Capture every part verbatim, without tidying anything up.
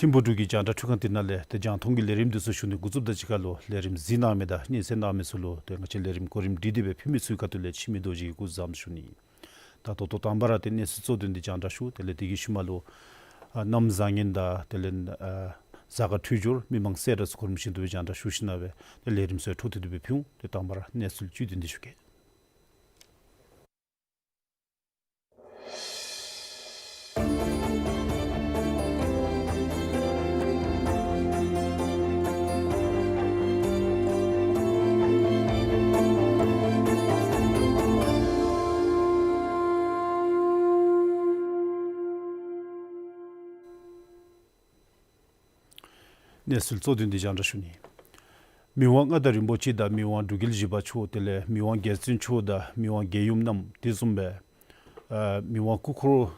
ཐིམ་ཕུག་འབྲུག་གི་རྒྱང་བསྒྲགས་འཕྲུལ་ཁང་འདི་ནང་ལས་ཏེ་རྒྱང་མཐོང་གི་ལས་རིམ་འདི་ཚུ་ཞུ་ནི་འགོ་བཙུགསཔ་ད་གཅིག་ཁར་ལུ་ལས་རིམ་གཟིགས་གནང་མི་དང་སྙན་གསན་གནང་མི་ཚུ་ལུ་ཏེ་ང་བཅས་ལས་རིམ་གོ་རིམ་སྒྲིག་སྟེ་སྦེ་ཕུལ་མི་ཚུ་གི་ཁ་ཐུག་ལས་འཆི་མེད་རྡོ་རྗེ་གིས་སྐུ་གཟུགས་བཟང་པོ་ཞུ་ནི། ད་ད་ལྟོ་དང་པ་ར་ཏེ་གནས་ཚུལ་གཙོ་དོན་འདི་རྒྱང་བསྒྲགས་ཞུ། དེ་ལས་དེ་གི་ཤུལ་མ་ལུ་ཨ་གནམ་བཟང་ངན་དང་དེ་ལས་ཨ་གཟའ་སྐར་འཕྲོད་སྦྱོར་མི་མང་གསལ་བསྒྲགས་ཚུ་གོ་རིམ་བཞིན་དུ་སྦེ་རྒྱང་བསྒྲགས་ཞུ་ཞིནམ་ལས་ཏེ་ལས་རིམ་ཚུ་འཕྲོ་མཐུད་དེ་སྦེ་ཕུལ་འོང་། ཏེ་དང་པ་ར་གནས་ཚུལ་བཅུད་དོན་འདི་ཞུ་གེ། གནས་ཚུལ་གཙོ་དོན་འདི་རྒྱང་བསྒྲགས་ཞུ་ནི། མི་དབང་མངའ་བདག་རིན་པོ་ཆེ་དང་མི་དབང་འབྲུག་རྒྱལ་བཞི་པ་མཆོག་དེ་ལས་མི་དབང་རྒྱལ་བཙུན་མཆོག་དང་མི་དབང་རྒྱལ་ཡུམ་རྣམས་དེ་བཟུམ་སྦེ་ཨ་མི་དབང་སྐུ་འཁོར་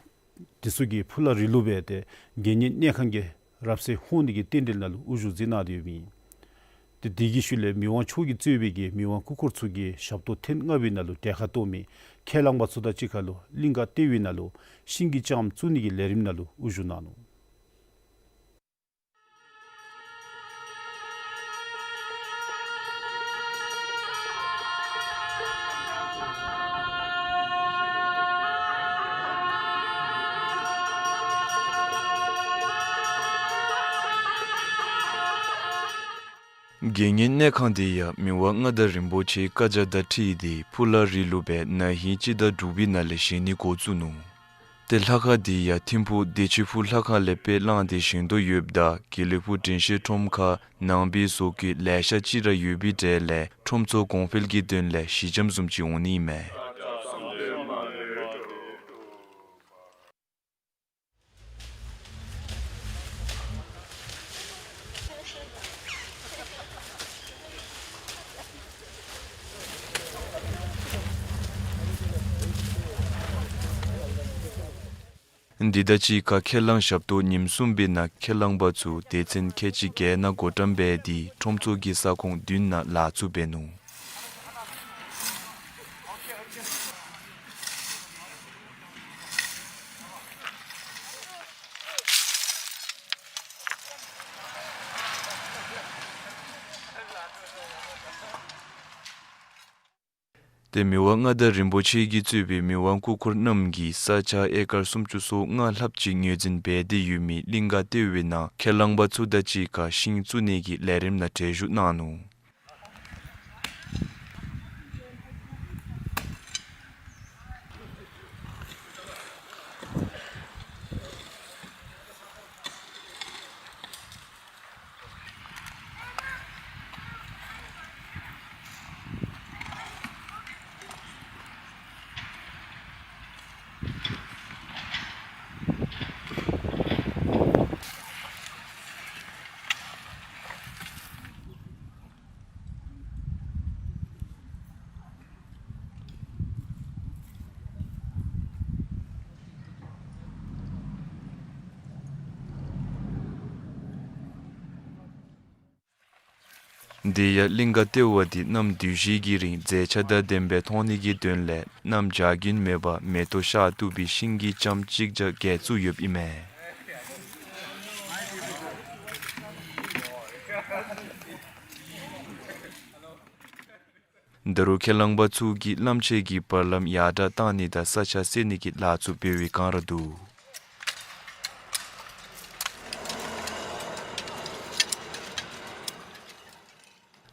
འདི་ཚུ་གིས་ཕུ་ལ་རི་ལུ་སྦེ་ཏེ་དགེ་བསྙེན་གནས་ཁང་གི་རབ་གསལ་ཧཱུྃ་ནི་གི་རྟེན་འབྲེལ་ནང་ལུ་དབུ་བཞུགས་མཛད་གནང་སྟེ་ཡོདཔ་ཨིན། ཏེ་དེ་གི་ཤུལ་ལས་མི་དབང་མཆོག་གིས་གཙོས་པའི་གི་མི་དབང་སྐུ་འཁོར་ཚུ་གིས་ཞབས་ཏོག་ཐེངས་ལྔ་པའི་ནང་ལུ་གྲལ་ཁར་གཏོགས་མི་ཁས་བླངས་པ་ཚུ་དང་གཅིག་ཁར་ལུ་གླིང་ག་ལྟེ་བའི་ནང་ལུ་ཤིང་གི་ལྕངམ་བཙུགས་ནི་གི་ལས་རིམ་ནང་ལུ་དབུ་བཞུགས་གནང་ནུག། དགེ་བསྙེན་གནས་ཁང་འདི་ཡང་མི་དབང་མངའ་བདག་རིན་པོ་ཆེའི་བཀའ་རྒྱ་དང་འཁྲིལ་ཏེ་ཕུ་ལ་རི་ལུ་སྦེ་ན་ཧིང་སྤྱི་ཟླ་དྲུག་པའི་ནང་ལས་བཞེངས་ནི་འགོ་བཙུགས་ནུག། ཏེ་ལྷ་ཁང་འདི་ཡང་ཐིམ་ཕུག་བདེ་ཆེན་ཕུག་ལྷ་ཁང་ལས་དཔེ་བླངས་ཏེ་བཞེངས་དོ་ཡོདཔ་ད་དགེ་ལེགས་ཕུག་དྲན་ཤེས་ཁྲོམ་ཁར་ནང་པའི་བཟོ་བཀོད་ལེ་ཤ་ཅིག་ར་ཡོད་པའི་གྲས་ལས་ཁྲོམ་ཚོགས་གོང་འཕེལ་གྱི་དོན་ལས་ཞི་འཇམ་བཟུམ་ཅིག་འོང་ནི་མས། འདི་དང་གཅིག་ཁར་ཁས་བླངས་ཞབས་ཏོག་ཉིནམ་གསུམ་པའི་ནང་ཁས་བླངས་པ་ཚུ་སྡེ་ཚན་ཁལ་གཅིག་བརྒྱད་ནང་བགོ་བཀྲམ་འབད་དེ་ཁྲོམ་ཚོགས་ཀྱི་ས་ཁོངས་བདུན་ནང་ལཱ་ཚུ་འབད་ནུག། ཏེ་མི་དབང་མངའ་བདག་རིན་པོ་ཆེ་གིས་གཙོས་པའི་མི་དབང་སྐུ་འཁོར་རྣམས་ཀྱིས་ས་ཆ་ཨེ་ཀར་སུམ་ཅུ་སོ་ལྔ་ལྷགཔ་ཅིག་ངོས་འཛིན་འབད་དེ་ཡོད་མི་གླིང་ག་ལྟེ་བའི་ནང་ཁས་བླངས་པ་ཚུ་དང་གཅིག་ཁར་ཤིང་བཙུགས་ནི་གི་ལས་རིམ་ནང་གྲལ་བཞུགས་གནང་ནུག། དེ་ཡང་གླིང་ག་ལྟེ་བ་འདི་གནམ་དུས་བཞི་གི་རིང་མཛེས་ཆ་དང་ལྡནམ་སྦེ་མཐོང་ནི་གི་དོན་ལས་གནམ་བྱཱར་རྒྱུན་མེད་པར་མེ་ཏོག་ཤར་བཏུབ་པའི་ཤིང་གི་ལྕངམ་གཅིག་བརྒྱ་བརྒལ་བཙུགས་ཡོདཔ་ཨིན་མས། ད་རུང་ཁས་བླངས་པ་ཚུ་གིས་གླངམོ་ཆེ་གི་བར་ལམ་ཡར་དྲག་བཏང་ནི་དང་ས་ཆ་བསལ་ནི་གི་ལཱ་ཚུ་འབད་བའི་བསྒང་ར་འདུག།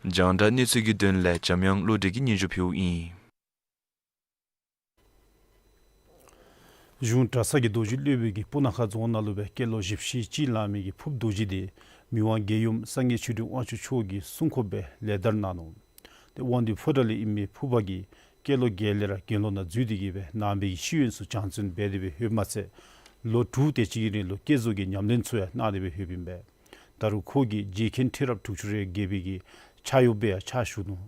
རྒྱང་བསྒྲགས་གནས་ཚུལ་གྱི་དོན་ལས་འཇམ་དབྱངས་བློ་གྲོས་ཀྱིས་སྙན་ཞུ་ཕུལཝ་ཨིན། གཞུང་གྲྭ་ཚང་གི་རྡོ་རྗེ་སློབ་དཔོན་གྱིས་སྤུ་ན་ཁ་རྫོང་ནང་ལུ་སྦེ་སྐྱེས་ལོ་བཞི་བཅུ་ཞེ་གཅིག་ལང་མི་གི་ཕུརཔ་རྡོ་རྗེ་འདི་མི་དབང་རྒྱལ་ཡུམ་སངས་རྒྱས་ཆོས་སྒྲོན་དབང་ཕྱུག་མཆོག་གིས་སྲུང་འཁོརཔ་སྦེ་ལེགས་དར་གནང་ནུག། ཏེ་དབང་འདུས་ཕོ་བྲང་ལས་ཨིན་མི་ཕུརཔ་གིས་སྐྱེས་ལོ་བརྒྱད་ལས་ར་དགེ་སློང་ནང་འཛུལ་ཏེ་གིས་སྦེ་ནང་པའི་ཤེས་ཡོན་ཚུ་སྦྱང་བརྩོན་འབད་དེ་སྦེ་ཡོདཔ་མ་ཚད་ལོ་དྲུག་དེ་ཅིག་གི་རིང་ལུ་བསྐྱེད་རྫོགས་ཀྱི་ཉམས་ལེན་ཚུ་ཡང་གནང་སྟེ་སྦེ་ཡོདཔ་ཨིན་པས། ད་རུང་ཁོ་གིས་རྗེ་མཁན་ཁྲི་རབས་དྲུག་ཅུ་རེ་བརྒྱད་པའི་གི་ཕྱག་གཡོགཔ་སྦེ་ཡང་ཕྱག་ཞུ་ནུག།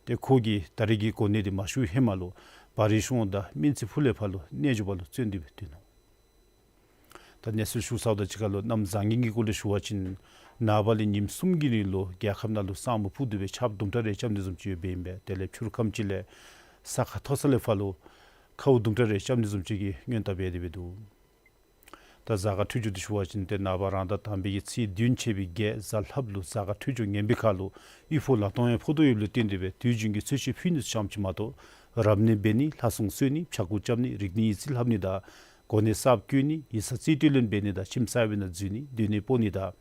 ཏེ་ཁོ་གིས་ད་རེས་ཀྱི་གོ་གནས་འདི་མ་ཞུ་ཧེ་མ་ལུ་བ་རི་གཤོང་དང་སྨན་རྩི་ཕུ་ལས་ཕར་ལུ་རྣལ་འབྱོར་པ་ལུ་བརྩོན་ཏེ་སྦེ་སྡོད་ནུག། ད་གནས་ཚུལ་ཞུ་ཚརཝ་དང་གཅིག་ཁར་ལུ་གནམ་བཟང་ངན་གྱི་སྐོར་ལས་ཞུ་བ་ཅིན་ནངས་པ་ལས་ཉིནམ་གསུམ་གྱི་རིང་ལུ་རྒྱལ་ཁབ་ནང་ལུ་ས་སྨུག་སྤུབས་ཏེ་སྦེ་ཆརཔ་དུམ་གྲ་རེ་རྐྱབ་ནི་བཟུམ་ཅིག་ཡོདཔ་ཨིན་པས། དེ་ལས་ཕྱི་རུ་ཁམས་ཅིག་ལས་ས་ཁ་མཐོ་ས་ལས་ཕར་ལུ་ཁཝ་དུམ་གྲ་རེ་རྐྱབ་ནི་བཟུམ་ཅིག་གི་སྔོན་བརྡ་འབད་དེ་སྦེ་འདུག། ད་གཟའ་སྐར་འཕྲོད་སྦྱོར་འདི་ཞུ་བ་ཅིན་ཏེ་ནངས་པ་རང་ཟླ་དང་པའི་གི་ཚེས་བདུན་ཆད་པའི་བརྒྱད་གཟའ་ལྷགཔ་ལུ་གཟའ་སྐར་འཕྲོད་སྦྱོར་ངན་པའི་ཁར་ལུ་དབུལ་ཕོངས་ལ་སྟོང་ཡང་ཕོག་དོ་ཡོདཔ་ལུ་བརྟེན་ཏེ་སྦེ་དུས་རྒྱུན་གྱི་གསོལ་མཆོད་ཕུལ་ནི་ཙམ་ཅིག་མ་གཏོགས་རབ་གནས་འབད་ནི་ལྷ་སྲུང་གསོལ་ནི་ཕྱྭ་འགུགས་རྐྱབ་ནི་རིག་གནས་ཡིག་རྩིས་ལྷབ་ནི་དང་གོ་གནས་གསརཔ་བསྐོ་ནི་ཡིག་ཚང་རྩིས་སྤྲོད་ལེན་འབད་ནི་དང་ཁྱིམ་གསར་པའི་ནང་འཛུལ་ནི་སྡོད་གནས་སྤོ་ནི་དང་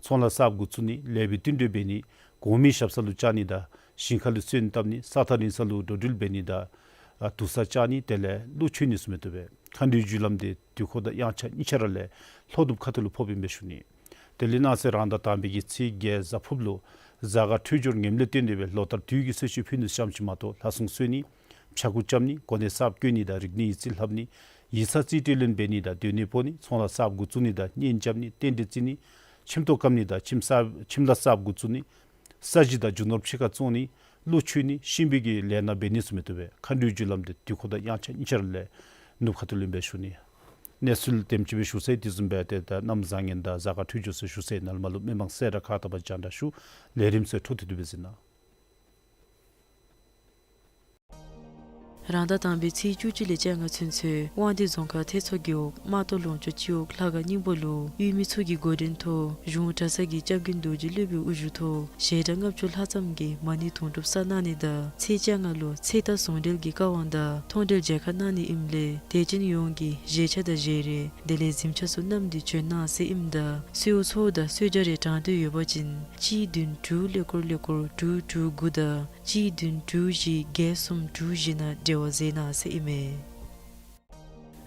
ཚོང་ལཱ་གསརཔ་འགོ་བཙུགས་ནི་ལེགས་པའི་བསྟུན་གྲོས་འབད་ནི་གོང་མའི་ཞབས་ས་ལུ་བཅར་ནི་དང་ཞིང་ཁ་ལུ་སོན་བཏབ་ནི་ས་ཐག་རིང་ས་ལུ་འགྲོ་འགྲུལ་འབད་ནི་དང་ཨ་དུར་ས་བཅག་ནི་དེ་ལས་ཀླུ་མཆོད་ནི་ཟེར་མི་བཏུབ་པས། མཁའ་འགྲོའི་རྒྱུ་ལམ་འདི་དུས་འཁོར་དང་དབྱངས་འཆར་གཉིས་ཆ་ར་ལས་ལྷོ་ནུབ་ཁ་ཐུག་ལུ་ཕོགཔ་ཨིན་པས་ཞུ་ནི། དེ་ལས་གནངས་ཚེ་རང་ཟླ་དང་པའི་གི་ཚེས་བརྒྱད་གཟའ་ཕུརཔ་ལུ་གཟའ་སྐར་འཕྲོད་སྦྱོར་ངནམ་ལས་བརྟེན་ཏེ་སྦེ་ལོ་ལྟར་དུས་ཀྱི་གསོལ་མཆོད་ཕུལ་ནི་ཙམ་ཅིག་མ་གཏོགས་ལྷ་སྲུང་གསོལ་ནི་ཕྱྭ་འགུགས་རྐྱབ་ནི་གོ་གནས་གསརཔ་བསྐོ་ནི་དང་རིག་གནས་ཡིག་རྩིས་ལྷབ་ནི་ཡིག་ཚང་རྩིས་སྤྲོད་ལེན་འབད་ནི་དང་སྡོད་གནས་སྤོ་ནི་ཚོང་ལཱ་གསརཔ་འགོ་བཙུགས་ནི་དང་གཉེན་རྐྱབ་ནི་རྟེན་འབྲེལ་བརྩི་ནི་ཁྱིམ་ཐོག་བཀབ་ནི་དང་ཁྱིམ་གསར་ཁྱིམ་ལཱ་གསརཔ་འགོ་བཙུགས་ནི་ས་གཞི་དང་རྒྱུ་ནོར་ཕྱི་ཁར་བཙོང་ནི་ཀླུ་མཆོད་ནི་གཤིན་པོའི་གི་ལས་སྣ་འབད་ནི་ཟེར་མི་བཏུབ་པས། མཁའ་འགྲོའི་རྒྱུ་ལམ་འདི་དུས་འཁོར་དང་དབྱངས་འཆར་གཉིས་ཆ་ར་ལས་ནུབ་ཁ་ཐུག་ལུ་ཨིན་པས་ཞུ་ནི། གནས་ཚུལ་དེམ་ཅིག་སྦེ་ཞུ་ཚར་ཡི། དེ་བཟུམ་སྦེ་ཏེ་ད་གནམ་བཟང་ངན་དང་གཟའ་སྐར་འཕྲོད་སྦྱོར་ཚུ་ཞུ་ཚར་ཡི། ནཱ་ལས་མར་ལུ་མི་མང་གསལ་བསྒྲགས་ཁག་དང་པ་རྒྱང་བསྒྲགས་ཞུ། ལས་རིམ་ཚུ་འཕྲོ་མཐུད་དེ་སྦེ་གཟིགས་གནང་། རང་ཟླ་དང་པའི་ཚེས་བཅུ་གཅིག་ལས་བཅོ་ལྔ་ཚུན་ཚོད་དབང་འདུས་རྫོང་ཁག་ཐེད་ཚོ་རྒེད་འོག་རྨ་ལྟོ་ལུང་ཕྱོགས་སྤྱི་འོག་ལྷ་ཁང་རྙིང་པ་ལུ་གཡུས་མི་ཚུ་གི་འགོ་འདྲེན་ཐོག་གཞུང་གྲྭ་ཚང་གི་སྐྱབས་མགོན་རྡོ་རྗེ་སློབ་དཔོན་དབུ་བཞུགས་ཐོག་ཞལ་གྲངས་ལྔ་བཅུ་ལྷག་ཙམ་གྱིས་མ་ཎི་དུང་སྒྲུབ་བསགས་གནང་ནི་དང་ཚེས་བཅོ་ལྔ་ལུ་ཚེ་རྟག་ཟུང་འབྲེལ་གྱི་བཀའ་དབང་དང་མཐོང་གྲོལ་མཇལ་ཁ་གནང་ནི་ཨིནམ་ལས་དད་ཅན་ཡོངས་ཀྱིས་བཞེས་ཆས་དང་བཞེས་རས་དེ་ལས་གཟིམ་ཆས་ཚུ་བསྣམས་ཏེ་བྱོན་གནང་ཟེར་ཨིནམ་ད་གསོལཝ་ཚོགས་དང་གསོལ་ཇ་རེ་དྲང་འདོད་ཡོད་པ་ཅིན་གཅིག་བདུན་དྲུག་ཀླད་ཀོར་ཀླད་ཀོར་དྲུག་དྲུག་དགུ་དང་གཅིག་བདུན་དྲུག་བཞི་བརྒྱད་གསུམ་དྲུག་བཞི་ནང་འབྲེལ་བ་མཛད་གནང་ཟེར་ཨིན་མས།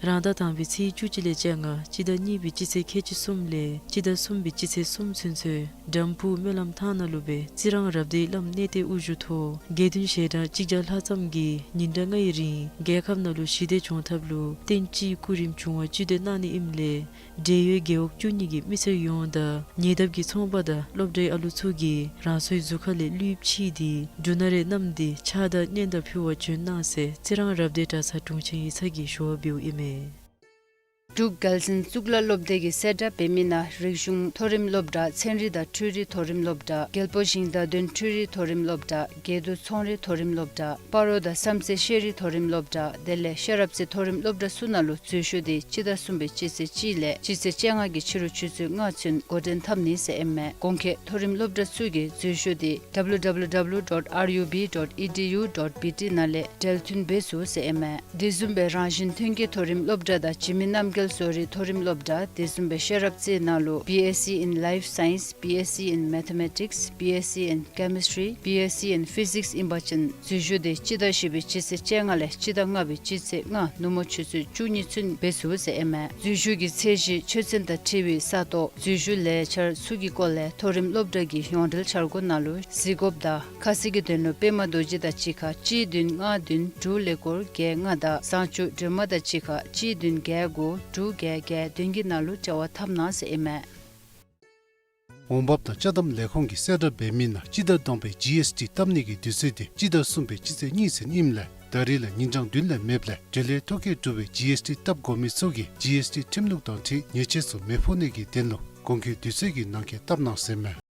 རང་ཟླ་དང་པའི་ཚེས་བཅུ་གཅིག་ལས་བཅོ་ལྔ་སྤྱི་ཟླ་གཉིས་པའི་སྤྱི་ཚེས་ཁལ་གཅིག་གསུམ་ལས་སྤྱི་ཟླ་གསུམ་པའི་སྤྱི་ཚེས་གསུམ་ཚུན་ཚོད་འགྲམ་ཕུག་སྨོན་ལམ་ཐང་ནང་ལུ་སྦེ་རྩི་རང་རབ་སྡེའི་བླམ་གནས་བརྟན་དབུ་བཞུགས་ཐོག་དགེ་འདུན་ཞལ་གྲངས་གཅིག་བརྒྱ་ལྷག་ཙམ་གྱིས་ཉིན་གྲངས་ལྔའི་རིང་རྒྱལ་ཁབ་ནང་ལུ་ཞི་བདེ་འབྱུང་ཐབས་ལུ་རྟེན་སྤྱིའི་སྐུ་རིམ་བྱུང་བ་སྤྱི་སྡོད་གནང་ནི་ཨིནམ་ལས་འབྲེལ་ཡོད་རྒེད་འོག་བཅུ་གཉིས་ཀྱི་མི་སེར་ཡོངས་དང་ཉེ་འདབས་ཀྱི་ཚོང་པ་དང་སློབ་གྲྭའི་ཨ་ལུ་ཚུ་གིས་རང་སོའི་གཟུགས་ཁ་ལས་ཀླུ་ཡིབ་ཕྱིས་ཏེ་འབྲུ་སྣ་རེ་བསྣམས་ཏེ་ཕྱག་དང་སྙན་དར་ཕུལ་བར་བྱོན་གནང་ཟེར་རྩི་རང་རབ་སྡེ་གྲྭ་ཚང་དྲུང་ཆེན་ཡིག་ཚང་གིས་ཞུ་བ་འབདཝ་ཨིན་མས། འབྲུག་རྒྱལ་བཙུན་གཙུག་ལག་སློབ་སྡེ་གི་གསལ་བསྒྲགས་འབད་མི་ནང་རིག་གཞུང་མཐོ་རིམ་སློབ་གྲྭ་ཚན་རིག་དང་འཕྲུལ་རིག་མཐོ་རིམ་སློབ་གྲྭ་རྒྱལ་པོ་ཞིང་བདག་དོན་འཕྲུལ་རིག་མཐོ་རིམ་སློབ་གྲྭ་དགེ་འདུན་ཚོང་རིག་མཐོ་རིམ་སློབ་གྲྭ་སྤ་རོ་དང་བསམ་རྩེ་ཤེས་རིག་མཐོ་རིམ་སློབ་གྲྭ་དེ་ལས་ཤེས་རབ་རྩེ་མཐོ་རིམ་སློབ་གྲྭ་ཚུ་ནང་ལུ་འཛུལ་ཞུགས་འདི་སྤྱི་ཟླ་གསུམ་པའི་སྤྱི་ཚེས་གཅིག་ལས་སྤྱི་ཚེས་བཅོ་ལྔ་གི་ཕྱི་རུ་ཆུ་ཚོད་ལྔ་ཚུན་འགོ་འདྲེན་འཐབ་ནི་ཟེར་ཨིན་མས། གོང་འཁོད་མཐོ་རིམ་སློབ་གྲྭ་ཚུ་གི་འཛུལ་ཞུགས་འདི་W W W dot R U B dot E D U dot B T ནང་ལས་འབྲེལ་མཐུད་འབད་ཚུགས་ཟེར་ཨིན་མས། དེ་བཟུམ་སྦེ་རང་བཞིན་ཐོན་སྐྱེད་མཐོ་རིམ་སློབ་གྲྭ་དང་འཇིགས་མེད་རྣམ་རྒྱལ་བཟོ་རིག་མཐོ་རིམ་སློབ་གྲྭ་དེ་བཟུམ་སྦེ་ཤེས་རབ་རྩེ་ནང་ལུ་B S C in Life Science, B S C in Mathematics, B S C in Chemistry, B S C in Physics ཨིན་པ་ཅིན་འཛུལ་ཞུགས་འདི་སྤྱི་ཟླ་བཞི་པའི་སྤྱི་ཚེས་བཅོ་ལྔ་ལས་སྤྱི་ཟླ་ལྔ་པའི་སྤྱི་ཚེས་ལྔ་ནུབ་མོ་ཆུ་ཚོད་བཅུ་གཉིས་ཚུན་འབད་ཚུགས་ཟེར་ཨིན་མས། འཛུལ་ཞུགས་ཀྱི་ཚད་གཞི་ཆོས་ཚན་དང་འཁྲིལ་བའི་ས་སྟོང་འཛུལ་ཞུགས་ལས་འཆར་ཚུ་གི་སྐོར་ལས་མཐོ་རིམ་སློབ་གྲྭ་གི་ཡོངས་འབྲེལ་འཆར་སྒོ་ནང་ལུ་གཟིགས་དགོཔ་དང་ཁ་གསལ་གྱི་དོན་ལུ་པདྨ་རྡོ་རྗེ་དང་གཅིག་ཁར་གཅིག་བདུན་ལྔ་བདུན་དྲུག་ཀླད་ཀོར་བརྒྱད་ལྔ་དང་བཟང་སྤྱོད་སྒྲོལ་མ་དང་གཅིག་ཁར་གཅིག་བདུན་བརྒྱད་དགུ་དྲུག་བརྒྱད་བརྒྱད་བདུན་གྱི་ནང་ལུ་འབྲེལ་བ་འཐབ་གནང་ཟེར་ཨིན་མས། འོང་འབབ་དང་ཅ་དམ་ལས་ཁུངས་ཀྱིས་གསལ་བསྒྲགས་འབད་མི་ནང་སྤྱི་ཟླ་བདུན་པའི་G S T བཏབ་ནི་གི་དུས་ཚོད་འདི་སྤྱི་ཟླ་གསུམ་པའི་སྤྱི་ཚེས་གཉིས་ཚུན་ཨིནམ་ལས་ད་རིས་ལས་ཉིན་གྲངས་བདུན་ལས་མེདཔ་ལས་འབྲེལ་ཡོད་ཐོ་བཀོད་གྲུབ་པའི་G S T བཏབ་དགོ་མི་ཚུ་གིས་G S T་ཁྲིམས་ལུགས་དང་འཁྲིལ་ཉེས་ཆད་ཚུ་མི་ཕོག་ནི་གི་དོན་ལུ་གོང་འཁོད་དུས་ཚོད་ཀྱི་ནང་འཁོད་བཏབ་གནང་ཟེར་ཨིན་མས།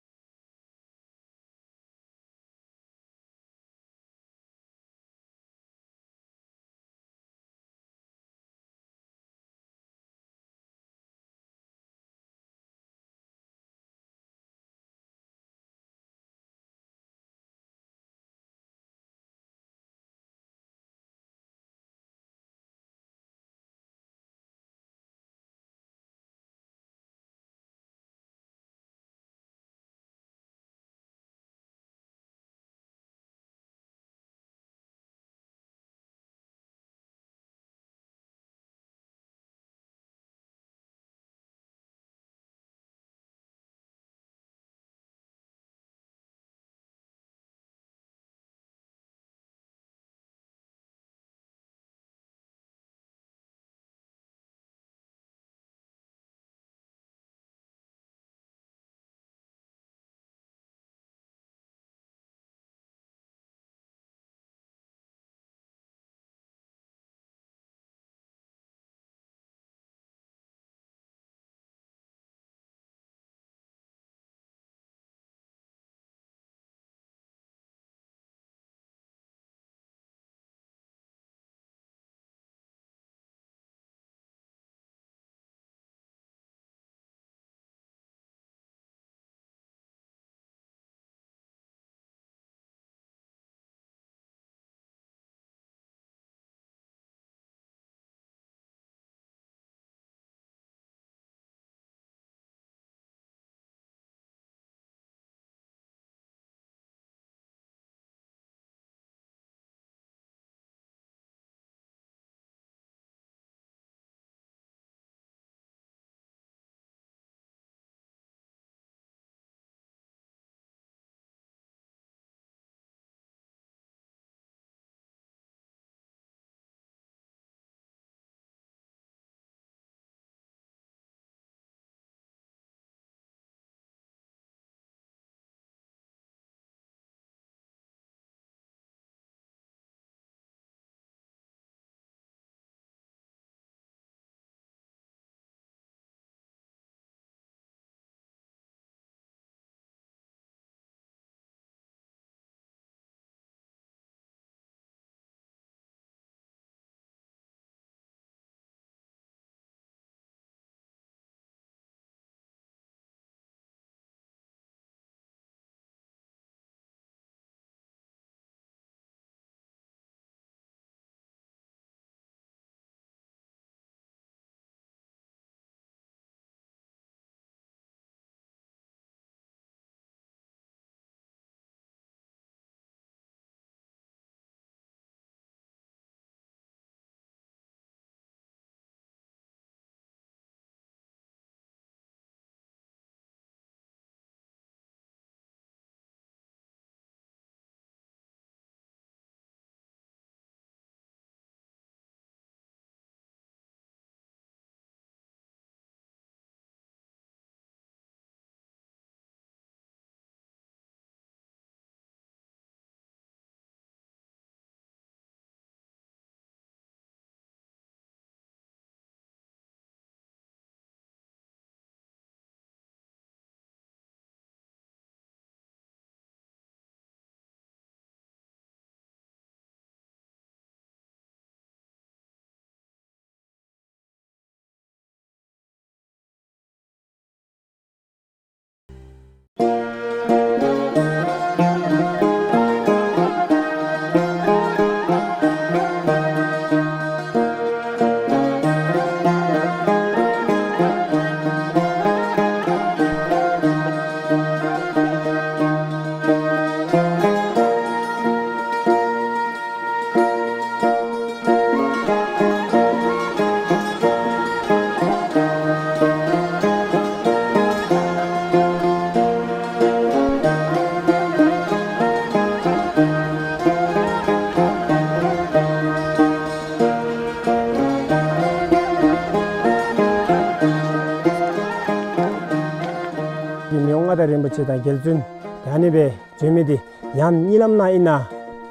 མི་དབང་མངའ་བདག་རིན་པོ་ཆེ་དང་རྒྱལ་བཙུན་དེ་ཨ་ནི་སྦེ་བྱོན་མི་འདི་ཡང་གཉིད་ལམ་ནང་ཨིན་ན་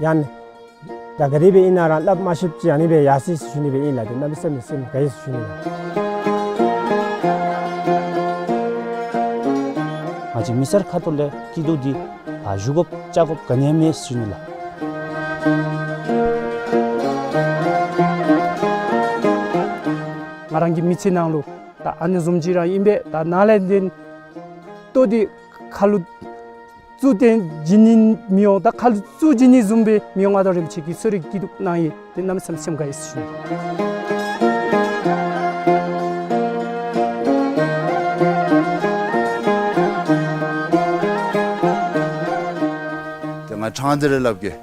ཡང་ད་ག་དེ་སྦེ་ཨིན་ན་ར་སླབ་མ་ཤེསཔ་ཅིག་ཨ་ནི་སྦེ་ཡར་སོ་ཡི་ཟེར་ཞུ་ནི་སྦེ་ཨིན་ལགས། དེ་གནམ་མེད་ས་མེད་སེམས་དགའ་ཡི་ཟེར་ཞུ་ནི་ལགས། ང་བཅས་མི་སེར་ཁ་ཐུག་ལས་སྐྱིད་སྡུག་འདི་ཕར་ཞུ་དགོཔ་བཅར་དགོཔ་ག་ནི་ཡང་མེད་ཟེར་ཞུ་ནི་ལགས། ང་རང་གི་མི་ཚེ་ནང་ལུ་ད་ཨ་ནི་བཟུམ་ཅིག་ར་ཨིན་པས། ད་ནཱ་ལས་འདི་ལྟོ་འདི་ཁ་ལུ་བཙུགས་ཏེ་བྱིན་ནི་མི་འོང་། ད་ཁ་ལུ་བཙུགས་བྱིན་ནི་བཟུམ་སྦེ་མི་དབང་མངའ་བདག་རིན་པོ་ཆེ་གིས་གསོ་རིག་སྐྱིད་སྡུག་གནང་ཡི། དེ་གནམ་མེད་ས་མེད་སེམས་དགའ་ཡི་ཟེར་ཞུ་ནི། དེ་ང་ཕྲང་སྟེ་ར་སླབ་གེ།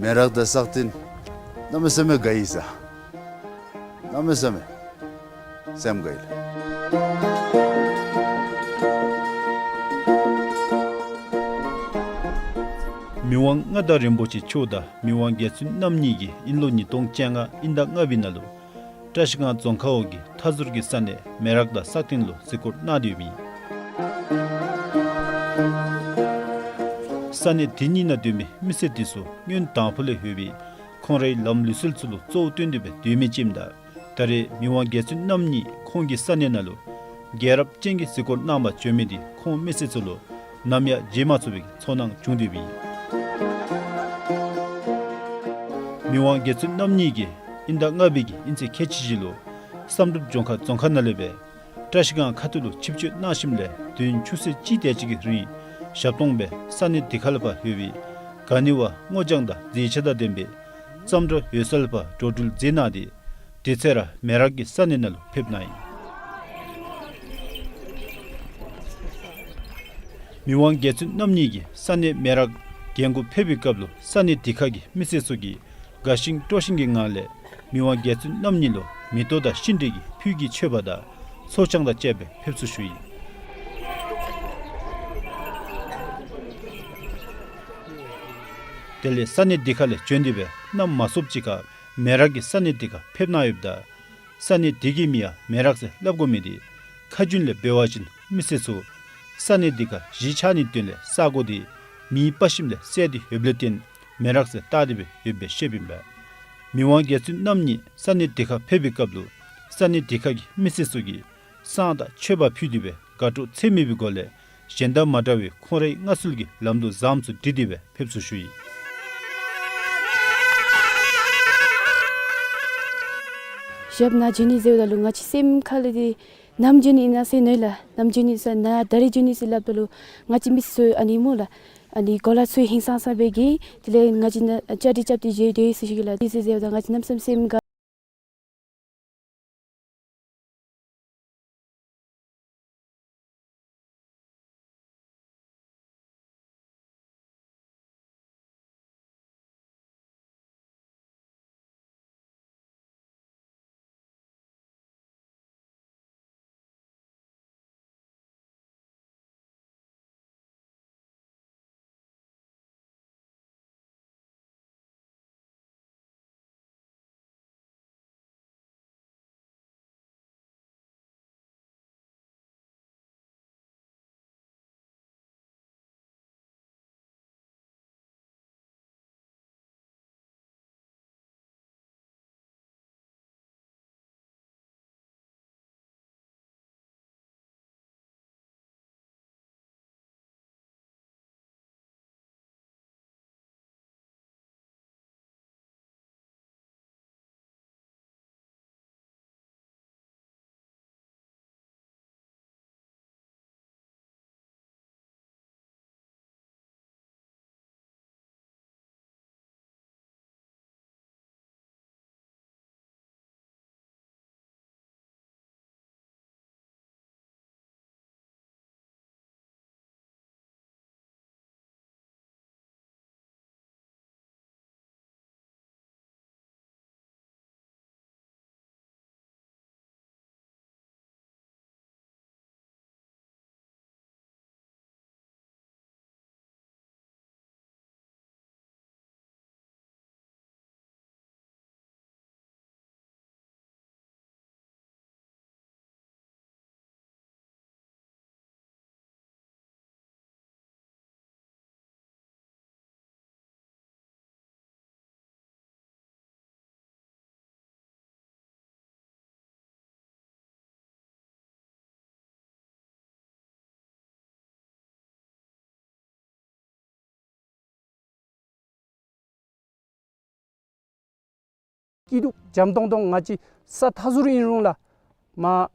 མེ་རག་དང་སག་སྟེང་གནམ་མེད་ས་མེད་དགའ་ཡི་ཟེར། གནམ་མེད་ས་མེད་སེམས་དགའ་ཡི་ལགས། མི་དབང་མངའ་བདག་རིན་པོ་ཆེ་མཆོག་དང་མི་དབང་རྒྱལ་བཙུན་རྣམ་གཉིས་ཀྱིས་དབྱིན་ལོ་ཉིས་སྟོང་བཅོ་ལྔ་དབྱིན་ཟླ་ལྔ་པའི་ནང་ལུ་བཀྲ་ཤིས་སྒང་རྫོང་ཁག་འོག་གི་མཐའ་ཟུར་གྱི་ས་གནས་མེ་རག་དང་སག་སྟེང་ལུ་གཟིགས་སྐོར་གནང་སྟེ་ཡོདཔ་ཨིན། ས་གནས་དེ་གཉིས་ནང་སྡོད་མི་མི་སེར་དེ་ཚུ་སྔོན་དང་ཕུ་ལས་ཡོད་པའི་ཁོང་རའི་ལམ་ལུགས་སྲོལ་ཚུ་ལུ་གཙོ་བོ་བཏོན་ཏེ་སྦེ་སྡོད་མི་ཅིག་ཨིནམ་ད་ད་རེས་མི་དབང་རྒྱལ་བཙུན་རྣམ་གཉིས་ཁོང་གི་ས་གནས་ནང་ལུ་རྒྱལ་རབས་ཅན་གྱི་གཟིགས་སྐོར་གནང་པར་བྱོན་མི་འདི་ཁོང་མི་སེར་ཚུ་ལུ་ནམ་ཡང་བརྗེད་མ་ཚུགས་པའི་ཚོར་སྣང་བྱུང་སྟེ་ཡོདཔ་ཨིན། མི་དབང་རྒྱལ་བཙུན་རྣམ་གཉིས་ཀྱིས་དབྱིན་ཟླ་ལྔ་པའི་གི་དབྱིན་ཚེས་ཁལ་གཅིག་བཞི་ལུ་བསམ་གྲུབ་ལྗོངས་མཁར་རྫོང་ཁག་ནང་ལས་སྦེ་བཀྲ་ཤིས་སྒང་ཁ་ཐུག་ལུ་ཆིབས་བསྐྱོད་གནང་ཞིནམ་ལས་བདུན་ཆུ་ཚོད་གཅིག་དེ་ཅིག་གི་རིང་ཞབས་ཏོག་སྦེ་ས་གནས་དེ་ཁ་ལས་ཕར་ཡོད་པའི་ག་ནི་བ་སྔོ་ལྗང་དང་མཛེས་ཆ་དང་ལྡན་པའི་བརྩམས་སྒྲ་ཡོད་སར་ཕར་འགྲོ་འགྲུལ་མཛད་གནང་སྟེ་དེ་ཚེ་ར་མེ་རག་གི་ས་གནས་ནང་ལུ་ཕེབས་གནང་ཡི། མི་དབང་རྒྱལ་བཙུན་རྣམ་གཉིས་ཀྱིས་ས་གནས་མེ་རག་རྒྱན་གོང་ཕེབས་པའི་སྐབས་ལུ་ས་གནས་དེ་ཁ་གི་མི་སེར་ཚུ་གིས་དགའ་ཞིང་སྤྲོ་ཞིང་གི་ངང་ལས་མི་དབང་རྒྱལ་བཙུན་རྣམ་གཉིས་ལུ་མེ་ཏོག་དང་ཤིང་འབྲས་ཀྱི་ཕུད་ཀྱི་མཆོད་པ་དང་ཚོགས་ཆང་དང་བཅས་པའི་ཕེབས་བསུ་ཞུ་ཡི། དེ་ལས་ས་གནས་དེ་ཁ་ལས་བྱོན་ཏེ་སྦེ་གནམ་མ་སྲོཝ་ཅིག་ཁར་མེ་རག་གི་ས་གནས་དེ་ཁར་ཕེབས་གནང་ཡོདཔ་ད་ས་གནས་དེ་གི་མིང་ཡང་མེ་རག་ཟེར་སླབ་དགོ་མི་འདི་ཁ་རྒྱུན་ལས་འབད་བ་ཅིན་མི་སེར་ཚུ་ས་གནས་དེ་ཁར་གཞིས་ཆགས་ནིའི་དོན་ལས་ས་གོ་འདི་མེ་སྤར་ཞིནམ་ལས་བསལ་ཏེ་ཡོདཔ་ལས་བརྟེན་མེ་རག་ཟེར་བཏགས་ཏེ་སྦེ་ཡོདཔ་སྦེ་བཤདཔ་ཨིན་པས། མི་དབང་རྒྱལ་བཙུན་རྣམ་གཉིས་ས་གནས་དེ་ཁར་ཕེབས་པའི་སྐབས་ལུ་ས་གནས་དེ་ཁ་གི་མི་སེར་ཚུ་གིས་བསང་དང་མཆོད་པ་ཕུལ་ཏེ་སྦེ་དགའ་སྤྲོ་ཚད་མེད་པའི་སྒོ་ལས་གཞན་དང་མ་འདྲ་བའི་ཁོང་རའི་མངའ་གསོལ་གྱི་ལམ་ལུགས་བཟངམ་ཚུ་སྒྲིག་སྟེ་སྦེ་ཕེབས་བསུ་ཞུ་ཡི། ཞབས་ནཱ་བྱོན་ནི་ཟེརཝ་ད་ལུ་ང་བཅས་སེམས་ཁ་ལས་འདི་ནམ་བྱོན་ནི་ཨིན་ན་ཟེར་མནོ་ཡི་ལགས། ནམ་བྱོན་ནི་ཟེར་ན་ད་རིས་བྱོན་ནི་ཟེར་སླབ་ད་ལུ་ང་བཅས་མི་སེར་ཚུ་ཨ་ནི་སྨོ་ལགས། ཨ་ནི་གོ་ལ་ཚུ་ཧིང་སངས་ས་སྦེ་གི་དེ་ལས་ང་བཅས་ནཱ་བཅའ་སྒྲིག་རྐྱབ་སྟེ་བཞུགས་ཏེ་ཡོད་ཟེར་ཞུ་གེ་ལགས། དེ་ཟེར་ཟེརཝ་ད་ང་བཅས་གནམ་མེད་ས་མེད་སེམས་དགའ། སྐྱིད་སྡུག་འཇམ་ཏོང་ཏོ་ང་བཅས་ས་མཐའ་ཟུར་ཨིན་རུང་ལགས། མར་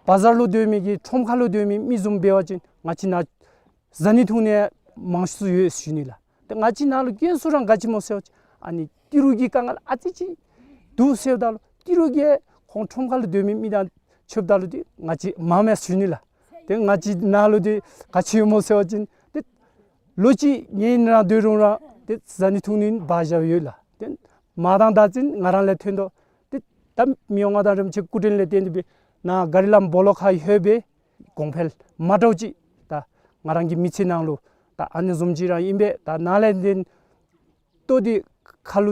བ་ཛར་ལུ་སྡོད་མི་གི་ཁྲོམ་ཁ་ལུ་སྡོད་མི་མི་བཟུམ་འབད་བ་ཅིན་ང་བཅས་ནཱ་བཟའ་ནི་འཐུང་ནི་མང་སུ་ཡོད་ཟེར་ཞུ་ནི་ལགས། ཏེ་ང་བཅས་ནཱ་ལུ་དཀོན་སུ་ར་ག་ཅི་སྨོ་ཟེར་བ་ཅིན་ཨ་ནི་ཏི་རུ་གི་དཀའ་ངལ་ཨ་ཙི་ཅིག་འདུག་ཟེརཝ་ད་ལུ་ཏི་རུ་གིས་ཁོང་ཁྲོམ་ཁ་ལུ་སྡོད་མི་མི་དང་ཕྱདཔ་ད་ལུ་ཏེ་ང་བཅས་མངམ་མས་ཟེར་ཞུ་ནི་ལགས། ཏེ་ང་བཅས་ནཱ་ལུ་ཏེ་ག་ཅི་ཡོད་སྨོ་ཟེར་བ་ཅིན་ཏེ་ལོ་གཅིག་ངེའི་ནང་སྡོད་རུང་ར་ཏེ་བཟའ་ནི་འཐུང་ནི་བ་ཞབས་ཡོད་ལགས། ཏེ་མར་དང་ད་ཅིན་ང་ར་ལས་ཐོན་དོ། ཏེ་ད་མི་དབང་མངའ་བདག་རིན་པོ་ཆེ་སྐུ་དྲིན་ལས་བརྟེན་ཏེ་སྦེ་ནཱ་ག་རི་ལམ་སྦོ་ལོགས་ཁར་ལྷོད་སྦེ་གོང་འཕེལ་མ་འདྲཝ་ཅིག་ད་ང་རང་གི་མི་ཚེ་ནང་ལུ་ད་ཨ་ནི་བཟུམ་ཅིག་ར་ཨིན་པས། ད་ནཱ་ལས་ཏེ་ལྟོ་འདི་ཁ་ལུ་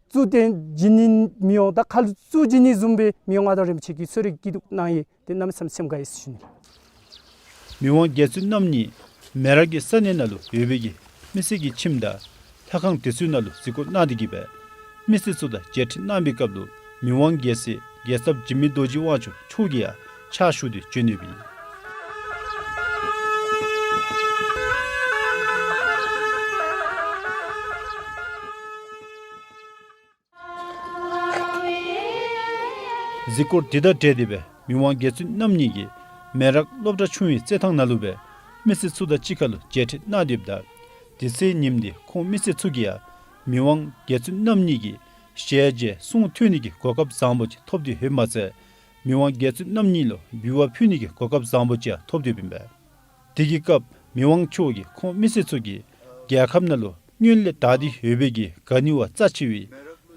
བཙུགས་ཏེ་བྱིན་ནི་མི་འོང་། ད་ཁ་ལུ་བཙུགས་བྱིན་ནི་བཟུམ་སྦེ་མི་དབང་མངའ་བདག་རིན་པོ་ཆེ་གིས་གསོལ་རས་སྐྱིད་སྡུག་གནང་ཡི། ཏེ་གནམ་མེད་ས་མེད་སེམས་དགའ་ཡི་ཟེར་ཞུ་ནི་ལགས། མི་དབང་རྒྱལ་བཙུན་རྣམ་གཉིས་མེ་རག་གི་ས་གནས་ནང་ལུ་ཡོད་པའི་གི་མི་སེར་གྱི་ཁྱིམ་དང་ལྷ་ཁང་དེ་ཚུ་ནང་ལུ་གཟིགས་སྐོར་གནང་སྟེ་གི་སྦེ་མི་སེར་ཚུ་དང་མཇལ་འཕྲད་གནང་བའི་སྐབས་ལུ་མི་དབང་རྒྱལ་སྲས་རྒྱལ་ཚབ་འཇིགས་མེད་རྡོ་རྗེ་དབང་ཕྱུག་མཆོག་གིས་ཡང་ཕྱག་ཞུ་སྟེ་བྱོན་ཡོདཔ་ཨིན། གཟིགས་སྐོར་དེ་དང་འབྲེལ་ཏེ་སྦེ་མི་དབང་རྒྱལ་བཙུན་རྣམ་གཉིས་ཀྱིས་མེ་རག་སློབ་གྲྭ་ཆུང་བའི་རྩེད་ཐང་ནང་ལུ་སྦེ་མི་སེར་ཚུ་དང་གཅིག་ཁར་ལུ་མཇལ་འཕྲད་གནང་སྟེ་ཡོདཔ་ད་དེ་ཚེ་ཉིནམ་དེ་ཁོང་མི་སེར་ཚུ་གིས་ཡང་མི་དབང་རྒྱལ་བཙུན་རྣམ་གཉིས་ཀྱི་ཞལ་མཇལ་གསུང་ཐོས་ནི་གི་གོ་སྐབས་བཟང་པོ་ཅིག་ཐོབ་སྟེ་ཡོདཔ་མ་ཚད་མི་དབང་རྒྱལ་བཙུན་རྣམ་གཉིས་ལུ་འབུལ་བ་ཕུལ་ནི་གི་གོ་སྐབས་བཟང་པོ་ཅིག་ཡང་ཐོབ་སྟེ་ཡོདཔ་ཨིན་པས། དེ་གི་སྐབས་མི་དབང་མཆོག་གིས་ཁོང་མི་སེར་ཚུ་གིས་རྒྱལ་ཁབ་ནང་ལུ་སྔོན་ལས་དར་ཏེ་ཡོད་པའི་གི་ག་ནི་བ་རྩ་ཆེ་བའི་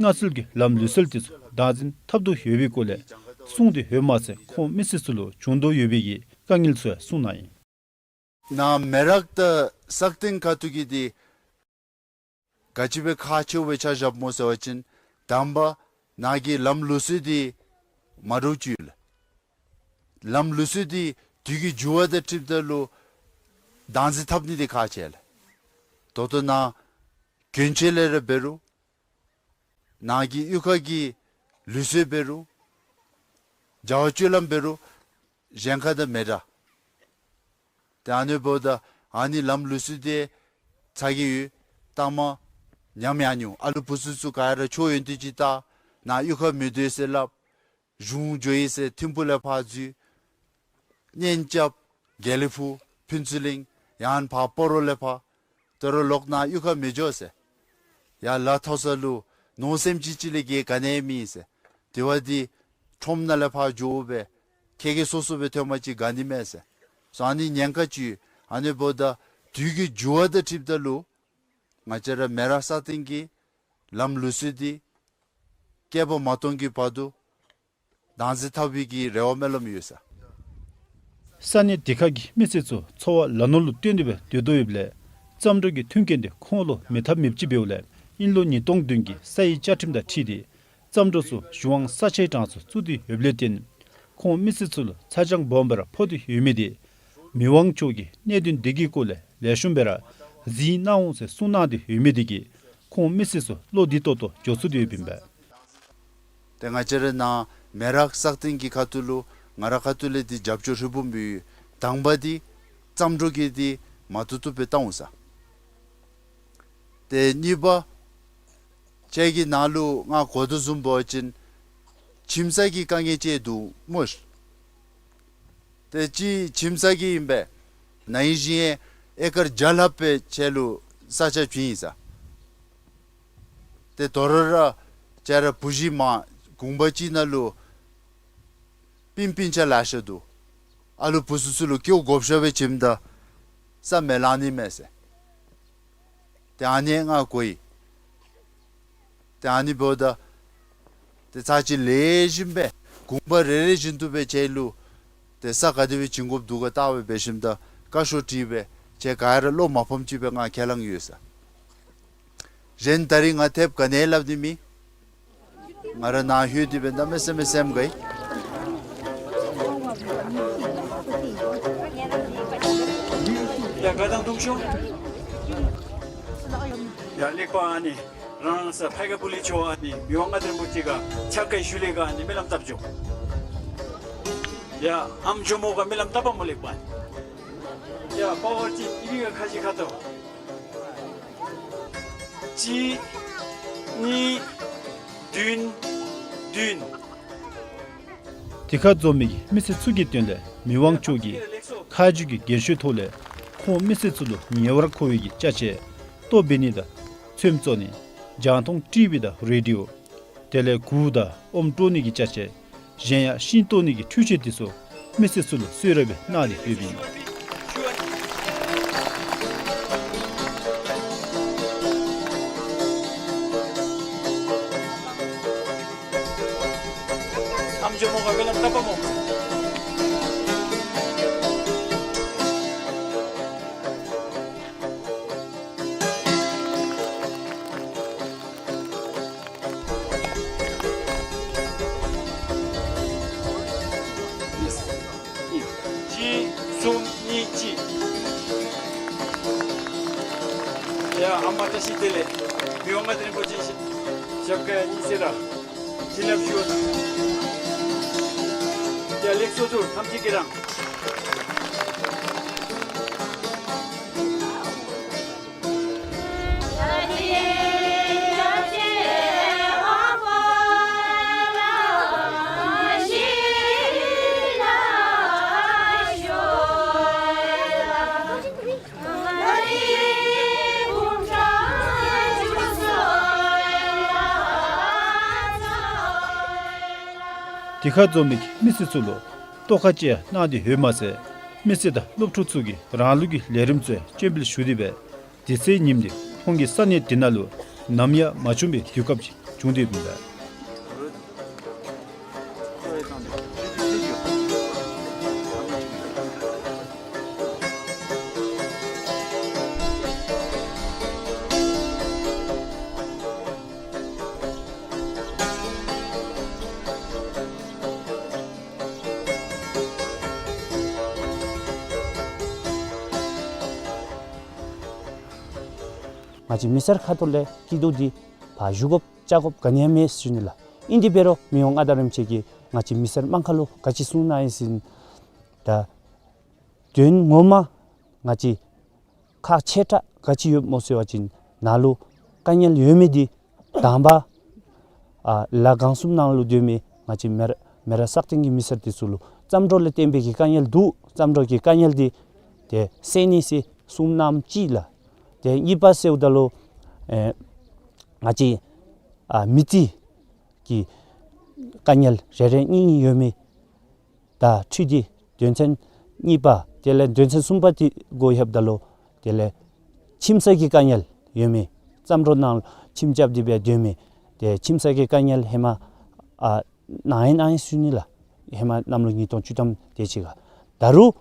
མངའ་གསོལ་གྱི་ལམ་ལུགས་སྲོལ་དེ་ཚུ་བདག་འཛིན་འཐབ་དོ་ཡོད་པའི་སྐོར་ལས་གསུངས་ཏེ་ཡོདཔ་མ་ཚད་ཁོང་མི་སེར་ཚུ་ལུ་བྱུང་དོ་ཡོད་པའི་གི་དཀའ་ངལ་ཚུ་ཡང་གསུངས་གནང་ཡི། ནཱ་མེ་རག་དང་སག་སྟེང་ཁ་ཐུག་གི་འདི་ག་ཅི་སྦེ་ཁག་ཆེཝ་སྦེ་ཆ་བཞགཔ་སྨོ་ཟེར་བ་ཅིན་དང་པ་ནཱ་གི་ལམ་ལུགས་སྲོལ་འདི་མ་འདྲཝ་ཅིག་ཡོད་ལགས། ལམ་ལུགས་སྲོལ་འདི་དུས་ཀྱི་འགྱུར་བ་དང་འཁྲིལཝ་ད་ལུ་བདག་འཛིན་འཐབ་ནི་འདི་ཁག་ཆེ་ལགས། ད་ལྟོ་ནཱ་གྱོན་ཆས་ལས་ར་འབད་རུང་ནཱ་གི་གཡུས་ཁ་གི་ལུགས་སྲོལ་འབད་རུང་བྱ་བ་སྤྱོད་ལམ་འབད་རུང་གཞན་ཁར་དང་མི་འདྲ། ཏེ་ཨ་ནི་འབདཝ་ད་ཨ་ནི་ལམ་ལུགས་སྲོལ་འདི་ཚ་གྱང་ཡོད། ལྟག་མ་ཉམས་ཡར་འགྱོ། ཨ་ལུ་བུ་ཚུ་ཚུ་ག་ར་ཆོས་ཡོན་ཏན་ཅིག་བལྟ། ནཱ་གཡུས་ཁར་མི་སྡོད་ཟེར་སླབ། གཞུང་འགྱོ་ཡི་ཟེར་ཐིམ་ཕུག་ལས་ཕར་འཛུལ། གཉན་རྐྱབ་དགེ་ལེགས་ཕུག་ཕུན་ཚོགས་གླིང་ཡང་ཕར་སྤ་རོ་ལས་ཕར་དོ་རུང་ལོག་ནཱ་གཡུས་ཁར་མི་འགྱོ་ཟེར། ཡར་ལ་མཐོ་ས་ལུ་ནོར་སེམས་ཅན་ཅིག་ལས་བརྒལ་ག་ནི་ཡང་མེད་ཟེར། དེ་བ་འདི་ཁྲོམ་ནང་ལས་ཕར་འགྱོ་སྦེ་ཁྱེད་ཁྱེད་སོ་སོ་སྦེ་ཐོནམ་ཅིག་ག་ནི་མེད་ཟེར། སོ་ཨ་ནི་ཉེན་ཁ་ཅིག་ཡོད། ཨ་ནི་འབདཝ་ད་དུས་ཀྱི་འགྱུར་བ་དང་འཁྲིལཝ་ད་ལུ་ང་བཅས་ར་མེ་རག་སག་སྟེང་གི་ལམ་ལུགས་སྲོལ་འདི་བསྐལ་པ་མ་སྟོང་གི་བར་དུ་བདག་འཛིན་འཐབ་པའི་གི་རེ་བ་སྨོན་ལམ་ཡོད་ཟེར། ས་གནས་དེ་ཁ་གི་མི་སེར་ཚུ་འཚོ་བ་ལ་ནོར་ལུ་བརྟེན་ཏེ་སྦེ་སྡོད་དོ་ཡོདཔ་ལས་རྩྭ་འབྲོག་གི་མཐུན་རྐྱེན་དེ་ཁོང་ལུ་མེད་ཐབས་མེདཔ་ཅིག་འབདཝ་ལས་དབྱིན་ལོ་ཉིས་སྟོང་བདུན་གྱི་ས་ཡི་བཅའ་ཁྲིམས་དང་འཁྲིལ་ཏེ་རྩྭ་འབྲོག་ཚུ་གཞུང་དབང་ས་ཆའི་གྲངས་སུ་བཙུགས་ཏེ་ཡོདཔ་ལས་བརྟེན་ཁོང་མི་སེར་ཚུ་ལུ་ཚ་གྱང་སྦོམ་སྦེ་ར་ཕོག་སྟེ་ཡོད་མི་དེ་མི་དབང་མཆོག་གིས་གནད་དོན་དེ་གི་སྐོར་ལས་ལེགས་ཤོམ་སྦེ་ར་གཟིགས་གནང་འོང་ཟེར་གསུངས་གནང་སྟེ་ཡོད་མི་དེ་གིས་ཁོང་མི་སེར་ཚུ་བློ་བདེ་ཏོག་ཏོ་འགྱོ་ཚུགས་ཏེ་ཡོདཔ་ཨིན་པས། ཏེ་ང་བཅས་ར་ནཱ་མེ་རག་སག་སྟེང་གི་ཁ་ཐུག་ལུ་ང་ར་ཁ་ཐུག་ལས་འདི་རྒྱབ་སྐྱོར་ཧྲིལ་བུམ་སྦེ་ཡོད། དང་པ་འདི་རྩྭ་འབྲོག་གི་འདི་མ་བཏུབ་བཏུབ་སྦེ་བཏང་འོང་ཟེར། ཏེ་གཉིས་པ་ཁྱེད་ཀྱི་ནང་ལུ་ང་གོ་དོ་བཟུམ་འབད་བ་ཅིན་ཁྱིམ་ས་གི་དཀའ་ངལ་ཅིག་འདུག་སྨོ། ཏེ་ཅིག་ཁྱིམ་ས་གི་ཨིན་པས། ན་ཧིང་གཞེས་ཨེ་ཀར་བརྒྱ་ལྷགཔ་སྦེ་ཁྱེད་ལུ་ས་ཆ་བྱིན་ཡི་ཟེར། ཏེ་དོ་རུང་ར་ཁྱེད་ར་བུ་གཞི་མར་གུང་པ་ཅིག་ནང་ལུ་སྤུན་སྤུན་ཆ་ལེ་ཤ་འདུག། ཨ་ལུ་བུ་ཚུ་ཚུ་ལུ་སྐྱེཝ་བགོ་བཤའ་སྦེ་བྱིནམ་ད་ས་མེད་ལང་ནི་མས་ཟེར། ཏེ་ཨ་ནི་ང་གོ་ཡི། ཏེ་ཨ་ནི་འབདཝ་ད་ཏེ་ཚར་གཅིག་ལེགས་ཤོམ་སྦེ་གུང་པ་རེ་རེ་བཞིན་དུ་སྦེ་ཁྱེད་ལུ་ཏེ་ས་ག་དེ་སྦེ་བྱིན་དགོཔ་འདུག་ག་བལྟ་སྦེ་འབད་ཞིནམ་ད་བཀའ་ཤོག་བྲིས་སྦེ་ཁྱེད་ག་ར་བློ་མ་ཕམ་ཅིག་སྦེ་ང་ཁས་བླངས་ཡོད་ཟེར། གཞན་ད་རིས་ང་ཐེབས་ག་ནི་ཡང་སླབ་ནི་མེད། ང་ར་ནཱ་ལྷོད་དེ་སྦེ་གནམ་མེད་ས་མེད་སེམས་དགའ་ཡི། ཡ་ག་དང་འདུག་ཤོག། ཡ་ལེགས་པ། ཨ་ནི་རང་རང་ས་ཕའི་ཁ་ཕུལ་ལེ་ཆོ། ཨ་ནི་མི་དབང་མངའ་བདག་རིན་པོ་ཆེ་ག་ཕྱག་འཚལ་ཞུ་ལེ་ག་ཨ་ནི་སྨོན་ལམ་བཏབ་ཆོག། ཡ་ཨམ་ཇོ་མོ་ག་སྨོན་ལམ་བཏབ་པ་སྨོ། ལེགས་པ། ཡ་དཔའ་བ་ཅིག་ཨི་བི་ག་ཁ་ཅིག་ཁ་ཐོབ། གཅིག་གཉིས་བདུན། བདུན། བདུན། དེ་ཁར་འཛོམས་མི་གི་མི་སེར་ཚུ་གི་དོན་ལས་མི་དབང་མཆོག་གིས་ཁ་རྗེ་གི་རྒན་ཤོས་ཐོག་ལས་ཁོང་མི་སེར་ཚུ་ལུ་ཉེ་བར་མཁོ་བའི་གི་ཅ་ཆས་ལྟོ་འབད་ནི་དང་ཚོདམ་བཙོང་ནི། རྒྱང་མཐོང་ཊི་བི་དང་རེ་ཌི་ཡོ། དེ་ལས་གུར་དང་ཨོམ་དཀྲོག་ནི་གི་ཅ་ཆས། གཞན་ཡང་ཤིང་བཏོག་ནི་གི་འཕྲུལ་ཆས་དེ་ཚུ་མི་སེར་ཚུ་ལུ་གསོལ་རས་སྦེ་གནང་སྟེ་ཡོདཔ་ཨིན། གཅིག་གསུམ་གཉིས་གཅིག། ཡ་ཨ་མ་བཀྲ་ཤིས་བདེ་ལེགས། མི་དབང་མངའ་བདག་རིན་པོ་ཆེ་ཞབས་སྐྱིལ་ཉི་ཤུ་རྩ་བཞི་ལགཔ་ཞུ། ཡ་ལེགས་སོ། ཐུགས་རྗེ་གནང་། དེ་ཁར་འཛོམས་མི་གི་མི་སེར་ཚུ་ལུ་ལྟོ་ཁ་ཅིག་གནང་སྟེ་ཡོདཔ་མ་ཚད་མི་སེར་དང་སློབ་ཕྲུག་ཚུ་གིས་རང་ལུགས་ཀྱི་ལས་རིམ་ཚུ་སྤྱན་འབུལ་ཞུ་སྟེ་སྦེ་དེ་ཚེ་ཉིནམ་འདི་ཁོང་གི་ས་གནས་འདི་ནང་ལུ་ནམ་ཡང་མ་བྱུང་བའི་དུས་སྐབས་ཅིག་བྱུང་སྟེ་ཡོདཔ་ཨིན་པས། ང་བཅས་མི་སེར་ཁ་ཐུག་ལས་སྐྱིད་སྡུག་འདི་ཕར་ཞུ་དགོཔ་བཅར་དགོཔ་ག་ནི་ཡང་མེད་ཟེར་ཞུ་ནི་ལགས། ཨིན་དེ་འབད་རུང་མི་དབང་མངའ་བདག་རིན་པོ་ཆེ་གིས་ང་བཅས་མི་སེར་དམངས་ཁ་ལུ་ག་ཅི་གསུང་གནང་ཡི་ཟེར་ན། ད་དོན་ངོ་མ་ང་བཅས་ཁག་ཆེ་དྲགས་ག་ཅི་ཡོདཔ་སྨོ་ཟེར་བ་ཅིན་ནཱ་ལུ་དཀའ་ངལ་ཡོད་མི་འདི་དང་པ་ཨ་ལ་གང་གསུམ་ནང་ལུ་སྡོད་མི་ང་བཅས་མེ་ར་མེ་ར་སག་སྟེང་གི་མི་སེར་འདི་ཚུ་ལུ་རྩམ་དྲོ་ལས་བརྟེན་པའི་གི་དཀའ་ངལ་འདུག། རྩམ་དྲོ་གི་དཀའ་ངལ་འདི་ཏེ་སེལ་ནི་ཟེར་གསུང་གནངམ་ཅིག་ལགས། ཏེ་གཉིས་པ་ཟེརཝ་ད་ལུ་ཨེ་ང་བཅས་ཨ་མི་རྩིས་ཀྱི་དཀའ་ངལ་རེ་རེ་གཉིས་གཉིས་ཡོད་མི་དང་འཁྲིལ་ཏེ་དོན་ཚན་གཉིས་པ་དེ་ལས་དོན་ཚན་གསུམ་པ་དེ་གུ་ལྷོདཔ་ད་ལུ་དེ་ལས་ཁྱིམ་ས་གི་དཀའ་ངལ་ཡོད་མི་རྩམ་དྲོ་ནང་ཁྱིམ་རྐྱབ་སྟེ་སྦེ་སྡོད་མི་ཏེ་ཁྱིམ་ས་གི་དཀའ་ངལ་ཧེ་མ་ཨ་གནང་ཡི་གནང་ཡི་ཟེར་ཞུ་ནི་ལགས། ཧེ་མ་གནམ་ལོ་ཉིས་སྟོང་བཅུ་ཐམ་དེ་ཅིག་ཁར། ད་རུང་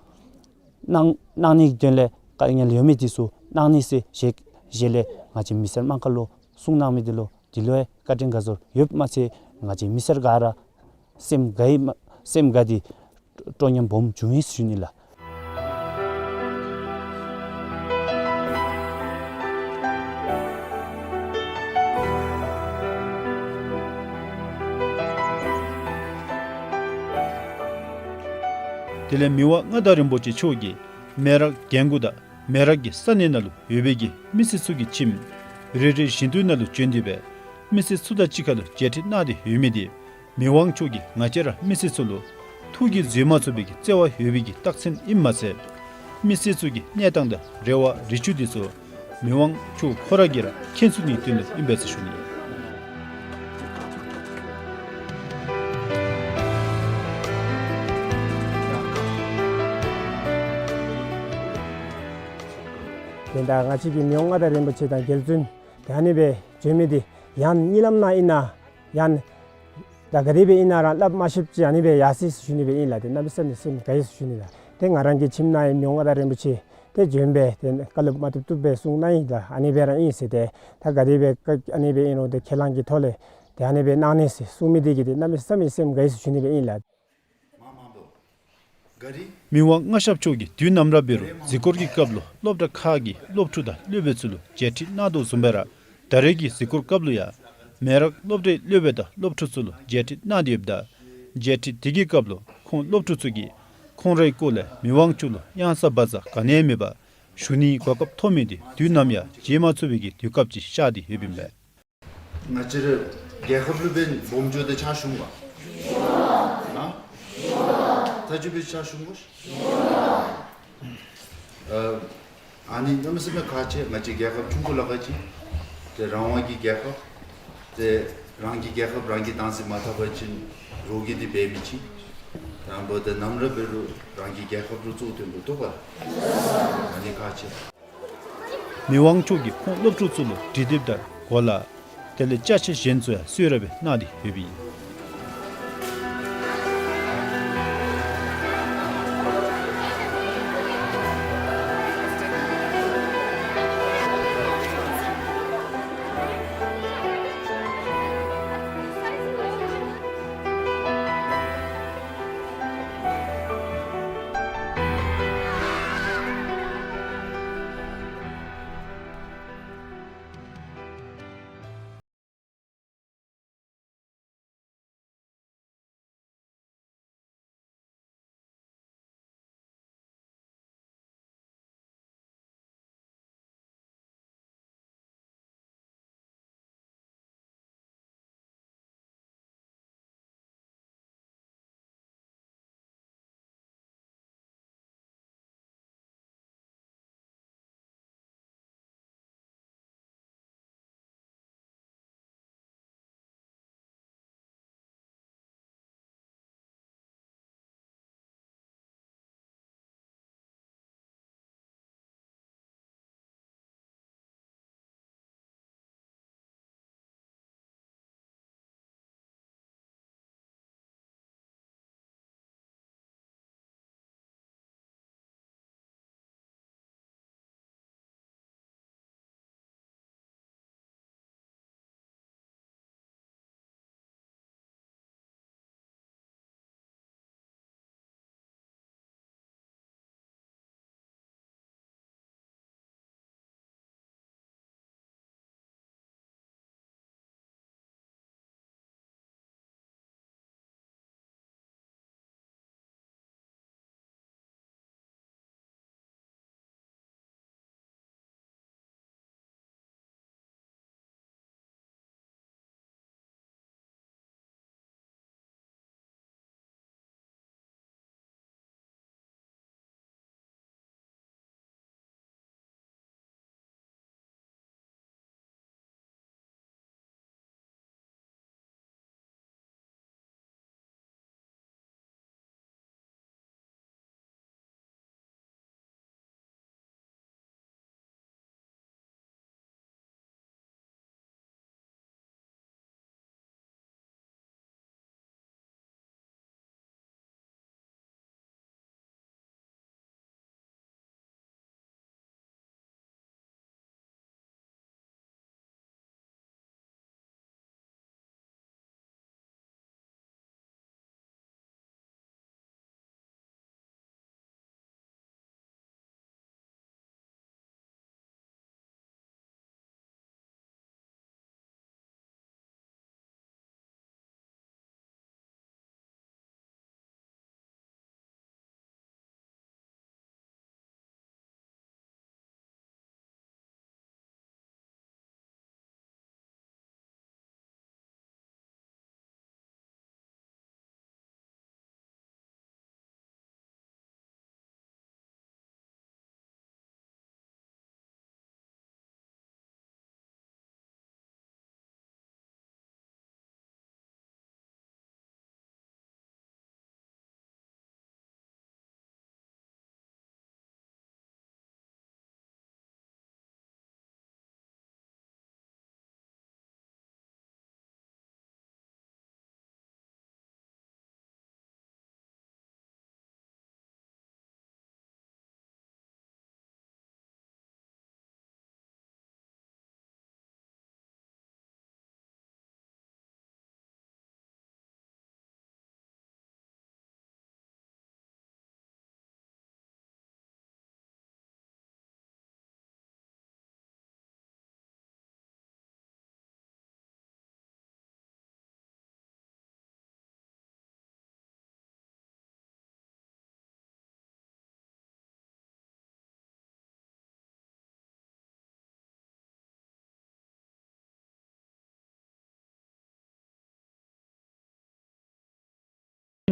གནང་གནང་ནི་གི་དོན་ལས་དཀའ་ངལ་ཡོད་མི་དེ་ཚུ་གནང་ནི་ཟེར་ཞལ་ཞལ་ལས་ང་བཅས་མི་སེར་དམངས་ཁ་ལུ་གསུང་གནང་མི་དེ་ལུ་དེ་ལུ་ཡང་བཀའ་དྲིན་དགའ་ཚོར་ཡོདཔ་མ་ཚད་ང་བཅས་མི་སེར་ག་ར་སེམས་དགའ་ཡི་མ་སེམས་དགའ་སྟེ་སྤྲོ་ཉམས་སྦོམ་བྱུང་ཡི་ཟེར་ཞུ་ནི་ལགས། དེ་ལས་མི་དབང་མངའ་བདག་རིན་པོ་ཆེ་མཆོག་གིས་མེ་རག་རྒན་གོག་དང་མེ་རག་གི་ས་གནས་ནང་ལུ་ཡོད་པའི་གི་མི་སེར་ཚུ་གི་ཁྱིམ་རེ་རེ་བཞེངས་སྟོད་ནང་ལུ་བྱོན་ཏེ་སྦེ་མི་སེར་ཚུ་དང་གཅིག་ཁར་ལུ་མཇལ་འཕྲད་གནང་སྟེ་ཡོད་མི་དེ་མི་དབང་མཆོག་གིས་ང་བཅས་ར་མི་སེར་ཚུ་ལུ་ཐུགས་ཀྱིས་བཟོད་མ་ཚུགས་པའི་གི་བརྩེ་བ་ཡོད་པའི་གི་རྟགས་མཚན་ཨིནམ་མ་ཚད་མི་སེར་ཚུ་གི་གནས་སྟངས་དང་རེ་བ་རེ་ཆེ་དེ་ཚུ་མི་དབང་མཆོག་ཁོ་ར་གིས་ར་མཁྱེན་ཚུགས་ནིའི་དོན་ལུ་ཨིན་པས་ཟེར་ཞུ་ནི། དེ་ད་ང་བཅས་ཀྱི་མི་དབང་མངའ་བདག་རིན་པོ་ཆེ་དང་རྒྱལ་བཙུན་དེ་ཨ་ནི་སྦེ་བྱོན་མི་དེ་ཡང་གཉིད་ལམ་ནང་ཨིན་ན་ཡང་ད་ག་དེ་སྦེ་ཨིན་ན་ར་སླབ་མ་ཤེསཔ་ཅིག་ཨ་ནི་སྦེ་ཡར་སོ་ཡི་ཟེར་ཞུ་ནི་སྦེ་ཨིན་ལགས། ཏེ་གནམ་མེད་ས་མེད་སེམས་དགའ་ཡི་ཟེར་ཞུ་ནི་ལགས། ཏེ་ང་རང་གི་ཁྱིམ་ནང་ཡང་མི་དབང་མངའ་བདག་རིན་པོ་ཆེ་ཏེ་བྱོན་སྦེ་ཏེ་བཀའ་སློབ་མ་བཏུབ་བཏུབ་སྦེ་གསུང་གནང་ཡི་ལགས། ཨ་ནི་སྦེ་ར་ཨིན་ཟེར་ཏེ་ད་ག་དེ་སྦེ་ཨ་ནི་སྦེ་ཨིན་རུང་ཏེ་ཁས་བླངས་ཀྱི་ཐོག་ལས་ཏེ་ཨ་ནི་སྦེ་གནང་ནི་ཟེར་གསུང་མི་དེ་གིས་ཏེ་གནམ་མེད་ས་མེད་སེམས་དགའ་ཡི་ཟེར་ཞུ་ནི་སྦེ་ཨིན་ལགས། མི་དབང་མངའ་ཞབས་མཆོག་གིས་དུས་ནམ་ར་འབད་རུང་གཟིགས་སྐོར་གྱི་སྐབས་ལུ་སློབ་གྲྭ་ཁག་གི་སློབ་ཕྲུག་དང་སློབ་དཔོན་ཚུ་ལུ་མཇལ་འཕྲད་གནང་དོ་བཟུམ་སྦེ་ར་ད་རེས་ཀྱི་གཟིགས་སྐོར་སྐབས་ལུ་ཡང་མེ་རག་སློབ་གྲྭའི་སློབ་དཔོན་དང་སློབ་ཕྲུག་ཚུ་ལུ་མཇལ་འཕྲད་གནང་སྟེ་ཡོདཔ་ད་མཇལ་འཕྲད་དེ་གི་སྐབས་ལུ་ཁོང་སློབ་ཕྲུག་ཚུ་གིས་ཁོང་རའི་སྐོར་ལས་མི་དབང་མཆོག་ལུ་གཡང་ས་བ་ས་ག་ནི་ཡང་མེད་པར་ཞུ་ནིའི་གོ་སྐབས་ཐོབ་མི་དེ་དུས་ནམ་ཡང་བརྗེད་མ་ཚུགས་པའི་གི་དུས་སྐབས་ཅིག་ཤར་ཏེ་ཡོདཔ་ཨིན་པས། ང་བཅས་ར་ རྒྱལ་ཁབ་ལུ་འབདན་སྦོམ་འགྱོ་སྟེ་ཕྱག་ཞུ་འོང་ག། ཨ། ད་ཅི་འབད་ཕྱག་ཞུ་འོང་ག། ཨ་ནི་གནམ་མེད་ས་མེད་ཁག་ཆེ། ང་བཅས་རྒྱལ་ཁབ་ཆུང་ཀུ་ལ་ཁག་ཅིག་ཏེ་རང་དབང་གི་རྒྱལ་ཁབ་ཏེ་རང་གི་རྒྱལ་ཁབ་རང་གིས་བདག་འཛིན་མ་འཐབ་པ་ཅིན་རོགས་ཀྱིས་འདི་འབད་མི་ཅིག་ཡང་འབདཝ་ད་ནམ་ར་འབད་རུང་རང་གི་རྒྱལ་ཁབ་ལུ་གཙོ་བོ་བཏོན་དགོ་འདུག་པ། ཨ་ནི་ཁག་ཆེ། མི་དབང་མཆོག་གིས་ཁོང་སློབ་ཕྲུག་ཚུ་ལུ་འབྲི་དེབ་དང་གོ་ལ་དེ་ལས་ཅ་ཆས་གཞན་ཚུ་ཡང་གསོལ་རས་སྦེ་གནང་སྟེ་ཡོདཔ་ཨིན།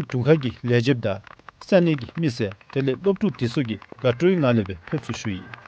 དྲུང་ཁག་གི་ལས་བྱེདཔ་དང་ས་གནས་ཀྱི་མི་སེར་དེ་ལས་སློབ་ཕྲུག་དེ་ཚུ་གིས་དགའ་སྤྲོའི་ངང་ལས་སྦེ་ཕེབས་བསུ་ཞུ་ཡི།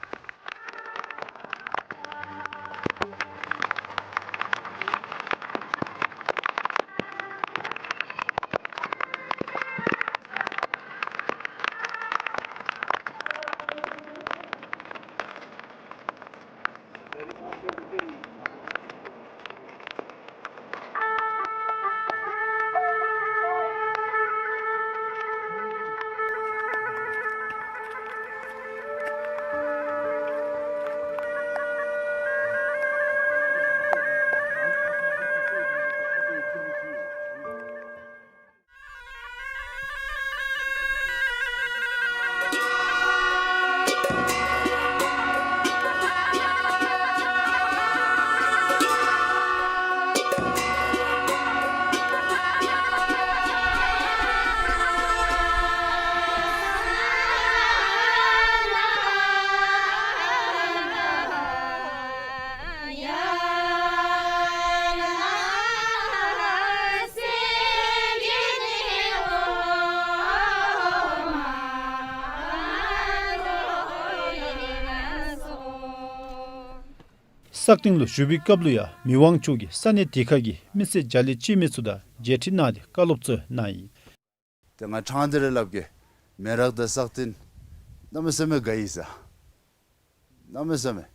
སག་སྟེང་ལུ་བཞུགས་པའི་སྐབས་ལུ་ཡང་མི་དབང་མཆོག་གིས་ས་གནས་དེ་ཁར་གྱི་མི་སེར་རྒྱ་གླིང་སྤྱི་མི་ཚུ་དང་མཇལ་འཕྲད་གནང་སྟེ་བཀའ་སློབ་སྩལ་གནང་ཡི། ཏེ་ང་ཕྲང་སྟེ་ར་སླབ་གེ། མེ་རག་དང་སག་སྟེང་གནམ་མེད་ས་མེད་དགའ་ཡི་ཟེར། གནམ་མེད་ས་མེད་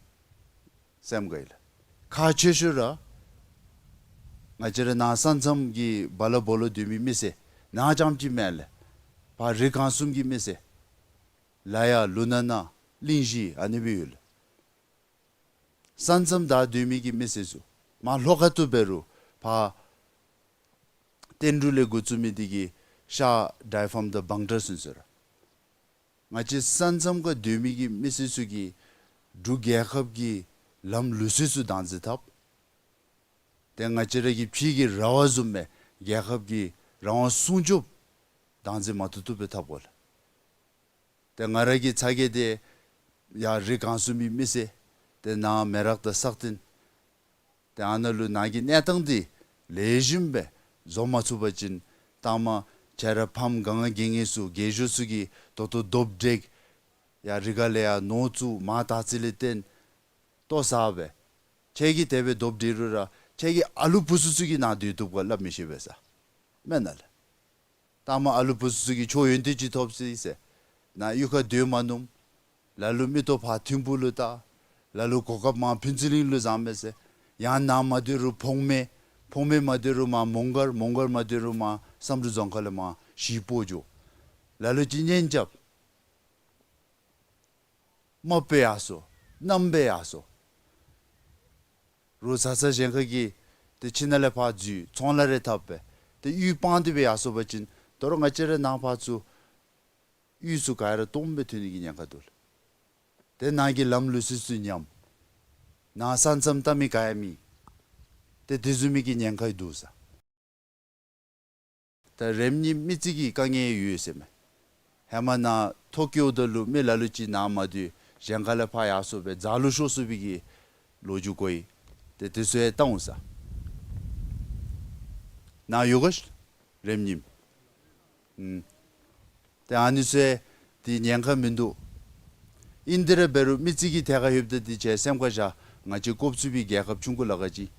སེམས་དགའ་ཡི་ལགས། ཁག་ཆེ་ཤོས་ར་ང་བཅས་ར་ནཱ་ས་མཚམས་ཀྱི་སྦ་ལ་སྦོ་ལོགས་སྡོད་མི་མི་སེར་ནཱ་རྐྱངམ་ཅིག་མེན་ལགས། ཕར་རི་སྒང་གསུམ་གྱི་མི་སེར་ལ་ཡ་ལུ་ན་ན་གླིང་བཞི་ཨ་ནི་སྦེ་ཡོད་ལགས། ས་མཚམས་བདའ་སྡོད་མི་གི་མི་སེར་ཚུ་མར་ལྷོ་ཁ་ཐུག་འབད་རུང་ཕར་བསྟན་འབྲུག་ལས་འགོ་བཙུགས་མི་འདི་གིས་ཤར་ཌའི་ཕཱམ་དང་བང་ཊ་ཚུན་ཚོད་ར་ང་བཅས་ས་མཚམས་ཁར་སྡོད་མི་གི་མི་སེར་ཚུ་གིས་འབྲུག་རྒྱལ་ཁབ་ཀྱི་ལམ་ལུགས་སྲོལ་ཚུ་བདག་འཛིན་འཐབ། ཏེ་ང་བཅས་ར་གི་ཕྱི་གི་ར་བ་བཟུམ་སྦེ་རྒྱལ་ཁབ་ཀྱི་རང་དབང་སྲུང་སྐྱོབ་བདག་འཛིན་མ་བཏུབ་བཏུབ་སྦེ་འཐབ་དགོ་ལགས། ཏེ་ང་ར་གི་ཚ་གྱང་འདི་ཡར་རི་སྒང་གསུམ་གྱི་མི་སེར་ཏེ་ནཱ་མེ་རག་དང་སག་སྟེང་ཏེ་ཨ་ནཱ་ལུ་ནཱ་གི་གནས་སྟངས་འདི་ལེགས་ཤོམ་སྦེ་བཟོ་མ་ཚུགས་པ་ཅིན་ལྟག་མ་ཁྱེད་ར་ཕམ་ག་ང་གི་ངེས་སུ་རྒས་ཤོས་ཚུ་གིས་ད་ལྟོ་རྡོབ་བྲེག་ཡར་རི་ཁ་ལས་ཡར་ནོར་བཙུགས་མར་དར་ཚིལ་ལས་བཏོན་ལྟོ་ཟ་སྦེ་ཁྱེད་ཀྱིས་དེ་སྦེ་རྡོབ་བྲེག་རུང་ར་ཁྱེད་ཀྱི་ཨ་ལུ་བུ་ཚུ་ཚུ་གིས་ནཱ་སྡོད་བཏུབ་ག་སླབ་མི་ཤེས་པས་ཟེར། མེན་ན་ལགས། ལྟག་མ་ཨ་ལུ་བུ་ཚུ་ཚུ་གིས་ཁྱོད་ཡོན་ཏན་ཅིག་ཐོབ་ཅི་ཟེར་ནཱ་གཡུས་ཁར་སྡོད་མ་ནུམ། ལ་ལུ་མིག་ཏོ་ཕར་ཐིམ་ཕུག་ལུ་བལྟ། ལ་ལུ་གོ་སྐབས་མར་ཕུན་ཚོགས་གླིང་ལུ་བཟང་མས་ཟེར། ཡང་ནཱ་མ་སྡོད་རུང་བོང་སྨད། བོང་སྨད་མ་སྡོད་རུང་མར་མོང་སྒར། མོང་སྒར་མ་སྡོད་རུང་མར་བསམ་གྲུབ་རྫོང་ཁག་ལས་མར་གཞིས་སྤོ་འགྱོ། ལ་ལུ་ཅིག་གཉེན་རྐྱབ། རྨགཔ་སྦེ་ཡར་སོང་། མནའམ་སྦེ་ཡར་སོང་། རོགས་བཟའ་ཚང་གཞན་ཁ་གིས་ཏེ་ཁྱིམ་ནང་ལས་ཕར་འཛུལ་ཚོང་ལཱ་རེ་འཐབ་སྦེ་ཏེ་གཡུས་སྤང་སྟེ་སྦེ་ཡར་སོང་པ་ཅིན་ད་རུང་ང་བཅས་ར་ནཱ་ཕར་ཚུར་གཡུས་ཚུ་ག་ར་སྟོངམ་སྦེ་ཐོན་ནི་གི་ཉེན་ཁ་འདུག་ལགས། ཏེ་ནཱ་གི་ལམ་ལུགས་སྲོལ་ཚུ་ཉམས། ནཱ་ས་མཚམས་བལྟ་མི་ག་ཡང་མེད། ཏེ་དེ་བཟུམ་མའི་གི་ཉེན་ཁ་འདུག་ཟེར། ད་རེམ་གཉིས་མི་རྩིས་ཀྱི་དཀའ་ངལ་ཡོད་ཟེར་མས། ཧེ་མ་ནཱ་ཐོ་བཀོདཔ་ད་ལུ་མི་ལ་ལུ་ཅིག་ནཱ་མ་སྡོད་གཞན་ཁ་ལས་ཕར་ཡར་སོང་སྦེ་རྫ་ལུ་ཤོར་སོང་པའི་གི་ལོ་རྒྱུས་གོ་ཡི། ཏེ་དེ་ཚུ་ཡང་བལྟ་འོང་ཟེར། ནཱ་ཡོད་ག་ཤི་རེམ་གཉིས། ཨུམ། ཏེ་ཨ་ནི་ཚུ་ཡང་ཏེ་ཉེན་ཁ་མིན་འདུག། ཨིན་ཏེ་ར་འབད་རུང་མི་རྩིས་ཀྱི་ཐད་ཁར་ལྷོདཔ་ད་ཏེ་ཁྱེད་སེམས་ཁར་བཞག། ང་བཅས་ཀོབ་ཚུ་པའི་རྒྱལ་ཁབ་ཆུང་ཀུ་ལ་ཁ་ཅིག་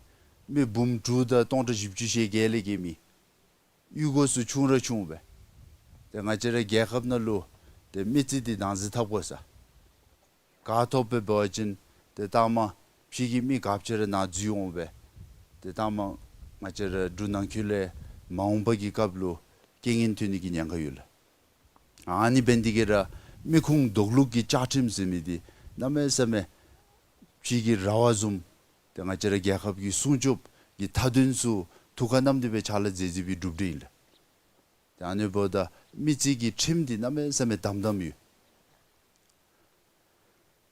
མི་འབུམ་དྲུག་དང་སྟོང་ཕྲག་བཞི་བཅུ་ཞེ་བརྒྱད་ལས་བརྒལ་མེད། གཡུས་སྒོ་ཚུ་ཆུང་ར་ཆུང་སྦེ། ཏེ་ང་བཅས་ར་རྒྱལ་ཁབ་ནང་ལུ་ཏེ་མི་རྩིས་འདི་བདག་འཛིན་འཐབ་དགོ་ཟེར། ག་ཐོབ་སྦེ་འབད་བ་ཅིན་ཏེ་ལྟག་མ་ཕྱི་གི་མི་ག་ཅི་ར་ནཱ་འཛུལ་འོང་སྦེ། ཏེ་ལྟག་མ་ང་བཅས་ར་འབྲུག་ནང་འཁོད་ལས་མ་འོངས་པ་གི་སྐབས་ལུ་རྐྱེན་ངན་ཐོན་ནི་གི་ཉེན་ཁ་ཡོད་ལགས། ཨ་ནི་འབད་ནི་དེ་གིས་ར་མི་ཁུངས་འདོགས་ལུགས་ཀྱི་བཅའ་ཁྲིམས་ཟེར་མི་འདི་གནམ་མེད་ས་མེད་ཕྱི་གི་ར་བ་བཟུམ། ཏེ་ང་བཅས་ར་རྒྱལ་ཁབ་ཀྱི་སྲུང་སྐྱོབ་ཀྱི་མཐའ་དོན་ཚུ་ཐུགས་ཁར་བསྣམས་ཏེ་སྦེ་ཕྱག་ལཱ་མཛད་མཛད་པའི་གྲུབ་འབྲས་ཨིན་ལགས། ཏེ་ཨ་ནི་འབདཝ་ད་མི་རྩིས་ཀྱི་ཁྲིམས་འདི་གནམ་མེད་ས་མེད་དམ་དམ་ཡོད།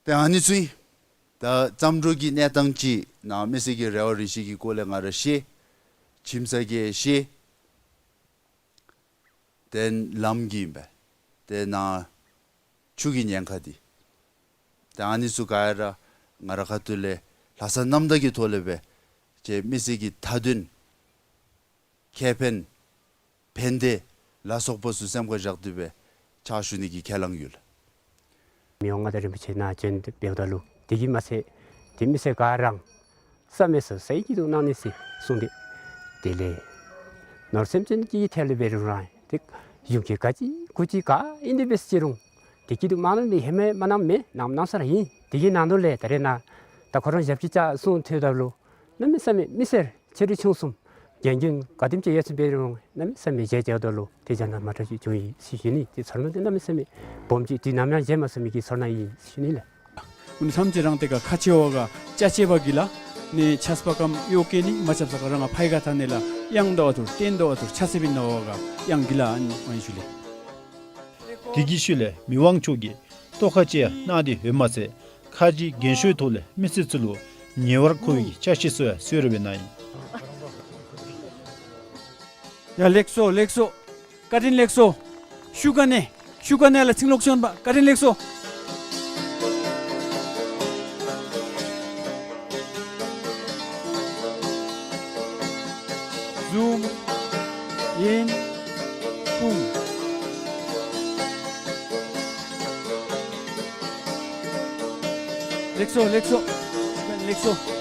ཏེ་ཨ་ནི་ཚུ་ཨིན། ད་བརྩམས་སྒྲུང་གི་གནས་སྟངས་ཅིག་ནཱ་མི་སེར་གྱི་རེ་བ་རེ་བཞི་གི་སྐོར་ལས་ང་ར་ཤེས། ཁྱིམ་ས་གི་ཤེས། ཏེ་ལམ་གྱི་ཨིན་པས། ཏེ་ནཱ་ཆུ་གི་ཉེན་ཁ་འདི། ཏེ་ཨ་ནི་ཚུ་ག་ར་ང་ར་ཁ་ཐུག་ལས་ལྷག་བསམ་རྣམ་དག་གི་ཐོག་ལས་སྦེ་ཁྱེད་མི་སེར་གྱི་མཐའ་དོན་ཁེ་ཕན་ཕན་བདེ་ ལ་སོགས་པ་ཚུ་སེམས་ཁར་བཞག་སྟེ་སྦེ་ཕྱག་ཞུ་ནི་གི་ཁས་བླངས་ཡོད། མི་དབང་མངའ་བདག་རིན་པོ་ཆེ་ནཱ་བྱོན་འབདཝ་ད་ལུ་དེ་གིས་མ་ཚད་དེ་མི་སེར་ག་ར་བསམ་མེད་ས་ས་ཡི་སྐྱིད་སྡུག་གནང་ནི་ཟེར་གསུངས་ཏེ། དེ་ལས་ནོར་སེམས་ཅན་གྱི་ཐད་ལས་འབད་རུང་ར་ཏེ་གཞུང་གི་ག་ཅི་གུ་ཅི་ག་ཨིན་དེ་སྦེ་ཟེར་རུང་དེ་སྐྱིད་སྡུག་མ་གནང་མི་ཧེ་མ་མ་གནངམ་མེད། གནངམ་གནང་ས་ར་ཨིན། དེ་གི་ནང་དོག་ལས་ད་རེས་ནཱ་ད་ཁོ་ར་ཞབས་ཀྱིས་བཅགས་གསུངས་ཐོནམ་ད་ལུ་གནམ་མེད་ས་མེད་མི་སེར་ཆེ་འབྲིང་ཆུང་གསུམ་རྒན་གཞོན་ག་དེམ་ཅིག་ཡོད་ཚད་འབད་རུང་གནམ་མེད་ས་མེད་མཇལ་མཇལཝ་ད་ལུ་ཏེ་བྱ་ན་མ་འདྲཝ་ཅིག་བྱུང་ཡི་ཟེར་ཞུ་ནི། ཏེ་ཚོར་སྣང་འདི་གནམ་མེད་ས་མེད་སྦོམ་ཅིག་དུས་ནམ་ཡང་བཞེས་མ་ཚུགས་མི་གི་ཚོར་སྣང་ཨིན་ཟེར་ཞུ་ནི་ལགས། ཨུ་ནི་ཐམས་ཅད་རང་སྡེ་ཁག་ཁག་ཆེ་བ་ག་ཅ་ཆས་པ་གི་ལ་ནི་ཆས་པ་ཀམ་གཡོག་བཀོལ་ནི་མ་རྐྱབ་ས་ག་ར་ང་ཕའི་ཁ་ཐང་ནི་ལ་གཡང་ད་བ་ཐུར་སྟོན་ད་བ་ཐུར་ཆ་ཚེ་བིན་ན་བ་ག་གཡང་གི་ལ་ཨ་ནི་ཨ་ནི་ཞུ་ལེ། དེ་གི་ཤུལ་ལས་མི་དབང་མཆོག་གིས་ཏོག་ཁ་ཅིག་ཡང་གནང་སྟེ་ཡོདཔ་མ་ཚད་ཁ་རྗེ་རྒན་ཤོས་ཐོག་ལས་མི་སེར་ཚུ་ལུ་ཉེ་བར་མཁོ་བའི་ཅ་ཆས་ཚུ་ཡང་གསོལ་རས་སྦེ་གནང་ཡི། ཡ་ལེགས་སོ་ལེགས་སོ། བཀའ་དྲིན་ལེགས་སོ། ཤུགས་ཀ་ནས་ཤུགས་ཀ་ནས་ལ་ཚིང་ལོག་ཤོན་པ་བཀའ་དྲིན་ལེགས་སོ། ཟུམ་ཡིན་ཀུང་། ལེགས་སོ་ལེགས་སོ་ལེགས་སོ།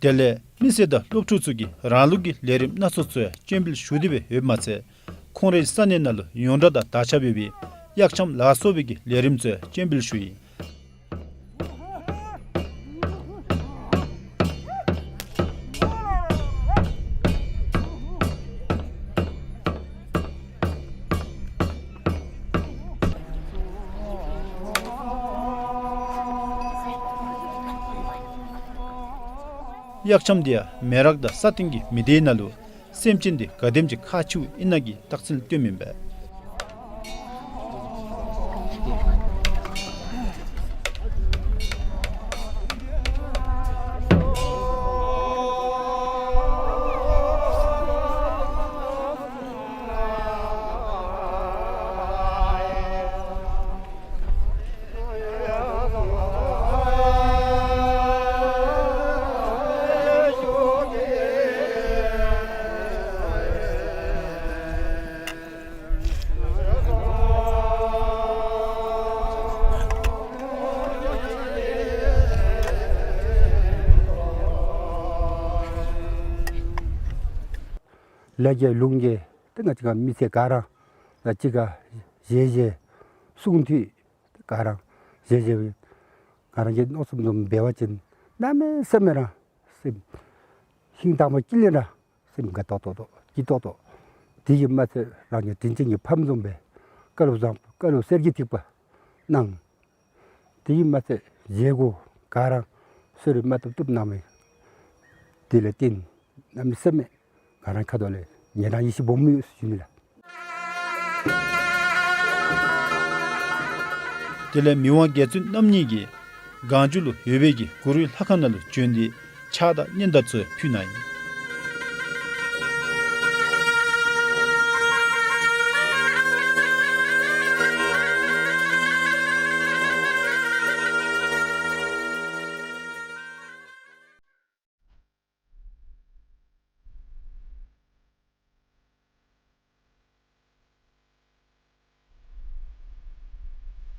དེ་ལས་མི་སེར་དང་སློབ་ཕྲུག་ཚུ་གིས་རང་ལུགས་ཀྱི་ལས་རིམ་སྣ་ཚོགས་ཚུ་ཡང་སྤྱན་འབུལ་ཞུ་སྟེ་སྦེ་ཡོདཔ་མ་ཚད་ཁོང་རའི་ས་གནས་ནང་ལུ་ཡོངས་གྲགས་དང་དར་ཁྱབ་ཡོད་པའི་གཡག་འཆམ་ལ་སོགས་པའི་གི་ལས་རིམ་ཚུ་ཡང་སྤྱན་འབུལ་ཞུ་ཡི། གཡག་འཆམ་འདི་ཡང་མེ་རག་དང་ས་སྟེང་གི་མི་སྡེའི་ནང་ལུ་སེམས་ཅན་འདི་ག་དེམ་ཅིག་ཁག་ཆེཝ་ཨིན་ན་གི་རྟགས་མཚན་སྟོནམ་ཨིན་པས། ལ་རྒྱ་ལུང་རྒྱ་ཏེ་ང་བཅས་ཀ་མི་སེར་ག་ར་ལ་གཅིག་ཁར་བཞེས་བཞེས་གསུང་ཐོས་ག་ར་བཞེས་བཞེས་ག་ར་གི་མནོ་བསམ་བཟུམ་འབད་བ་ཅིན་གནམ་མེད་ས་མེད་ར་སེམས་ཤིང་དྭངས་མ་སྐྱིད་ལེ་ར་སེམས་དགའ་ཏོག་ཏོ་སྐྱིད་ཏོག་ཏོ། དེ་གིས་མ་ཚད་རང་གི་དྲིན་ཅན་གྱི་ཕམ་བཟུམ་སྦེ་བཀའ་སློབ་བཟང་བཀའ་སློབ་གསེར་གྱི་ཐིགས་པ་གནང་། དེ་གིས་མ་ཚད་བཞེས་སྒོ་ག་ར་གསོལ་རས་མ་བཏུབ་བཏུབ་གནང་མི་དེ་ལས་བརྟེན་གནམ་མེད་ས་མེད་ང་རའི་ཁ་ཐུག་ལས་ཉེ་རང་ཡིད་ཆེས་སྦོམ་ཡོད་ཟེར་ཞུ་ནི་ལགས། དེ་ལས་མི་དབང་རྒྱལ་བཙུན་རྣམ་གཉིས་ཀྱིས་གངས་ལྗོངས་ལུ་ཡོད་པའི་གི་གུ་རུའི་ལྷ་ཁང་ནང་ལུ་བྱོན་ཏེ་ཕྱག་དང་སྙན་དར་ཚུ་ཕུལ་གནང་ཡི།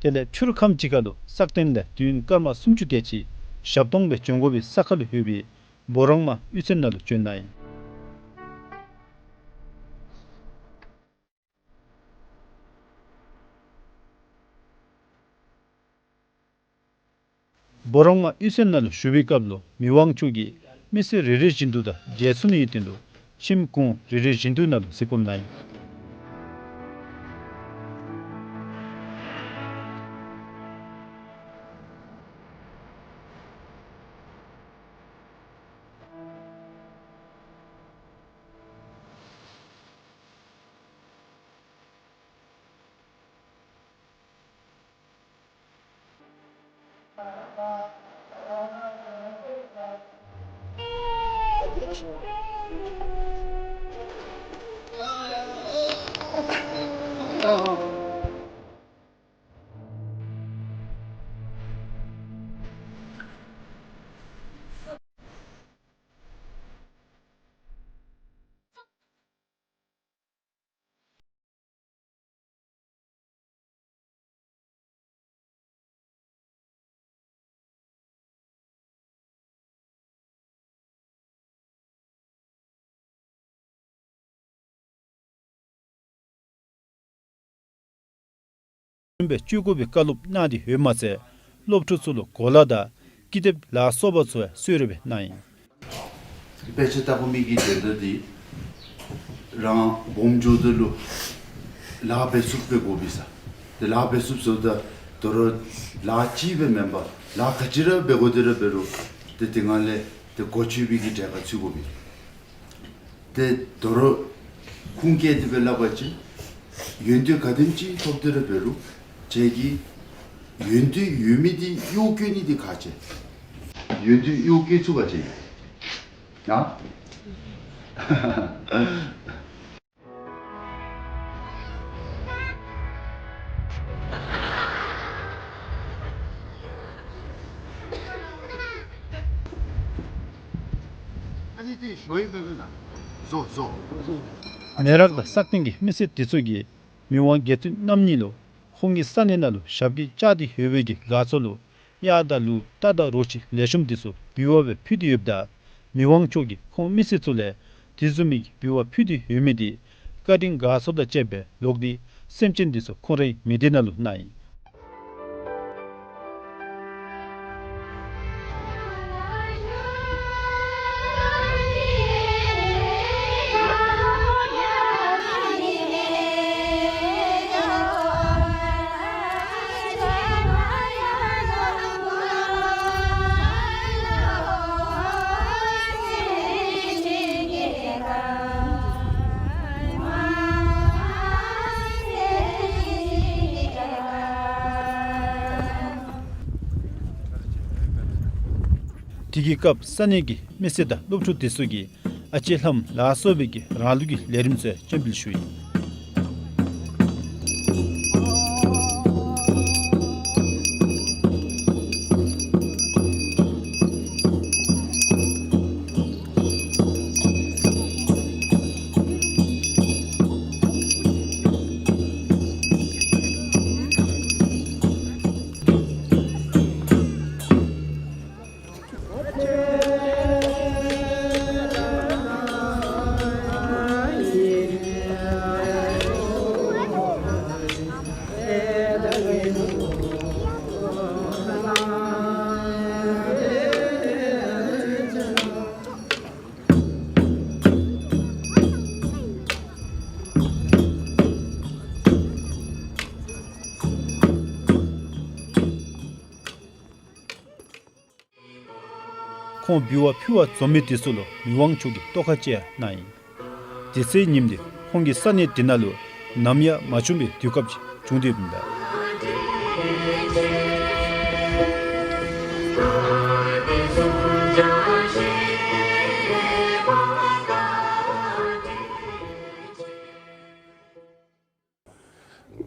དེ་ལས་ཕྱི་རུ་ཁམས་ཅིག་ཁར་ལུ་སག་སྟེང་ལས་དུས་ཡུན་སྐར་མ་སུམ་ཅུ་དེ་ཅིག་ཞབས་དོང་སྦེ་བྱོན་དགོ་པའི་ས་ཁར་ལུ་ཡོད་པའི་འབོ་རོང་མ་གཡུས་ཚན་ནང་ལུ་བྱོན་གནང་ཡི། འབོ་རོང་མ་གཡུས་ཚན་ནང་ལུ་བཞུགས་པའི་སྐབས་ལུ་མི་དབང་མཆོག་གིས་མི་སེར་རེ་རེ་བཞིན་དུ་དང་མཇལ་ཚུགས་ནི་གི་དོན་ལུ་ཁྱིམ་གུང་རེ་རེ་བཞིན་དུ་ནང་ལུ་གཟིགས་སྐོར་གནང་ཡི། སྦེ་བཅོས་དགོ་པའི་བཀའ་སློབ་གནང་སྟེ་ཡོདཔ་མ་ཚད་སློབ་ཕྲུག་ཚུ་ལུ་གོ་ལ་དང་ཀི་དེབ་ལ་སོགས་པ་ཚུ་ཡང་གསོལ་རས་སྦེ་གནང་ཡི། དཔེ་ཆ་ལྟ་དགོ་མི་གི་དོན་དག་འདི་རང་སྦོམ་འགྱོཝ་ད་ལུ་ལཱ་འབད་ཚུགསཔ་སྦེ་དགོ་པས་ཟེར། ཏེ་ལཱ་འབད་ཚུགསཔ་བཟོཝ་ད་དོ་རུང་ལཱ་གཅིག་སྦེ་མེན་པར་ལཱ་ག་ཅི་ར་འབད་དགོ་དེ་ར་འབད་རུང་ཏེ་དེ་སྒང་ལས་ཏེ་གོ་ཆོད་པའི་གི་གྲལ་ཁར་ཚུད་དགོ་པས། ཏེ་དོ་རུང་ཁུངས་བཀལ་ཏེ་སྦེ་སླབ་པ་ཅིན་ཡོན་ཏན་ག་དེམ་ཅིག་ཐོབ་སྟེ་ར་འབད་རུང་ཁྱེད་ཀྱིས་ཡོན་ཏན་ཡོད་མི་འདི་གཡོག་བཀོལ་ནི་འདི་ཁག་ཆེ། ཡོན་ཏན་གཡོག་བཀོལ་ཚུགས་པ་ཅིན་ཨ་ཨ་ནི་འདི་ཞོ་ཡི་འབད་མི་ན། བཟོ་བཟོ། མེ་རག་དང་སག་སྟེང་གི་མི་སེར་འདི་ཚུ་གིས་མི་དབང་རྒྱལ་བཙུན་རྣམ་གཉིས་ལུ་ཁོང་གི་ས་གནས་ནང་ལུ་ཞབས་ཀྱིས་བཅགས་ཏེ་ཡོད་པའི་གི་དགའ་ཚོར་ལུ་གཡག་དང་ལུག་རྟ་དང་རོ་ཁྱི་ལེགས་ཤོམ་འདི་ཚུ་འབུལ་བ་སྦེ་ཕུལ་ཏེ་ཡོདཔ་ད་མི་དབང་མཆོག་གིས་ཁོང་མི་སེར་ཚུ་ལས་དེ་བཟུམ་མའི་གི་འབུལ་བ་ཕུལ་ཏེ་ཡོད་མི་འདི་བཀའ་དྲིན་དགའ་ཚོར་དང་བཅས་པའི་ལོག་སྟེ་སེམས་ཅན་འདི་ཚུ་ཁོང་རའི་མི་སྡེ་ནང་ལུ་གནང་ཡི། དེ་གི་སྐབས་ས་གནས་ཀྱི་མི་སེར་དང་སློབ་ཕྲུག་དེ་ཚུ་གིས་ཨ་ལྕེ་ལྷམ་ལ་སོགས་པའི་གི་རང་ལུགས་ཀྱི་ལས་རིམ་ཚུ་སྤྱན་འབུལ་ཞུ་ཡི། ཁོང་འབུལ་བ་ཕུལ་བར་འཛོམས་མི་དེ་ཚུ་ལུ་མི་དབང་མཆོག་གིས་ཏོག་ཁ་ཅིག་ཡང་གནང་ཡི། དེ་ཚེ་ཉིནམ་དེ་ཁོང་གི་ས་གནས་དེ་ནང་ལུ་ནམ་ཡང་མ་བྱུང་བའི་དུས་སྐབས་ཅིག་བྱུང་སྟེ་ཡོདཔ་ཨིན་པས།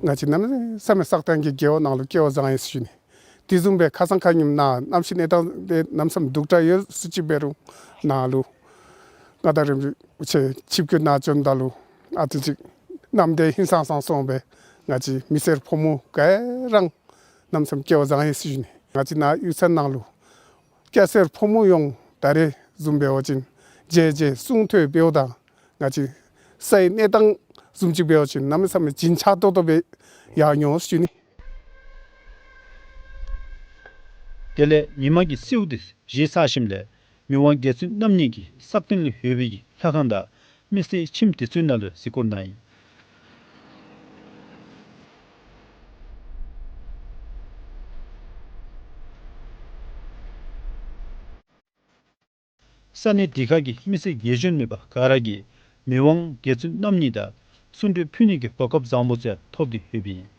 ང་བཅས་གནམ་མེད་ས་མེད་སག་སྟེང་གི་རྒེད་འོག་ནང་ལུ་སྐྱེ་བ་བཟང་ཡི་ཟེར་ཞུ་ནི། དེ་བཟུམ་སྦེ་ཁ་སང་ཁ་ཉིནམ་ནང་གནམ་གཤིས་གནས་སྟངས་དེ་གནམ་མེད་ས་མེད་སྡུག་དྲགས་ཡོད་ཟེར་ཅིག་འབད་རུང་ནང་ལུ་ང་དང་རིམ་གྲོ་ཆེ་ཆིབས་བསྒྱུར་ནང་བྱོནམ་ད་ལུ་ཨ་ཙི་ཅིག་གནམ་དེ་ཧིང་སངས་སངས་སོང་སྦེ་ང་བཅས་མི་སེར་ཕོ་མོ་ག་ར་གནམ་མེད་ས་མེད་སྐྱེ་བ་བཟང་ཡི་ཟེར་ཞུ་ནི། ང་བཅས་ནཱ་གཡུས་ཚན་ནང་ལུ་སྐྱ་སེར་ཕོ་མོ་ཡོངས་ད་རེས་བཟུམ་འབད་བ་ཅིན་མཇལ་མཇལ་གསུང་ཐོས་འབདཝ་ད་ང་བཅས་སའི་གནས་སྟངས་བཟུམ་ཅིག་འབད་བ་ཅིན་གནམ་མེད་ས་མེད་བྱིན་ཆགས་ཏོག་ཏོ་སྦེ་ཡར་འོང་ཟེར་ཞུ་ནི། དེ་ལས་ཉིན་མ་གི་གསོལཝ་དེ་བཞེས་ཚར་ཞིནམ་ལས་མི་དབང་རྒྱལ་བཙུན་རྣམ་གཉིས་ཀྱིས་སག་སྟེང་ལུ་ཡོད་པའི་གི་ལྷ་ཁང་དང་མི་སེར་ཁྱིམ་དེ་ཚུ་ནང་ལུ་གཟིགས་སྐོར་གནང་ཡི། ས་གནས་དེ་ཁ་གི་མི་སེར་རྒས་གཞོན་མེད་པར་ག་ར་གིས་མི་དབང་རྒྱལ་བཙུན་རྣམ་གཉིས་དང་གསུང་གྲོས་ཕུལ་ནི་གི་གོ་སྐབས་བཟང་པོ་ཚུ་ཡང་ཐོབ་སྟེ་ཡོདཔ་ཨིན།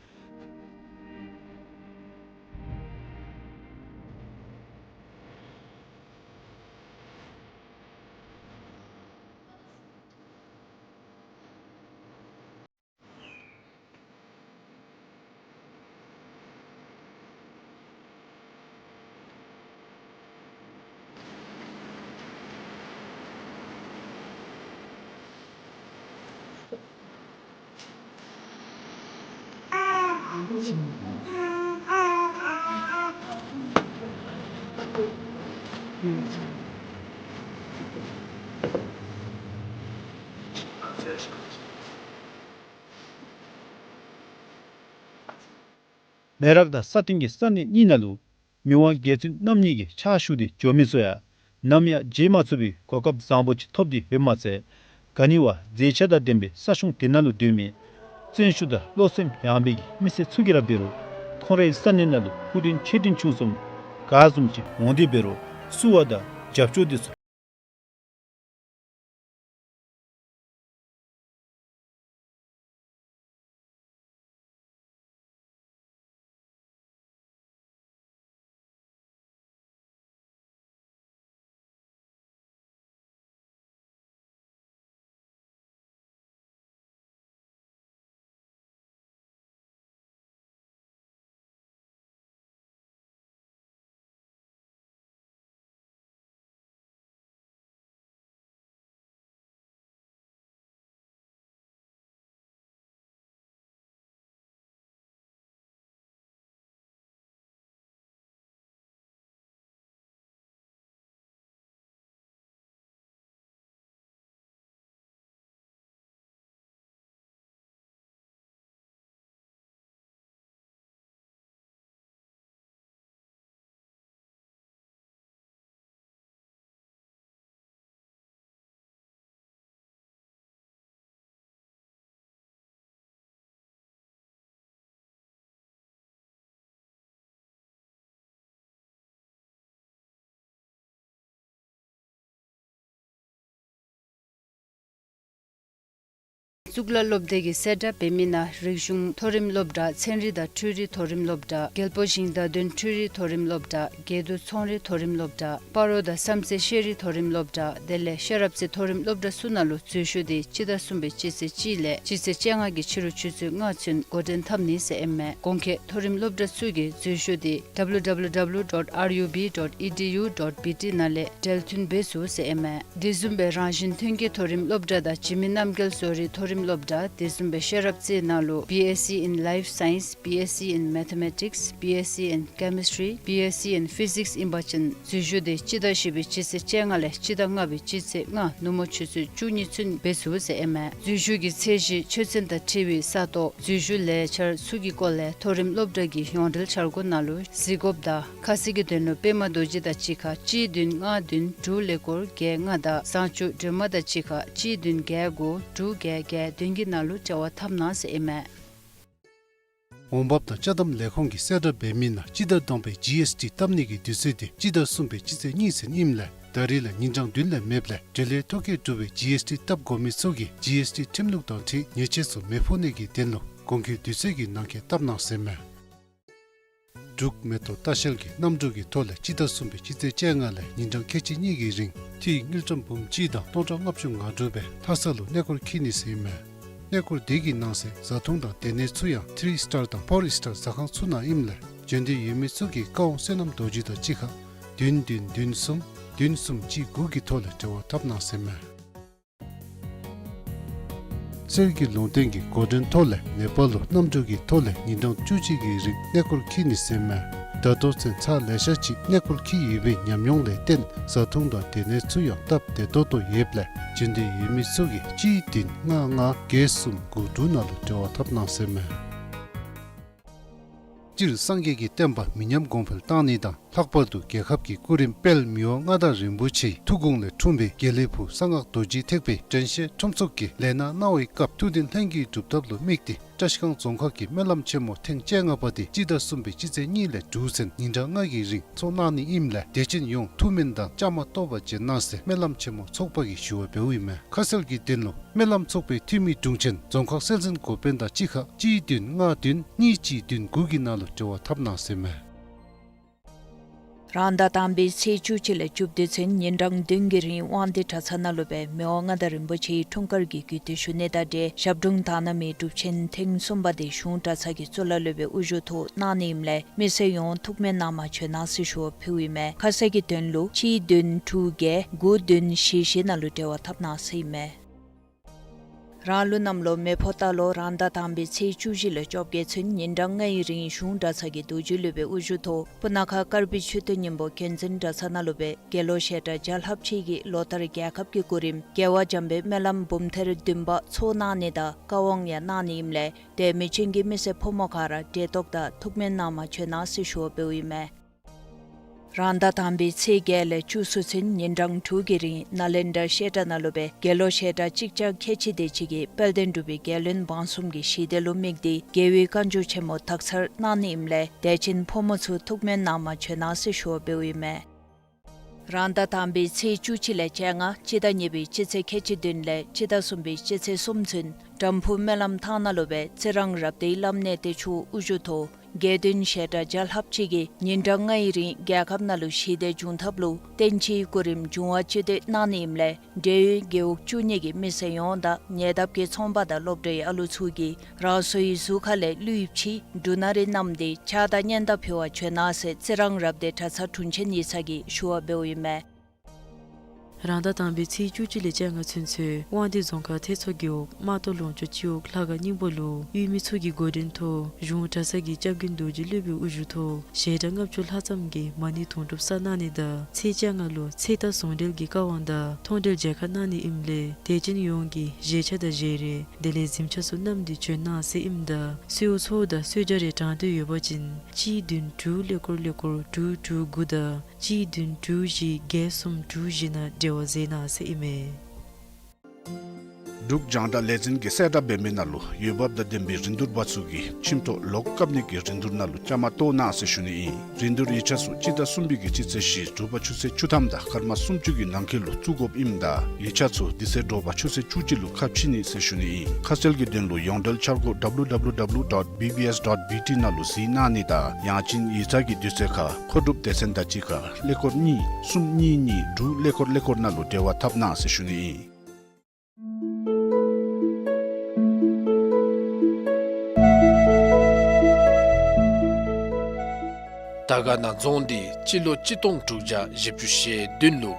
མེ་རག་དང་ས་སྟེང་གི་ས་གནས་གཉིས་ནང་ལུ་མི་དབང་རྒྱལ་བཙུན་རྣམ་གཉིས་ཀྱི་ཕྱག་ཞུ་སྟེ་འབྱོན་མི་ཚུ་ཡང་ནམ་ཡང་མཇལ་མ་ཚུགས་པའི་གོ་སྐབས་བཟང་པོ་ཅིག་ཐོབ་སྟེ་ཡོདཔ་མ་ཚད་ག་ནི་བ་མཛེས་ཆ་དང་ལྡན་པའི་ས་གཞུང་དེ་ནང་ལུ་སྡོད་མི་བརྩོན་ཤུགས་དང་བློ་སེམས་ཡངས་པའི་མི་སེར་ཚུ་གིས་ར་འབད་རུང་ཁོང་རའི་ས་གནས་ནང་ལུ་སྐུ་མདུན་ཆེ་འབྲིང་ཆུང་གསུམ་ག་བཟུམ་ཅིག་འོང་སྟེ་འབད་རུང་བསུ་བ་དང་རྒྱབ་སྐྱོར་དེ་ཚུ། གཙུག་ལག་སློབ་སྡེ་གི་གསལ་བསྒྲགས་འབད་མི་ནང་རིག་གཞུང་མཐོ་རིམ་སློབ་གྲྭ། ཚན་རིག་དང་འཕྲུལ་རིག་མཐོ་རིམ་སློབ་གྲྭ། རྒྱལ་པོ་ཞིང་བདག་དོན་འཕྲུལ་རིག་མཐོ་རིམ་སློབ་གྲྭ། དགེ་འདུན་ཚོང་རིག་མཐོ་རིམ་སློབ་གྲྭ། སྤ་རོ་དང་བསམ་རྩེ་ཤེས་རིག་མཐོ་རིམ་སློབ་གྲྭ་དེ་ལས་ཤེས་རབ་རྩེ་མཐོ་རིམ་སློབ་གྲྭ་ཚུ་ནང་ལུ་འཛུལ་ཞུགས་དེ་སྤྱི་ཟླ་གསུམ་པའི་སྤྱི་ཚེས་གཅིག་ལས་སྤྱི་ཚེས་བཅོ་ལྔ་གི་ཕྱི་རུ་ཆུ་ཚོད་ལྔ་ཚུན་འགོ་འདྲེན་འཐབ་ནི་ཟེར་ཨིན་མས། གོང་འཁོད་མཐོ་རིམ་སློབ་གྲྭ་ཚུ་གི་འཛུལ་ཞུགས་དེ་W W W dot R U B dot E D U dot B T ནང་ལས་འབྲེལ་མཐུད་འབད་ཚུགས་ཟེར་ཨིན་མས། དེ་བཟུམ་སྦེ་རང་བཞིན་ཐོན་སྐྱེད་མཐོ་རིམ་སློབ་གྲྭ་དང་འཇིགས་མེད་རྣམ་རྒྱལ་བཟོ་རིག་མཐོ་རིམ་སློབ་གྲྭ་དེ་བཟུམ་སྦེ་ཤེས་རབ་རྩེ་ནང་ལུ་B S c in Life Science, B S c in Mathematics, B S c in Chemistry, B S c in Physics ཨིན་པ་ཅིན་འཛུལ་ཞུགས་དེ་སྤྱི་ཟླ་བཞི་པའི་སྤྱི་ཚེས་བཅོ་ལྔ་ལས་སྤྱི་ཟླ་ལྔ་པའི་སྤྱི་ཚེས་ལྔ་ནུབ་མོ་ཆུ་ཚོད་བཅུ་གཉིས་ཚུན་འབད་ཚུགས་ཟེར་ཨིན་མས། འཛུལ་ཞུགས་ཀྱི་ཚད་གཞི་ཆོས་ཚན་དང་འཁྲིལ་བའི་ས་སྟོང་འཛུལ་ཞུགས་ལས་འཆར་ཚུ་གི་སྐོར་ལས་མཐོ་རིམ་སློབ་གྲྭ་གི་ཡོངས་འབྲེལ་འཆར་སྒོ་ནང་ལུ་གཟིགས་དགོཔ་དང་ཁ་གསལ་གྱི་དོན་ལུ་པདྨ་རྡོ་རྗེ་དང་གཅིག་ཁར་གཅིག་བདུན་ལྔ་བདུན་དྲུག་ཀླད་ཀོར་བརྒྱད་ལྔ་དང་བཟང་སྤྱོད་སྒྲོལ་མ་དང་གཅིག་ཁར་གཅིག་བདུན་བརྒྱད་དགུ་དྲུག་བརྒྱད་བརྒྱད་བདུན་གྱི་ནང་ལུ་འབྲེལ་བ་འཐབ་གནང་ཟེར་ཨིན་མས། འོང་འབབ་དང་ཅ་དམ་ལས་ཁུངས་ཀྱི་གསལ་བསྒྲགས་འབད་མི་ནང་སྤྱི་ཟླ་དང་པའི་G S T བཏབ་ནི་གི་དུས་ཚོད་དེ་སྤྱི་ཟླ་གསུམ་པའི་སྤྱི་ཚེས་གཉིས་ཚུན་ཨིནམ་ལས་ད་རིས་ལས་ཉིན་གྲངས་བདུན་ལས་མེདཔ་ལས་འབྲེལ་ཡོད་ཐོ་བཀོད་གྲུབ་པའི་G S T བཏབ་དགོ་མི་ཚུ་གིས་G S T ཁྲིམས་ལུགས་དང་འཁྲིལ་ཉེས་ཆད་ཚུ་མི་ཕོག་ནི་གི་དོན་ལུ་གོང་འཁོད་དུས་ཚོད་ཀྱི་ནང་འཁོད་བཏབ་གནང་ཟེར་མས། འབྲུག་མེ་ཏོག་ལྟ་བཤལ་གྱིས་གནམ་གྲུ་གི་ཐོག་ལས་སྤྱི་ཟླ་གསུམ་པའི་སྤྱི་ཚེས་བཅོ་ལྔ་ལས་ཉིན་གྲངས་ཁལ་གཅིག་གཉིས་ཀྱི་རིང་ཐིག་དངུལ་ཀྲམ་འབུམ་གཅིག་དང་སྟོང་ཕྲག་ལྔ་བཅུ་ང་དྲུག་སྦེ་ལྷ་ས་ལུ་གནས་སྐོར་འཁྱིད་ནི་ཟེར་ཨིན་མས། གནས་སྐོར་དེ་གི་ནང་གསེས་བཟའ་འཐུང་དང་སྡོད་གནས་ཚུ་ཡང་ཐི་རི་སི་ཊར་དང་ཕོར་སི་ཊར་ཟ་ཁང་ཚུ་ནང་ཨིནམ་ལས་བྱོན་འདོད་ཡོད་མི་ཚུ་གིས་བཀའ་དབང་བསོད་ནམས་རྡོ་རྗེ་དང་གཅིག་ཁར་བདུན་བདུན་བདུན་གསུམ་བདུན་གསུམ་གཅིག་དགུ་གི་ཐོག་ལས་འབྲེལ་བ་འཐབ་གནང་ཟེར་མས། གསེར་གྱི་ལུང་བསྟན་གྱི་འགོ་འདྲེན་ཐོག་ལས་ནེ་པཱལ་ལུ་གནམ་གྲུ་གི་ཐོག་ལས་ཉིན་གྲངས་བཅུ་གཅིག་གི་རིང་གནས་སྐོར་འཁྱིད་ནི་ཟེར་མས། ད་ལྟོ་ཚུན་ཚར་ལེ་ཤ་ཅིག་གནས་སྐོར་འཁྱིད་ཡོད་པའི་ཉམས་མྱོང་ལས་བརྟེན་བཟའ་འཐུང་དང་སྡོད་གནས་ཚུ་ཡང་སྟབས་བདེ་ཏོག་ཏོ་ཡོདཔ་ལས་བྱོན་འདོད་ཡོད་མི་ཚུ་གིས་གཅིག་བདུན་ལྔ་ལྔ་བརྒྱད་གསུམ་དགུ་དྲུག་ནང་ལུ་འབྲེལ་བ་འཐབ་གནང་ཟེར་མས། སྤྱིར་སངས་རྒྱས་ཀྱི་བསྟན་པ་མི་ཉམས་གོང་འཕེལ་གཏང་ནི་དང་ལྷག་པར་དུ་རྒྱལ་ཁབ་ཀྱི་སྐུ་རིམ་དཔལ་མི་དབང་མངའ་བདག་རིན་པོ་ཆེའི་ཐུགས་དགོངས་ལས་འཁྲུངས་པའི་དགེ་ལེགས་ཕུག་གསང་སྔགས་རྡོ་རྗེ་ཐེག་པའི་དྲན་ཤེས་ཁྲོམ་ཚོགས་ཀྱིས་ལས་སྣ་གནང་བའི་སྐབས་ཐུགས་འདུན་ལྷན་རྒྱས་སྒྲུབ་ཐབས་ལུ་དམིགས་ཏེ་བཀྲིས་སྒང་རྫོང་ཁག་གིས་སྨོན་ལམ་ཆེན་མོ་ཐེངས་བཅོ་ལྔ་པ་དེ་སྤྱི་ཟླ་གསུམ་པའི་སྤྱི་ཚེས་གཉིས་ལས་དྲུག་ཚུན་ཉིན་གྲངས་ལྔ་གི་རིང་ཚོགས་གནང་ནི་ཨིནམ་ལས་དད་ཅན་ཡོངས་ཐུགས་སྨོན་དང་བཅའ་མར་གཏོགས་པ་བྱོན་གནང་ཟེར་སྨོན་ལམ་ཆེན་མོ་ཚོགས་པ་གིས་ཞུ་བ་འབདཝ་ཨིན་མས། ཁ་གསལ་གྱི་དོན་ལུ་སྨོན་ལམ་ཚོགས་པའི་འཐུས་མི་དྲུང་ཆེན་རྫོང་ཁག་སྲོལ་འཛིན་འགོ་དཔོན་དང་གཅིག་ཁར་གཅིག་བདུན་ལྔ་བདུན་གཉིས་གཅིག་བདུན་དགུ་གི་ནང་ལུ་འབྲེལ་བ་འཐབ་གནང་ཟེར་མས། རང་ཟླ་དང་པའི་ཚེས་བཅུ་གཅིག་ལས་བཅུ་བདུན་ཚུན་ཉིན་གྲངས་བདུན་གྱི་རིང་དབང་འདུས་གྲྭ་ཚང་ནང་ལུ་སྦེ་མི་དབང་མངའ་བདག་རིན་པོ་ཆེའི་འཁྲུངས་སྐར་གྱི་གུས་བཏུད་ཞུ་ནི་དང་འབྲེལ་ཞབས་དྲུང་དག་སྣང་མའི་སྒྲུབ་ཆེན་ཐེངས་གསུམ་པ་དེ་གཞུང་གྲྭ་ཚང་གི་གཙུག་ལག་སློབ་དཔོན་དབུ་བཞུགས་ཐོག་གནང་ནི་ཨིནམ་ལས་མི་སེར་ཡོངས་ཐུགས་སྨོན་གནང་མ་བྱོན་གནང་ཟེར་ཞུ་བ་ཕུལཝ་ཨིན་མས། ཁ་གསལ་གྱི་དོན་ལུ་གཅིག་བདུན་དྲུག་བརྒྱད་དགུ་བདུན་བཞི་བཞི་ནང་ལུ་འབྲེལ་བ་འཐབ་གནང་ཟེར་ཨིན་མས། རང་ལུགས་གནམ་ལོ་མེ་ཕོ་རྟ་ལོ་རང་ཟླ་དང་པའི་ཚེས་བཅུ་བཞི་ལས་བཅོ་བརྒྱད་ཚུན་ཉིན་གྲངས་ལྔའི་རིང་གཞུང་གྲྭ་ཚང་གི་རྡོ་རྗེ་སློབ་དཔོན་དབུ་བཞུགས་ཐོག་སྤུ་ན་ཁ་དཀར་སྦིས་མཆོད་རྟེན་སྙིང་པོ་མཁྱེན་བརྩེ་གྲྭ་ཚང་ནང་ལུ་སྦེ་དགེ་སློང་བཤད་གྲྭ་བརྒྱ་ལྷགཔ་ཅིག་གིས་ལོ་ལྟར་རྒྱལ་ཁབ་ཀྱི་གོ་རིམ་རྒྱལ་བ་འཇམ་དཔལ་སྨོན་ལམ་འབུམ་ཐེར་བདུན་པ་ཚོགས་གནང་ནི་དང་བཀའ་དབང་ཡང་གནང་ནི་ཨིནམ་ལས་དད་མོས་ཅན་གྱི་མི་སེར་ཕོ་མོ་ག་ར་གྲལ་གཏོགས་དང་ཐུགས་སྨོན་གནང་མ་བྱོན་གནང་ཟེར་ཞུ་བ་འབདཝ་ཨིན་མས། རང་ཟླ་དང་པའི་ཚེས་བརྒྱད་ལས་བཅུ་གསུམ་ཚུན་ཉིན་གྲངས་དྲུག་གི་རིང་ནཱ་ལེནྡྲ་བཤད་གྲྭ་ནང་ལུ་སྦེ་དགེ་སློང་བཤད་གྲྭ་གཅིག་རྐྱང་ཁལ་གཅིག་དེ་ཅིག་གིས་དཔལ་ལྡན་འབྲུག་པའི་རྒྱལ་བློན་འབངས་གསུམ་གྱི་ཞི་བདེ་ལུ་དམིགས་ཏེ་རྒྱལ་བའི་བཀའ་འགྱུར་ཆེན་མོ་དག་ཚར་གནང་ནི་ཨིནམ་ལས་དད་ཅན་ཕོ་མོ་ཚུ་ཐུགས་སྨོན་གནང་མ་བྱོན་གནང་ཟེར་ཞུ་བ་འབདཝ་ཨིན་མས། རང་ཟླ་དང་པའི་ཚེས་བཅུ་གཅིག་ལས་བཅོ་ལྔ་སྤྱི་ཟླ་གཉིས་པའི་སྤྱི་ཚེས་ཁལ་གཅིག་བདུན་ལས་སྤྱི་ཟླ་གསུམ་པའི་སྤྱི་ཚེས་གསུམ་ཚུན་དྲམ་ཕུག་སྨོན་ལམ་ཐང་ནང་ལུ་སྦེ་རྩི་རང་རབ་སྡེའི་བླམ་གནས་བརྟན་མཆོག་དབུ་བཞུགས་ཐོག་དགེ་འདུན་བཤད་གྲྭ་བརྒྱ་ལྷགཔ་ཅིག་གིས་ཉིན་གྲངས་ལྔའི་རིང་རྒྱལ་ཁབ་ནང་ལུ་ཞི་བདེ་འབྱུང་ཐབས་ལུ་བསྟན་སྤྱིའི་གོ་རིམ་འབྱུང་བ་སྤྱི་བསྟོད་གནང་ནི་ཨིནམ་ལས་འབྲེལ་ཡོད་རྒེད་འོག་བཅུ་གཉིས་ཀྱི་མི་སེར་ཡོངས་དང་ཉེ་འདབས་ཀྱི་ཚོང་པ་དང་སློབ་གྲྭའི་ཨ་ལུ་ཚུ་གིས་རང་སོའི་གཟུགས་ཁ་ལས་ཀླུ་ཡིབ་ཅིག་འབྲུ་སྣ་རེ་བསྣམས་ཏེ་ཕྱག་དང་སྙན་དར་ཕུལ་བར་བྱོན་གནང་ཟེར་རྩི་རང་རབ་སྡེ་གྲྭ་ཚང་དྲུང་ཆེན་ཡིག་ཚང་གིས་ཞུ་བ་འབདཝ་ཨིན་མས། རང་ཟླ་དང་པའི་ཚེས་བཅུ་གཅིག་ལས་བཅོ་ལྔ་ཚུན་ཚོད་དབང་འདུས་རྫོང་ཁག་ཐེད་ཚོ་རྒེད་འོག་རྨ་ལྟོ་ལུང་ཕྱོགས་སྤྱི་འོག་ལྷ་ཁང་སྙིང་པོ་ལུ་ཡུལ་མི་ཚུ་གི་འགོ་འདྲེན་ཐོག་གཞུང་གྲྭ་ཚང་གི་སྐྱབས་མགོན་རྡོ་རྗེ་སློབ་དཔོན་དབུ་བཞུགས་ཐོག་བཤད་གྲྭ་ལྔ་བཅུ་ལྷག་ཙམ་གྱིས་མ་ཎི་དུང་སྒྲུབ་བསགས་གནང་ནི་དང་ཚེས་བཅོ་ལྔ་ལུ་ཚེས་རྟགས་ཟུང་འབྲེལ་གྱི་བཀའ་དབང་དང་མཐོང་གྲོལ་མཇལ་ཁ་གནང་ནི་ཨིནམ་ལས་དད་ཅན་ཡོངས་ཀྱིས་བཞེས་ཆས་དང་བཞེས་རས་དེ་ལས་གཟིམ་ཆས་ཚུ་བསྣམས་ཏེ་བྱོན་གནང་ཟེར་ཨིནམ་ད་གསོལཝ་ཚོགས་འདུ་དང་གསོལ་ཇ་རེ་དྲང་འདོད་ཡོད་པ་ཅིན་གཅིག་བདུན་དྲུག་ཀླད་ཀོར་ཀླད་ཀོར་དྲུག་དྲུག་དགུ་དང་གཅིག་བདུན་དྲུག་བཞི་བརྒྱད་གསུམ་དྲུག་བཞི་ནང་འབྲེལ་བ་མཛད་གནང་ཟེར་ཨིན་མས། འབྲུག་རྒྱང་བསྒྲགས་ལས་འཛིན་གྱི་གསལ་བསྒྲགས་འབད་མི་ནང་ལུ་འོས་འབབ་དང་ལྡན་པའི་རིན་བསྡུར་པ་ཚུ་གིས་ཁྱིམ་ཐོག་ལོག་བཀབ་ནི་གི་རིན་བསྡུར་ནང་ལུ་བཅའ་མར་གཏོགས་གནང་ཟེར་ཞུ་ནི་ཨིན། རིན་བསྡུར་ཡིག་ཆ་ཚུ་སྤྱི་ཟླ་གསུམ་པའི་གི་སྤྱི་ཚེས་བཞི་དྲོ་པ་ཆུ་ཚོད་བཅུ་ཐམ་དང་སྐར་མ་སུམ་ཅུ་གི་ནང་འཁོད་ལུ་བཙུགས་དགོཔ་ཨིནམ་ད་ཡིག་ཆ་ཚུ་དེ་ཚེ་དྲོ་པ་ཆུ་ཚོད་བཅུ་གཅིག་ལུ་ཁ་ཕྱེ་ནི་ཟེར་ཞུ་ནི་ཨིན། ཁ་གསལ་གྱི་དོན་ལུ་ཡོངས་འབྲེལ་འཆར་སྒོ་W W W dot B B S dot B T ནང་ལུ་གཟིགས་གནང་ནི་དང་ཡང་ཅིན་ཡིག་ཚང་གི་དུས་ཚོད་ཁར་མཁོ་སྒྲུབ་སྡེ་ཚན་དང་གཅིག་ཁར་ཀླད་ཀོར་གཉིས་གསུམ་གཉིས་གཉིས་དྲུག་ཀླད་ཀོར་ཀླད་ཀོར་ནང་ལུ་འབྲེལ་བ་འཐབ་གནང་ཟེར་ཞུ་ནི་ཨིན། དར་དཀར་ན་རྫོང་འདི་སྤྱི་ལོ་གཅིག་སྟོང་དྲུག་བརྒྱ་བཞི་བཅུ་ཞེ་བདུན་ལུ་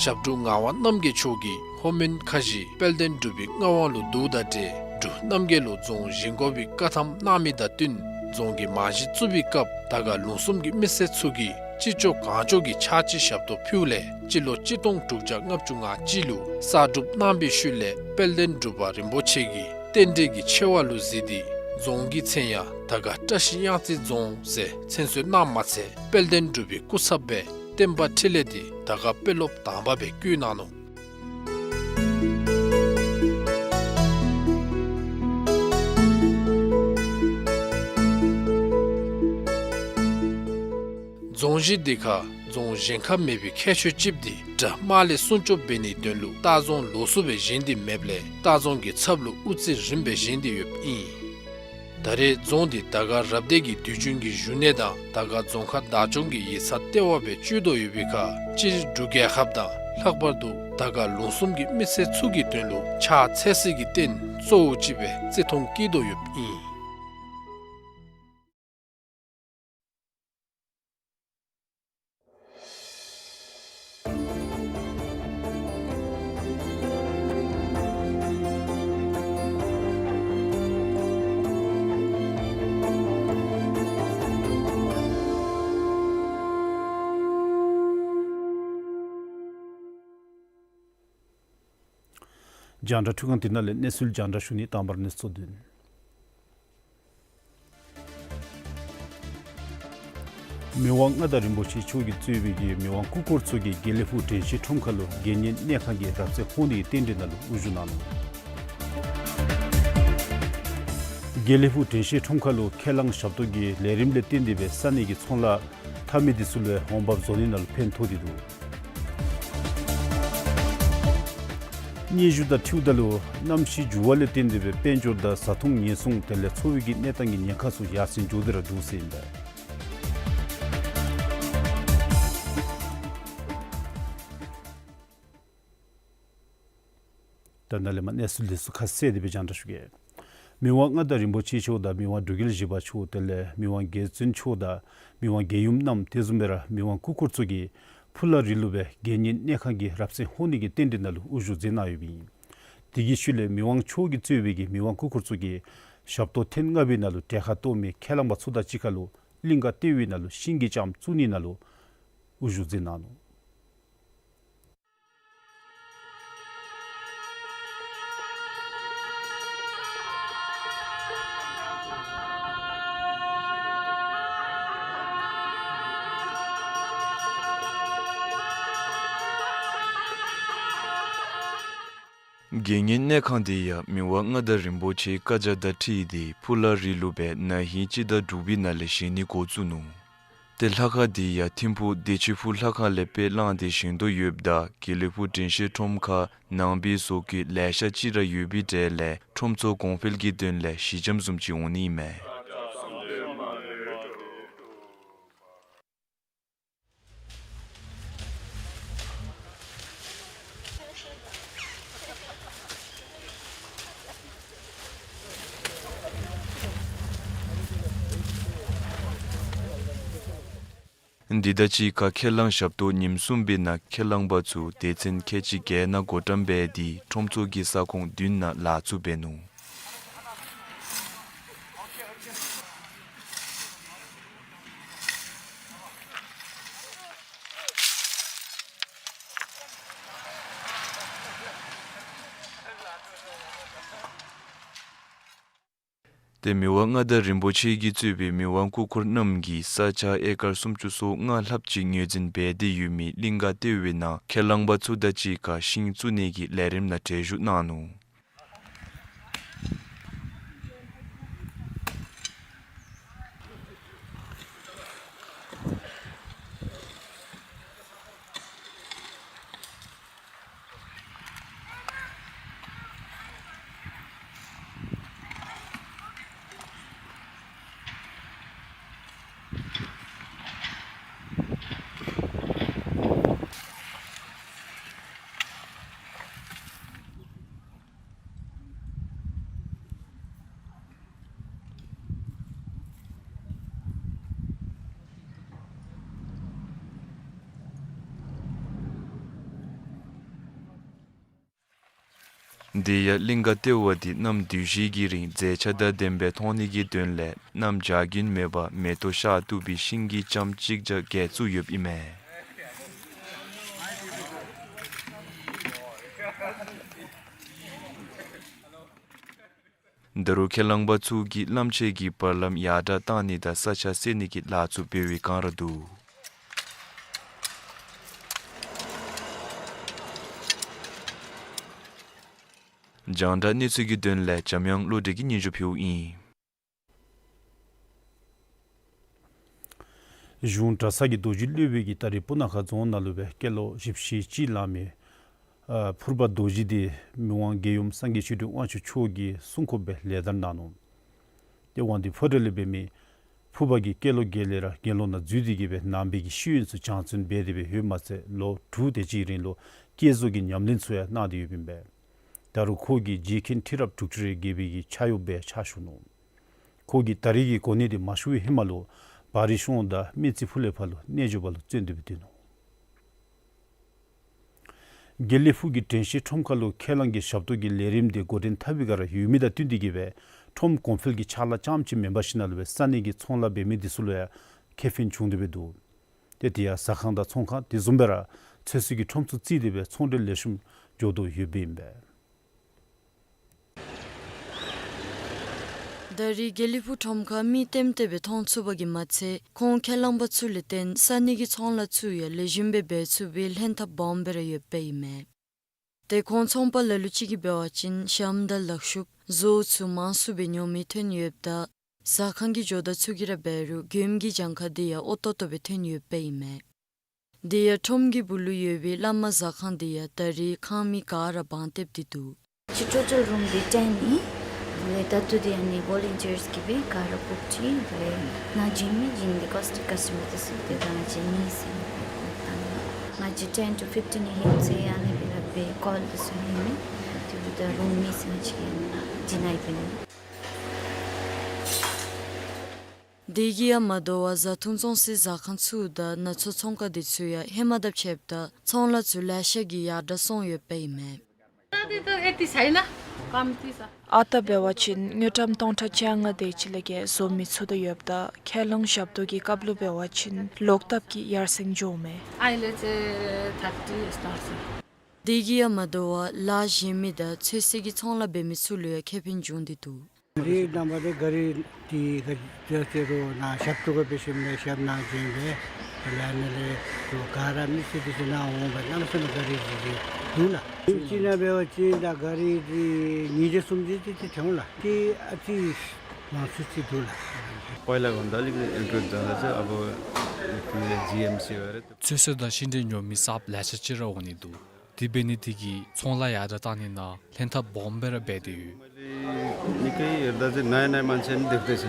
ཞབས་དྲུང་ངག་དབང་རྣམ་རྒྱལ་མཆོག་གིས་ལྷོ་མོན་ཁ་བཞི་དཔལ་ལྡན་འབྲུག་པའི་མངའ་དབང་ལུ་བསྡུཝ་དང་འབྲེལ་འབྲུག་རྣམ་རྒྱལ་ལུ་རྫོང་བཞེངས་དགོ་པའི་བཀའ་ཐམ་གནང་མི་དང་བསྟུན་རྫོང་གི་རྨང་གཞི་བཙུགས་པའི་སྐབས་དར་དཀར་ལུང་གསུམ་གྱི་མི་སེར་ཚུ་གིས་ཅི་ལྕོགས་གང་ལྕོགས་ཀྱིས་ཕྱག་ཕྱི་ཞབས་ཏོག་ཕུལཝ་ལས་སྤྱི་ལོ་གཅིག་སྟོང་དྲུག་བརྒྱ་ལྔ་བཅུ་ང་གཅིག་ལུ་གསར་སྒྲུབ་གནང་བའི་ཤུལ་ལས་དཔལ་ལྡན་འབྲུག་པ་རིན་པོ་ཆེ་གིས་རྟེན་འབྲེལ་གྱི་ཆེ་བ་ལུ་གཟིགས་ཏེ་རྫོང་གི་མཚན་ཡང་དར་དཀར་བཀྲ་ཤིས་གཡང་རྩེ་རྫོང་ཟེར་མཚན་གསོལ་གནངམ་མ་ཚད་དཔལ་ལྡན་འབྲུག་པའི་སྐུ་ཚབ་སྦེ་བསྟན་པ་འཕྲིན་ལས་འདི་དར་དཀར་དཔོན་སློབ་དང་པ་སྦེ་བསྐོས་གནང་ནུག། རྫོང་གཞི་འདི་ཁར་རྫོང་གཞན་ཁར་མེད་པའི་ཁྱད་ཆོས་ཅིག་འདི་དགྲ་དམག་ལས་སྲུང་སྐྱོབ་འབད་ནིའི་དོན་ལུ་ལྟ་རྫོང་ལོགས་སུ་སྦེ་བཞེངས་ཏེ་མེདཔ་ལས་ལྟ་རྫོང་གི་ཚབ་ལུ་དབུ་རྩེ་རིམ་པས་བཞེངས་ཏེ་ཡོདཔ་ཨིན། ད་རེས་རྫོང་འདི་དར་དཀར་རབ་སྡེ་གི་དུས་རྒྱུན་གྱི་བཞུགས་གནས་དང་དར་དཀར་རྫོང་ཁག་བདག་སྐྱོང་གི་ཡིག་ཚང་ལྟེ་བ་སྦེ་སྤྱོད་དོ་ཡོད་པའི་ཁར་སྤྱིར་འབྲུག་རྒྱལ་ཁབ་དང་ལྷག་པར་དུ་དར་དཀར་ལུང་གསུམ་གྱི་མི་སེར་ཚུ་གི་དོན་ལུ་ཕྱག་འཚལ་སྲིད་ཀྱི་རྟེན་གཙོ་བོ་ཅིག་སྦེ་བརྩི་མཐོང་བསྐྱེད་དོ་ཡོདཔ་ཨིན། རྒྱང་བསྒྲགས་འཕྲུལ་ཁང་འདི་ནང་ལས་གནས་ཚུལ་རྒྱང་བསྒྲགས་ཞུ་ནི། དང་པ་ར་གནས་ཚུལ་བསྡུ་ནི། མི་དབང་མངའ་བདག་རིན་པོ་ཆེ་མཆོག་གིས་གཙོས་པའི་གི་མི་དབང་སྐུ་འཁོར་ཚུ་གིས་དགེ་ལེགས་ཕུག་དྲན་ཤེས་ཁྲོམ་ཁ་ལུ་དགེ་བསྙེན་གནས་ཁང་གི་རབ་གསལ་ཧོང་ནི་གི་རྟེན་འབྲེལ་ནང་ལུ་དབུ་བཞུགས་གནང་ནུག། དགེ་ལེགས་ཕུག་དྲན་ཤེས་ཁྲོམ་ཁ་ལུ་ཁས་བླངས་ཞབས་ཏོག་གི་ལས་རིམ་ལས་བརྟེན་ཏེ་སྦེ་ས་གནས་ཀྱི་ཚོང་ལཱ་འཐབ་མི་འདི་ཚུ་ལུ་འོང་འབབ་བཟོ་ནི་ནང་ལུ་ཕན་ཐོགས་ཏེ་འདུག། སྙན་ཞུ་དང་འཁྲིལཝ་ད་ལུ་གནམ་གཤིས་འགྱུར་བ་ལས་བརྟེན་ཏེ་སྦེ་དཔལ་འབྱོར་དང་བཟའ་འཐུང་ཉེན་སྲུང་དེ་ལས་འཚོ་བའི་གི་གནས་སྟངས་ཀྱི་ཉེན་ཁ་ཚུ་ཡར་སེང་འགྱོ་སྟེ་ར་འདུག་ཟེར་ཨིན་པས། ད་ནཱ་ལས་མར་གནས་ཚུལ་འདི་ཚུ་ཁ་གསལ་ཏེ་སྦེ་རྒྱང་བསྒྲགས་ཞུ་གེ། མི་དབང་མངའ་བདག་རིན་པོ་ཆེ་མཆོག་དང་མི་དབང་འབྲུག་རྒྱལ་བཞི་པ་མཆོག་དེ་ལས་མི་དབང་རྒྱལ་བཙུན་མཆོག་དང་མི་དབང་རྒྱལ་ཡུམ་རྣམས་དེ་བཟུམ་སྦེ་ར་མི་དབང་སྐུ་འཁོར་ཚུ་གིས་ཕུ་ལ་རི་ལུ་སྦེ་དགེ་བསྙེན་གནས་ཁང་གི་རབ་གསལ་ཧོང་ནི་གི་རྟེན་འབྲེལ་ནང་ལུ་དབུ་བཞུགས་མཛད་གནང་ཡོདཔ་ཨིན། དེ་གི་ཤུལ་ལས་མི་དབང་མཆོག་གིས་གཙོས་པའི་གི་མི་དབང་སྐུ་འཁོར་ཚུ་གིས་ཞབས་ཏོག་ཐེངས་ལྔ་པའི་ནང་ལུ་གྲལ་ཁར་གཏོགས་མི་ཁས་བླངས་པ་ཚུ་དང་གཅིག་ཁར་ལུ་གླིང་ག་ཏེ་བའི་ནང་ལུ་ཤིང་གི་ལྕམ་བཙུགས་ནིའི་ནང་ལུ་དབུ་བཞུགས་མཛད་གནང་ནུག། དགེ་བསྙེན་གནས་ཁང་འདི་ཡང་མི་དབང་མངའ་བདག་རིན་པོ་ཆེའི་བཀའ་རྒྱ་དང་འཁྲིལ་ཏེ་ཕུ་ལ་རི་ལུ་སྦེ་ན་ཧིང་སྤྱི་ཟླ་དྲུག་པའི་ནང་ལས་བཞེངས་ནི་འགོ་བཙུགས་ནུག། ཏེ་ལྷ་ཁང་འདི་ཡང་ཐིམ་ཕུག་བདེ་ཆེན་ཕུག་ལྷ་ཁང་ལས་དཔེ་བླངས་ཏེ་བཞེངས་དོ་ཡོདཔ་ད་དགེ་ལེགས་ཕུག་དྲན་ཤེས་ཁྲོམ་ཁར་ནང་པའི་བཟོ་བཀོད་ལེ་ཤ་ཅིག་ར་ཡོད་པའི་གྲས་ལས་ཁྲོམ་ཚུ་གོང་འཕེལ་གྱི་དོན་ལས་ཞི་འཇམ་བཟུམ་ཅིག་འོང་ནི་ཨིན་མས། འདི་དང་གཅིག་ཁར་ཁས་བླངས་ཞབས་ཏོག་ཉིནམ་གསུམ་པའི་ནང་ཁས་བླངས་པ་ཚུ་སྡེ་ཚན་ཁལ་གཅིག་བརྒྱད་ནང་བགོ་བཀྲམ་འབད་དེ་ཁྲོམ་ཚུ་གི་ས་ཁོངས་བདུན་ནང་ལཱ་ཚུ་འབད་ནུག། ཏེ་མི་དབང་མངའ་བདག་རིན་པོ་ཆེ་གིས་གཙོས་པའི་མི་དབང་སྐུ་འཁོར་རྣམས་ཀྱིས་ས་ཆ་ཨེ་ཀར་སུམ་ཅུ་སོ་ལྔ་ལྷགཔ་ཅིག་ངོས་འཛིན་འབད་དེ་ཡོད་མི་གླིང་ག་ཏེ་བའི་ནང་ཁས་བླངས་པ་ཚུ་དང་གཅིག་ཁར་ཤིང་བཙུགས་ནི་གི་ལས་རིམ་ནང་གྲལ་བཞུགས་གནང་ནུག། དེ་ཡང་གླིང་ག་ཏེ་བ་འདི་གནམ་དུས་བཞི་གི་རིང་མཛེས་ཆ་དང་ལྡནམ་སྦེ་མཐོང་ནི་གི་དོན་ལས་གནམ་བྱཱར་རྒྱུན་མེད་པར་མེ་ཏོག་ཤར་བཏུབ་པའི་ཤིང་གི་ལྕམ་གཅིག་བརྒྱ་བརྒྱད་བཙུགས་ཡོདཔ་ཨིན་མས། ད་རུང་ཁས་བླངས་པ་ཚུ་གིས་གླངམོ་ཆེ་གི་བར་ལམ་ཡར་དྲག་བཏང་ནི་དང་ས་ཆ་བསལ་ནི་གི་ལཱ་ཚུ་འབད་བའི་བསྒང་ར་འདུག། རྒྱང་བསྒྲགས་གནས་ཚུལ་གྱི་དོན་ལས་འཇམ་དབྱངས་བློ་གྲོས་ཀྱིས་སྙན་ཞུ་ཕུལཝ་ཨིན། གཞུང་གྲྭ་ཚང་གི་རྡོ་རྗེ་སློབ་དཔོན་གྱིས་ད་རེས་སྤུ་ན་ཁ་རྫོང་ནང་ལུ་སྦེ་སྐྱེས་ལོ་བཞི་བཅུ་ཞེ་གཅིག་ལང་མི་ཨ་ཕུར་པ་རྡོ་རྗེ་འདི་མི་དབང་རྒྱལ་ཡུམ་སངས་རྒྱས་ཆོས་སྒྲོན་དབང་ཕྱུག་མཆོག་གིས་སྲུང་འཁོརཔ་སྦེ་ལེགས་དར་གནང་ནུག། ཏེ་དབང་འདུས་ཕོ་བྲང་ལས་འབད་མི་ཕུར་པ་གིས་སྐྱེས་ལོ་བརྒྱད་ལས་ར་དགེ་སློང་ནང་འཛུལ་ཏེ་གི་སྦེ་ནང་པའི་གི་ཤེས་ཡོན་ཚུ་སྦྱང་བརྩོན་འབད་དེ་སྦེ་ཡོདཔ་མ་ཚད་ལོ་དྲུག་དེ་ཅིག་རིང་ལུ་བསྐྱེད་རྫོགས་ཀྱི་ཉམས་ལེན་ཚུ་ཡང་གནང་སྟེ་ཡོདཔ་ཨིན་པས། ད་རུང་ཁོ་གིས་རྗེ་མཁན་ཁྲི་རབས་དྲུག་ཅུ་རེ་བརྒྱད་པའི་གི་ཕྱག་གཡོགཔ་སྦེ་ཕྱག་ཞུ་ནུག། ཁོ་གིས་ད་རེས་ཀྱི་གོ་གནས་འདི་མ་ཞུ་བའི་ཧེ་མ་ལུ་བ་རི་གཤོང་དང་སྨན་རྩི་ཕུ་ལས་ཕར་ལུ་རྣལ་འབྱོར་པ་ལུ་བརྩོན་འགྲུས་སྦེ་སྡོད་ནུག། དགེ་ལེགས་ཕུག་གི་དྲན་ཤེས་ཁྲོམ་ཁ་ལུ་ཁས་བླངས་ཀྱི་ཞབས་ཏོག་གི་ལས་རིམ་འདི་འགོ་འདྲེན་འཐབ་པའི་སྒང་ར་ཡོད་མི་དང་བསྟུན་ཏེ་གི་སྦེ་ཁྲོམ་གོང་འཕེལ་གྱི་ཕྱག་ལཱ་རྐྱངམ་ཅིག་མེན་པར་ཞིནམ་ལས་སྦེ་ས་གནས་ཀྱི་ཚོང་ལཱ་འབད་མི་འདི་ཚུ་ལུ་ཡང་ཁེ་ཕན་བྱུང་སྟེ་སྦེ་འདུག། ཏེ་དེ་ཡང་ཟ་ཁང་དང་ཚོང་ཁང་དེ་བཟུམ་སྦེ་ར་ཚོད་བསྲེ་གི་ཁྲོམ་ཚུ་བརྩིས་ཏེ་སྦེ་ཚོང་འབྲེལ་ལེགས་ཤོམ་འགྱོ་དོ་ཡོདཔ་ཨིན་པས། ད་རེས་དགེ་ལེགས་ཕུག་ཁྲོམ་ཁར་མི་ལྟེམ་ལྟེ་སྦེ་མཐོང་ཚུགས་པ་གིས་མ་ཚད་ཁོང་ཁས་བླངས་པ་ཚུ་ལས་བརྟེན་ས་གནས་ཀྱི་ཚོང་ལཱ་ཚུ་ཡང་ལེགས་ཤོམ་སྦེ་འབད་ཚུགས་པའི་ལྷན་ཐབས་སྦོམ་སྦེ་ར་ཡོདཔ་ཨིན་མས། ཏེ་ཁོང་ཚོང་པ་ལ་ལུ་ཅིག་གིས་འབད་བ་ཅིན་ཞྭམོ་དང་ལག་ཤུབས་བཟོཝ་ཚུ་མང་སུ་སྦེ་ཉོ་མི་ཐོན་ཡོདཔ་ད་ཟ་ཁང་གི་ཇོ་བདག་ཚུ་གིས་ར་འབད་རུང་མགྱོནམ་གི་གྱངས་ཁ་འདི་ཡང་འོས་ཏོག་ཏོ་སྦེ་ཐོན་ཡོདཔ་ཨིན་མས། དེ་ཡང་ཁྲོམ་གྱི་སྦུག་ལུ་ཡོད་པའི་བླ་མ་ཟ་ཁང་འདི་ཡང་ད་རེས་ཁང་མིག་ག་ར་བང་བཏེགས་ཏེ་འདུག། ཅི་ཊོ་ཊཱལ་རུམ་འདི་ཊེན་ཨིན། དེ་ལས་ད་ལྟོ་འདི་ཨ་ནི་ཝོ་ལན་ཊིརསི་གིས་སྦེ་ག་ར་བུཀ་ཅི། དེ་ལས་ནཱ་བྱིན་མི་བྱིན་འདི་ཀོས་ཊི་ཀ་སི་ཊོ་མར་འདི་ཚུ་འདི་ད་ང་བཅས་གཉིས་ཨིན། ང་བཅས་ཊེན་ཊུ་ཕིཕ་ཊིན་ཧིན་ཚེ་ཨ་ནི་སྦེ་ར་སྦེ་ཀོལ་འདི་ཚུ་ལེན་མི། དེ་འབདཝ་ད་རུམ་མེཊསི་ང་བཅས་ཀྱིས་ཌི་ནའི་འབད་ནི། དེ་གིས་ཡང་མ་དོ་བར་བཟའ་འཐུང་བཙོང་སའི་ཟ་ཁང་ཚུ་དང་ནང་ཚོང་ཚོང་ཁང་འདི་ཚུ་ཡང་ཧེ་མ་དང་ཕྱདཔ་ད་ཚོང་ལཱ་ཚུ་ལེ་ཤ་གིས་ཡར་དྲག་སོང་ཡོདཔ་ཨིན་མས། त्यो त यति छैन, कम्ती छ। ཨ་རྟག་འབད་བ་ཅིན་དངུལ་ཀྲམ་སྟོང་ཕྲག་བཅོ་ལྔ་དེ་ཅིག་ལས་བརྒལ་བཟོ་མི་ཚུགས་ཏེ་ཡོདཔ་ད་ཁས་བླངས་ཞབས་ཏོག་གི་སྐབས་ལུ་འབད་བ་ཅིན་ལོག་ལྟབ་ཀྱིས་ཡར་སེང་འགྱོཝ་མས། अहिले चाहिँ थर्टी यस्तो छ। དེ་གིས་ཡང་མ་དོ་བར་ལཱ་གཞན་མི་དང་ཚོད་བསྲེ་གི་ཚོང་ལཱ་འབད་མི་ཚུ་ལུ་ཡང་ཁེ་ཕན་བྱུང་སྟེ་འདུག། ག་རི་རྣམ་པ་དེ་ག་རི་དེ་ག་རི་ཟེར་རུང་ནཱ་ཞབས་ཏོག་འབད་ཞིནམ་ལས་ཞབས་ནང་བྱོན་སྦེ་དེ་ལས་ཨ་ནི་ལས་དུ་ག་ར་མི་སེར་དེ་ཚུ་ནཱ་འོང་སྦེ་གནམ་མེད་ས་མེད་ག་རི་དེ་ཚུ་འདུག་ལགས། ཅིག་ནང་འབད་བ་ཅིན་ད་ག་རི་དེ་ཉིས་བརྒྱ་སུམ་བརྒྱ་དེ་ཅིག་ཐོན་ལགས། དེ་ཨ་ཙི་མང་སུ་ཅིག་འདུག་ལགས། पहिलाको भन्दा अलिक इम्प्रुभ जाँदैछ। अब जिएमसी भएर ཚོད་བསྲེ་དང་ཤིང་འབྲས་ཉོ་མི་གསརཔ་ལེ་ཤ་ཅིག་ར་འོང་ནི་འདུག། དེ་འབད་ནི་དེ་གིས་ཚོང་ལཱ་ཡར་དྲག་གཏང་ནི་ནང་ལྷན་ཐབས་སྦོམ་སྦེ་ར་འབད་དེ་ཡོད། निकै हेर्दा चाहिँ नयाँ नयाँ मान्छेहरू देख्दैछ।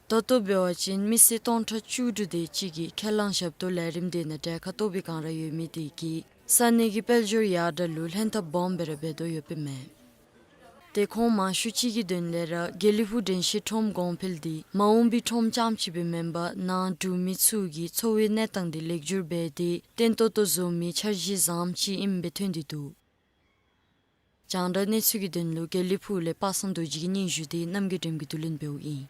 ད་ལྟོ་འབད་བ་ཅིན་མི་སེར་སྟོང་ཕྲག་བཅུ་དྲུག་དེ་ཅིག་གིས་ཁས་བླངས་ཞབས་ཏོག་ལས་རིམ་དེ་ནང་གྲལ་ཁར་གཏོགས་པའི་བསྒང་ར་ཡོད་མི་དེ་གིས་ས་གནས་ཀྱི་དཔལ་འབྱོར་ཡར་དྲག་ལུ་ལྷན་ཐབས་སྦོམ་སྦེ་ར་འབད་དོ་ཡོདཔ་ཨིན་མས། ཏེ་ཁོང་མང་ཤོས་ཅིག་གི་དོན་ལས་ར་དགེ་ལེགས་ཕུག་དྲན་ཤེས་ཁྲོམ་གོང་འཕེལ་འདི་མ་འོངས་པའི་ཁྲོམ་རྐྱངམ་ཅིག་སྦེ་མེན་པར་ནཱ་འབྲུག་མི་ཚུ་གི་འཚོ་བའི་གནས་སྟངས་འདི་ལེགས་བསྒྱུར་འབད་དེ་བརྟན་ཏོག་ཏོ་བཟོ་མི་འཆར་གཞི་བཟངམ་ཅིག་ཨིནམ་སྦེ་ཐོན་ཏེ་འདུག། རྒྱང་བསྒྲགས་གནས་ཚུལ་གྱི་དོན་ལུ་དགེ་ལེགས་ཕུག་ལས་པ་སངས་རྡོ་རྗེ་གི་སྙན་ཞུ་དེ་རྣམ་རྒྱལ་སྒྲོལམ་གྱིས་བསྡུ་ལེན་འབདཝ་ཨིན།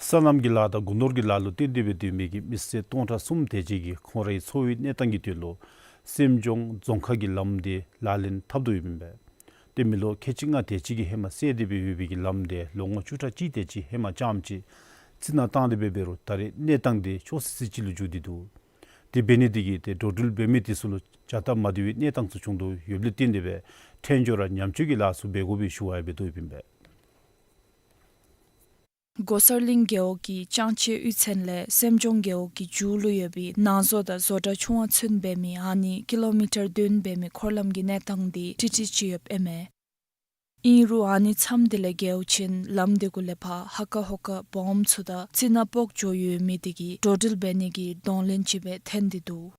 སོ་ནམ་གྱི་ལཱ་དང་སྒོ་ནོར་གྱི་ལཱ་ལུ་བརྟེན་ཏེ་སྦེ་སྡོད་མི་གི་མི་སེར་སྟོང་ཕྲག་གསུམ་དེ་ཅིག་གིས་ཁོང་རའི་འཚོ་བའི་གནས་སྟངས་ཀྱི་དོན་ལུ་སེམས་ལྗོངས་རྫོང་ཁག་གི་ལམ་དེ་ལག་ལེན་འཐབ་དོ་ཡོདཔ་ཨིན་པས། ཏེ་མི་ལོ་ཁལ་གཅིག་ལྔ་དེ་ཅིག་གིས་ཧེ་མ་བསལ་ཏེ་སྦེ་ཡོད་པའི་གི་ལམ་དེ་ལོ་ངོ་བཅུ་ཕྲག་གཅིག་དེ་ཅིག་ཧེ་མ་རྐྱངམ་ཅིག་རྩི་ནག་བཏང་སྟེ་སྦེ་འབད་རུང་ད་རེས་གནས་སྟངས་དེ་ཤོར་སི་སི་ཅིག་ལུ་འགྱུར་ཏེ་འདུག། དེ་འབད་ནི་དེ་གིས་ཏེ་འགྲོ་འགྲུལ་འབད་མི་དེ་ཚུ་ལུ་བྱ་སྟབས་མ་བདེ་བའི་གནས་སྟངས་ཚུ་བྱུང་དོ་ཡོདཔ་ལས་བརྟེན་ཏེ་སྦེ་ཕྲན་ཚེགས་ར་ཉམས་བཅོས་ཀྱི་ལཱ་ཚུ་འབད་དགོ་པའི་ཞུ་བ་ཡང་འབད་དོ་ཡོདཔ་ཨིན་པས། གོ་སར་གླིང་རྒེད་འོག་གི་ལྕང་ཆེ་གཡུས་ཚན་ལས་སེམས་ལྗོངས་རྒེད་འོག་གི་མཇུག་ལུ་ཡོད་པའི་ནང་བཟོ་དང་བཟོ་གྲྭ་ཆུང་བ་ཚུན་འབད་མི་ཨ་ནི་ཀི་ལོ་མི་ཊར་བདུན་འབད་མི་འཁོར་ལམ་གྱི་གནས་སྟངས་དེ་ཀྲིག་ཀྲི་ཅིག་ཡོདཔ་ཨིན་མས། ཨིན་རུང་ཨ་ནི་མཚམས་དེ་ལས་བརྒལཝ་ཅིན་ལམ་དེ་གུ་ལས་ཕར་ཧ་ཀ་ཧོ་ཀ་སྦོམ་ཚུ་དང་རྩི་ནག་སྤོག་འགྱོ་ཡོད་མི་དེ་གིས་འགྲོ་འགྲུལ་འབད་ནི་གི་གདོང་ལེན་ཅིག་སྦེ་ཐོན་ཏེ་འདུག།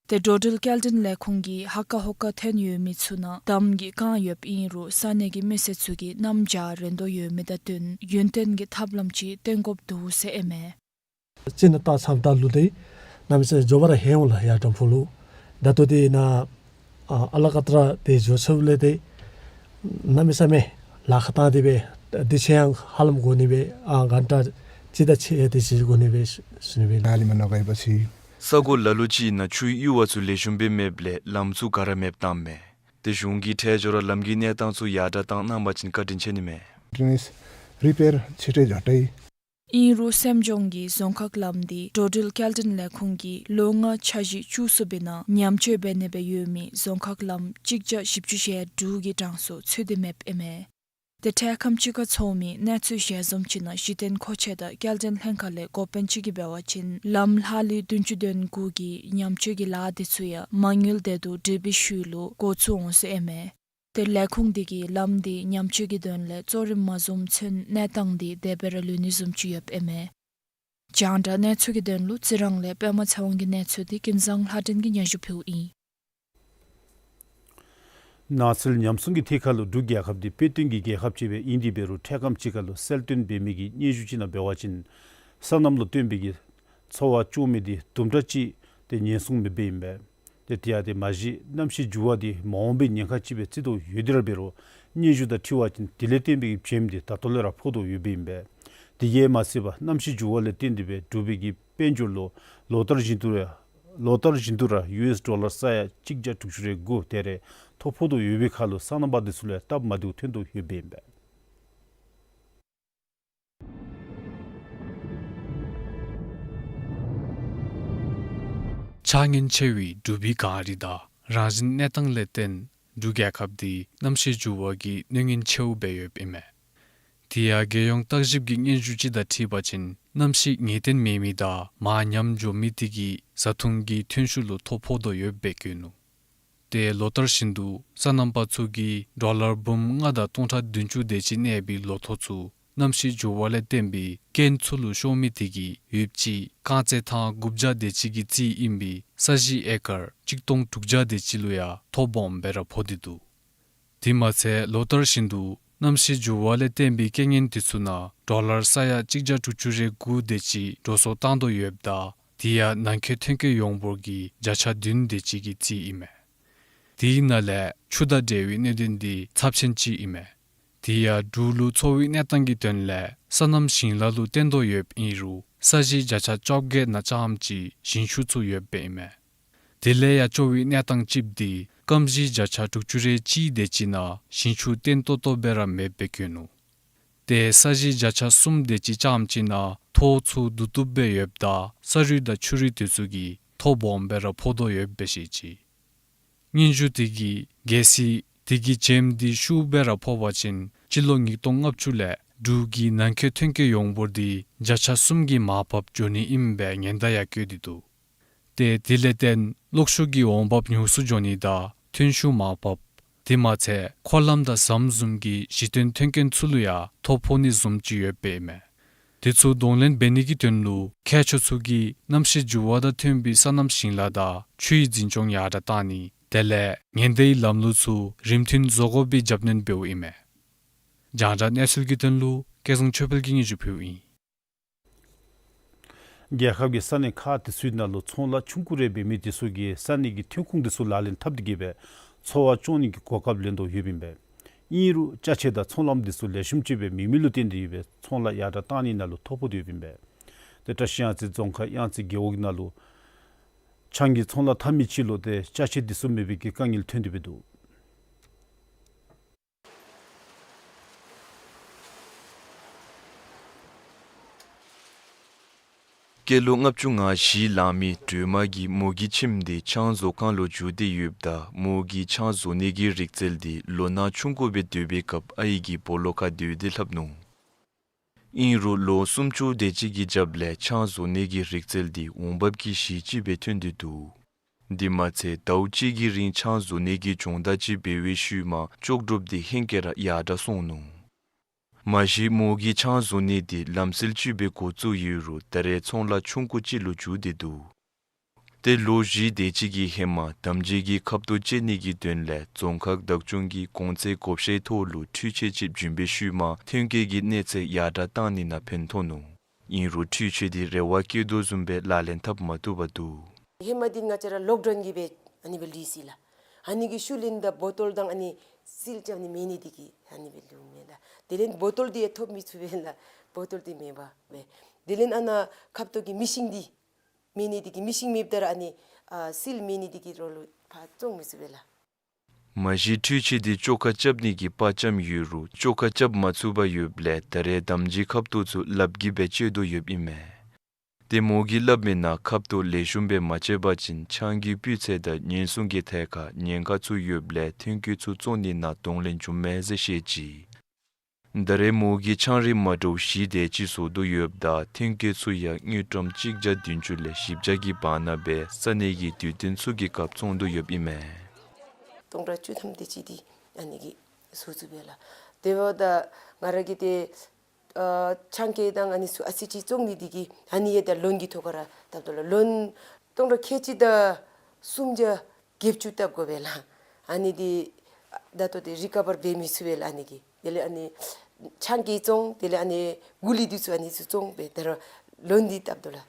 ཏེ་འགྲོ་འགྲུལ་སྐྱེལ་འདྲེན་ལས་ཁུངས་ཀྱིས་ཧ་ཀ་ཧོ་ཀ་ཐོན་ཡོད་མི་ཚུ་ནང་འདམ་གྱིས་བཀང་ཡོདཔ་ཨིན་རུང་ས་གནས་ཀྱི་མི་སེར་ཚུ་གིས་གནམ་བྱཱར་རན་དོ་ཡོད་མི་དང་བསྟུན་ཡུན་བརྟན་གྱི་ཐབས་ལམ་ཅིག་བཏོན་དགོཔ་འདུག་ཟེར་ཨིན་མས། རྩི་ནག་བཏང་མཚམས་ད་ལུ་ཏེ་གནམ་མེད་ས་མེད་མགྱོགས་པ་ར་ཧེ་འོང་ལགས། ཡར་དང་ཕུ་ལུ་ད་ལྟོ་དེ་ནཱ་ཨ་ཨ་ལ་ཀ་ཏ་ར་དེ་འགྱོ་ཚུགསཔ་ལས་ཏེ་གནམ་མེད་ས་མེད་ལཱ་ཁག་བཏང་སྟེ་སྦེ་དུས་ཚོད་ཡང་ཧ་ལམ་འགོར་ནི་སྦེ་ཨ་གྷན་ཊ་གཅིག་དང་ཕྱེད་དེ་ཅིག་འགོར་ནི་སྦེ་ཞུ་ནི་སྦེ། ད་ལས་མར་ནཱ་ག་ཡོད་པ་ཅིན་ས་གོ་ལ་ལུ་ཅིག་ནང་ཆུའི་གཡུར་བ་ཚུ་ལེགས་ཤོམ་སྦེ་མེདཔ་ལས་ལམ་ཚུ་ག་ར་མེདཔ་བཏངམ་མས། ཏེ་གཞུང་གིས་ཁྲལ་འབྱོར་ར་ལམ་གྱི་གནས་སྟངས་ཚུ་ཡར་དྲག་བཏང་གནང་པ་ཅིན་བཀའ་དྲིན་ཆེ་ནི་མས། ཌི་ནེས་རི་པེར་ཆེ་ཏེ་འགྱོ་ཏེ། ཨིན་རུང་སེམས་ལྗོངས་ཀྱི་རྫོང་ཁག་ལམ་འདི་འགྲོ་འགྲུལ་སྐྱེལ་འདྲེན་ལས་ཁུངས་ཀྱིས་ལོ་ལྔ་འཆར་གཞི་བཅུ་གསུམ་པའི་ནང་ཉམས་བཅོས་འབད་ནི་སྦེ་ཡོད་མི་རྫོང་ཁག་ལམ་གཅིག་བརྒྱ་བཞི་བཅུ་ཞེ་དྲུག་གི་གྲངས་སུ་ཚུད་དེ་མེདཔ་ཨིན་མས། ཏེ་འཕྲལ་ཁམས་ཅིག་ཁར་ཚོགས་མི་གནས་ཚུལ་ཞལ་འཛོམས་ཅིག་ནང་གཞི་རྟེན་མཁོ་ཆས་དང་སྐྱེལ་འདྲེན་ལྷན་ཁག་ལས་འགོ་དཔོན་ཅིག་གིས་འབད་བ་ཅིན་ལམ་ལྷག་ལུས་བདུན་ཅུ་དོན་དགུ་གི་ཉམས་བཅོས་ཀྱི་ལཱ་དེ་ཚུ་ཡང་མ་དངུལ་དེ་དུ་འགྲུབ་པའི་ཤུལ་ལུ་འགོ་བཙུགས་འོང་ཟེར་ཨིན་མས། ཏེ་ལས་ཁུངས་དེ་གིས་ལམ་དེ་ཉམས་བཅོས་ཀྱི་དོན་ལས་གཙོ་རིམ་མ་བཟུངམ་ཚུན་གནས་སྟངས་དེ་དེ་སྦེ་ར་ལུས་ནི་བཟུམ་ཅིག་ཡོདཔ་ཨིན་མས། རྒྱང་བསྒྲགས་གནས་ཚུལ་གྱི་དོན་ལུ་རྩི་རང་ལས་པདྨ་ཚེ་དབང་གི་གནས་ཚུལ་དེ་ཀུན་བཟང་ལྷ་སྒྲོན་གྱིས་སྙན་ཞུ་ཕུལཝ་ཨིན། ནགས་ཚལ་ཉམས་སྲུང་གི་ཐད་ཁར་ལུ་འབྲུག་རྒྱལ་ཁབ་འདི་དཔེ་སྟོན་གྱི་རྒྱལ་ཁབ་ཅིག་སྦེ་ཨིན་ཏེ་འབད་རུང་འཕྲལ་ཁམས་ཅིག་ཁར་ལུ་གསལ་སྟོན་འབད་མི་གི་སྙན་ཞུ་ཅིག་ནང་འབད་བ་ཅིན་སོ་ནམ་ལུ་བརྟེན་པའི་གི་འཚོ་བ་སྐྱོང་མི་འདི་དུམ་གྲ་ཅིག་ཏེ་ཉེན་སྲུང་མེདཔ་ཨིན་པས། ཏེ་དེ་ཡང་ཏེ་མ་གཞི་གནམ་གཤིས་འགྱུར་བ་འདི་མ་འོངས་པའི་ཉེན་ཁ་ཅིག་སྦེ་བརྩི་དོ་ཡོད་དེ་ར་འབད་རུང་སྙན་ཞུ་དང་འཁྲིལ་བ་ཅིན་དེ་ལས་བརྟེན་པའི་གི་བྱེམ་འདི་ད་ལྟོ་ལས་ར་ཕོག་དོ་ཡོདཔ་ཨིན་པས། དེ་གིས་མ་ཚད་པར་གནམ་གཤིས་འགྱུར་བ་ལས་བརྟེན་ཏེ་སྦེ་འབྲུག་པའི་གི་དཔལ་འབྱོར་ལུ་ལོ་ལྟར་བཞིན་དུ་ར་ལོ་ལྟར་བཞིན་དུ་ར་ཡུ་ཨེསི་ཌོ་ལར་ས་ཡ་གཅིག་བརྒྱ་དྲུག་ཅུ་རེ་དགུ་དེ་རེ་ཐོ་ཕོག་དོ་ཡོད་པའི་ཁར་ལུ་སོ་ནམ་པ་འདི་ཚུ་ལུ་སྟབས་མ་བདེཝ་ཐོན་དོ་ཡོདཔ་ཨིན་པས། ཆ་རྐྱེན་ཆེ་བའི་འབྲུག་པའི་གངས་རི་དང་རང་བཞིན་གནས་སྟངས་ལས་བརྟེན་འབྲུག་རྒྱལ་ཁབ་འདི་གནམ་གཤིས་འགྱུར་བ་གི་གནོད་ཉེན་ཆེཝ་སྦེ་ཡོདཔ་ཨིན་མས། དེ་ཡང་རྒྱལ་ཡོངས་བརྟག་ཞིབ་ཀྱི་སྙན་ཞུ་ཅིག་དང་འཁྲིལ་བ་ཅིན་གནམ་གཤིས་ངེས་གཏན་མེད་མི་དང་མར་ཉམས་འགྱོ་མི་དེ་གིས་བཟའ་འཐུང་གི་ཐོན་ཤུགས་ལུ་ཐོ་ཕོག་དོ་ཡོདཔ་སྦེ་བཀོད་ནུག། ཏེ་ལོ་ལྟར་བཞིན་དུ་སོ་ནམ་པ་ཚུ་གིས་ཌོ་ལར་འབུམ་ལྔ་དང་སྟོང་ཕྲག་བདུན་ཅུ་དེ་ཅིག་གནས་པའི་ལོ་ཐོ་ཚུ་གནམ་གཤིས་འགྱུར་བ་ལས་བརྟེན་པའི་རྐྱེན་ཚུ་ལུ་ཤོར་མི་དེ་གིས་ཡོདཔ་ཅིག་རྐང་རྩེད་ཐང་དགུ་བརྒྱ་དེ་ཅིག་གི་རྩིས་ཨིན་པའི་ས་གཞི་ཨེ་ཀར་གཅིག་སྟོང་དྲུག་བརྒྱ་དེ་ཅིག་ལུ་ཡང་ཐོ་སྦོམ་སྦེ་ར་ཕོག་སྟེ་འདུག། དེ་མ་ཚད་ལོ་ལྟར་བཞིན་དུ་གནམ་གཤིས་འགྱུར་བ་ལས་བརྟེན་པའི་རྐྱེན་ངན་དེ་ཚུ་ནང་ཌོ་ལར་ས་ཡ་གཅིག་བརྒྱ་དྲུག་ཅུ་རེ་དགུ་དེ་ཅིག་འགྲོ་སོང་བཏང་དོ་ཡོདཔ་ད་དེ་ཡང་ནང་འཁོད་ཐོན་སྐྱེད་ཡོངས་འབོར་གྱི་བརྒྱ་ཆ་བདུན་དེ་ཅིག་གི་རྩིས་ཨིན་མས། དེའི་ནང་ལས་ཆུ་དང་འབྲེལ་བའི་གནད་དོན་འདི་ཚབས་ཆེན་ཅིག་ཨིན་མས། དེ་ཡང་འབྲུག་ལུ་འཚོ་བའི་གནས་སྟངས་ཀྱི་དོན་ལས་སོ་ནམ་ཞིང་ལཱ་ལུ་བརྟེན་དོ་ཡོདཔ་ཨིན་རུང་ས་གཞི་བརྒྱ་ཆ་བཅོ་བརྒྱད་ནང་ཙམ་ཅིག་ཞིང་ཆུ་ཚུད་ཡོདཔ་ཨིན་མས། དེ་ལས་ཡང་སྐྱོ་བའི་གནས་སྟངས་ཅིག་འདི་སྐམ་ཞིང་བརྒྱ་ཆ་དྲུག་ཅུ་རེ་གཅིག་དེ་ཅིག་ནང་ཞིང་ཆུ་བརྟན་ཏོག་ཏོ་སྦེ་ར་མེདཔ་སྦེ་བཀོད་ནུག། ཏེ་ས་གཞི་བརྒྱ་ཆ་གསུམ་དེ་ཅིག་ཙམ་ཅིག་ནང་ཐོག་ཚུ་བསྡུ་བཏུབ་སྦེ་ཡོདཔ་ད་ས་རུད་དང་ཆུ་རུད་དེ་ཚུ་གིས་ཐོག་སྦོམ་སྦེ་ར་ཕོག་དོ་ཡོདཔ་སྦེ་བཤད་ཅི། སྙན་ཞུ་དེ་གིས་གལ་སྲིད་དེ་གི་བྱེམ་འདི་ཤུགས་སྦེ་ར་ཕོག་པ་ཅིན་སྤྱི་ལོ་ཉིས་སྟོང་ལྔ་བཅུ་ལས་འབྲུག་གི་ནང་འཁོད་ཐོན་སྐྱེད་ཡོངས་འབོར་འདི་བརྒྱ་ཆ་གསུམ་གྱི་མར་ཕབ་འགྱོ་ནི་ཨིནམ་སྦེ་ཉེན་བརྡ་ཡང་བཀོད་དེ་འདུག། ཏེ་དེ་ལས་བརྟེན་གློག་ཤུགས་ཀྱི་འོང་འབབ་ཉུང་སུ་འགྱོ་ནི་དང་ཐོན་ཤུགས་མར་ཕབ། དེ་མ་ཚད་འཁོར་ལམ་དང་ཟམ་བཟུམ་གྱི་གཞི་རྟེན་ཐོན་སྐྱེད་ཚུ་ལུ་ཡང་ཐོ་ཕོག་ནི་བཟུམ་ཅིག་ཡོདཔ་ཨིན་མས། དེ་ཚུ་གདོང་ལེན་འབད་ནི་གི་དོན་ལུ་མཁས་མཆོག་ཚུ་གིས་གནམ་གཤིས་འགྱུར་བ་དང་མཐུན་པའི་སོ་ནམ་ཞིང་ལཱ་དང་ཆུའི་འཛིན་སྐྱོང་ཡར་དྲགས་གཏང་ནི་དེ་ལས་ཉེན་བརྡའི་ལམ་ལུགས་ཚུ་རིམ་མཐུན་བཟོ་དགོ་པའི་རྒྱབ་སྣོན་འབདཝ་ཨིན་མས། རྒྱང་བསྒྲགས་གནས་ཚུལ་གྱི་དོན་ལུ་སྐལ་བཟང་ཆོས་འཕེལ་གྱིས་སྙན་ཞུ་ཕུལཝ་ཨིན། རྒྱལ་ཁབ་ཀྱི་ས་གནས་ཁག་དེ་ཚུའི་ནང་ལུ་ཚོང་ལཱ་ཆུང་ཀུ་རེ་འབད་མི་དེ་ཚུ་གིས་ས་གནས་ཀྱི་ཐོན་ཁུངས་དེ་ཚུ་ལག་ལེན་འཐབ་སྟེ་གིས་སྦེ་འཚོ་བ་སྐྱོང་ནི་གི་གོ་སྐབས་ལེན་དོ་ཡོདཔ་ཨིན་པས། ཨིན་རུང་ཅ་ཆས་དང་ཚོང་ལམ་དེ་ཚུ་ལེགས་ཤོམ་ཅིག་སྦེ་མེད་མི་ལུ་བརྟེན་ཏེ་གིས་སྦེ་ཚོང་ལཱ་ཡར་དྲགས་གཏང་ནི་ནང་ལུ་ཐོ་ཕོག་སྟེ་ཡོདཔ་ཨིན་པས། ཏེ་བཀྲ་ཤིས་གཡང་རྩེ་རྫོང་ཁག་གཡང་རྩེ་རྒེད་འོག་གི་ནང་ལུ་ཆང་གི་ཚོང་ལཱ་འཐབ་མི་ཅིག་ལུ་ཏེ་ཅ་ཆས་དེ་ཚུ་མེད་པའི་གི་དཀའ་ངལ་ཐོན་ཏེ་སྦེ་འདུག། སྐྱེས་ལོ་ལྔ་བཅུ་ང་བཞི་ལང་མི་སྒྲོལ་མ་གིས་མོ་གི་ཁྱིམ་དེ་ཆང་བཟོ་ཁང་ལུ་བསྒྱུར་ཏེ་ཡོདཔ་ད་མོ་གིས་ཆང་བཟོ་ནི་གི་རིག་རྩལ་དེ་ལོ་ན་ཆུང་ཀུ་སྦེ་སྡོད་པའི་སྐབས་ཨའི་གི་སྦོ་ལོགས་ཁར་སྡོད་དེ་ལྷབ་ནུག། ཨིན་རུང་ལོ་སུམ་ཅུ་དེ་ཅིག་གི་རྒྱབ་ལས་ཆང་བཟོ་ནི་གི་རིག་རྩལ་དེ་འོང་འབབ་ཀྱི་གཞི་ཅིག་སྦེ་ཐོན་ཏེ་འདུག། དེ་མ་ཚད་ཟླཝ་གཅིག་གི་རིང་ཆང་བཟོ་ནི་གི་སྦྱོང་བརྡར་ཅིག་འབད་བའི་ཤུལ་མ་ལྕོགས་གྲུབ་དེ་ཧེང་སྐལ་ར་ཡར་དྲགས་སོང་ནུག། མ་གཞི་མོ་གིས་ཆང་བཟོ་ནི་དེ་ལམ་སྲོལ་ཅིག་སྦེ་འགོ་བཙུགས་ཡོད་རུང་ད་རེས་ཚོང་ལཱ་ཆུང་ཀུ་ཅིག་ལུ་འགྱུར་ཏེ་འདུག། ཏེ་ལོ་བཞི་དེ་ཅིག་གི་ཧེ་མ་དམ་སྦྱིས་ཀྱི་ཁབ་ཏོ་བཅད་ནི་གི་དོན་ལས་རྫོང་ཁག་བདག་སྐྱོང་གིས་གོང་ཚད་བགོ་བཤའི་ཐོག་ལུ་འཕྲུལ་ཆས་ཅིག་བྱིན་པའི་ཤུལ་མ་ཐོན་སྐྱེད་ཀྱི་གནས་ཚད་ཡར་དྲགས་གཏང་ནི་ནང་ཕན་ཐོགས་ནུག། ཨིན་རུང་འཕྲུལ་ཆས་དེ་རེ་བ་བསྐྱེད་དོ་བཟུམ་སྦེ་ལག་ལེན་འཐབ་མ་བཏུབ་པར་འདུག། ཧེ་མ་འདི་ང་བཅས་ར་ལོག་ཌའུན་གྱིས་སྦེ་ཨ་ནི་སྦེ་ལུས་ཅི་ལགས། ཨ་ནི་གི་ཤུལ་ལས་ད་བོ་ཊོལ་དང་ཨ་ནི་སིལ་རྐྱབ་ནི་མེད་ནི་འདི་གིས་ཨ་ནི་སྦེ་ལུསཔ་མས་ལགས། དེ་ལས་བོ་ཊོལ་འདི་ཡང་ཐོབ་མི་ཚུགས་པས་ལགས། བོ་ཊོལ་འདི་མེད་པར་སྦེ། དེ་ལས་ཨ་ནཱ་ཁབ་ཏོ་གི་མེ་ཤིན་འདི་མེད་ནི་འདི་གིས་མེ་ཤིན་མེདཔ་ད་ར་ཨ་ནི་ཨ་སིལ་མེད་ནི་འདི་གིས་རོགས་ལུ་ཕར་བཙོང་མི་ཚུགས་པས་ལགས། མ་གཞི་འཕྲུལ་ཆས་འདི་བཅོ་ཁ་རྐྱབ་ནི་གི་པར་ཙམ་ཡོད་རུང་བཅོ་ཁ་རྐྱབ་མ་ཚུགས་པར་ཡོདཔ་ལས་ད་རེས་དམ་སྦྱིས་ཁབ་ཏོ་ཚུ་ལགཔ་གིས་སྦེ་བཅད་དོ་ཡོདཔ་ཨིན་མས། ཏེ་མོ་གིས་སླབ་མི་ནང་ཁབ་ཏོ་ལེགས་ཤོམ་སྦེ་མ་བཅད་པ་ཅིན་ཆང་གི་སྤུས་ཚད་དང་ཉེན་སྲུང་གི་ཐད་ཁར་ཉེན་ཁ་ཚུ་ཡོདཔ་ལས་ཐོན་སྐྱེད་ཚུ་བཙོང་ནི་ནང་གདོང་ལེན་བྱུངམ་མས་ཟེར་བཤད་ཅི། ད་རེས་མོ་གིས་ཆང་རིགས་མ་འདྲཝ་བཞི་དེ་ཅིག་བཟོ་དོ་ཡོདཔ་ད་ཐོན་སྐྱེད་ཚུ་ཡང་དངུལ་ཀྲམ་གཅིག་བརྒྱ་བདུན་ཅུ་ལས་བཞི་བརྒྱ་གི་བར་ན་སྦེ་ས་གནས་ཀྱི་དུས་སྟོན་ཚུ་གི་སྐབས་བཙོང་དོ་ཡོདཔ་ཨིན་མས། སྟོང་ཕྲག་བཅུ་ཐམ་དེ་ཅིག་འདི་ཨ་ནི་གིས་བཟོ་ཚུགས་པས་ལགས། དེ་འབདཝ་ད་ང་ར་གིས་ཏེ་ཨ་ཆང་ཁལ་དང་ཨ་ནི་ཚུ་ཨ་ཙི་ཅིག་བཙོང་ནི་འདི་གིས་ཨ་ནི་ཡང་ད་ལོན་གྱི་ཐོག་ཁར་ར་བཏབ་དོ་ལགས། ལོན་སྟོང་ཕྲག་ཁལ་གཅིག་དང་སུམ་བརྒྱ་བརྒྱད་ཅུ་བཏབ་དགོ་པས་ལགས། ཨ་ནི་འདི་ད་ལྟོ་འདི་རི་ཀ་བར་འབད་མི་ཚུགས་པས་ལགས་ཨ་ནི་གིས། དེ་ལས་ཨ་ནི་ཆང་གིས་བཙོང་། དེ་ལས་ཨ་ནི་གུ་ལི་འདི་ཚུ་ཨ་ནི་ཚུ་བཙོང་སྦེ་ད་རུང་ལོན་འདི་བཏབ་དོ་ལགས།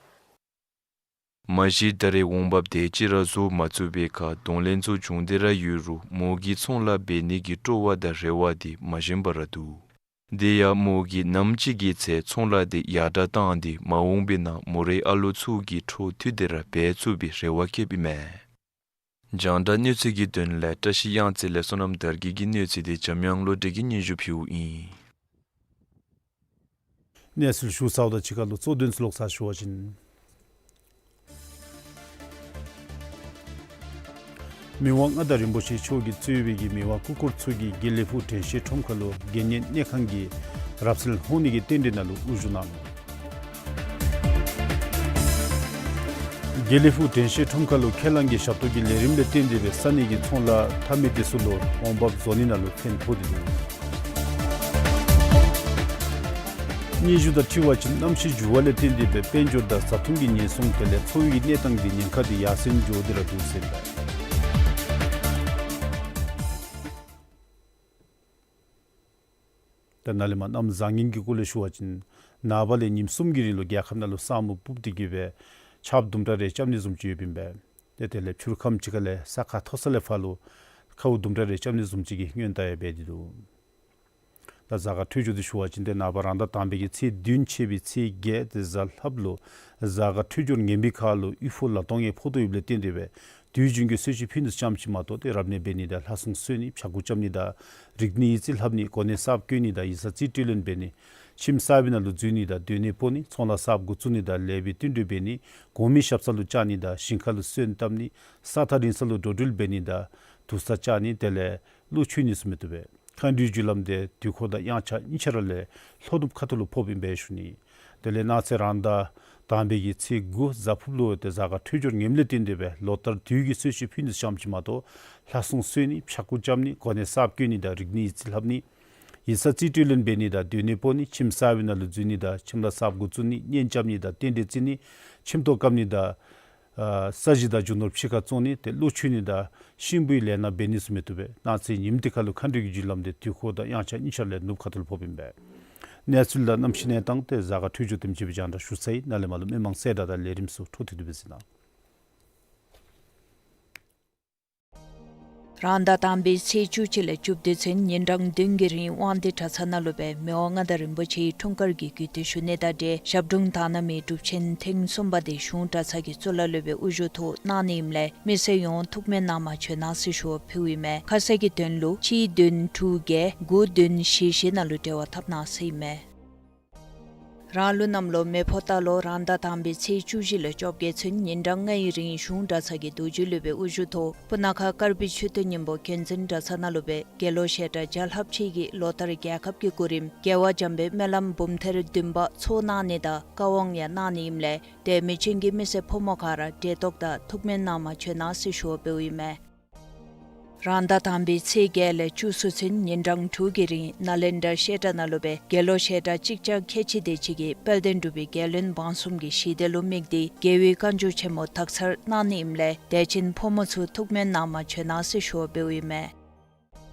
མ་གཞི་ད་རེས་འོང་འབབ་དེ་ཅིག་ར་བཟོ་མ་ཚུགས་པའི་ཁར་གདོང་ལེན་ཚུ་བྱུང་སྟེ་ར་ཡོད་རུང་མོ་གི་ཚོང་ལཱ་འབད་ནི་གི་སྤྲོ་བ་དང་རེ་བ་འདི་མ་ཞན་པར་འདུག། དེ་ཡང་མོ་གིས་ནམ་ཅིག་གི་ཚེ་ཚོང་ལཱ་དེ་ཡར་དྲགས་བཏང་སྟེ་མ་འོངས་པའི་ནང་མོ་རའི་ཨ་ལོ་ཚུ་གི་འཕྲོ་མཐུད་དེ་ར་འབད་ཚུགས་པའི་རེ་བ་བསྐྱེདཔ་ཨིན་མས། རྒྱང་བསྒྲགས་གནས་ཚུལ་གྱི་དོན་ལས་བཀྲ་ཤིས་གཡང་རྩེ་ལས་བསོད་ནམས་དར་རྒྱས་ཀྱི་གནས་ཚུལ་དེ་འཇམ་དབྱངས་བློ་གྲོས་ཀྱིས་སྙན་ཞུ་ཕུལཝ་ཨིན། གནས་ཚུལ་ཞུ་ཚརཝ་དང་གཅིག་ཁར་ལུ་གཙོ་དོན་ཚུ་ལོག་ས་ཞུ་བ་ཅིན། མི་དབང་མངའ་བདག་རིན་པོ་ཆེ་མཆོག་གིས་གཙོས་པའི་གི་མི་དབང་སྐུ་འཁོར་ཚུ་གིས་དགེ་ལེགས་ཕུག་དྲན་ཤེས་ཁྲོམ་ཁ་ལུ་དགེ་བསྙེན་གནས་ཁང་གི་རབ་གསལ་ལྷོ་ནི་གི་རྟེན་འབྲེལ་ནང་ལུ་དབུ་བཞུགས་གནང་ནུག། དགེ་ལེགས་ཕུག་དྲན་ཤེས་ཁྲོམ་ཁ་ལུ་ཁས་བླངས་ཀྱི་ཞབས་ཏོག་གི་ལས་རིམ་ལས་བརྟེན་ཏེ་སྦེ་ས་གནས་ཀྱི་ཚོང་ལཱ་འཐབ་མི་དེ་ཚུ་ལུ་འོང་འབབ་བཟོ་ནི་ནང་ལུ་ཕན་ཐོགས་ཏེ་འདུག། སྙན་ཞུ་དང་འཁྲིལ་བ་ཅིན་གནམ་གཤིས་འགྱུར་བ་ལས་བརྟེན་ཏེ་སྦེ་དཔལ་འབྱོར་དང་བཟའ་འཐུང་གི་ཉེན་སྲུང་དེ་ལས་འཚོ་བའི་གནས་སྟངས་ཀྱི་ཉེན་ཁ་དེ་ཡར་སེང་འགྱོ་སྟེ་ར་འདུག་ཟེར་ཨིན་པས། ད་ནཱ་ལས་མར་གནམ་བཟང་ངན་གྱི་སྐོར་ལས་ཞུ་བ་ཅིན་ནངས་པ་ལས་ཉིནམ་གསུམ་གྱི་རིང་ལུ་རྒྱལ་ཁབ་ནང་ལུ་ས་སྨུག་སྤུབས་ཏེ་གིས་སྦེ་ཆརཔ་དུམ་གྲ་རེ་རྐྱབ་ནི་བཟུམ་ཅིག་ཡོདཔ་ཨིན་པས། ཏེ་དེ་ལས་ཕྱི་རུ་ཁམས་ཅིག་ཁ་ལས་ས་ཁ་མཐོ་ས་ལས་ཕར་ལུ་ ཁཝ་དུམ་གྲ་རེ་རྐྱབ་ནི་བཟུམ་ཅིག་གི་སྔོན་ལྟ་ཡང་འབད་དེ་འདུག། ད་གཟའ་སྐར་འཕྲོད་སྦྱོར་འདི་ཞུ་བ་ཅིན་ཏེ་ནངས་པ་རང་ཟླ་དང་པའི་གི་ཚེས་བདུན་ཕྱེད་པའི་ཚེས་བརྒྱད་དེ་གཟའ་ལྷགཔ་ལུ་གཟའ་སྐར་འཕྲོད་སྦྱོར་ངན་པའི་ཁར་ལུ་དབུལ་ཕོངས་ལ་གཏོང་ངེ་ཕོག་དོ་ཡོདཔ་ལས་བརྟེན་ཏེ་སྦེ་དུས་རྒྱུན་གྱི་གསོལ་མཆོད་ཕུལ་ནི་ཙམ་ཅིག་མ་གཏོགས་ཏེ་རབ་གནས་འབད་ནི་དང་ལྷ་སྲུང་གསོལ་ནི་ཕྱྭ་འགུགས་རྐྱབ་ནི་དང་རིག་གནས་ཡིག་རྩིས་ལྷབ་ནི་གོ་གནས་གསརཔ་བསྐོ་ནི་དང་ཡིག་ཚང་རྩིས་སྤྲོད་ལེན་འབད་ནི་ཁྱིམ་གསར་པའི་ནང་ལུ་འཛུལ་ནི་དང་སྡོད་གནས་སྤོ་ནི་ཚོང་ལཱ་གསརཔ་འགོ་བཙུགས་ནི་དང་ལེགས་པའི་བསྟུན་གྲོས་འབད་ནི་གོང་མའི་ཞབས་ས་ལུ་བཅར་ནི་དང་ཞིང་ཁ་ལུ་སོན་བཏབ་ནི་ས་ཐག་རིང་ས་ལུ་འགྲོ་འགྲུལ་འབད་ནི་དང་དུར་ས་བཅག་ནི་དེ་ལས་ཀླུ་མཆོད་ནི་ཚུ་མི་བཏུབ་པས། མཁའ་འགྲོའི་རྒྱུ་ལམ་དེ་དུས་འཁོར་དང་དབྱངས་འཆར་གཉིས་ཆ་ར་ལས་ལྷོ་ནུབ་ཁ་ཐུག་ལུ་ཕོགཔ་ཨིན་པས་ཞུ་ནི། དེ་ལས་གནངས་ཚེ་རང་ཟླ་དང་པའི་གི་ཚེས་དགུ་གཟའ་ཕུརཔ་ལུ་ཏེ་གཟའ་སྐར་འཕྲོད་སྦྱོར་ངནམ་ལས་བརྟེན་ཏེ་སྦེ་ལོ་ལྟར་དུས་ཀྱི་གསོལ་མཆོད་ཕུལ་ནི་ཙམ་ཅིག་མ་གཏོགས་ལྷ་སྲུང་གསོལ་ནི་ཕྱྭ་འགུགས་རྐྱབ་ནི་གོ་གནས་གསརཔ་བསྐོ་ནི་དང་རིག་གནས་ཡིག་རྩིས་ལྷབ་ནི་ཡིག་ཚང་རྩིས་སྤྲོད་ལེན་འབད་ནི་དང་སྡོད་གནས་སྤོ་ནི་ཁྱིམ་གསར་པའི་ནང་ལུ་འཛུལ་ནི་དང་ཁྱིམ་ལཱ་གསརཔ་འགོ་བཙུགས་ནི་གཉེན་རྐྱབ་ནི་དང་རྟེན་འབྲེལ་བརྩི་ནི་ཁྱིམ་ཐོག་བཀབ་ནི་དང་ཨ་ས་གཞི་དང་རྒྱུ་ནོར་ཕྱི་ཁར་བཙོང་ནི་ཏེ་ཀླུ་མཆོད་ནི་དང་གཤིན་པོའི་ལས་སྣ་འབད་ནི་ཚུ་མི་བཏུབ་པས། གནངས་ཚེ་ཉིནམ་འདི་ཁར་ལུ་མཁའ་འགྲོའི་གི་རྒྱུ་ལམ་དེ་དུས་འཁོར་དང་དབྱངས་འཆར་གཉིས་ཆ་ལས་ནུབ་ཁ་ཐུག་ལུ་ཕོགཔ་ཨིན་པས། གནས་ཚུལ་དང་གནམ་གཤིས་གནས་སྟངས་དེ་གཟའ་སྐར་འཕྲོད་སྦྱོར་དེམ་ཅིག་སྦེ་རྒྱང་བསྒྲགས་ཞུ་ཚར་ཡི། ནཱ་ལས་མར་ལུ་མི་མང་གསལ་བསྒྲགས་དང་ལས་རིམ་ཚུ་འཕྲོ་མཐུད་དེ་སྦེ་གཟིགས་གནང་། རང་ཟླ་དང་པའི་ཚེས་བཅུ་གཅིག་ལས་བཅུ་བདུན་ཚུན་ཉིན་གྲངས་བདུན་གྱི་རིང་དབང་འདུས་གྲྭ་ཚང་ནང་ལུ་སྦེ་མི་དབང་མངའ་བདག་རིན་པོ་ཆེའི་འཁྲུངས་སྐར་གྱི་གུས་བཏུད་ཞུ་ནི་དང་འབྲེལ་ཞབས་དྲུང་དག་སྣང་མི་གྲུབ་ཆེན་ཐེངས་གསུམ་པ་དེ་གཞུང་གྲྭ་ཚང་གི་གཙུག་ལག་སློབ་དཔོན་དབུ་བཞུགས་ཐོག་གནང་ནི་ཨིནམ་ལས་མི་སེར་ཡོངས་ཐུགས་སྨོན་གནང་མ་བྱོན་གནང་ཟེར་ཞུ་བ་ཕུལཝ་ཨིན་མས། ཁ་གསལ་གྱི་དོན་ལུ་གཅིག་བདུན་དྲུག་བརྒྱད་དགུ་བདུན་བཞི་བཞི་ནང་ལུ་འབྲེལ་བ་འཐབ་གནང་ཟེར་ཨིན་མས། རང་ལུགས་གནམ་ལོ་མེ་ཕོ་རྟ་ལོ་རང་ཟླ་དང་པའི་ཚེས་བཅུ་བཞི་ལས་བཅོ་བརྒྱད་ཚུན་ཉིན་གྲངས་ལྔའི་རིང་གཞུང་གྲྭ་ཚང་གི་རྡོ་རྗེ་སློབ་དཔོན་དབུ་བཞུགས་ཐོག་སྤུ་ན་ཁ་དཀར་སྦིས་མཆོད་རྟེན་སྙིང་པོ་མཁན་འཛིན་གྲྭ་ཚང་ནང་ལུ་སྦེ་དགེ་སློབ་བཤད་གྲྭ་བརྒྱ་ལྷགཔ་ཅིག་གིས་ལོ་ལྟར་རྒྱལ་ཁབ་ཀྱི་སྐུ་རིམ་རྒྱལ་བ་འཇམ་དཔལ་སྨོན་ལམ་འབུམ་ཐེར་བདུན་པ་ཚོགས་གནང་ནི་དང་བཀའ་དབང་ཡང་གནང་ནི་ཨིནམ་ལས་དད་མོས་ཅན་གྱི་མི་སེར་ཕོ་མོ་ག་ར་བདེ་ཏོག་དང་ཐུགས་སྨོན་གནང་མ་བྱོན་གནང་ཟེར་ཞུ་བ་ཕུལཝ་ཨིན་མས། རང་ཟླ་དང་པའི་ཚེས་བརྒྱད་ལས་བཅུ་གསུམ་ཚུན་ཉིན་གྲངས་དྲུག་གི་རིང་ནཱ་ལེནྡྲ་བཤད་གྲྭ་ནང་ལུ་སྦེ་དགེ་སློབ་བཤད་གྲྭ་གཅིག་བརྒྱ་ཁལ་གཅིག་དེ་ཅིག་གིས་དཔལ་ལྡན་འབྲུག་པའི་རྒྱལ་བློན་འབངས་གསུམ་གྱི་ཞི་བདེ་ལུ་དམིགས་ཏེ་རྒྱལ་བའི་བཀའ་འགྱུར་ཆེན་མོ་དག་ཚར་གནང་ནི་ཨིནམ་ལས་དད་ཅན་ཕོ་མོ་ཚུ་ཐུགས་སྨོན་གནང་མ་བྱོན་གནང་ཟེར་ཞུ་བ་ཕུལཝ་ཨིན་མས།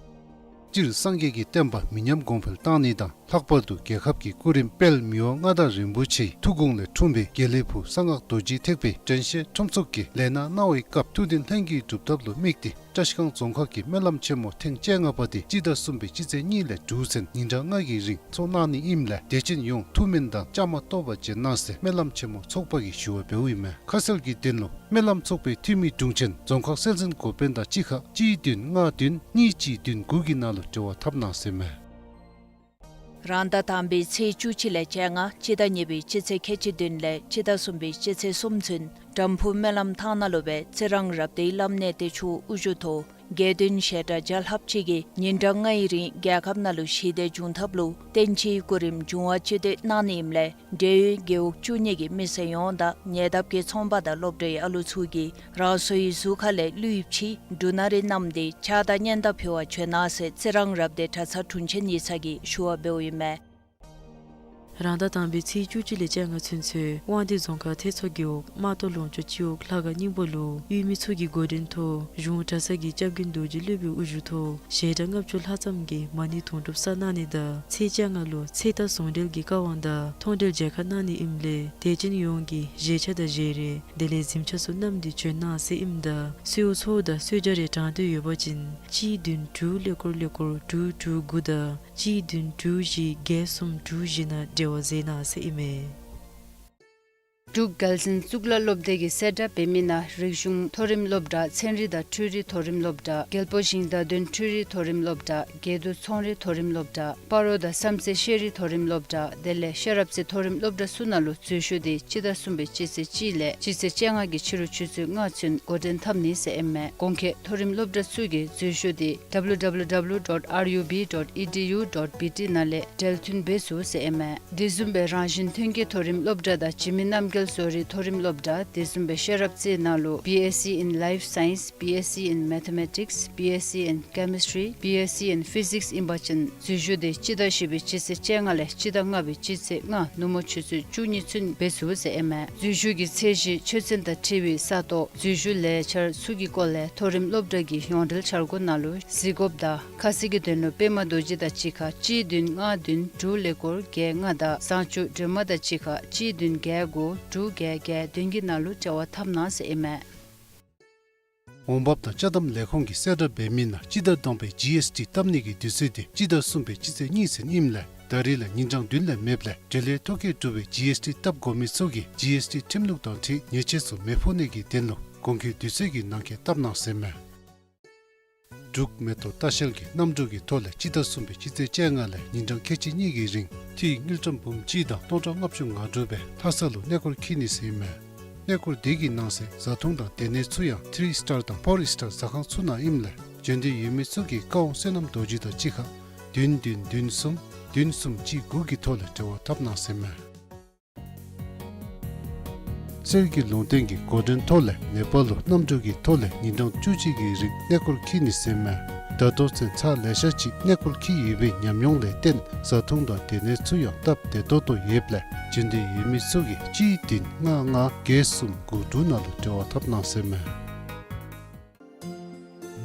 སྤྱིར་སངས་རྒྱས་ཀྱི་བསྟན་པ་མི་ཉམས་གོང་འཕེལ་གཏང་ནི་དང་ལྷག་པར་དུ་རྒྱལ་ཁབ་ཀྱི་སྐུ་རིམ་དཔལ་མི་དབང་མངའ་བདག་རིན་པོ་ཆེའི་ཐུགས་དགོངས་ལས་འཁྲུངས་པའི་དགེ་ལེགས་ཕུག་གསང་སྔགས་རྡོ་རྗེ་ཐེག་པའི་དྲན་ཤེས་ཁྲོམ་ཚོགས་ཀྱིས་ལས་སྣ་གནང་བའི་སྐབས་ཐུགས་འདུན་ལྷན་གྱིས་སྒྲུབ་ཐབས་ལུ་དམིགས་ཏེ་བཀྲ་ཤིས་སྒང་རྫོང་ཁག་གི་སྨོན་ལམ་ཆེན་མོ་ཐེངས་བཅོ་ལྔ་པ་དེ་སྤྱི་ཟླ་གསུམ་པའི་སྤྱི་ཚེས་གཉིས་ལས་དྲུག་ཚུན་ཉིན་གྲངས་ལྔ་གི་རིང་ཚོགས་གནང་ནི་ཨིནམ་ལས་དད་ཅན་ཡོངས་ཐུགས་སྨོན་དང་བཅའ་མར་གཏོགས་པར་བྱོན་གནང་ཟེར་སྨོན་ལམ་ཆེན་མོ་ཚོགས་པ་གིས་ཞུ་བ་ཕུལཝ་ཨིན་མས། ཁ་གསལ་གྱི་དོན་ལུ་སྨོན་ལམ་ཚོགས་པའི་འཐུས་མི་དྲུང་ཆེན་རྫོང་ཁག་སྲོལ་འཛིན་འགོ་དཔོན་དང་གཅིག་ཁར་གཅིག་བདུན་ལྔ་བདུན་གཉིས་གཅིག་བདུན་དགུ་གི་ནང་ལུ་འབྲེལ་བ་འཐབ་གནང་ཟེར་ཨིན་མས། རང་ཟླ་དང་པའི་ཚེས་བཅུ་གཅིག་ལས་བཅོ་ལྔ་སྤྱི་ཟླ་གཉིས་པའི་སྤྱི་ཚེས་ཁལ་གཅིག་བདུན་ལས་སྤྱི་ཟླ་གསུམ་པའི་སྤྱི་ཚེས་གསུམ་ཚུན་དྲམ་ཕུ་སྨོན་ལམ་ཐང་ནང་ལུ་སྦེ་ཚེ་རིང་རབ་བརྟན་བླ་གནས་བདེ་མཆོག་དབུ་བཞུགས་ཐོག་དགེ་འདུན་བཤད་གྲྭ་བརྒྱ་ལྷགཔ་ཅིག་གིས་ཉིན་གྲངས་ལྔའི་རིང་རྒྱལ་ཁབ་ནང་ལུ་ཞི་བདེ་འབྱུང་ཐབས་ལུ་བསྟན་སྤྱིའི་སྐུ་རིམ་འབྱུང་བ་སྤྱི་བསྟོད་གནང་ནི་ཨིནམ་ལས་འབྲེལ་ཡོད་རྒེད་འོག་བཅུ་གཉིས་ཀྱི་མི་སེར་ཡོངས་དང་ཉེ་འདབས་ཀྱི་ཚོང་པ་དང་སློབ་གྲྭའི་ཨ་ལུ་ཚུ་གིས་རང་སོའི་གཟུགས་ཁ་ལས་ལུས་ཕྱི་འབྲུ་སྣ་རེ་བསྣམས་ཏེ་ཕྱག་དང་སྙན་དར་ཕུལ་བར་བྱོན་གནང་ཟེར་ཚེ་རིང་རབ་བརྟན་གྲྭ་ཚང་དྲུང་ཆེན་ཡིག་ཚང་གིས་ཞུ་བ་ཕུལཝ་ཨིན་མས། རང་ཟླ་དང་པའི་ཚེས་བཅུ་གཅིག་ལས་བཅོ་ལྔ་ཚུན་ཚོད་དབང་འདུས་རྫོང་ཁག་ཐེད་མཚོ་རྒེད་འོག་རྨ་ཏོ་ལུང་ཕྱོགས་སྤྱི་འོག་ལྷ་ཁང་སྙིང་པོ་ལུ་ཡུལ་མི་ཚུ་གི་འགོ་འདྲེན་ཐོག་གཞུང་གྲྭ་ཚང་གི་སྐྱབས་མགོན་རྡོ་རྗེ་སློབ་དཔོན་དབུ་བཞུགས་ཐོག་ཞལ་གྲངས་ལྔ་བཅུ་ལྷག་ཙམ་གྱིས་མ་ཎི་དུང་སྒྲུབ་བསགས་གནང་ནི་དང་ཚེས་བཅོ་ལྔ་ལུ་ཚེ་རྟག་ཟུང་འབྲེལ་གྱི་བཀའ་དབང་དང་མཐོང་གྲོལ་མཇལ་ཁ་གནང་ནི་ཨིནམ་ལས་དད་ཅན་ཡོངས་ཀྱིས་བཞེས་ཆས་དང་བཞེས་རས་དེ་ལས་གཟིམ་ཆས་ཚུ་བསྣམས་ཏེ་བྱོན་གནང་ཟེར་ཨིནམ་ད་གསོལཝ་ཚོགས་དང་གསོལ་ཇ་རེ་དྲང་འདོད་ཡོད་པ་ཅིན་གཅིག་བདུན་དྲུག་ཀླད་ཀོར་ཀླད་ཀོར་དྲུག་དྲུག་དགུ་དང་གཅིག་བདུན་དྲུག་བཞི་བརྒྱད་གསུམ་དྲུག་བཞི་ནང་འབྲེལ་བ་མཛད་གནང་ཟེར་ཨིན་མས། འབྲུག་རྒྱལ་བཙུན་གཙུག་ལག་སློབ་སྡེ་གི་གསལ་བསྒྲགས་འབད་མི་ནང་རིག་གཞུང་མཐོ་རིམ་སློབ་གྲྭ་ཚན་རིག་དང་འཕྲུལ་རིག་མཐོ་རིམ་སློབ་གྲྭ་རྒྱལ་པོ་ཞིང་བདག་དོན་འཕྲུལ་རིག་མཐོ་རིམ་སློབ་གྲྭ་དགེ་འདུན་ཚོང་རིག་མཐོ་རིམ་སློབ་གྲྭ་སྤ་རོ་དང་བསམ་རྩེ་ཤེས་རིག་མཐོ་རིམ་སློབ་གྲྭ་དེ་ལས་ཤེས་རབ་རྩེ་མཐོ་རིམ་སློབ་གྲྭ་ཚུ་ནང་ལུ་འཛུལ་ཞུགས་དེ་སྤྱི་ཟླ་གསུམ་པའི་སྤྱི་ཚེས་གཅིག་ལས་སྤྱི་ཚེས་བཅོ་ལྔ་གི་ཕྱི་རུ་ཆུ་ཚོད་ལྔ་ཚུན་འགོ་འདྲེན་འཐབ་ནི་ཟེར་ཨིན་མས། གོང་འཁོད་མཐོ་རིམ་སློབ་གྲྭ་ཚུ་གི་འཛུལ་ཞུགས་དེ་W W W dot R U B dot E D U dot B T ནང་ལས་འབྲེལ་མཐུད་འབད་ཚུགས་ཟེར་ཨིན་མས། དེ་བཟུམ་སྦེ་རང་བཞིན་ཐོན་སྐྱེད་མཐོ་རིམ་སློབ་གྲྭ་དང་འཇིགས་མེད་རྣམ་རྒྱལ་བཟོ་རིག་མཐོ་རིམ་སློབ་གྲྭ་དེ་བཟུམ་སྦེ་ཤེས་རབ་རྩེ་ནང་ལུ་B S C in Life Science, B S C in Mathematics, B S C in Chemistry, B S C in Physics ཨིན་པ་ཅིན་འཛུལ་ཞུགས་དེ་སྤྱི་ཟླ་བཞི་པའི་སྤྱི་ཚེས་བཅོ་ལྔ་ལས་སྤྱི་ཟླ་ལྔ་པའི་སྤྱི་ཚེས་ལྔ་ནུབ་མོ་ཆུ་ཚོད་བཅུ་གཉིས་ཚུན་འབད་ཚུགས་ཟེར་ཨིན་མས། འཛུལ་ཞུགས་ཀྱི་ཚད་གཞི་ཆོས་ཚན་དང་འཁྲིལ་བའི་ས་སྟོང་འཛུལ་ཞུགས་ལས་འཆར་ཚུ་གི་སྐོར་ལས་མཐོ་རིམ་སློབ་གྲྭ་གི་ཡོངས་འབྲེལ་འཆར་སྒོ་ནང་ལུ་གཟིགས་དགོཔ་དང་ཁ་གསལ་གྱི་དོན་ལུ་པདྨ་རྡོ་རྗེ་དང་གཅིག་ཁར་གཅིག་བདུན་ལྔ་བདུན་དྲུག་ཀླད་ཀོར་བརྒྱད་ལྔ་དང་བཟང་སྤྱོད་སྒྲོལ་མ་དང་གཅིག་ཁར་གཅིག་བདུན་བརྒྱད་དགུ་དྲུག་བརྒྱད་བརྒྱད་བདུན་གྱི་ནང་ལུ་འབྲེལ་བ་འཐབ་གནང་ཟེར་ཨིན་མས། འོང་འབབ་དང་ཅ་དམ་ལས་ཁུངས་ཀྱིས་གསལ་བསྒྲགས་འབད་མི་ནང་སྤྱི་ཟླ་བདུན་པའི་ཇི་ཨེསི་ཊི་བཏབ་ནི་གི་དུས་ཚོད་དེ་སྤྱི་ཟླ་གསུམ་པའི་སྤྱི་ཚེས་གཉིས་ཚུན་ཨིནམ་ལས་ད་རེས་ལས་ཉིན་གྲངས་བདུན་ལས་མེདཔ་ལས་འབྲེལ་ཡོད་ཐོ་བཀོད་གྲུབ་པའི་ཇི་ཨེསི་ཊི་བཏབ་དགོ་མི་ཚུ་གིས་ཇི་ཨེསི་ཊི་ཁྲིམས་ལུགས་དང་འཁྲིལ་ཉེས་ཆད་ཚུ་མི་ཕོག་ནི་གི་དོན་ལུ་དགོངས་འཁོད་དུས་ཚོད་ཀྱི་ནང་འཁོད་བཏབ་གནང་ཟེར་མས། འབྲུག་མེ་ཏོག་ལྟ་བཤལ་གྱིས་གནམ་གྲུ་གི་ཐོག་ལས་སྤྱི་ཟླ་གསུམ་པའི་སྤྱི་ཚེས་བཅོ་ལྔ་ལས་ཉིན་གྲངས་ཁལ་གཅིག་གཉིས་ཀྱི་རིང་ཐིག་དངུལ་ཀྲམ་འབུམ་གཅིག་དང་སྟོང་ཕྲག་ལྔ་བཅུ་ང་དྲུག་སྦེ་ལྷ་ས་ལུ་གནས་སྐོར་འཁྱིད་ནི་ཟེར་ཨིན་མས། གནས་སྐོར་དེ་གི་ནང་གསེས་བཟའ་འཐུང་དང་སྡོད་གནས་ཚུ་ཡང་ཐི་རི་སི་ཊར་དང་ཕོར་སི་ཊར་ཟ་ཁང་ཚུ་ནང་ཨིནམ་ལས་འབྱོན་འདོད་ཡོད་མི་ཚུ་གིས་ཀ་ཝང་བསོད་ནམས་རྡོ་རྗེ་དང་གཅིག་ཁར་བདུན་བདུན་བདུན་གསུམ་བདུན་གསུམ་གཅིག་དགུ་གི་ཐོག་ལས་འབྲེལ་བ་འཐབ་གནང་ཟེར་ཨིན་མས། གསེར་གྱི་ལུང་བསྟན་གྱི་འགོ་འདྲེན་ཐོག་ལས་ནེ་པཱལ་ལུ་གནམ་གྲུ་གི་ཐོག་ལས་ཉིན་གྲངས་བཅུ་གཅིག་གི་རིང་གནས་སྐོར་འཁྱིད་ནི་ཟེར་ཨིན་མས། ད་ལྟོ་ཚུན་ཚར་ལེ་ཤ་ཅིག་གནས་སྐོར་འཁྱིད་ཡོད་པའི་ཉམས་མྱོང་ལས་བརྟེན་བཟའ་འཐུང་དང་སྡོད་གནས་ཚུ་ཡང་སྟབས་བདེ་ཏོག་ཏོ་ཡོདཔ་ལས་འབྱོན་འདོད་ཡོད་མི་ཚུ་གིས་གཅིག་བདུན་ལྔ་ལྔ་བརྒྱད་གསུམ་དགུ་དྲུག་ནང་ལུ་འབྲེལ་བ་འཐབ་གནང་ཟེར་ཨིན་མས།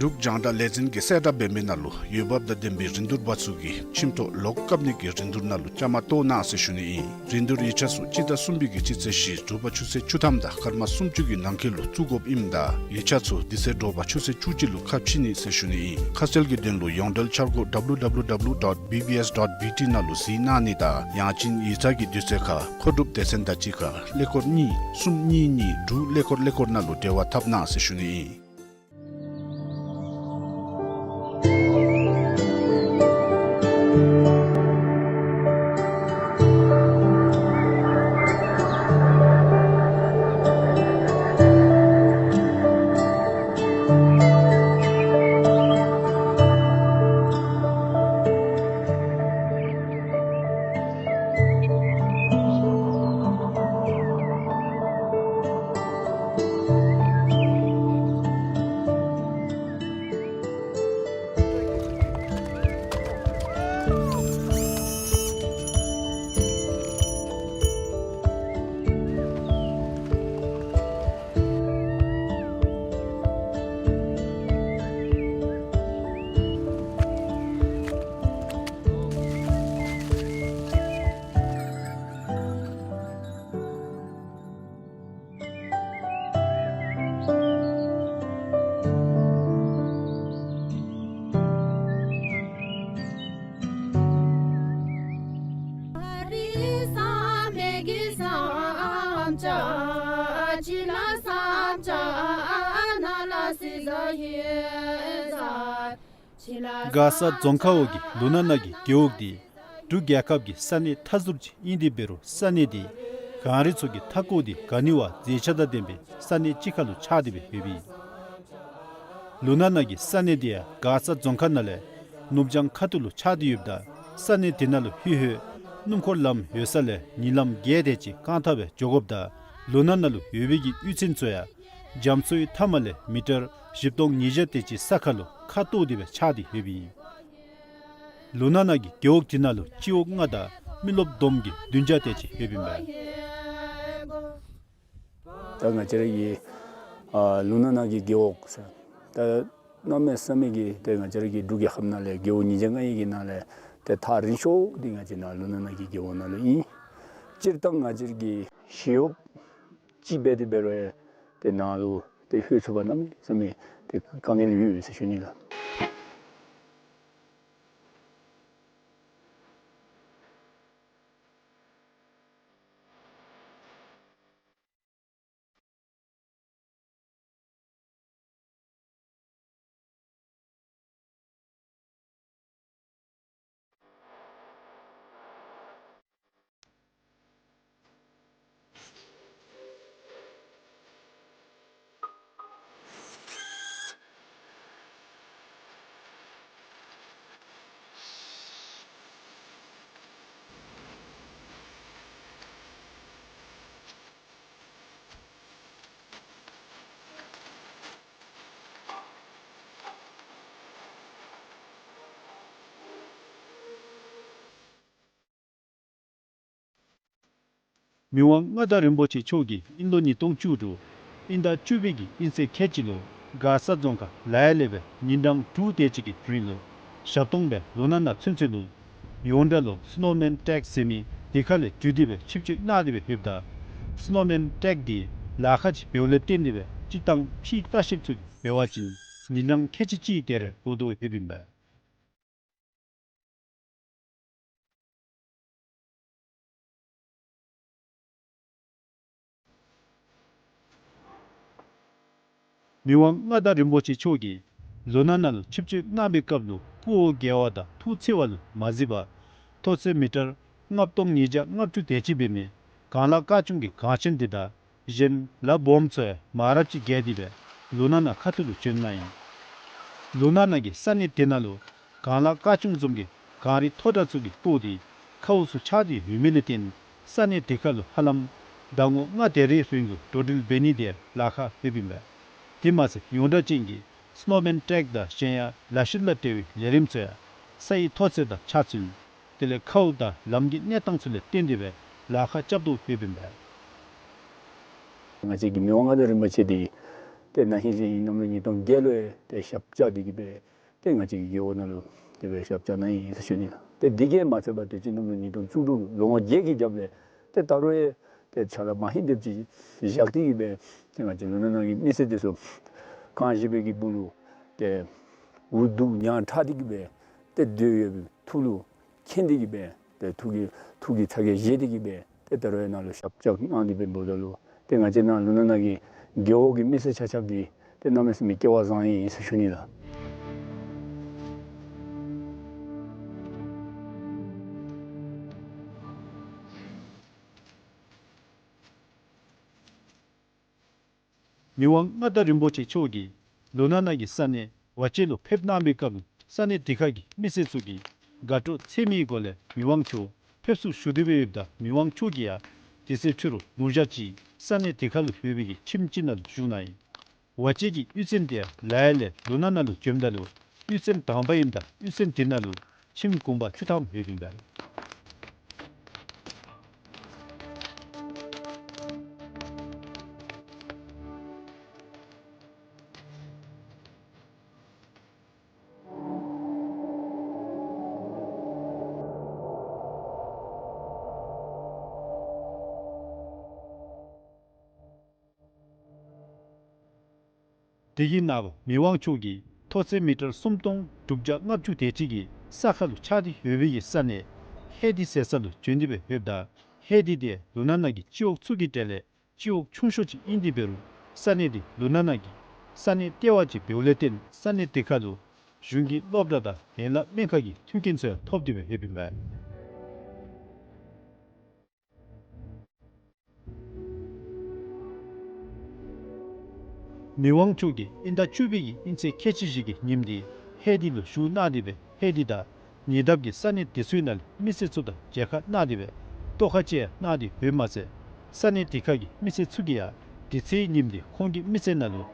འབྲུག་རྒྱང་བསྒྲགས་ལས་འཛིན་གྱིས་གསལ་བསྒྲགས་འབད་མི་ནང་ལུ་འོས་འབབ་དང་ལྡན་པའི་རིན་བསྡུར་པ་ཚུ་གིས་ཁྱིམ་ཐོག་ལོག་བཀབ་ནི་གི་རིན་བསྡུར་ནང་ལུ་བཅའ་མར་གཏོགས་གནང་ཟེར་ཞུ་ནི་ཨིན། རིན་བསྡུར་ཡིག་ཆ་ཚུ་སྤྱི་ཟླ་གསུམ་པའི་གི་སྤྱི་ཚེས་བཞི་དྲོ་པ་ཆུ་ཚོད་བཅུ་ཐམ་དང་སྐར་མ་སུམ་ཅུ་གི་ནང་འཁོད་ལུ་བཙུགས་དགོཔ་ཨིནམ་ད་ཡིག་ཆ་ཚུ་དེ་ཚེ་དྲོ་པ་ཆུ་ཚོད་བཅུ་གཅིག་ལུ་ཁ་ཕྱེ་ནི་ཟེར་ཞུ་ནི་ཨིན། ཁ་གསལ་གྱི་དོན་ལུ་ཡོངས་འབྲེལ་འཆར་སྒོ་ཌབ་ལུ་ཌབ་ལུ་ཌབ་ལུ་ཌོཊ་བི་བི་ཨེསི་ཌོཊ་བི་ཊི་ནང་ལུ་གཟིགས་གནང་ནི་དང་ཡང་ཅིན་ཡིག་ཚང་གི་དུས་ཚོད་ཁར་མཁོ་སྒྲུབ་སྡེ་ཚན་དང་གཅིག་ཁར་ཀླད་ཀོར་གཉིས་གསུམ་གཉིས་གཉིས་དྲུག་ཀླད་ཀོར་ཀླད་ཀོར་ནང་ལུ་འབྲེལ་བ་འཐབ་གནང་ཟེར་ཞུ་ནི་ཨིན། མགར་ས་རྫོང་ཁག་འོག་གི་ལུ་ན་ན་གི་རྒེད་འོག་འདི་འབྲུག་རྒྱལ་ཁབ་ཀྱི་ས་གནས་མཐའ་ཟུར་ཅིག་ཨིན་ཏེ་འབད་རུང་ས་གནས་འདི་གངས་རི་ཚུ་གིས་མཐའ་བསྐོར་ཏེ་ག་ནི་བ་མཛེས་ཆ་དང་ལྡན་པའི་ས་གནས་ཅིག་ཁར་ལུ་ཆགས་ཏེ་སྦེ་ཡོདཔ་ཨིན། ལུ་ན་ན་གི་ས་གནས་འདི་ཡང་མགར་ས་རྫོང་ཁག་ནང་ལས་ནུབ་བྱང་ཁ་ཐུག་ལུ་ཆགས་ཏེ་ཡོདཔ་ད་ས་གནས་འདི་ནང་ལུ་ལྷོད་ལྷོད་སྣུམ་འཁོར་ལམ་ཡོད་ས་ལས་ཉིན་ལམ་བརྒྱད་དེ་ཅིག་རྐང་ཐང་སྦེ་འགྱོ་དགོཔ་ད་ལུ་ན་ན་ལུ་ཡོད་པའི་གི་གཡུས་ཚན་ཚུ་ཡང་རྒྱ་མཚོའི་མཐའ་མ་ལས་མི་ཊར་བཞི་སྟོང་ཉིས་བརྒྱ་དེ་ཅིག་ས་ཁར་ལུ་ཁ་བཏོག་སྟེ་སྦེ་ཆགས་ཏེ་ཡོདཔ་ཨིན། ལུ་ན་ན་གི་རྒེད་འོག་འདི་ནང་ལུ་སྤྱི་འོག་ལྔ་དང་མི་རློབས་བསྡོམས་ཀྱིས་བདུན་བརྒྱ་དེ་ཅིག་ཡོདཔ་ཨིན་པས། ད་ང་བཅས་ར་གི་ཨ་ལུ་ན་ན་གི་རྒེད་འོག་ཟེར་ད་གནམ་མེད་ས་མེད་ཀྱི་ཏེ་ང་བཅས་ར་གི་འབྲུག་རྒྱལ་ཁབ་ནང་ལས་རྒེད་འོག་ཉིས་བརྒྱ་ལྔ་བཅུ་གི་ནང་ལས་ཏེ་ཐག་རིང་ཤོས་འདི་ང་བཅས་ནཱ་ལུ་ན་ན་གི་རྒེད་འོག་ནང་ལུ་ཨིན། སྤྱིར་བཏང་ང་བཅས་ར་གི་ཞི་གཡོགཔ་ཅིག་འབད་དེ་འབད་རུང་ཏེ་ནཱ་ལུ་ཏེ་ལྷོད་ཚུགས་པར་གནམ་མེད་ས་མེད་ཏེ་དཀའ་ངལ་ཡོད་ཟེར་ཞུ་ནི་ལགས། མི་དབང་མངའ་བདག་རིན་པོ་ཆེ་མཆོག་གིས་དབྱིན་ལོ་ཉིས་སྟོང་བཅུ་དྲུག་དབྱིན་ཟླ་བཅུ་པའི་གི་དབྱིན་ཚེས་ཁལ་གཅིག་ལུ་མགར་ས་རྫོང་ཁག་ལ་ཡ་ལས་སྦེ་ཉིན་གྲངས་དྲུག་དེ་ཅིག་གི་རིང་ལུ་ཞབས་ཏོག་སྦེ་ལུ་ན་ན་ཚུན་ཚོད་ལུ་ཡོངས་གྲགས་ལུ་སི་ནོ་མེན་ཊེཀ་ཟེར་མི་དེ་ཁ་ལས་འགྲུལ་ཏེ་སྦེ་ཆིབས་བསྒྱུར་གནང་སྟེ་སྦེ་ཡོདཔ་ད་སི་ནོ་མེན་ཊེཀ་འདི་ལཱ་ཁག་ཅིག་འབདཝ་ལས་བརྟེན་ཏེ་སྦེ་ སྤྱིར་བཏང་ཕྱིའི་ལྟ་བཤལཔ་ཚུ་གིས་འབད་བ་ཅིན་ཉིན་གྲངས་ཁལ་གཅིག་གཅིག་དེ་རེ་འགོར་དོ་ཡོདཔ་ཨིན་པས། མི་དབང་མངའ་བདག་རིན་པོ་ཆེ་མཆོག་གིས་ལུང་ནག་ནང་ལུ་ཆིབས་བསྒྱུར་གནང་བའི་སྐབས་ལུ་སྤུ་བོ་རྒྱལ་བ་དང་ཐུགས་འཚེར་བ་ལུ་མ་གཟིགས་པར་མཐོ་ཚད་མི་ཊར་ལྔ་སྟོང་ཉིས་བརྒྱ་ལྔ་བཅུ་དེ་ཅིག་འབད་མི་གངས་ལྷ་བཀའ་ཆུང་གི་གངས་ཆེན་དེ་དང་གཞན་ལ་སྦོམ་ཚུ་ཡང་མང་རབས་ཅིག་བརྒལ་ཏེ་སྦེ་ལུང་ནག་ནང་ཁ་ཐུག་ལུ་བྱོན་གནང་ཡི། ལུང་ནག་ནང་གི་ས་གནས་དེ་ནང་ལུ་གངས་ལྷ་བཀའ་ཆུང་བཟུམ་གྱི་གངས་རི་མཐོ་དྲགས་ཚུ་གིས་སྤུངས་ཏེ་མཁའ་དབུགས་ཚུ་ཆགས་ཏེ་ཡོད་མི་ལས་བརྟེན་ས་གནས་དེ་ཁར་ལུ་ཧ་ལམ་ཟླ་ངོ་ལྔ་དེ་རེའི་རིང་ལུ་འགྲོ་འགྲུལ་འབད་ནི་དེ་ལཱ་ཁག་ཡོདཔ་ཨིན་པས། དེ་མ་ཚད་ཡོངས་གྲགས་ཅན་གྱི་སི་ནོ་མེན་ཊེཀ་དང་གཞན་ཡང་ལ་ཤུལ་ལ་འབྲེལ་བའི་ལས་རིམ་ཚུ་ཡང་ས་ཡི་མཐོ་ཚད་དང་ཆ་ཚུན་དེ་ལས་མཁའ་དབུགས་དང་ལམ་གྱི་གནས་སྟངས་ཚུ་ལས་བརྟེན་ཏེ་སྦེ་ལཱ་ཁག་རྐྱབ་དོ་ཡོདཔ་ཨིན་པས། ང་བཅས་ཀྱི་མི་དབང་མངའ་བདག་རིན་པོ་ཆེ་འདི་ཏེ་ན་ཧིང་གནམ་ལོ་ཉིས་སྟོང་བརྒྱད་ལུ་ཡང་ཏེ་ཞབས་བཅགས་འདི་གིས་སྦེ་ཏེ་ང་བཅས་ཀྱི་རྒེད་འོག་ནང་ལུ་དེ་སྦེ་ཞབས་བཅགས་གནང་ཡི་ཟེར་ཞུ་ནི་ལགས། ཏེ་འདི་གིས་མ་ཚད་པར་ཏེ་གནམ་ལོ་ཉིས་སྟོང་བཅུ་དྲུག་ལོ་ངོ་བརྒྱད་ཀྱི་རྒྱབ་ལས་ཏེ་ད་རུང་ཡང་ཏེ་ཆ་ལ་མ་ཧིང་དེམ་ཅིག་བཞག་སྟེ་གིས་སྦེ་ཏེ་ང་བཅས་ལུང་ནག་ནང་གི་མི་སེར་དེ་ཚུ་གངས་བཞི་པའི་གི་སྦུག་ལུ་ཏེ་འུ་སྡུག་ཉམས་ཕྲ་སྟེ་གིས་སྦེ་ཏེ་སྡོད་ཡོད་པའི་ཐུགས་ལུ་མཁྱེན་ཏེ་གིས་སྦེ་ཏེ་ཐུགས་ཀྱི་ཐུགས་ཀྱི་ཚ་གྱང་བཞེས་ཏེ་གིས་སྦེ་ཏེ་ད་རུང་ཡང་ནཱ་ལུ་ཞབས་བཅགས་གནང་སྟེ་སྦེ་འབདཝ་ད་ལུ་ཏེ་ང་བཅས་ནཱ་ལུང་ནག་ནང་གི་རྒེད་འོག་གི་མི་སེར་ཆ་ཁྱབ་འདི་ཏེ་གནམ་མེད་ས་མེད་སྐལ་བ་བཟང་ཡི་ཟེར་ཞུ་ནི་ལགས། མི་དབང་མངའ་བདག་རིན་པོ་ཆེ་མཆོག་གིས་ལུང་ནག་ནང་གི་ས་གནས་ཝ་ཅན་ལུ་ཕེབས་གནང་བའི་སྐབས་ས་གནས་དེ་ཁ་གི་མི་སེར་ཚུ་གིས་དགའ་སྤྲོ་ཚད་མེད་སྒོ་ལས་མི་དབང་མཆོག་ཕེབས་བསུ་ཞུ་སྟེ་སྦེ་ཡོདཔ་ད་མི་དབང་མཆོག་གིས་ཡང་དེ་ཚེ་ཕྱི་རུ་ལུང་ཞག་ཅིག་ས་གནས་དེ་ཁ་ལུ་ཡོད་པའི་གི་ཁྱིམ་ཅིག་ནང་ལུ་བཞུགས་གནང་ཡི། ཝ་ཅན་གྱི་གཡུས་ཚན་དེ་ལ་ཡ་ལས་ལུང་ནག་ནང་ལུ་བྱོནམ་ད་ལུ་གཡུས་ཚན་དང་པ་ཨིནམ་ད་གཡུས་ཚན་དེ་ནང་ལུ་ཁྱིམ་གུང་པ་བཅུ་ཐམ་ཡོདཔ་ཨིན་པས། དེ་གི་ནངས་པ་མི་དབང་མཆོག་གིས་མཐོ་ཚད་མི་ཊར་སུམ་སྟོང་དྲུག་བརྒྱ་ལྔ་བཅུ་དེ་ཅིག་གི་ས་ཁ་ལུ་ཆགས་ཏེ་ཡོད་པའི་གི་ས་གནས་ཧེ་ཏི་ཟེར་ས་ལུ་བྱོན་ཏེ་སྦེ་ཡོདཔ་ད་ཧེ་ཏི་དེ་ལུང་ནག་ནང་གི་སྤྱི་འོག་ཚུ་གི་གྲས་ལས་སྤྱི་འོག་ཆུང་ཤོས་ཅིག་ཨིན་ཏེ་འབད་རུང་ས་གནས་དེ་ལུང་ནག་ནང་གི་ས་གནས་ལྟེ་བ་ཅིག་འབདཝ་ལས་བརྟེན་ས་གནས་དེ་ཁ་ལུ་གཞུང་གི་སློབ་གྲྭ་དང་ཡན་ལག་སྨན་ཁང་གི་མཐུན་རྐྱེན་ཚུ་ཡང་ཐོབ་སྟེ་སྦེ་ཡོདཔ་ཨིན་པས། མི་དབང་མཆོག་གིས་དབྱིན་ཟླ་བཅུ་པའི་གི་དབྱིན་ཚེས་ཁལ་གཅིག་བཞི་གི་ཉིནམ་འདི་ཧེ་ཏི་ལུ་བཞུགས་གནང་སྟེ་སྦེ་ཧེ་ཏི་དང་ཉེ་འདབས་ཀྱི་ས་གནས་དེ་ཚུའི་ནང་ལས་མི་སེར་ཚུ་དང་མཇལ་ཁ་གནང་སྟེ་སྦེ་བསྟོད་བཀའ་བཅས་གནང་སྟེ་ཡོདཔ་མ་ཚད་ས་གནས་དེ་ཁ་གི་མི་སེར་ཚུ་གིས་ཡང་དེ་ཚེའི་ཉིནམ་འདི་ཁོང་གི་མི་ཚེ་ནང་ལུ་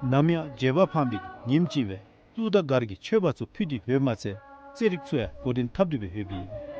ནམ་ཡང་བརྗེད་པར་ཕངས་པའི་ཉིནམ་ཅིག་སྦེ་གླུ་དང་གར་གྱི་མཆོད་པ་ཚུ་ཕུལ་ཏེ་ཡོདཔ་མ་ཚད་རྩེད་རིགས་ཚུ་ཡང་འགོ་འདྲེན་འཐབ་སྟེ་སྦེ་ཡོདཔ་ཨིན།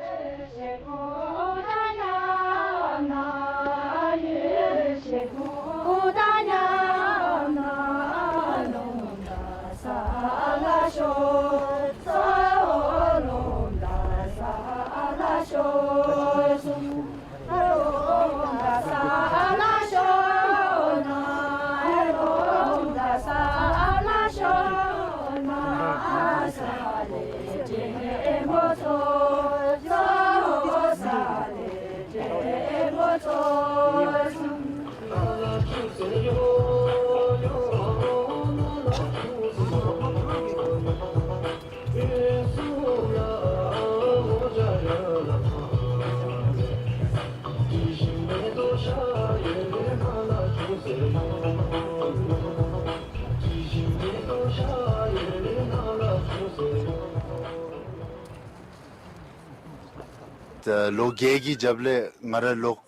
ད་ལོ་བརྒྱད་ཀྱི་རྒྱབ་ལས་ང་ར་ལོག་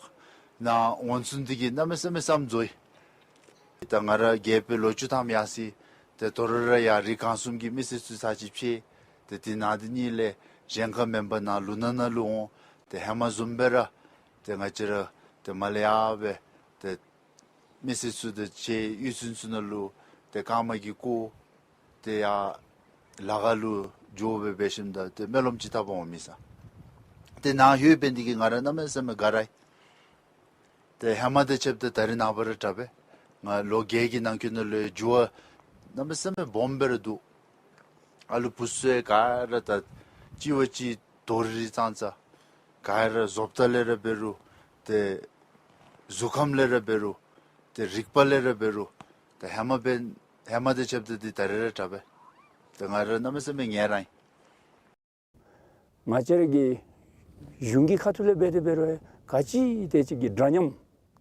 ནཱ་འོང་ཚུགས་ནི་དེ་གིས་གནམ་མེད་ས་མེད་བསམ་འཚེར་ཡི། ད་ང་ར་རྒས་པའི་ལོ་བཅུ་ཐམ་ཡར་སོ་ཡི། ཏེ་དོ་རུང་ར་ཡར་རི་སྒང་གསུམ་གྱི་མི་སེར་ཚུ་ཚར་གཅིག་ཕྱད། ཏེ་དེ་ནང་དེ་གཉིས་ལས་གཞན་ཁར་མེན་པར་ནཱ་ལུང་ནག་ནང་ལུ་འོང་། ཏེ་ཧེ་མ་བཟུམ་སྦེ་ར་ཏེ་ང་བཅས་ར་ཏེ་མར་ལས་ཡར་སྦེ་ཏེ་མི་སེར་ཚུ་དང་གཅིག་ཁར་གཡུས་ཚན་ཚུ་ནང་ལུ་ཏེ་རྐངམ་གིས་བསྐོར། ཏེ་ཡར་ལ་ཁ་ལུ་འགྱོ་སྦེ་འབད་ཞིནམ་ད་ཏེ་སྨོན་ལམ་ཅིག་བཏབ་འོང་མི་ས། ཏེ་ནཱ་ལྷོད་པའི་དེ་གིས་ང་ར་གནམ་མེད་ས་མེད་དགའ་ར་ཡི། ཏེ་ཧེ་མ་དང་ཕྱདཔ་ད་ད་རིས་ནངས་པ་ར་དྲག་པས། ང་ལོ་བརྒྱད་ཀྱི་ནང་འཁོད་ནང་ལུ་འགྱུར་བ་གནམ་མེད་ས་མེད་སྦོམ་སྦེ་ར་འདུག། ཨ་ལུ་བུ་ཚུ་ག་ར་ད་གཅིག་བ་གཅིག་དོ་རི་རི་ཙང་ཙ། ག་ར་བཟོ་ལྟ་ལས་ར་འབད་རུང་ཏེ་གཟུགས་ཁམས་ལས་ར་འབད་རུང་ཏེ་རིག་པ་ལས་ར་འབད་རུང་ཏེ་ཧེ་མ་འབད་ཧེ་མ་དང་ཕྱདཔ་ད་འདི་ད་རེས་ར་དྲག་པས། ཏེ་ང་ར་གནམ་མེད་ས་མེད་ངལ་རངས་ཡི། ང་བཅས་ར་གི་གཞུང་གི་ཁ་ཐུག་ལས་འབད་དེ་འབད་རུང་ག་ཅི་དེ་ཅིག་གི་འདྲ་མཉམ་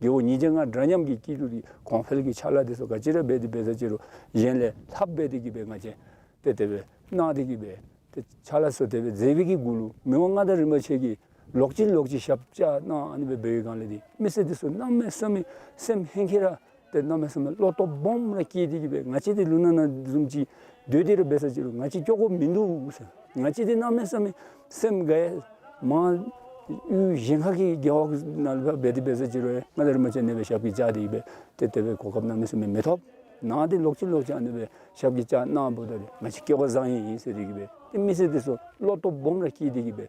རྒེད་འོག་ཉིས་བརྒྱ་ལྔ་འདྲ་མཉམ་གྱི་སྐྱིད་སྡུག་འདི་གོང་འཕེལ་གྱི་ཕྱག་ལཱ་དེ་ཚུ་ག་ཅི་ར་འབད་དེ་འབད་ས་ཅི་རུང་གཞན་ལས་ལྷགཔ་འབད་དེ་གི་སྦེ་ང་བཅས་ཏེ་དེ་སྦེ་གནང་སྟེ་གི་སྦེ་ཏེ་ཕྱག་ལཱ་ཚུ་དེ་སྦེ་མཛད་པའི་གི་གུ་ལུ་མི་དབང་མངའ་བདག་རིན་པོ་ཆེ་གིས་ལོག་ཅི་ལོག་ཅི་ཞབས་བཅགས་གནང་ཨ་ནི་སྦེ་འབད་བའི་སྒང་ལས་འདི་མི་སེར་དེ་ཚུ་གནམ་མེད་ས་མེད་སེམས་ཧེང་སྐལ་ར་ཏེ་གནམ་མེད་ས་མེད་བློ་སྟོབས་སྦོམ་ར་སྐྱེས་ཏེ་གི་སྦེ་ང་བཅས་ཏེ་ལུང་ནག་ནང་བཟུམ་ཅིག་སྡོད་དེ་ར་འབད་ས་ཅི་རུང་ང་བཅས་སྐྱོ་དགོཔ་མིན་འདུག་ཟེར། ང་བཅས་ཏེ་གནམ་མེད་ས་མེད་སེམས་དགའ་ཡི། མར་ཡུལ་གཞན་ཁ་གི་རྒེད་འོག་ནང་ལུ་འབད་དེ་འབད་ས་ཅི་རུང་མངའ་བདག་རིན་པོ་ཆེ་ཨ་ནི་སྦེ་ཞབས་ཀྱིས་བཅགས་ཏེ་གི་སྦེ་ཏེ་དེ་སྦེ་གོ་སྐབས་གནམ་མེད་ས་མེད་མི་ཐོབ། ནཱ་ཏེ་ལོག་ཅི་ལོག་ཅི་ཨ་ནི་སྦེ་ཞབས་ཀྱིས་བཅགས་གནངམ་ད་ཏེ་ང་བཅས་སྐལ་བ་བཟང་ཡི་ཟེར་ཏེ་གི་སྦེ་ཏེ་མི་སེར་དེ་ཚུ་བློ་སྟོབས་སྦོམ་ར་སྐྱེས་ཏེ་གི་སྦེ་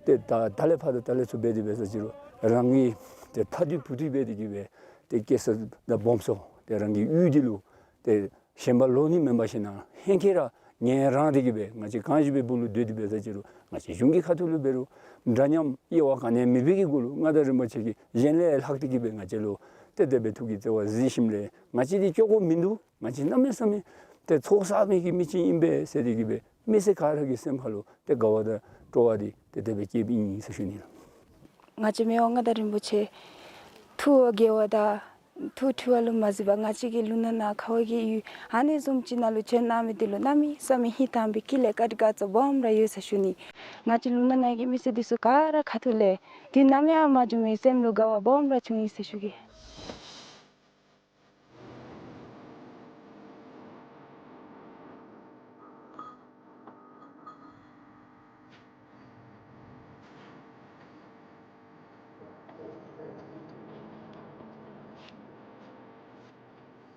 ཏེ་ད་ད་ལས་ཕར་ད་ད་ལས་ཚུར་འབད་དེ་འབད་ས་ཅི་རུང་རང་གི་ཏེ་ཕ་ཏི་བུ་ཏི་འབད་དེ་གི་སྦེ་ཏེ་སྐྱེ་ས་དང་སྦོམ་ས་ཏེ་རང་གི་ཡུལ་འདི་ལུ་ཏེ་ཞེན་པ་ལོག་ནི་མེན་པར་ཞིན་ན་ཧེང་སྐལ་ར་ངལ་རངས་ཏེ་གི་སྦེ་ང་བཅས་གང་ཞིག་སྦེ་སྦུག་ལུ་སྡོད་དེ་འབད་ས་ཅི་རུང་ང་བཅས་གཞུང་གི་ཁ་ཐུག་ལུ་འབད་རུང་འདྲ་མཉམ་དབྱེ་བ་ག་ནི་ཡང་མེད་པའི་གི་གུ་ལུ་མངའ་བདག་རིན་པོ་ཆེ་གིས་གཞན་ལས་ལྷག་སྟེ་གི་སྦེ་ང་བཅས་ལུ་ཏེ་དེ་སྦེ་ཐུགས་ཀྱི་བརྩེ་བ་གཟིགས་ཞིནམ་ལས་ང་བཅས་འདི་སྐྱོ་དགོཔ་མིན་འདུག། ང་བཅས་གནམ་མེད་ས་མེད་ཏེ་ཚོགས་བསགས་མི་གི་མི་ཅིག་ཨིན་པས་ཟེར་ཏེ་གི་སྦེ་མི་སེར་ག་ར་གི་སེམས་ཁ་ལུ་ཏེ་དགའ་བ་དང་སྤྲོ་བ་འདི་ཏེ་དེ་སྦེ་སྐྱེསཔ་ཨིན་ཟེར་ཞུ་ནི་ལགས། ང་བཅས་མི་དབང་མངའ་བདག་རིན་པོ་ཆེ་ཐུགས་དགྱེས་པ་དང་ཐུགས་ཁྲོ་བ་ལུ་མ་གཟིགས་པར་ང་བཅས་ཀྱི་ལུང་ནག་ནང་ཁ་བ་གི་ཡུལ་ཨ་ནི་བཟུམ་ཅིག་ནང་ལུ་བྱོན་གནང་མི་འདི་ལུ་གནམ་མེད་ས་མེད་ཧིང་དྭངས་པའི་དཀྱིལ་ལས་བཀའ་དྲིན་དགའ་ཚོར་སྦོམ་ར་ཡོད་ཟེར་ཞུ་ནི། ང་བཅས་ལུང་ནག་ནང་གི་མི་སེར་འདི་ཚུ་ག་ར་ཁ་ཐུག་ལས་དུས་ནམ་ཡང་མ་བྱུང་བའི་སེམས་ལུ་དགའ་བ་སྦོམ་ར་བྱུང་ཡི་ཟེར་ཞུ་གེ།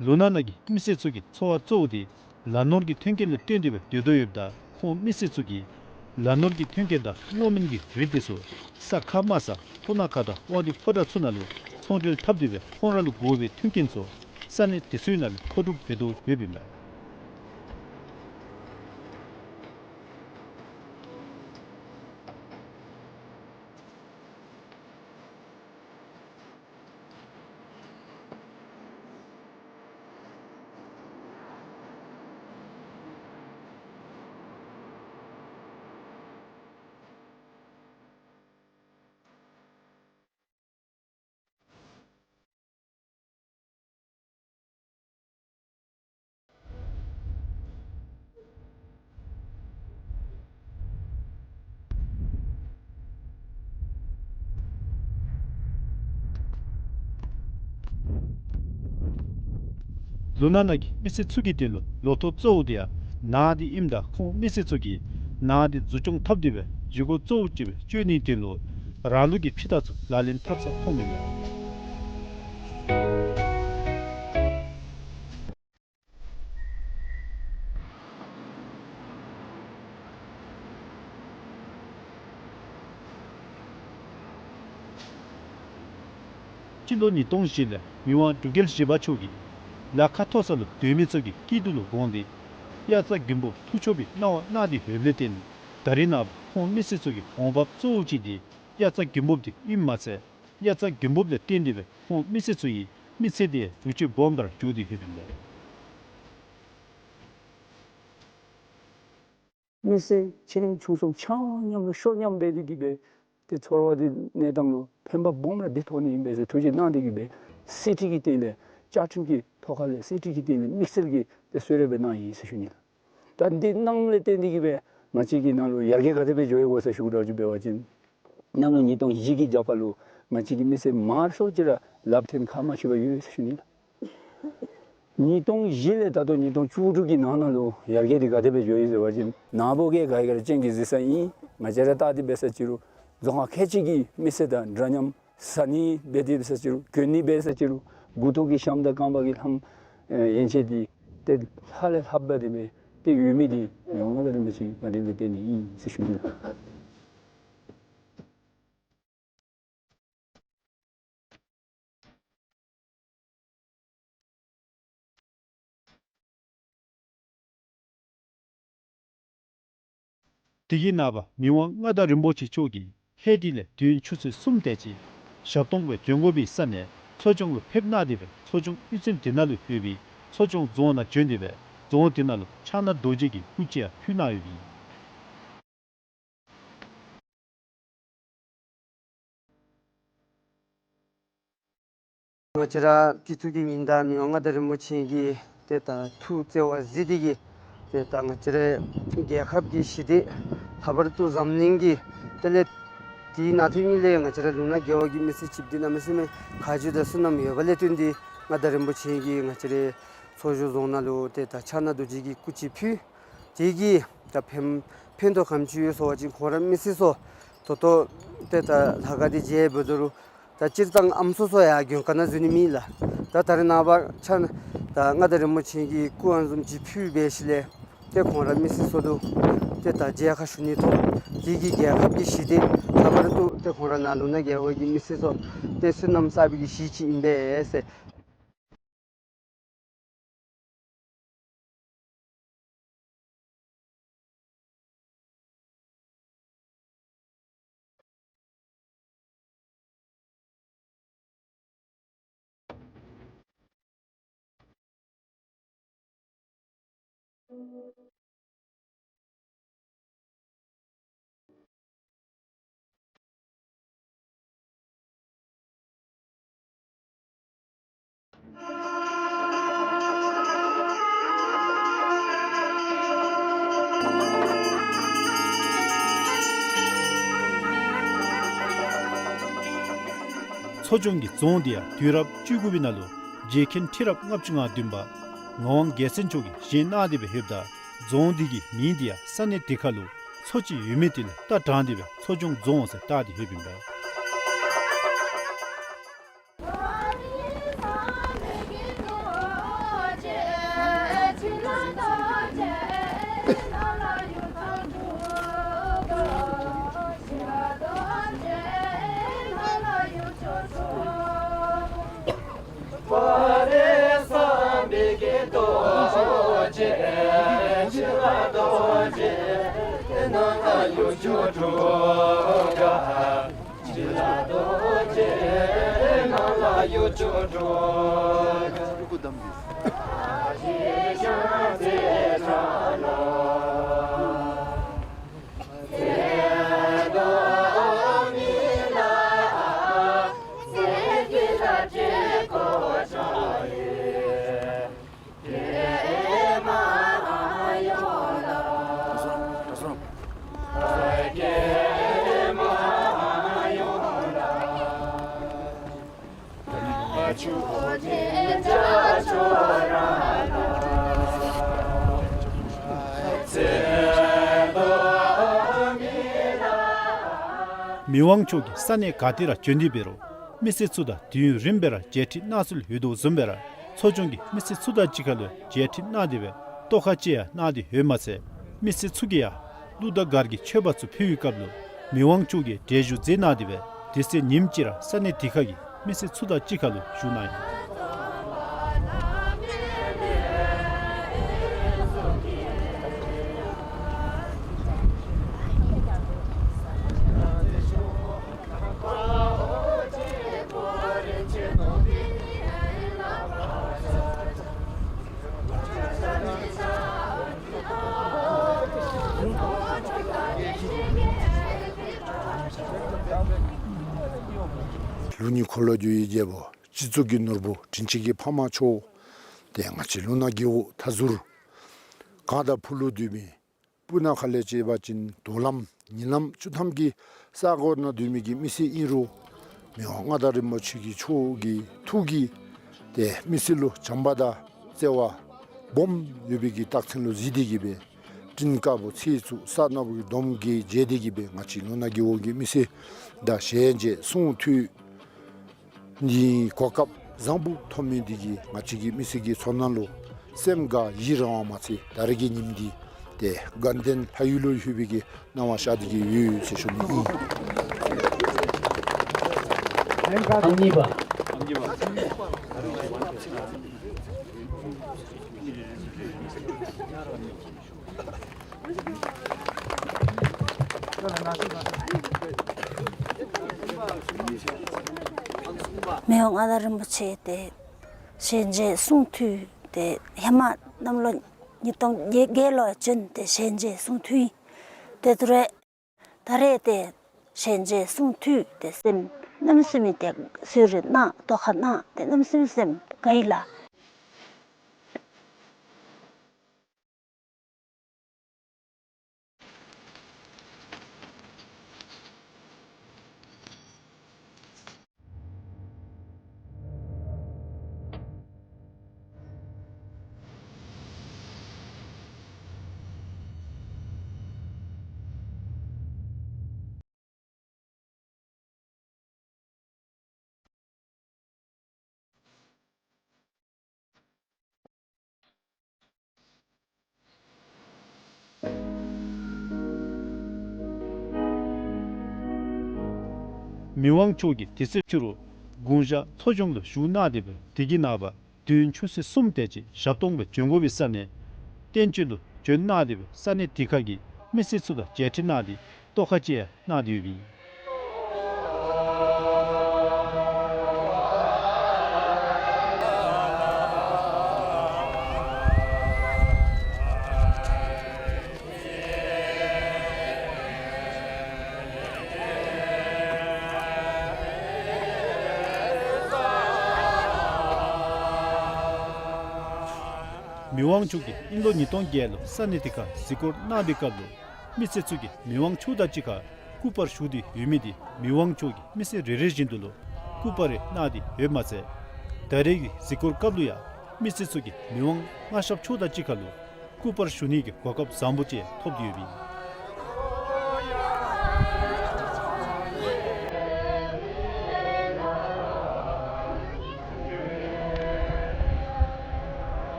ལུང་ནག་ནང་གི་མི་སེར་ཚུ་གི་འཚོ་བ་གཙོ་བོ་དེ་ལ་ནོར་གྱི་མཐུན་རྐྱེན་ལུ་བརྟེན་ཏེ་སྦེ་སྡོད་དོ་ཡོདཔ་ད་ཁོང་མི་སེར་ཚུ་གིས་ལ་ནོར་གྱི་མཐུན་རྐྱེན་དང་གློག་མེ་གི་རིགས་དེ་ཚུ་ས་ཁ་དམའ་ས་ཕོ་ནག་ཁ་དང་དབང་འདུས་ཕོ་བྲང་ཚུ་ནང་ལུ་ཚོང་འབྲེལ་འཐབ་སྟེ་སྦེ་ཁོང་ར་ལུ་དགོ་པའི་མཐུན་རྐྱེན་ཚུ་ས་གནས་དེ་ཚུའི་ནང་ལས་མཁོ་སྒྲུབ་འབད་དོ་ཡོདཔ་ཨིན་མས། ལུང་ནག་ནང་གི་མི་སེར་ཚུ་གི་དོན་ལུ་ལོ་ཐོག་གཙོ་བོ་དེ་ཡང་ནཱ་འདི་ཨིནམ་ད་ཁོང་མི་སེར་ཚུ་གིས་ནཱ་འདི་འཛུགས་སྐྱོང་འཐབ་སྟེ་སྦེ་བཞེས་སྒོ་གཙོ་བོ་ཅིག་སྦེ་སྤྱོད་ནིའི་དོན་ལུ་རང་ལུགས་ཀྱི་ཕྱི་ཐག་ཚུ་ལག་ལེན་འཐབ་སར་འཁོད་མི་མས། སྤྱི་ལོ་ཉིས་སྟོང་བཞི་ལས་མི་དབང་འབྲུག་རྒྱལ་བཞི་པ་མཆོག་གིས་ལ་ཁ་མཐོ་ས་ལུ་སྡོད་མི་ཚུ་གི་སྐྱིད་སྡུག་ལུ་དགོངས་ཏེ་དབྱར་རྩྭ་དགུན་འབུབ་འཐུ་ཆོག་པའི་གནང་བ་གནང་སྟེ་ཡོདཔ་ལས་བརྟེན་ད་རེས་ནངས་པ་ཁོང་མི་སེར་ཚུ་གི་འོང་འབབ་གཙོ་བོ་ཅིག་དེ་དབྱར་རྩྭ་དགུན་འབུབ་དེ་ཨིནམ་མ་ཚད་དབྱར་རྩྭ་དགུན་འབུབ་ལས་བརྟེན་ཏེ་སྦེ་ཁོང་མི་སེར་ཚུ་གི་མི་ཚེ་དེ་འགྱུར་བཅོས་སྦོམ་དྲགས་འགྱོ་སྟེ་ཡོདཔ་ཨིན་མས། མི་སེར་ཆེ་འབྲིང་ཆུང་གསུམ་ཆ་མཉམ་ལུ་ཤོ་མཉམ་འབད་དེ་གི་སྦེ་ཏེ་ཚོར་བ་དེ་གནས་སྟངས་ལུ་ཕན་པ་སྦོམ་ར་འདི་ཐོགས་ནི་ཨིན་པས་ཟེར་ཐུགས་རྗེ་གནང་སྟེ་གི་སྦེ་གསེར་ཁྲི་གི་སྟེང་ལས་བཅའ་ཁྲིམས་ཀྱི་ཐོག་ཁ་ལས་གསེར་ཁྲི་གི་སྟེང་ལས་དམིགས་བསལ་གྱི་ཏེ་གསོལ་རས་སྦེ་གནང་ཡི་ཟེར་ཞུ་ནི་ལགས། ད་འདི་གནངམ་ལས་བརྟེན་ཏེ་གི་སྦེ་ང་བཅས་ཀྱི་ནང་ལུ་ཡར་རྒྱས་ག་དེ་སྦེ་འགྱོ་ཡི་གོ་ཟེར་ཞུ་དགོཔ་ཅིག་འབད་བ་ཅིན་གནམ་ལོ་ཉིས་སྟོང་བཞི་གི་རྒྱབ་ཁ་ལུ་ང་བཅས་ཀྱི་མི་སེར་མང་ཤོས་ཅིག་ར་ལགཔ་འཐེན་ཁ་མ་ཕྱེ་བར་ཡོད་ཟེར་ཞུ་ནི་ལགས། ཉིས་སྟོང་བཞི་ལས་ད་ལྟོ་ཉིས་སྟོང་བཅུ་དྲུག་གི་ནང་ན་ལུ་ཡར་རྒྱས་འདི་ག་དེ་སྦེ་འགྱོ་ཡི་ཟེར་བ་ཅིན་ནཱ་བུ་གིས་ག་ར་གིས་ར་སྤྱན་གྱིས་གཟིགས་ས་ཨིན། ང་བཅས་ར་བལྟ་སྟེ་འབད་ས་ཅི་རུང་རྫོང་ཁག་ཁལ་གཅིག་གི་མི་སེར་དང་འདྲ་མཉམ་བཟའ་ནི་འབད་དེ་འབད་ས་ཅི་རུང་གྱོན་ནི་འབད་ས་ཅི་རུང་མགུ་ཏོ་གི་ཞྭམོ་དང་རྐང་པ་གི་ལྷམ་ཡན་ཆད་འདི་ཏེ་ལྷག་ལས་ལྷག་པ་དེ་སྦེ་ཏེ་ཡོད་མི་འདི་མི་དབང་མངའ་བདག་རིན་པོ་ཆེ་གི་བཀའ་དྲིན་ལུ་བརྟེན་ནི་ཨིན་ཟེར་ཞུ་ནི་ལགས། དེ་གི་ནངས་པ་མི་དབང་མངའ་བདག་རིན་པོ་ཆེ་མཆོག་གིས་ལྷས་དེ་ལས་དུས་ཡུན་ཆུ་ཚོད་གསུམ་དེ་ཅིག་ཞབས་སྟོང་སྦེ་འབྱོན་དགོ་པའི་ས་ནས་ཚོ་ཆུང་ལུ་ཕེབས་གནང་སྟེ་སྦེ་ཚོ་ཆུང་གཡུས་ཚན་དེ་ནང་ལུ་ཡོད་པའི་ཚོ་ཆུང་རྫོང་ནང་བྱོན་ཏེ་སྦེ་རྫོང་དེ་ནང་ལུ་ཕྱག་ན་རྡོ་རྗེ་གི་སྐུ་ཅིག་ཡང་ཕུལ་གནང་ཡོདཔ་ཨིན། ང་བཅས་ར་སྤྱི་ཚོགས་ཀྱི་མིང་དང་མི་དབང་མངའ་བདག་རིན་པོ་ཆེ་གི་ཏེ་ད་ཐུགས་བརྩེ་བ་གཟིགས་ཏེ་གིས་ཏེ་ད་ང་བཅས་ར་རྒྱལ་ཁབ་ཀྱི་ཞི་བདེ་ལྷག་པར་དུ་འཛམ་གླིང་གི་ཏེ་ལས་དེའི་ནང་དེ་ཉིད་ལས་ང་བཅས་ར་ལུང་ནག་རྒེད་འོག་གི་མི་སེར་ཅིག་འདི་གནམ་མེད་ས་མེད་ཁ་རྗེ་དང་བསོད་ནམས་ཡོདཔ་ལས་བརྟེན་ཏེ་མངའ་བདག་རིན་པོ་ཆེ་གིས་ང་བཅས་ར་ཚོ་ཆུང་རྫོང་ནང་ལུ་ཏེ་ད་ཕྱག་ན་རྡོ་རྗེ་གི་སྐུ་ཅིག་ཕུལ། དེ་གིས་ད་ཕན་ཕན་ཐོགས་ག་དེམ་ཅིག་ཡོད་ཟེར་བ་ཅིན་ཁོང་ར་མི་སེར་ཚུ་ད་ལྟོ་ཏེ་ད་ལྷ་ཁང་འདི་མཇལ་འབདཝ་ད་ལུ་ད་སྤྱིར་བཏང་ཨམ་སྲུ་ཚུ་ཡང་མགོན་ཁང་ནང་འཛུལ་ནི་མེད་ལགས། ད་ད་རེས་ནངས་པ་ཕྱག་ན་ད་མངའ་བདག་རིན་པོ་ཆེ་གི་སྐུ་ཨ་ནི་བཟུམ་ཅིག་ཕུལ་འབད་ཞིནམ་ལས་ཏེ་ཁོང་ར་མི་སེར་ཚུ་ལུ་ཏེ་ད་མཇལ་ཁ་ཞུ་ནི་ཐོབ། དེ་གིས་རྒྱལ་ཁབ་ཀྱི་ཞི་བདེ་ལྷག་པར་དུ་ཏེ་ཁོང་ར་ནཱ་ལུང་ནག་རྒེད་འོག་གི་མི་སེར་ཚུ་ཏེ་བསོད་ནམས་བསགས་པའི་གི་གཞི་ཅིག་ཨིན་པས་ཟེར། ཚོ་ཆུང་གི་རྫོང་འདི་ཡང་དུས་རབས་བཅུ་དགུ་པའི་ནང་ལུ་རྗེ་མཁན་ཁྲི་རབས་ལྔ་བཅུ་ང་བདུན་པ་ངག་དབང་རྒྱལ་མཚན་མཆོག་གིས་བཞེངས་གནང་སྟེ་སྦེ་ཡོདཔ་ད་རྫོང་འདི་གི་མིང་འདི་ཡང་ས་གནས་དེ་ཁར་ལུ་མཚོ་ཅིག་ཡོད་མི་དེ་ལས་བཏགས་དྲངས་ཏེ་སྦེ་ཚོ་ཆུང་རྫོང་ཟེར་བཏགས་ཏེ་ཡོདཔ་ཨིན་པས། མི་དབང་མཆོག་གིས་ས་གནས་ག་ཏེ་ར་བྱོན་ཏེ་འབད་རུང་མི་སེར་ཚུ་དང་དུས་ཡུན་རིངམོ་སྦེ་ར་མཇལ་འཕྲད་གནང་སྲོལ་ཡོད་དོ་བཟུམ་སྦེ་ར་ཚོ་ཆུང་གི་མི་སེར་ཚུ་དང་གཅིག་ཁར་ལུ་མཇལ་འཕྲད་གནང་སྟེ་སྦེ་བསྟོད་ཁ་ཅིག་ཡང་གནང་སྟེ་ཡོདཔ་མ་ཚད་མི་སེར་ཚུ་གིས་ཡང་གླུ་དང་གར་གྱི་མཆོད་པ་ཚུ་ཕུལ་བའི་སྐབས་ལུ་མི་དབང་མཆོག་གིས་གྲལ་བཞུགས་མཛད་གནང་སྟེ་སྦེ་དེ་ཚེ་ཉིནམ་གཅིག་ར་ས་གནས་དེ་ཁ་གི་མི་སེར་ཚུ་དང་གཅིག་ཁར་ལུ་བཞུགས་གནང་ཡི། ལུགས་གཉིས་འཁོར་ལོས་སྒྱུར་བའི་རྒྱལ་པོ་སྤྱི་གཙུག་གི་ནོར་བུ་དྲིན་ཅན་གྱི་ཕ་མ་མཆོག། ཏེ་ང་བཅས་ལུང་ནག་རྒེད་འོག་མཐའ་ཟུར་གངས་དང་ཕུ་ལུ་སྡོད་མི་སྤུ་ན་ཁ་ལས་བཅད་པ་ཅིན་དོ་ལམ་ཉིན་ལམ་བཅུ་ཐམ་གྱི་ས་གོ་ནང་སྡོད་མི་གི་མི་སེར་ཨིན་རུང་མི་དབང་མངའ་བདག་རིན་པོ་ཆེ་གི་མཆོག་གི་ཐུགས་ཀྱིས་ཏེ་མི་སེར་ལུ་བྱམས་པ་དང་བརྩེ་བ་སྦོམ་ཡོད་པའི་གི་རྟགས་མཚན་ལུ་གཟིགས་ཏེ་གིས་སྦེ་སྤྲིན་དཀར་པོ་ཚེས་བཙུགས་ས་ནག་པོ་གི་འདོམ་གྱིས་མཇལ་ཏེ་གིས་སྦེ་ང་བཅས་ལུང་ནག་རྒེད་འོག་གི་མི་སེར་དང་ཞལ་མཇལ་གསུང་ཐོས་ནི་གོ་སྐབས་བཟང་པོ་ཐོབ་མི་འདི་གིས་ང་བཅས་ཀྱི་མི་སེར་གྱི་ཚོར་སྣང་ལུ་སེམས་དགའ་ཡི་རངས་པ་མ་ཚད་ད་རེས་ཀྱི་ཉིནམ་འདི་ཏེ་དགའ་ལྡན་ལྷ་ཡུལ་ལུ་ལྷོད་པའི་གི་སྣང་བ་ཤར་ཏེ་གིས་ཡོད་ཟེར་ཞུ་ནི་ཨིན། ཨ་གཉིས་པ། ཨ་གཉིས་པ། ཨ་གཉིས་པ། ཨ་གཉིས་པ། མི་དབང་མངའ་བདག་རིན་པོ་ཆེ་དེ་ཞལ་མཇལ་གསུང་ཐོས་ཏེ་ཧེ་མ་གནམ་ལོ་ཉིས་སྟོང་བརྒྱད་ལོ་བྱོན་ཏེ་ཞལ་མཇལ་གསུང་ཐོས་ཏེ་དུས་རེ་ད་རེས་ཏེ་ཞལ་མཇལ་གསུང་ཐོས་ཏེ་སེམས་གནམ་མེད་ས་མེད་ཏེ་གསོལ་རས་གནང་ཏོག་ཁ་གནང་ཏེ་གནམ་མེད་ས་མེད་སེམས་དགའ་ཡི་ལགས། མི་དབང་མཆོག་གིས་དུས་ཚོད་ཕྱི་རུ་དགུང་ཞག་ལྷོ་ལྗོངས་ལུ་བཞུགས་གནང་སྟེ་སྦེ་དེ་གི་ནངས་པ་དུས་ཡུན་ཆུ་ཚོད་གསུམ་དེ་ཅིག་ཞབས་སྟོང་སྦེ་བྱོན་དགོ་པའི་ས་གནས་བསྟན་བཅོས་ལུ་བྱོན་གནང་སྟེ་སྦེ་ས་གནས་དེ་ཁ་གི་མི་སེར་ཚུ་དང་མཇལ་འཕྲད་གནང་སྟེ་ཏོག་ཁ་ཅིག་ཡང་གནང་སྟེ་ཡོདཔ་ཨིན། མི་དབང་མཆོག་གིས་དབྱིན་ལོ་ཉིས་སྟོང་བརྒྱད་ལུ་ས་གནས་དེ་ཁར་གཟིགས་སྐོར་གནང་བའི་སྐབས་ལུ་མི་སེར་ཚུ་གིས་མི་དབང་མཆོག་དང་གཅིག་ཁར་སྐུ་པར་ཞུ་སྟེ་ཡོད་མི་དེ་མི་དབང་མཆོག་གིས་མི་སེར་རེ་རེ་བཞིན་དུ་ལུ་སྐུ་པར་རེ་གནང་སྟེ་ཡོདཔ་མ་ཚད་ད་རེས་ཀྱི་གཟིགས་སྐོར་སྐབས་ལུ་ཡང་མི་སེར་ཚུ་གིས་མི་དབང་མངའ་ཞབས་མཆོག་དང་གཅིག་ཁར་ལུ་སྐུ་པར་ཞུ་ནི་གི་གོ་སྐབས་བཟང་པོ་ཅིག་ཐོབ་སྟེ་ཡོདཔ་ཨིན།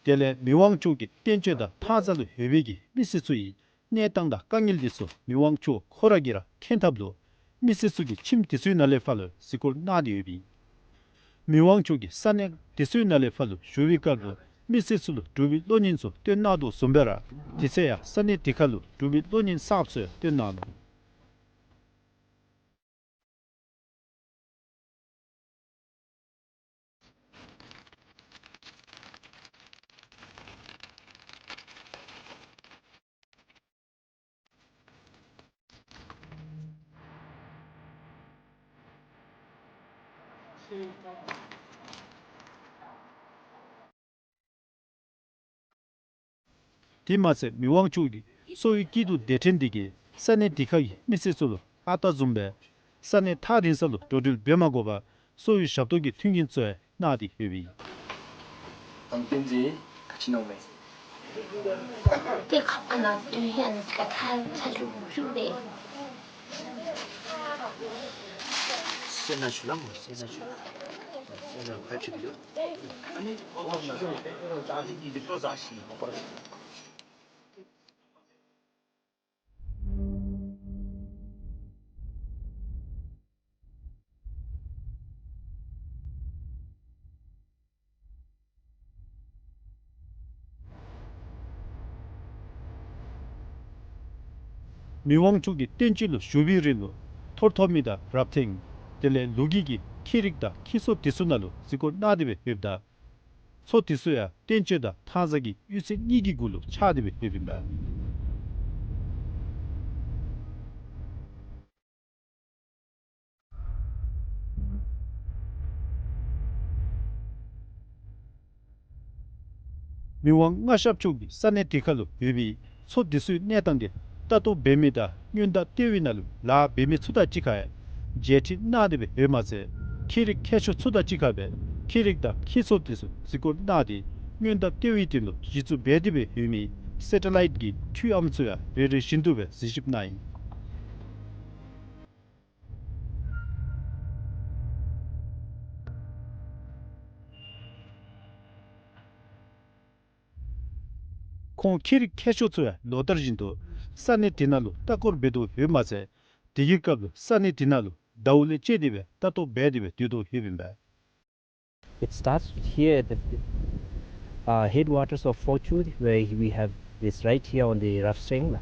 དེ་ལས་མི་དབང་མཆོག་གི་བསྟན་བཅོས་དང་མཐའ་མཇལ་ལུ་ཡོད་པའི་གི་མི་སེར་ཚུ་ཡི་གནས་སྟངས་དང་དཀའ་ངལ་འདི་ཚུ་མི་དབང་མཆོག་ཁོ་ར་གིས་ར་མཁྱེན་ཐབས་ལུ་མི་སེར་ཚུ་གི་ཁྱིམ་དེ་ཚུའི་ནང་ལས་ཕར་ལུ་གཟིགས་སྐོར་གནང་སྟེ་ཡོདཔ་ཨིན། མི་དབང་མཆོག་གིས་ས་གནས་དེ་ཚུའི་ནང་ལས་ཕར་ལུ་བཞུགས་པའི་སྐབས་ལུ་མི་སེར་ཚུ་ལུ་འབྲུག་པའི་གློག་བརྙན་ཚུ་སྟོན་གནང་དོ་བཟུམ་སྦེ་ར་དེ་ཚེ་ཡང་ས་གནས་དེ་ཁར་ལུ་འབྲུག་པའི་གློག་བརྙན་གསརཔ་ཚུ་ཡང་སྟོན་གནང་ནུག། དེ་མ་ཚད་མི་དབང་མཆོག་གིས་གསོ་བའི་སྐྱིད་སྡུག་སྡེ་ཕྲན་འདི་གིས་ས་གནས་དེ་ཁ་གི་མི་སེར་ཚུ་ལུ་ཨ་རྟག་བཟུམ་སྦེ་ས་གནས་ཐག་རིང་ས་ལུ་འགྲོ་འགྲུལ་འབད་མ་དགོ་པར་གསོ་བའི་ཞབས་ཏོག་གི་མཐུན་རྐྱེན་ཚུ་ཡང་གནང་སྟེ་ཡོདཔ་ཨིན། ཨམ་བསྟན་འཛིན་ག་ཅི་མནོཝ་མས། དེ་ཁ་པར་ནང་སྟོན་ཡང་ཚ་ཚ་ཚ་ཞུ་ཞུ་རེད། སེར་སྣ་ཞུ་ལ་མོ་སེར་སྣ་ཞུ། སེར་སྣ་ཁ་ཅིག་ཡོད། ཨ་ནི་ཨོ་ན་ཨ་ནི་འདི་ཏོ་ཟ་ཤི། མི་དབང་མཆོག་གིས་བསྟན་བཅོས་ལུ་བཞུགས་པའི་རིང་ལུ་ཐོར་ཐོར་མི་དང་རབ་ཐེངས་དེ་ལས་ལུག་གི་གི་ཁྱི་རིགས་དང་ཁྱི་སོ་དེ་ཚུ་ནང་ལུ་གཟིགས་སྐོར་གནང་སྟེ་སྦེ་ཡོདཔ་ད། མཚོ་དེ་ཚུ་ཡང་བསྟན་བཅོས་དང་མཐའ་མཇལ་གྱི་གཡུས་ཚན་གཉིས་ཀྱི་གུ་ལུ་ཆགས་ཏེ་སྦེ་ཡོདཔ་ཨིན་པས། མི་དབང་མངའ་ཞབས་མཆོག་གིས་ས་གནས་དེ་ཁར་ལུ་ཡོད་པའི་མཚོ་དེ་ཚུའི་གནས་སྟངས་དེ་ལྟ་རྟོག་འབད་མི་དང་སྔོན་བརྡ་སྟེར་བའི་ནང་ལུ་ལཱ་འབད་མི་ཚུ་དང་གཅིག་ཁར་མཇལ་འཕྲད་གནང་སྟེ་སྦེ་ཡོདཔ་མ་ཚད་ཁྱི་རིགས་ཁྱད་ཆོས་ཚུ་དང་གཅིག་ཁར་སྦེ་ཁྱི་རིགས་དང་ཁྱི་ཚབ་དེ་ཚུ་གཟིགས་སྐོར་གནང་སྟེ་སྔོན་བརྡ་སྟེར་བའི་དོན་ལུ་གཞི་བཙུགས་འབད་དེ་སྦེ་ཡོད་མི་སེ་ཊ་ལའིཊ་ཀྱི་འཕྲུལ་ཨམ་ཚུ་ཡང་རེ་རེ་བཞིན་དུ་སྦེ་གཟིགས་ཞིབ་གནང་ཡི། ཁོང་ཁྱི་རིགས་ཁྱད་ཆོས་ཚུ་ཡང་ལོ་ལྟར་བཞིན་དུ་ས་གནས་དེ་ནང་ལུ་ལྟ་སྐོར་འབད་དོ་ཡོདཔ་མ་ཚད་དེ་གི་སྐབས་ལུ་ས་གནས་དེ་ནང་ལུ་ཟླཝ་ལས་བཅད་དེ་སྦེ་ལྟ་རྟོག་འབད་དེ་སྦེ་སྡོད་དོ་ཡོདཔ་ཨིན་པས། It starts here at the uh, headwaters of Phochu, where we have this right here on the rough strand.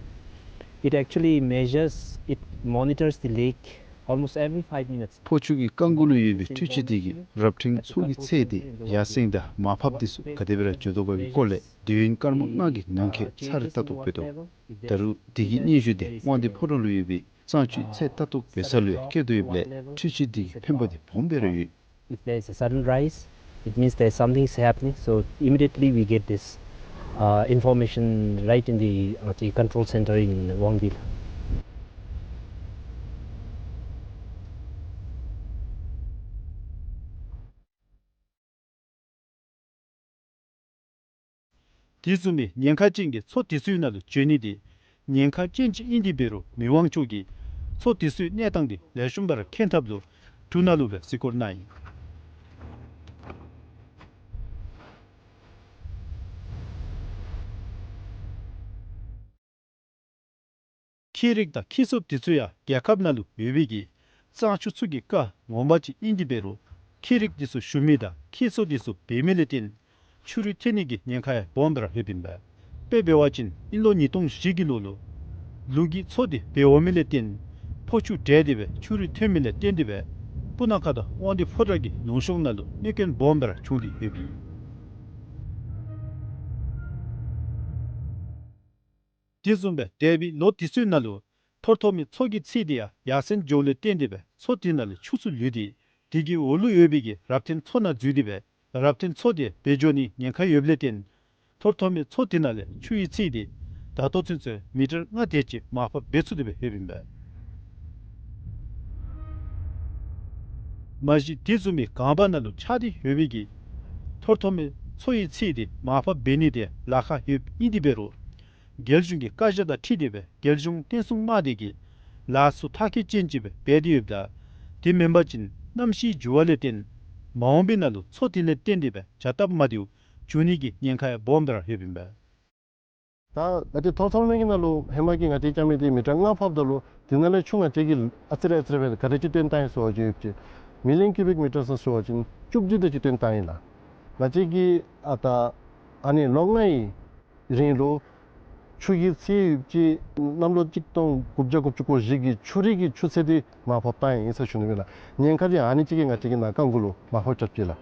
It actually measures, it monitors the lake almost every five minutes. ཕོ་ཆུ་གི་རྐ་མགུ་ལུ་ཡོད་པའི་འཕྲུལ་ཆས་དེ་གིས་རབ་འབྲིང་མཚོ་གི་ཚད་དེ་ཡར་སེང་དང་མར་ཕབ་དེ་ཚུ་ག་དེ་སྦེ་ར་འགྱོ་དོ་ག་གི་སྐོར་ལས་དུས་ཡུན་སྐར་མ་ལྔ་གི་ནང་འཁོད་ཚར་རེ་ལྟ་རྟོག་འབད་དོ། ད་རུང་དེ་གི་སྙན་ཞུ་དེ་དབང་འདུས་ཕོ་བྲང་ལུ་ཡོད་པའི་གཙང་ཆུའི་ཚད་ལྟ་རྟོག་འབད་ས་ལུ་ཡང་བསྐྱལ་དོ་ཡོདཔ་ལས་འཕྲུལ་ཆས་དེ་གི་ཕན་པ་དེ་སྦོམ་སྦེ་ར་ཡོད། If there is a sudden rise, it means there is something is happening. So immediately we get this uh, information right in the, uh, the control center in Wangdil. དེ་བཟུམ་མའི་ཉེན་ཁ་ཅན་གྱི་མཚོ་དེ་ཚུའི་ནང་ལུ་འགྱོ་ནི་དེ་ཉེན་ཁ་ཅན་ཅིག་ཨིན་དེ་འབད་རུང་མི་དབང་མཆོག་གིས་མཚོ་དེ་ཚུའི་གནས་སྟངས་དེ་ལེགས་ཤོམ་སྦེ་ར་མཁྱེན་ཐབས་ལུ་འབྲུག་ནང་ལུ་སྦེ་གཟིགས་སྐོར་གནང་ཡི། ཁྱི་རིགས་དང་ཁྱི་ཚབ་དེ་ཚུ་ཡང་རྒྱལ་ཁབ་ནང་ལུ་ཡོད་པའི་གི་གཙང་ཆུ་ཚུ་གི་རྐ་ངོ་མ་ཅིག་ཨིན་དེ་འབད་རུང་ཁྱི་རིགས་དེ་ཚུ་ཞུ་མི་དང་ཁྱི་ཚབ་དེ་ཚུ་འབད་མི་ལས་བརྟེན་ཆུ་རུད་ཐོན་ནི་གི་ཉེན་ཁ་ཡང་སྦོམ་སྦེ་ར་ཡོདཔ་ཨིན་པས། དཔེ་འབད་བ་ཅིན་ཨིན་ལོ་ཉིས་སྟོང་བཞི་གི་ལོ་ལུ་ལུག་གི་མཚོ་དེ་འབལ་འོང་མི་ལས་བརྟེན་ཕོ་ཆུ་འདྲེས་ཏེ་སྦེ་ཆུ་རུད་ཐོན་མི་ལས་བརྟེན་ཏེ་སྦེ་སྤུ་ན་ཁ་དང་དབང་འདུས་ཕོ་བྲང་གི་ལུང་གཤོང་ནང་ལུ་གནོད་སྐྱོན་སྦོམ་སྦེ་ར་བྱུང་སྟེ་ཡོདཔ་ཨིན། དེ་བཟུམ་སྦེ་འདས་པའི་ལོ་དེ་ཚུ་ནང་ལུ་ཐོར་ཐོར་མའི་མཚོ་གི་ཚད་དེ་ཡང་ཡར་སེང་འགྱོཝ་ལས་བརྟེན་ཏེ་སྦེ་མཚོ་དེ་ནང་ལས་ཆུ་ཚུ་ལུད་དེ་དེ་གི་འོག་ལུ་ཡོད་པའི་གི་རབ་བརྟན་མཚོ་ནང་འཛུལ་ཏེ་སྦེ་རབ་བརྟན་མཚོ་དེ་འབལ་འགྱོ་ནི་ཉེན་ཁ་ཡོདཔ་ལས་བརྟེན་ཐོར་ཐོར་མའི་མཚོ་དེ་ནང་ལས་ཆུ་ཡི་ཚད་དེ་ད་ལྟོ་ཚུན་ཚོད་མི་ཊར་ལྔ་དེ་ཅིག་མར་ཕབ་འབད་ཚུགས་ཏེ་སྦེ་ཡོདཔ་ཨིན་པས། མ་གཞི་དེ་བཟུམ་མའི་གངས་བར་ནང་ལུ་ཆགས་ཏེ་ཡོད་པའི་གི་ཐོར་ཐོར་མའི་མཚོ་ཡི་ཚད་དེ་མར་ཕབ་འབད་ནི་དེ་ལཱ་ཁག་ཡོདཔ་ཨིན་དེ་འབད་རུང་རྒྱལ་གཞུང་གི་བཀའ་རྒྱ་དང་འཁྲིལ་ཏེ་སྦེ་རྒྱལ་གཞུང་བརྟན་སྲུང་དམག་སྡེ་གིས་ལཱ་ཚུ་མཐར་འཁྱོལ་ཅན་ཅིག་སྦེ་འབད་དེ་ཡོདཔ་ད་དེ་མེན་པ་ཅིན་གནམ་གཤིས་འགྱུར་བ་ལས་བརྟེན་མ་འོངས་པའི་ནང་ལུ་མཚོ་དེ་ལས་བརྟེན་ཏེ་སྦེ་བྱ་སྟབས་མ་བདེཝ་འབྱུང་ནི་གི་ཉེན་ཁ་ཡང་སྦོམ་སྦེ་ར་ཡོདཔ་ཨིན་པས། ད་ང་བཅས་ཐོར་ཐོར་མའི་གི་ནང་ལུ་ཧེ་མ་གི་ང་བཅས་རྐྱབ་མི་དེ་མི་ཊར་ལྔ་ཕབ་ད་ལུ་དེ་ནང་ལས་ཆུ་ང་བཅས་ཀྱིས་ཨ་ཙི་རེ་ཨ་ཙི་རེ་སྦེ་ག་དེ་ཅིག་བཏོན་བཏང་ཡི་ཟེར་བ་ཅིན་ཡོད་ཅི། མི་ལིའོན་ཀིའུ་བིག་མི་ཊར་ཟེར་ཟེར་བ་ཅིན་བཅུ་བདུན་དེ་ཅིག་བཏོན་བཏང་ཡི་ལགས། ང་བཅས་ཀྱིས་ཨ་ད་ཨ་ནི་ལོ་ལྔའི་རིང་ལུ་ཆུ་གི་ཚད་ཡོད་ཅི་གནམ་ལོ་གཅིག་སྟོང་དགུ་བརྒྱ་དགུ་བཅུ་གོ་བཞི་གི་ཆུ་རུད་ཀྱི་ཆུ་ཚད་དེ་མར་ཕབ་བཏང་ཡི་ཟེར་ཞུ་ནི་ཨིན་ལགས། ཉེན་ཁ་དེ་ཨ་ནི་ཅིག་གིས་ང་བཅས་ཀྱི་ནཱ་རྐ་མགུ་ལུ་མར་ཕབ་རྐྱབ་ཅི་ལགས།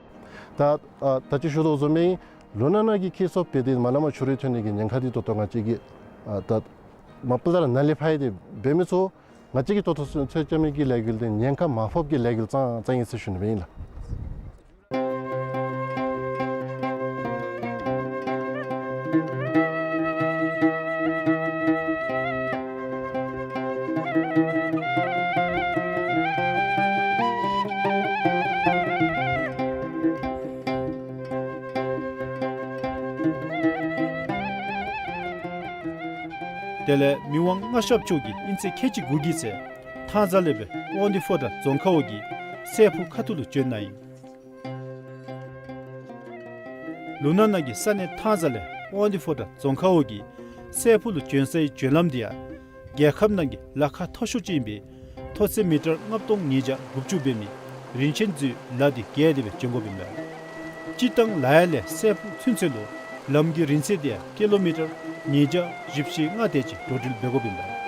ད་ཨ་ད་ཅི་ཞུ་དོ་བཟུམ་སྦེ་ལུང་ནང་ན་གི་ཁྱི་ཚབ་འབད་དེ་མ་ལས་མར་ཆུ་རུད་ཐོན་ནི་གི་ཉེན་ཁ་དེ་ད་ལྟོ་ང་བཅས་ཀྱིས་ཨ་ད་མ་པ་ད་ར་ནཱ་ལས་ཕར་ཡང་དེ་འབད་མི་ཚུགས། ང་བཅས་ཀྱིས་ད་ལྟོ་ཚུན་ཚོད་རྐྱབ་མི་གི་ལས་འགུལ་དེ་ཉེན་ཁ་མར་ཕབ་ཀྱི་ལས་འགུལ་ཙང་ཙང་ཨིན་ཟེར་ཞུ་ནི་ཨིན་ལགས། དེ་ལས་མི་དབང་མངའ་ཞབས་མཆོག་གིས་དབྱིན་ཚེས་ཁལ་གཅིག་དགུ་གི་ཚེ་ཐང་རྩ་ལས་སྦེ་དབང་འདུས་ཕོ་བྲང་རྫོང་ཁག་འོག་གི་སྲས་ཕུག་ཁ་ཐུག་ལུ་བྱོན་གནང་ཡི། ལུང་ནང་ན་གི་ས་གནས་ཐང་རྩ་ལས་དབང་འདུས་ཕོ་བྲང་རྫོང་ཁག་འོག་གི་སྲས་ཕུག་ལུ་བྱོན་སའི་བྱོན་ལམ་དེ་ཡང་རྒྱལ་ཁབ་ནང་གི་ལ་ཁ་མཐོ་ཤོས་ཅིག་ཨིན་པའི་མཐོ་ཚད་མི་ཊར་ལྔ་སྟོང་ཉིས་བརྒྱ་དགུ་བཅུ་འབད་མི་རིན་ཆེན་མཛོད་ལ་དེ་བརྒལ་ཏེ་སྦེ་བྱོན་དགོཔ་ཨིན་པས། སྤྱིར་བཏང་ལ་ཡ་ལས་སྲས་ཕུག་ཚུན་ཚོད་ལུ་ལམ་གྱི་རིང་ཚད་དེ་ཡང་ཀི་ལོ་མི་ཊར་ཉིས་བརྒྱ་བཞི་བཅུ་ཞེ་ལྔ་དེ་ཅིག་འགྲོ་འགྲུལ་འབད་དགོཔ་ཨིན་པས།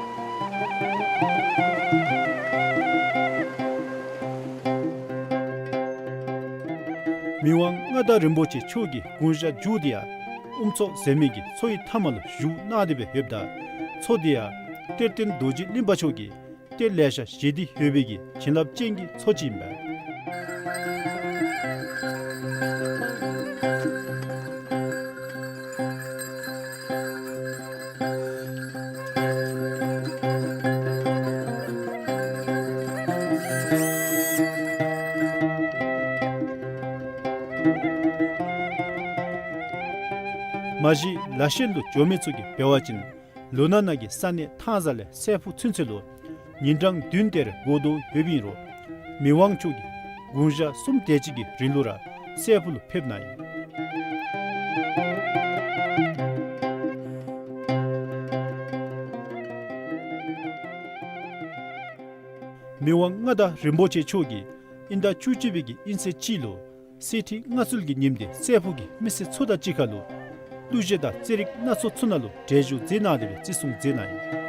མི་དབང་མངའ་བདག་རིན་པོ་ཆེ་མཆོག་གི་དགུང་ཞག་མཇུག་དེ་ཡང་དབུ་མཚོ་ཟེར་མི་གི་མཚོ་ཡི་མཐའ་མ་ལུ་བཞུགས་གནང་སྟེ་སྦེ་ཡོདཔ་ད་མཚོ་དེ་ཡང་གཏེར་སྟོན་རྡོ་རྗེ་གླིང་པ་མཆོག་གིས་གཏེར་ལེ་ཤ་བཞེས་ཏེ་ཡོད་པའི་གི་བྱིན་རླབས་ཅན་གྱི་མཚོ་ཅིག་ཨིན་པས། ལ་ཤན་ལུ་འགྱོ་མི་ཚུ་གིས་འབད་བ་ཅིན་ལུ་ན་ནང་གི་ས་གནས་ཐང་རྩ་ལས་སྲས་ཕུག་ཚུན་ཚོད་ལུ་ཉིན་གྲངས་བདུན་དེ་རེ་འགོར་དོ་ཡོདཔ་ཨིན་རུང་མི་དབང་མཆོག་གིས་དགུང་ཞག་གསུམ་དེ་ཅིག་གི་རིང་ལུ་ར་སྲས་ཕུག་ལུ་ཕེབས་གནང་ཡི། མི་དབང་མངའ་བདག་རིན་པོ་ཆེ་མཆོག་གིས་དབྱིན་ཟླ་བཅུ་གཅིག་པའི་གི་དབྱིན་ཚེས་གཅིག་ལུ་གསེར་ཁྲི་མངའ་གསོལ་གྱི་ཉིནམ་དེ་སྲས་ཕུག་གི་མི་སེར་ཚུ་དང་གཅིག་ཁར་ལུ་གླུ་གཞས་དང་རྩེད་རིགས་སྣ་ཚོགས་ཚུ་ནང་ལུ་གྲལ་བཞུགས་མཛད་གནང་སྟེ་སྦེ་བརྩི་སྲུང་མཛད་གནང་ཡི།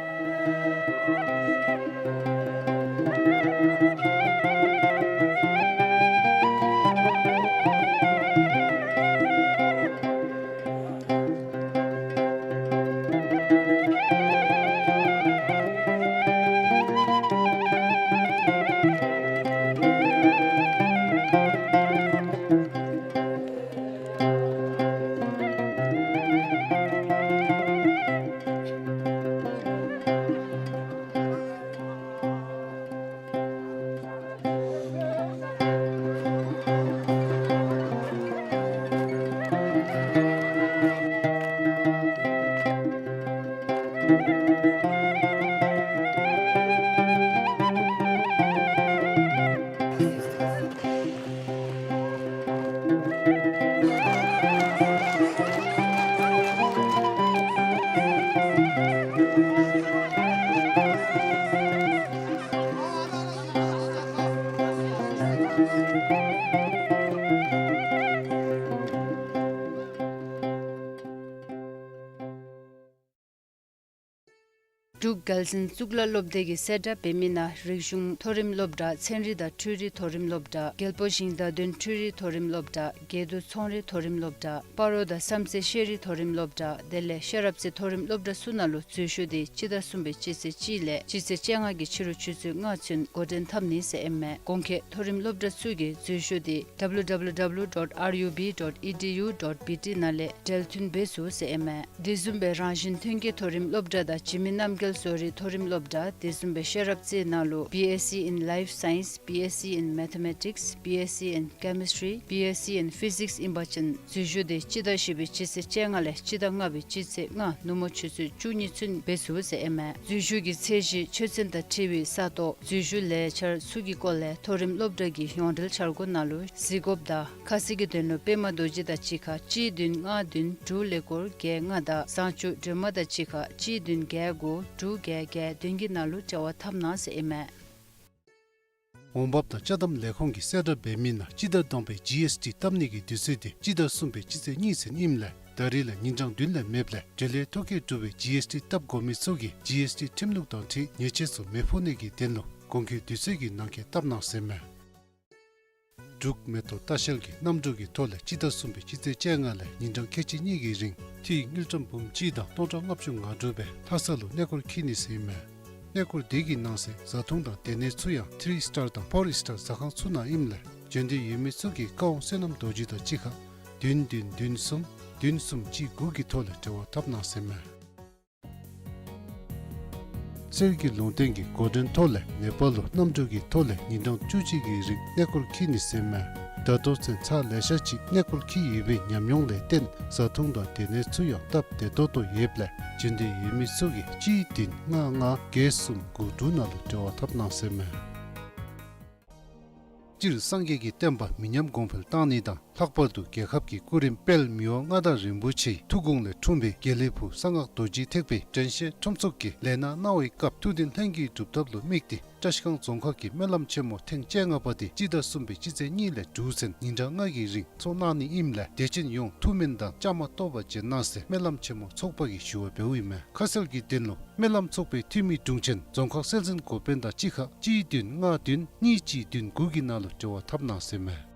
འབྲུག་རྒྱལ་འཛིན་གཙུག་ལག་སློབ་སྡེ་གིས་གསལ་བསྒྲགས་འབད་མི་ནང་རིག་གཞུང་མཐོ་རིམ་སློབ་གྲྭ། ཚན་རིག་དང་འཕྲུལ་རིག་མཐོ་རིམ་སློབ་གྲྭ། རྒྱལ་པོ་ཞིང་བདག་དོན་འཕྲུལ་རིག་མཐོ་རིམ་སློབ་གྲྭ། དགེ་འདུན་ཚོང་རིག་མཐོ་རིམ་སློབ་གྲྭ། སྤ་རོ་དང་བསམ་རྩེ་ཤེས་རིག་མཐོ་རིམ་སློབ་གྲྭ་དེ་ལས་ཤེས་རབ་རྩེ་མཐོ་རིམ་སློབ་གྲྭ་ཚུ་ནང་ལུ་འཛུལ་ཞུགས་འདི་སྤྱི་ཟླ་གསུམ་པའི་སྤྱི་ཚེས་གཅིག་ལས་སྤྱི་ཚེས་བཅོ་ལྔ་གི་ཕྱི་རུ་ཆུ་ཚོད་ལྔ་ཚུན་འགོ་འདྲེན་འཐབ་ནི་ཟེར་ཨིན་མས། གོང་འཁོད་མཐོ་རིམ་སློབ་གྲྭ་ཚུ་གི་འཛུལ་ཞུགས་འདི་W W W dot R U B dot E D U dot B T ནང་ལས་འབྲེལ་མཐུད་འབད་ཚུགས་ཟེར་ཨིན་མས། དེ་བཟུམ་སྦེ་རང་བཞིན་ཐོན་སྐྱེད་མཐོ་རིམ་སློབ་གྲྭ་དང་འཇིགས་མེད་རྣམ་རྒྱལ་བཟོ་རིག་མཐོ་རིམ་སློབ་གྲྭ། དེ་བཟུམ་སྦེ་ཤེས་རབ་རྩེ་ནང་ལུ་B S C in Life Science, B S C in Mathematics, B S C in Chemistry, B S C in Physics ཨིན་པ་ཅིན་འཛུལ་ཞུགས་འདི་སྤྱི་ཟླ་བཞི་པའི་སྤྱི་ཚེས་བཅོ་ལྔ་ལས་སྤྱི་ཟླ་ལྔ་པའི་སྤྱི་ཚེས་ལྔ་ནུབ་མོ་ཆུ་ཚོད་བཅུ་གཉིས་ཚུན་འབད་ཚུགས་ཟེར་ཨིན་མས། འཛུལ་ཞུགས་ཀྱི་ཚད་གཞི་ཆོས་ཚན་དང་འཁྲིལ་བའི་ས་སྟོང་འཛུལ་ཞུགས་ལས་འཆར་ཚུ་གི་སྐོར་ལས་མཐོ་རིམ་སློབ་གྲྭ་གི་ཡོངས་འབྲེལ་འཆར་སྒོ་ནང་ལུ་གཟིགས་དགོཔ་དང་ཁ་གསལ་གྱི་དོན་ལུ་པདྨ་རྡོ་རྗེ་དང་གཅིག་ཁར་གཅིག་བདུན་ལྔ་བདུན་དྲུག་ཀླད་ཀོར་བརྒྱད་ལྔ་དང་བཟང་སྤྱོད་སྒྲོལ་མ་དང་གཅིག་ཁར་གཅིག་བདུན་བརྒྱད་དགུ་དྲུག་བརྒྱད་བརྒྱད་བདུན་གྱི་ནང་ལུ་འབྲེལ་བ་འཐབ་གནང་ཟེར་ཨིན་མས། འོང་འབབ་དང་ཅ་དམ་ལས་ཁུངས་ཀྱིས་གསལ་བསྒྲགས་འབད་མི་ནང་སྤྱི་ཟླ་བདུན་པའི་G S T བཏབ་ནི་གི་དུས་ཚོད་འདི་སྤྱི་ཟླ་གསུམ་པའི་སྤྱི་ཚེས་གཉིས་ཚུན་ཨིནམ་ལས་ད་རིས་ལས་ཉིན་གྲངས་བདུན་ལས་མེདཔ་ལས་འབྲེལ་ཡོད་ཐོ་བཀོད་གྲུབ་པའི་G S T བཏབ་དགོ་མི་ཚུ་གིས་G S T་ཁྲིམས་ལུགས་དང་འཁྲིལ་ཉེས་ཆད་ཚུ་མི་ཕོག་ནི་གི་དོན་ལུ་གོང་འཁོད་དུས་ཚོད་ཀྱི་ནང་འཁོད་བཏབ་གནང་ཟེར་མས། འབྲུག་མེ་ཏོག་ལྟ་བཤལ་གྱིས་གནམ་གྲུ་གི་ཐོག་ལས་སྤྱི་ཟླ་གསུམ་པའི་སྤྱི་ཚེས་བཅོ་ལྔ་ལས་ཉིན་གྲངས་ཁལ་གཅིག་གཉིས་ཀྱི་རིང་ཐིག་དངུལ་ཀྲམ་འབུམ་གཅིག་དང་སྟོང་ཕྲག་ལྔ་བཅུ་ང་དྲུག་སྦེ་ལྷ་ས་ལུ་གནས་སྐོར་འཁྱིད་ནི་ཟེར་ཨིན་མས། གནས་སྐོར་དེ་གི་ནང་གསེས་བཟའ་འཐུང་དང་སྡོད་གནས་ཚུ་ཡང་ཐི་རི་སི་ཊར་དང་ཕོར་སི་ཊར་ཟ་ཁང་ཚུ་ནང་ཨིནམ་ལས་བྱོན་འདོད་ཡོད་མི་ཚུ་གིས་བཀའ་དབང་བསོད་ནམས་རྡོ་རྗེ་དང་གཅིག་ཁར་བདུན་བདུན་བདུན་གསུམ་བདུན་གསུམ་གཅིག་དགུ་གི་ཐོག་ལས་འབྲེལ་བ་འཐབ་གནང་ཟེར་ཨིན་མས། གསེར་གྱི་ལུང་བསྟན་གྱི་འགོ་འདྲེན་ཐོག་ལས་ནེ་པཱལ་ལུ་གནམ་གྲུ་གི་ཐོག་ལས་ཉིན་གྲངས་བཅུ་གཅིག་གི་རིང་གནས་སྐོར་འཁྱིད་ནི་ཟེར་ཨིན་མས། ད་ལྟོ་ཚུན་ཚར་ལེ་ཤ་ཅིག་གནས་སྐོར་འཁྱིད་ཡོད་པའི་ཉམས་མྱོང་ལས་བརྟེན་བཟའ་འཐུང་དང་སྡོད་གནས་ཚུ་ཡང་སྟབས་བདེ་ཏོག་ཏོ་ཡོདཔ་ལས་བྱོན་འདོད་ཡོད་མི་ཚུ་གིས་གཅིག་བདུན་ལྔ་ལྔ་བརྒྱད་གསུམ་དགུ་དྲུག་ནང་ལུ་འབྲེལ་བ་འཐབ་གནང་ཟེར་ཨིན་མས། སྤྱིར་སངས་རྒྱས་ཀྱི་བསྟན་པ་མི་ཉམས་གོང་འཕེལ་གཏང་ནི་དང་ལྷག་པར་དུ་རྒྱལ་ཁབ་ཀྱི་སྐུ་རིམ་དཔལ་མི་དབང་མངའ་བདག་རིན་པོ་ཆེའི་ཐུགས་དགོངས་ལས་འཁྲུངས་པའི་དགེ་ལེགས་ཕུག་གསང་སྔགས་རྡོ་རྗེ་ཐེག་པའི་དྲན་ཤེས་ཁྲོམ་ཚོགས་ཀྱིས་ལས་སྣ་གནང་བའི་སྐབས་ཐུགས་འདུན་ལྷན་གྱིས་སྒྲུབ་ཐབས་ལུ་དམིགས་ཏེ་བཀྲ་ཤིས་སྒང་རྫོང་ཁག་གི་སྨོན་ལམ་ཆེན་མོ་ཐེངས་བཅོ་ལྔ་པ་དེ་སྤྱི་ཟླ་གསུམ་པའི་སྤྱི་ཚེས་གཉིས་ལས་དྲུག་ཚུན་ཉིན་གྲངས་ལྔ་གི་རིང་ཚོགས་གནང་ནི་ཨིནམ་ལས་དད་ཅན་ཡོངས་ཐུགས་སྨོན་དང་བཅའ་མར་གཏོགས་པ་བྱོན་གནང་ཟེར་སྨོན་ལམ་ཆེན་མོ་ཚོགས་པ་གིས་ཞུ་བ་འབདཝ་ཨིན་མས། ཁ་གསལ་གྱི་དོན་ལུ་སྨོན་ལམ་ཚོགས་པའི་འཐུས་མི་དྲུང་ཆེན་རྫོང་ཁག་སྲོལ་འཛིན་འགོ་དཔོན་དང་གཅིག་ཁར་གཅིག་བདུན་ལྔ་བདུན་གཉིས་གཅིག་བདུན་དགུ་གི་ནང་ལུ་འབྲེལ་བ་འཐབ་གནང་ཟེར་ཨིན་མས།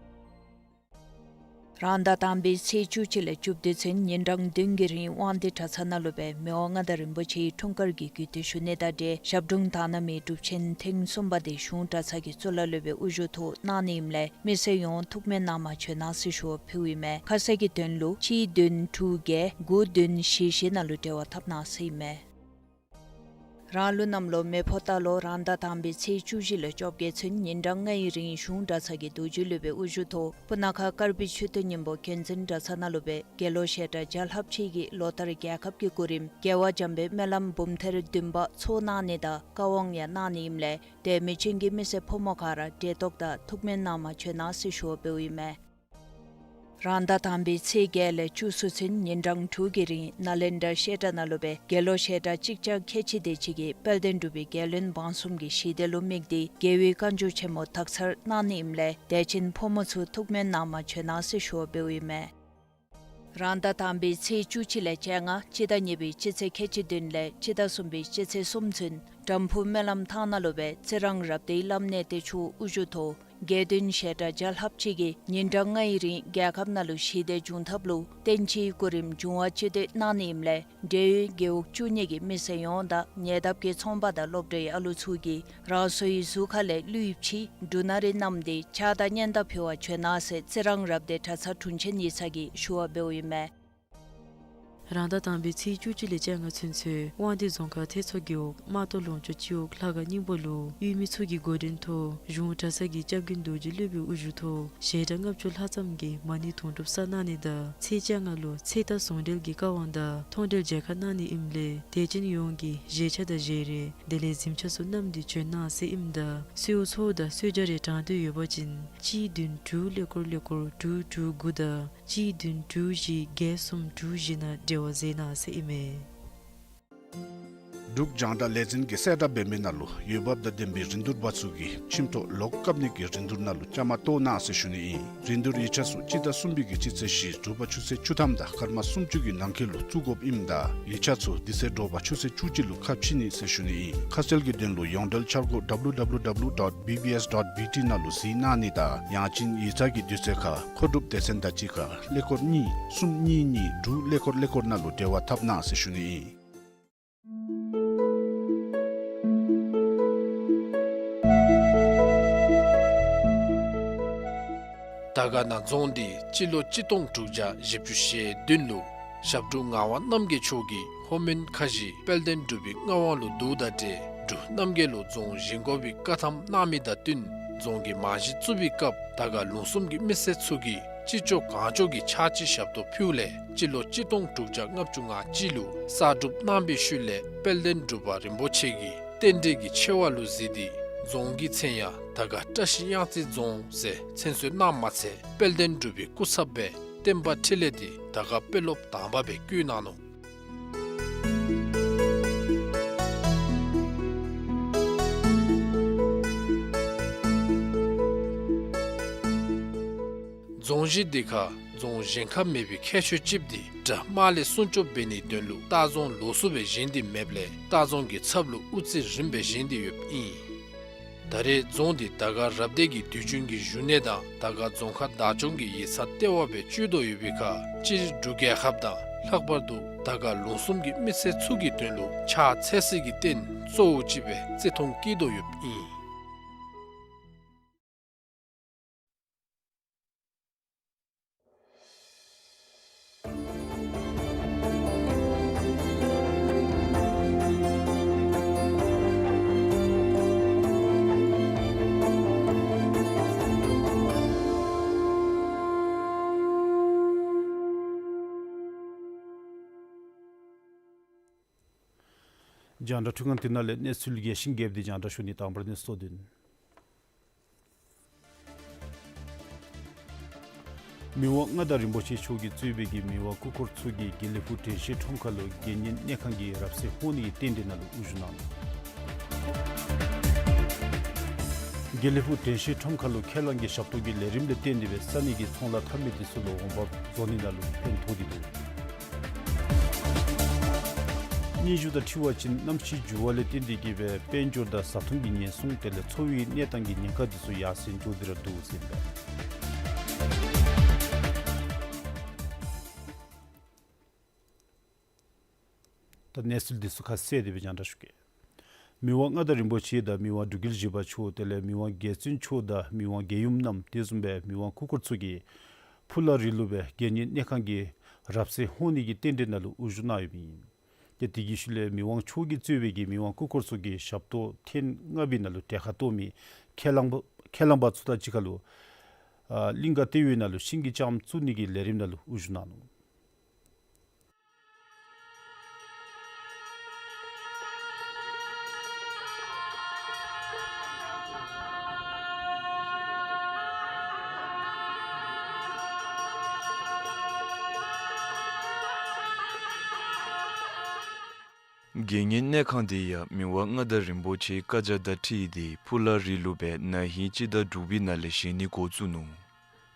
རང་ཟླ་དང་པའི་ཚེས་བཅུ་གཅིག་ལས་བཅུ་བདུན་ཚུན་ཉིན་གྲངས་བདུན་གྱི་རིང་དབང་འདུས་གྲྭ་ཚང་ནང་ལུ་སྦེ་མི་དབང་མངའ་བདག་རིན་པོ་ཆེའི་འཁྲུངས་སྐར་གྱི་གུས་བཏུད་ཞུ་ནི་དང་འབྲེལ་ཞབས་དྲུང་དག་སྣང་མའི་སྒྲུབ་ཆེན་ཐེངས་གསུམ་པ་དེ་གཞུང་གྲྭ་ཚང་གི་གཙུག་ལག་སློབ་དཔོན་དབུ་བཞུགས་ཐོག་གནང་ནི་ཨིནམ་ལས་མི་སེར་ཡོངས་ཐུགས་སྨོན་གནང་མར་བྱོན་གནང་ཟེར་ཞུ་བ་ཕུལཝ་ཨིན་མས། ཁ་གསལ་གྱི་དོན་ལུ་གཅིག་བདུན་དྲུག་བརྒྱད་དགུ་བདུན་བཞི་བཞི་ནང་ལུ་འབྲེལ་བ་འཐབ་གནང་ཟེར་ཨིན་མས། རང་ལུགས་གནམ་ལོ་མེ་ཕོ་རྟ་ལོ་རང་ཟླ་དང་པའི་ཚེས་བཅུ་བཞི་ལས་བཅོ་བརྒྱད་ཚུན་ཉིན་གྲངས་ལྔའི་རིང་གཞུང་གྲྭ་ཚང་གི་རྡོ་རྗེ་སློབ་དཔོན་དབུ་བཞུགས་ཐོག་སྤུ་ན་ཁ་དཀར་སྦིས་མཆོད་རྟེན་སྙིང་པོ་མཁྱེན་བརྩེ་གྲྭ་ཚང་ནང་ལུ་སྦེ་དགེ་སློང་བཤད་གྲྭ་བརྒྱ་ལྷགཔ་ཅིག་གིས་ལོ་ལྟར་རྒྱལ་ཁབ་ཀྱི་གོ་རིམ་རྒྱལ་བ་འཇམ་དཔལ་སྨོན་ལམ་འབུམ་ཐེར་བདུན་པ་ཚོགས་གནང་ནི་དང་བཀའ་དབང་ཡང་གནང་ནི་ཨིནམ་ལས་དད་མོས་ཅན་གྱི་མི་སེར་ཕོ་མོ་ག་ར་གྲལ་གཏོགས་དང་ཐུགས་སྨོན་གནང་མ་བྱོན་གནང་ཟེར་ཞུ་བ་འབདཝ་ཨིན་མས། རང་ཟླ་དང་པའི་ཚེས་བརྒྱད་ལས་བཅུ་གསུམ་ཚུན་ཉིན་གྲངས་དྲུག་གི་རིང་ནཱ་ལེནྡྲ་བཤད་གྲྭ་ནང་ལུ་སྦེ་དགེ་སློང་བཤད་གྲྭ་གཅིག་བརྒྱ་ཁལ་གཅིག་དེ་ཅིག་གིས་དཔལ་ལྡན་འབྲུག་པའི་རྒྱལ་བློན་འབངས་གསུམ་གྱི་ཞི་བདེ་ལུ་དམིགས་ཏེ་རྒྱལ་བའི་བཀའ་འགྱུར་ཆེན་མོ་དག་ཚར་གནང་ནི་ཨིནམ་ལས་དད་ཅན་ཕོ་མོ་ཚུ་ཐུགས་སྨོན་གནང་མ་བྱོན་གནང་ཟེར་ཞུ་བ་འབདཝ་ཨིན་མས། རང་ཟླ་དང་པའི་ཚེས་བཅུ་གཅིག་ལས་བཅོ་ལྔ་སྤྱི་ཟླ་གཉིས་པའི་སྤྱི་ཚེས་ཁལ་གཅིག་བདུན་ལས་སྤྱི་ཟླ་གསུམ་པའི་སྤྱི་ཚེས་གསུམ་ཚུན་དྲམ་ཕུག་སྨོན་ལམ་ཐང་ནང་ལུ་སྦེ་རྩི་རང་རབ་སྡེའི་བླམ་གནས་བརྟན་མཆོག་དབུ་བཞུགས་ཐོག་དགེ་འདུན་བཤད་གྲྭ་བརྒྱ་ལྷགཔ་ཅིག་གིས་ཉིན་གྲངས་ལྔའི་རིང་རྒྱལ་ཁབ་ནང་ལུ་ཞི་བདེ་འབྱུང་ཐབས་ལུ་བསྟན་སྤྱིའི་གོ་རིམ་འབྱུང་བ་སྤྱི་བསྟོད་གནང་ནི་ཨིནམ་ལས་འབྲེལ་ཡོད་རྒེད་འོག་བཅུ་གཉིས་ཀྱི་མི་སེར་ཡོངས་དང་ཉེ་འདབས་ཀྱི་ཚོང་པ་དང་སློབ་གྲྭའི་ཨ་ལུ་ཚུ་གིས་རང་སོའི་གཟུགས་ཁ་ལས་ལུས་ཕྱི་འབྲུ་སྣ་རེ་བསྣམས་ཏེ་ཕྱག་དང་སྙན་དར་ཕུལ་བར་བྱོན་གནང་ཟེར་རྩི་རང་རབ་སྡེ་གྲྭ་ཚང་དྲུང་ཆེན་ཡིག་ཚང་གིས་ཞུ་བ་འབདཝ་ཨིན་མས། རང་ཟླ་དང་པའི་ཚེས་བཅུ་གཅིག་ལས་བཅོ་ལྔ་ཚུན་ཚོད་དབང་འདུས་རྫོང་ཁག་ཐེད་ཚོ་རྒེད་འོག་རྨ་སྟོད་ལུང་ཕྱོགས་སྤྱི་འོག་ལྷ་ཁང་སྙིང་པོ་ལུ་ཡུལ་མི་ཚུ་གི་འགོ་འདྲེན་ཐོག་གཞུང་གྲྭ་ཚང་གི་སྐྱབས་མགོན་རྡོ་རྗེ་སློབ་དཔོན་དབུ་བཞུགས་ཐོག་བཤད་གྲྭ་ལྔ་བཅུ་ལྷག་ཙམ་གྱིས་མ་ཎི་དུང་སྒྲུབ་བསགས་གནང་ནི་དང་ཚེས་བཅོ་ལྔ་ལུ་ཚེ་རྟག་ཟུང་འབྲེལ་གྱི་བཀའ་དབང་དང་མཐོང་གྲོལ་མཇལ་ཁ་གནང་ནི་ཨིནམ་ལས་དད་ཅན་ཡོངས་ཀྱིས་བཞེས་ཆས་དང་བཞེས་རས་དེ་ལས་གཟིམ་ཆས་ཚུ་བསྣམས་ཏེ་བྱོན་གནང་ཟེར་ཨིནམ་ད་གསོལཝ་ཚོགས་དང་གསོལ་ཇ་རེ་དྲང་འདོད་ཡོད་པ་ཅིན་གཅིག་བདུན་དྲུག་ཀླད་ཀོར་ཀླད་ཀོར་དྲུག་དྲུག་དགུ་དང་གཅིག་བདུན་དྲུག་བཞི་བརྒྱད་གསུམ་དྲུག་བཞི་ནང་འབྲེལ་བ་མཛད་གནང་ཟེར་ཨིན་མས། འབྲུག་རྒྱང་བསྒྲགས་ལས་འཛིན་གྱི་གསལ་བསྒྲགས་འབད་མི་ནང་ལུ་འོས་འབབ་དང་ལྡན་པའི་རིན་བསྡུར་པ་ཚུ་གིས་ཁྱིམ་ཐོག་ལོག་བཀབ་ནི་གི་རིན་བསྡུར་ནང་ལུ་བཅའ་མར་གཏོགས་གནང་ཟེར་ཞུ་ནི་ཨིན། རིན་བསྡུར་ཡིག་ཆ་ཚུ་སྤྱི་ཟླ་གསུམ་པའི་གི་སྤྱི་ཚེས་བཞི་དྲོ་པ་ཆུ་ཚོད་བཅུ་ཐམ་དང་སྐར་མ་སུམ་ཅུ་གི་ནང་འཁོད་ལུ་བཙུགས་དགོཔ་ཨིནམ་ད་ཡིག་ཆ་ཚུ་དེ་ཚེ་དྲོ་པ་ཆུ་ཚོད་བཅུ་གཅིག་ལུ་ཁ་ཕྱེ་ནི་ཟེར་ཞུ་ནི་ཨིན། ཁ་གསལ་གྱི་དོན་ལུ་ཡོངས་འབྲེལ་འཆར་སྒོ་W W W dot B B S dot B T ནང་ལུ་གཟིགས་གནང་ནི་དང་ཡང་ཅིན་ཡིག་ཚང་གི་དུས་ཚོད་ཁར་མཁོ་སྒྲུབ་སྡེ་ཚན་དང་གཅིག་ཁར་ཀླད་ཀོར་གཉིས་གསུམ་གཉིས་གཉིས་དྲུག་ཀླད་ཀོར་ཀླད་ཀོར་ནང་ལུ་འབྲེལ་བ་འཐབ་གནང་ཟེར་ཞུ་ནི་ཨིན། དར་དཀར་ན་རྫོང་འདི་སྤྱི་ལོ་གཅིག་སྟོང་དྲུག་བརྒྱ་བཞི་བཅུ་ཞེ་བདུན་ལུ་ཞབས་དྲུང་ངག་དབང་རྣམ་རྒྱལ་མཆོག་གིས་ལྷོ་མོན་ཁ་བཞི་དཔལ་ལྡན་འབྲུག་པའི་མངའ་དབང་ལུ་བསྡུཝ་དང་འབྲེལ་འབྲུག་རྣམ་རྒྱལ་ལུ་རྫོང་བཞེངས་དགོ་པའི་བཀའ་ཐམ་གནང་མི་དང་བསྟུན་རྫོང་གི་རྨང་གཞི་བཙུགས་པའི་སྐབས་དར་དཀར་ལུང་གསུམ་གྱི་མི་སེར་ཚུ་གིས་ཅི་ལྕོགས་གང་ལྕོགས་ཀྱི་ཕྱག་ཕྱི་ཞབས་ཏོག་ཕུལཝ་ལས་སྤྱི་ལོ་གཅིག་སྟོང་དྲུག་བརྒྱ་ལྔ་བཅུ་ང་གཅིག་ལུ་གསར་སྒྲུབ་གནང་པའི་ཤུལ་ལས་དཔལ་ལྡན་འབྲུག་པ་རིན་པོ་ཆེ་གིས་རྟེན་འབྲེལ་གྱི་ཆེ་བ་ལུ་གཟིགས་ཏེ་རྫོང་གི་མཚན་ཡང་དར་དཀར་བཀྲ་ཤིས་གཡང་རྩེ་རྫོང་ཟེར་མཚན་གསོལ་གནངམ་མ་ཚད་དཔལ་ལྡན་འབྲུག་པའི་སྐུ་ཚབ་སྦེ་བསྟན་པ་འཕྲིན་ལས་འདི་དར་དཀར་དཔོན་སློབ་དང་པ་སྦེ་བསྐོས་གནང་ནུག། རྫོང་གཞི་འདི་ཁར་རྫོང་བཞེངས་ཁ་མེད་པའི་ཁྱད་ཆོས་ཅིག་འདི་དགྲ་དམག་ལས་སྲུང་སྐྱོབ་འབད་ནིའི་དོན་ལུ་ལྟ་རྫོང་ལོགས་སུ་སྦེ་བཞེངས་ཏེ་མེདཔ་ལས་ལྟ་རྫོང་གི་ཚབ་ལུ་དབུ་རྩེ་རིམ་སྦེ་བཞེངས་ཏེ་ཡོདཔ་ཨིན། ད་རེས་རྫོང་འདི་དར་དཀར་རབ་སྡེ་གི་དུས་རྒྱུན་གྱི་བཞུགས་གནས་དང་དར་དཀར་རྫོང་ཁག་བདག་སྐྱོང་གི་ཡིག་ཚང་ལྟེ་བ་སྦེ་སྤྱོད་དོ་ཡོད་པའི་ཁར་སྤྱིར་འབྲུག་རྒྱལ་ཁབ་དང་ལྷག་པར་དུ་དར་དཀར་ལུང་གསུམ་གྱི་མི་སེར་ཚུ་གི་དོན་ལུ་ཕྱག་འཚལ་སྲིད་ཀྱི་རྟེན་གཙོ་བོ་ཅིག་སྦེ་བརྩི་མཐོང་བསྐྱེད་དོ་ཡོདཔ་ཨིན། རྒྱང་བསྒྲགས་འཕྲུལ་ཁང་འདི་ནང་ལས་གནས་ཚུལ་རྒྱས་ཤིང་རྒྱསཔ་འདི་རྒྱང་བསྒྲགས་ཞུ་ནི། དང་པ་ར་གནས་ཚུལ་དོན། མི་དབང་མངའ་བདག་རིན་པོ་ཆེ་མཆོག་གིས་གཙོས་པའི་གི་མི་དབང་སྐུ་འཁོར་ཚུ་གིས་དགེ་ལེགས་ཕུག་དྲན་ཤེས་ཁྲོམ་ཁ་ལུ་དགེ་བསྙེན་གནས་ཁང་གི་རབ་གསལ་ཧོང་ནི་གི་རྟེན་འབྲེལ་ནང་ལུ་དབུ་བཞུགས་གནང་ནུག། དགེ་ལེགས་ཕུག་དྲན་ཤེས་ཁྲོམ་ཁ་ལུ་ཁས་བླངས་ཀྱི་ཞབས་ཏོག་གི་ལས་རིམ་ལས་བརྟེན་ཏེ་སྦེ་ས་གནས་ཀྱི་ཚོང་ལཱ་འཐབ་མི་འདི་ཚུ་ལུ་འོང་འབབ་བཟོ་ནི་ནང་ལུ་ཕན་ཐོགས་ཏེ་འདུག། སྙན་ཞུ་དང་འཁྲིལ་བ་ཅིན་གནམ་གཤིས་འགྱུར་བ་ལས་བརྟེན་ཏེ་གིས་སྦེ་དཔལ་འབྱོར་དང་བཟའ་འཐུང་གི་ཉེན་སྲུང་དེ་ལས་འཚོ་བའི་གནས་སྟངས་ཀྱི་ཉེན་ཁ་འདི་ཚུ་ཡར་སེང་འགྱོ་སྟེ་ར་འདུག་ཟེར་ཨིན་པས། ད་གནས་ཚུལ་འདི་ཚུ་ཁ་གསལ་ཏེ་སྦེ་རྒྱང་བསྒྲགས་ཞུ་གེ། མི་དབང་མངའ་བདག་རིན་པོ་ཆེ་དང་མི་དབང་འབྲུག་རྒྱལ་བཞི་པ་མཆོག་དེ་ལས་མི་དབང་རྒྱལ་བཙུན་མཆོག་དང་མི་དབང་རྒྱལ་ཡུམ་རྣམས་དེ་བཟུམ་སྦེ་མི་དབང་སྐུ་འཁོར་ཚུ་གིས་ཕུ་ལ་རི་ལུ་སྦེ་དགེ་བསྙེན་གནས་ཁང་གི་རབ་གསལ་ཧོང་ནི་གི་རྟེན་འབྲེལ་ནང་ལུ་དབུ་བཞུགས་གནང་ཡོདཔ་ཨིན། ཏེ་དེ་གི་ཤུལ་ལས་མི་དབང་མཆོག་གིས་གཙོས་པའི་གི་མི་དབང་སྐུ་འཁོར་ཚུ་གིས་ཞབས་ཏོག་ཐེངས་ལྔ་པའི་ནང་ལུ་གྲལ་ཁར་གཏོགས་མི་ཁས་བླངས་པ་ཁས་བླངས་པ་ཚུ་དང་གཅིག་ཁར་ལུ་ཨ་གླིང་ག་ཏེ་བའི་ནང་ལུ་ཤིང་གི་ལྕངམ་བཙུགས་ནི་གི་ལས་རིམ་ནང་ལུ་དབུ་བཞུགས་གནང་ནུག། དགེ་བསྙེན་གནས་ཁང་འདི་ཡང་མི་དབང་མངའ་བདག་རིན་པོ་ཆེའི་བཀའ་རྒྱ་དང་འཁྲིལ་ཏེ་ཕུ་ལ་རི་ལུ་སྦེ་ན་ཧིང་སྤྱི་ཟླ་དྲུག་པའི་ནང་ལས་བཞེངས་ནི་འགོ་བཙུགས་ནུག།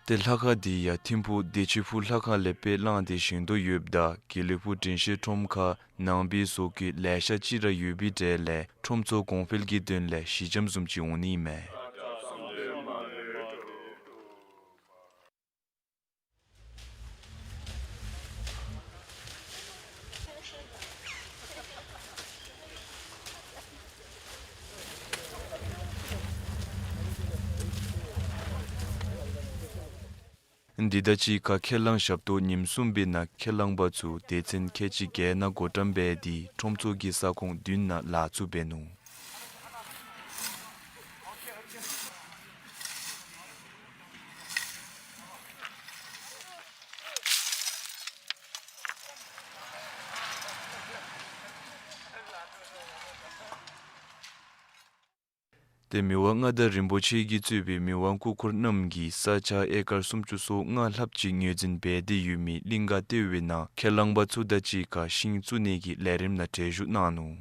ཏེ་ལྷ་ཁང་འདི་ཡང་ཐིམ་ཕུག་བདེ་ཆེན་ཕུག་ལྷ་ཁང་ལས་དཔེ་བླངས་ཏེ་བཞེངས་དོ་ཡོདཔ་ད་དགེ་ལེགས་ཕུག་དྲན་ཤེས་ཁྲོམ་ཁར་ནང་པའི་བཟོ་བཀོད་ལེ་ཤ་ཅིག་ར་ཡོད་པའི་གྲས་ལས་ཁྲོམ་ཚོགས་གོང་འཕེལ་གྱི་དོན་ལས་གཞི་འགྱམ་བཟུམ་ཅིག་འོང་ནི་མས། འདི་དང་གཅིག་ཁར་ཁས་བླངས་ཞབས་ཏོག་ཉིནམ་གསུམ་པའི་ནང་ཁས་བླངས་པ་ཚུ་སྡེ་ཚན་ཁལ་གཅིག་བརྒྱད་ནང་བགོ་བཀྲམ་འབད་དེ་ཁྲོམ་ཚོགས་ཀྱི་ས་ཁོངས་བདུན་ནང་ལཱ་ཚུ་འབད་ནུག། ཏེ་མི་དབང་མངའ་བདག་རིན་པོ་ཆེ་གིས་གཙོས་པའི་མི་དབང་སྐུ་འཁོར་རྣམས་ཀྱིས་ས་ཆ་ཨེ་ཀར་སུམ་ཅུ་སོ་ལྔ་ལྷགཔ་ཅིག་ངོས་འཛིན་འབད་དེ་ཡོད་མི་གླིང་ག་ཏེ་བའི་ནང་ཁས་བླངས་པ་ཚུ་དང་གཅིག་ཁར་ཤིང་བཙུགས་ནི་གི་ལས་རིམ་ནང་གྲལ་བཞུགས་གནང་ནུག།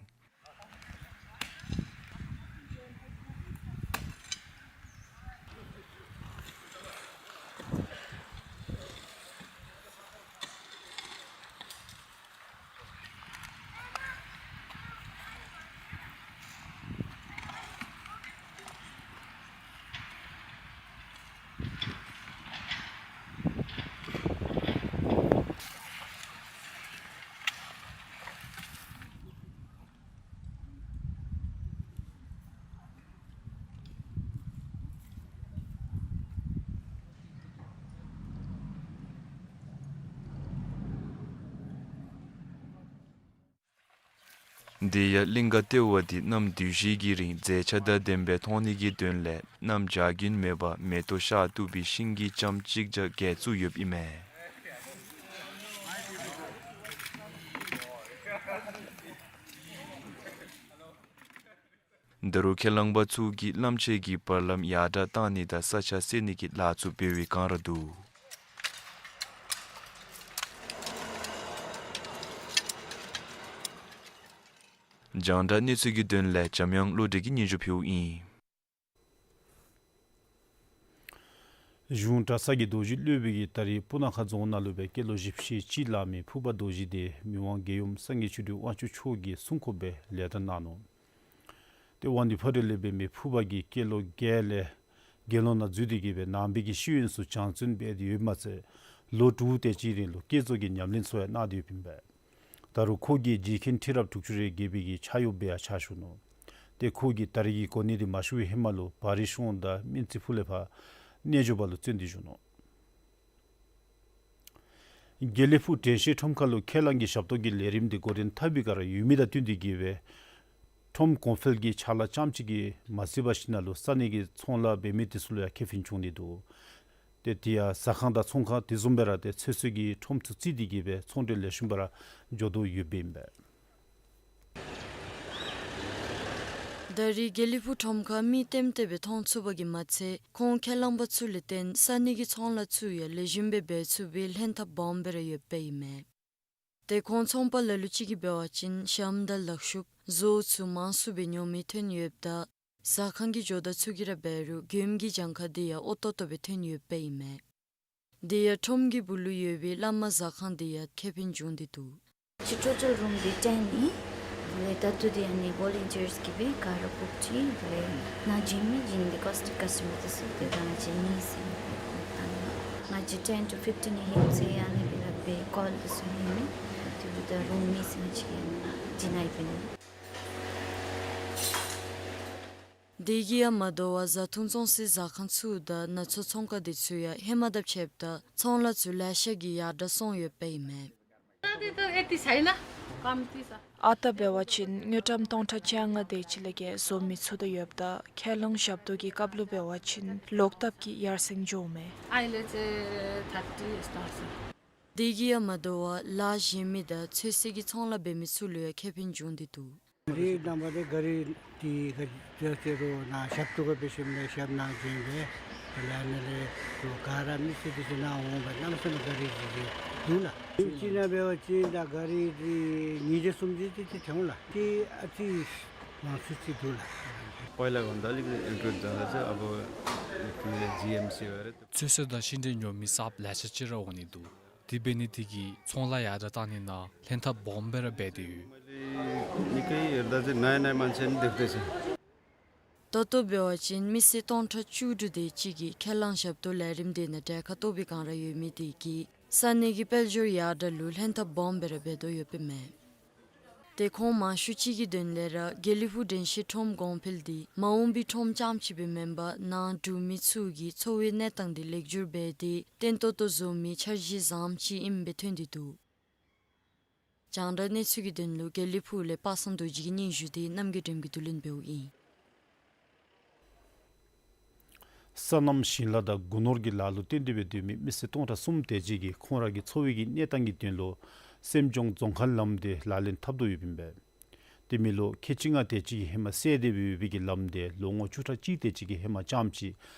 དེ་ཡང་གླིང་ག་ཏེ་བ་འདི་གནམ་དུས་བཞི་གི་རིང་མཛེས་ཆ་དང་ལྡནམ་སྦེ་མཐོང་ནི་གི་དོན་ལས་གནམ་བྱཱར་རྒྱུན་མེད་པར་མེ་ཏོག་ཤར་བཏུབ་པའི་ཤིང་གི་ལྕངམ་གཅིག་བརྒྱ་བརྒྱད་བཙུགས་ཡོདཔ་ཨིན་མས། ད་རུང་ཁས་བླངས་པ་ཚུ་གིས་གླངམོ་ཆེ་གི་བར་ལམ་ཡར་དྲག་བཏང་ནི་དང་ས་ཆ་བསལ་ནི་གི་ལཱ་ཚུ་འབད་བའི་བསྒང་ར་འདུག། རྒྱང་བསྒྲགས་གནས་ཚུལ་གྱི་དོན་ལས་འཇམ་དབྱངས་བློ་གྲོས་ཀྱིས་སྙན་ཞུ་ཕུལཝ་ཨིན། གཞུང་གྲྭ་ཚང་གི་རྡོ་རྗེ་སློབ་དཔོན་གྱིས་ད་རིས་སྤུ་ན་ཁ་རྫོང་ནང་ལུ་སྦེ་སྐྱེས་ལོ་བཞི་བཅུ་ཞེ་གཅིག་ལང་མི་ཕུར་པ་རྡོ་རྗེ་འདི་མི་དབང་རྒྱལ་ཡུམ་སངས་རྒྱས་ཆོས་སྒྲོན་དབང་ཕྱུག་མཆོག་གི་གསུང་ཁོག་སྦེ་ལེགས་དར་གནང་ནུག། ཏེ་དབང་འདུས་ཕ་རོལ་ལས་སྦེ་མི་ཕུར་པ་གིས་སྐྱེས་ལོ་བརྒྱད་ལས་དགེ་སློང་ནང་འཛུལ་ཏེ་གིས་སྦེ་ནང་པའི་གི་ཤེས་ཡོན་ཚུ་སྦྱང་བརྩོན་འབད་དེ་ཡོདཔ་མ་ཚད་ལོ་དྲུག་དེ་ཅིག་རིང་ལུ་བསྐྱེད་རྫོགས་ཀྱི་ཉམས་ལེན་ཚུ་ཡང་གནང་སྟེ་ཡོདཔ་ཨིན་པས། ད་རུང་ཁོ་གིས་རྗེ་མཁན་ཁྲི་རབས་དྲུག་ཅུ་རེ་བརྒྱད་པའི་གི་ཕྱག་གཡོགཔ་སྦེ་ཡང་ཕྱག་ཞུ་ནུག། ཏེ་ཁོ་གིས་ད་རིས་ཀྱི་གོ་གནས་འདི་མ་ཞུ་བའི་ཧེ་མ་ལུ་བ་རི་གཤོང་དང་སྨན་རྩི་ཕུ་ལས་ཕར་རྣལ་འབྱོར་པ་ལུ་བརྩོན་ཏེ་བཞུགས་ནུག། དགེ་ལེགས་ཕུག་དྲན་ཤེས་ཁྲོམ་ཁ་ལུ་ཁས་བླངས་ཀྱི་ཞབས་ཏོག་གི་ལས་རིམ་འདི་འགོ་འདྲེན་འཐབ་པའི་བསྒང་ར་ཡོད་མི་དང་བསྟུན་ཏེ་གིས་སྦེ་ཁྲོམ་གོང་འཕེལ་གྱི་ཕྱག་ལཱ་རྐྱངམ་ཅིག་གིས་མ་ཚད་པ་ཅིག་ནང་ལུ་ས་གནས་ཀྱི་ཚོང་ལཱ་འབད་མི་དེ་ཚུ་ལུ་ཡང་ཁེ་ཕན་བྱུང་ནི་འདུག། ཏེ་དེ་ཡང་ཟ་ཁང་དང་ཚོང་ཁང་དེ་བཟུམ་སྦེ་ར་ཏེ་ཚོད་བསྲེ་གི་ཁྲོམ་ཚུ་བརྩིས་ཏེ་གིས་སྦེ་ཚོང་འབྲེལ་ལེགས་ཤོམ་སྦེ་ར་འགྱོ་དོ་ཡོདཔ་ཨིན་པས། ད་རིས་དགེ་ལེགས་ཕུག་ཁྲོམ་ཁར་མི་ལྟེམ་ལྟེ་སྦེ་མཐོང་ཚུགས་པ་གིས་མ་ཚད་ཁོང་ཁས་བླངས་པ་ཚུ་ལས་བརྟེན་ས་གནས་ཀྱི་ཚོང་ལཱ་ཚུ་ཡང་ལེགས་ཤོམ་སྦེ་འབད་ཚུགས་པའི་ལྷན་ཐབས་སྦོམ་སྦེ་ར་ཡོདཔ་ཨིན་མས། ཏེ་ཁོང་ཚོང་པ་ལ་ལུ་ཅིག་གིས་འབད་བ་ཅིན་ཞྭམོ་དང་ལག་ཤུབས་བཟོཝ་ཚུ་མང་སུ་སྦེ་ཉོ་མི་ཐོན་ཡོདཔ་ད་ཟ་ཁང་གི་ཇོ་བདག་ཚུ་གིས་ར་འབད་རུང་མགྱོནམ་གི་གྱངས་ཁ་འདི་ཡང་འོས་ཏོག་ཏོ་སྦེ་ཐོན་ཡོདཔ་ཨིན་མས། དེ་ཡང་ཁྲོམ་གྱི་སྦུག་ལུ་ཡོད་པའི་བླ་མ་ཟ་ཁང་འདི་ཡང་ཁེ་ཕན་བྱུང་སྟེ་འདུག། ཅི་ཊོ་ཊལ་རུམ་འདི་ཊེན་ཨིན། དེ་ལས་ད་ལྟོ་འདི་ཨ་ནི་ཝོ་ལན་ཊིརསི་གིས་སྦེ་ག་ར་ཕོགཔ་ཅིག་དེ་ལས་ནཱ་བྱིན་མི་བྱིན་འདི་ཀོས་ཊི་ཀས་ཊོ་མར་འདི་ཚུ་འདི་ང་བཅས་གཉིས་ཨིན། ང་བཅས་ཊེན་ཊུ་ཕིཕ་ཊིན་ཨིན་ཟེར་ཨ་ནི་སྦེ་ར་སྦེ་ཀོལ་འདི་ཚུ་ཨིན་མས། དེ་འབདཝ་ད་རུམ་མེཊསི་ང་བཅས་ཀྱིས་བྱིན་ནི་ཨིན་པས། དེ་གིས་ཡང་མ་དོ་བར་བཟའ་འཐུང་བཙོང་སའི་ཟ་ཁང་ཚུ་དང་ནང་ཚོང་ཚོང་ཁང་འདི་ཚུ་ཡང་ཧེ་མ་དང་ཕྱདཔ་ད་ཚོང་ལཱ་ཚུ་ལེ་ཤ་གིས་ཡར་དྲག་སོང་ཡོདཔ་ཨིན་མས། ད་འདི་ད་ཨེ་ཏི་ས་ཨིན་ན་ཀམ་ཏི་ས། ཨ་རྟག་འབད་བ་ཅིན་དངུལ་ཀྲམ་སྟོང་ཕྲག་བཅོ་ལྔ་དེ་ཅིག་ལས་བརྒལ་བཟོ་མི་ཚུགས་དོ་ཡོདཔ་ད་ཁས་བླངས་ཞབས་ཏོག་གི་སྐབས་ལུ་འབད་བ་ཅིན་ལོག་ལྟབ་ཀྱིས་ཡར་སེང་འགྱོཝ་མས། ཨའི་ལས་ཚེ་ཐར་ཊི་སྟོང་ཟེར། དེ་གིས་ཡང་མ་དོ་བར་ལཱ་གཞན་མི་དང་ཚོད་བསྲེ་གི་ཚོང་ལཱ་འབད་མི་ཚུ་ལུ་ཡང་ཁེ་ཕན་བྱུང་སྟེ་འདུག། ག་རི་ནང་པ་དེ་ག་རི་དེ་ག་རི་ཅ་ཅེ་རོ་ན་ཞབས་ཏོག་གི་འབད་ཞིནམ་ལས་ཞབས་ནང་བྱོན་སྦེ་དེ་ལས་ཨ་ནི་ལས་དོ་ག་ར་མི་སེར་དེ་ཚུ་ནཱ་འོང་སྦེ་གནམ་མེད་ས་མེད་ག་རི་དེ་དེ་འདུག་ལགས། ཨིན་ཅི་ནང་འབད་བ་ཅིན་ད་ག་རི་དེ་ཉིས་བརྒྱ་སུམ་བརྒྱ་དེ་དེ་ཐོན་ལགས། དེ་ཨ་ཙི་མང་སུ་ཅིག་འདུག་ལགས། पहिला भन्दा अलिक इम्प्रुभ झाँदैछ। अब त्यो जिएमसी भएर ཚོད་བསྲེ་དང་ཤིང་འབྲས་ཉོ་མི་གསརཔ་ལེ་ཤ་ཅིག་ར་འོང་ནི་འདུག། དེ་འབད་ནི་དེ་གིས་ཚོང་ལཱ་ཡར་དྲག་གཏང་ནི་ནང་ལྷན་ཐབས་སྦོམ་སྦེ་ར་འབད་དེ་ཡོད། निकै हेर्दा चाहिँ नयाँ नयाँ मान्छे पनि देख्दैछ। ད་ལྟོ་འབད་བ་ཅིན་མི་སེར་སྟོང་ཕྲག་བཅུ་དྲུག་དེ་ཅིག་གིས་ཁས་བླངས་ཞབས་ཏོག་ལས་རིམ་དེ་ནང་གྲལ་ཁར་གཏོགས་པའི་བསྒང་ར་ཡོད་མི་དེ་གིས་ས་གནས་ཀྱི་དཔལ་འབྱོར་ཡར་དྲག་ལུ་ལྷན་ཐབས་སྦོམ་སྦེ་ར་འབད་དོ་ཡོདཔ་ཨིན་མས། ཏེ་ཁོང་མང་ཤོས་ཅིག་གི་དོན་ལས་ར་དགེ་ལེགས་ཕུག་དྲན་ཤེས་ཁྲོམ་གོང་འཕེལ་འདི་མ་འོངས་པའི་ཁྲོམ་རྐྱངམ་ཅིག་སྦེ་མེན་པར་ནཱ་འབྲུག་མི་ཚུ་གི་འཚོ་བའི་གནས་སྟངས་འདི་ལེགས་བསྒྱུར་འབད་དེ་བརྟན་ཏོག་ཏོ་བཟོ་མི་འཆར་གཞི་བཟངམ་ཅིག་ཨིནམ་སྦེ་ཐོན་ཏེ་འདུག། རྒྱང་བསྒྲགས་གནས་ཚུལ་གྱི་དོན་ལུ་དགེ་ལེགས་ཕུག་ལས་པ་སངས་རྡོ་རྗེ་གི་སྙན་ཞུ་དེ་རྣམ་རྒྱལ་སྒྲོལམ་གྱིས་བསྡུ་ལེན་འབདཝ་ཨིན། སོ་ནམ་ཞིང་ལཱ་དང་སྒོ་ནོར་གྱི་ལཱ་ལུ་བརྟེན་ཏེ་སྦེ་སྡོད་མི་མི་སེར་སྟོང་ཕྲག་གསུམ་དེ་ཅིག་གིས་ཁོང་ར་གི་འཚོ་བའི་གི་གནས་སྟངས་ཀྱི་དོན་ལུ་སེམས་ལྗོངས་རྫོང་ཁག་ལམ་དེ་ལག་ལེན་འཐབ་དོ་ཡོདཔ་ཨིན་པས། དེ་མེན་ལོ་ཁལ་གཅིག་ལྔ་དེ་ཅིག་གིས་ཧེ་མ་བསལ་ཏེ་སྦེ་ཡོད་པའི་གི་ལམ་དེ་ལོ་ངོ་བཅུ་ཕྲག་གཅིག་དེ་ཅིག་གིས་ཧེ་མ་རྐྱངམ་ཅིག་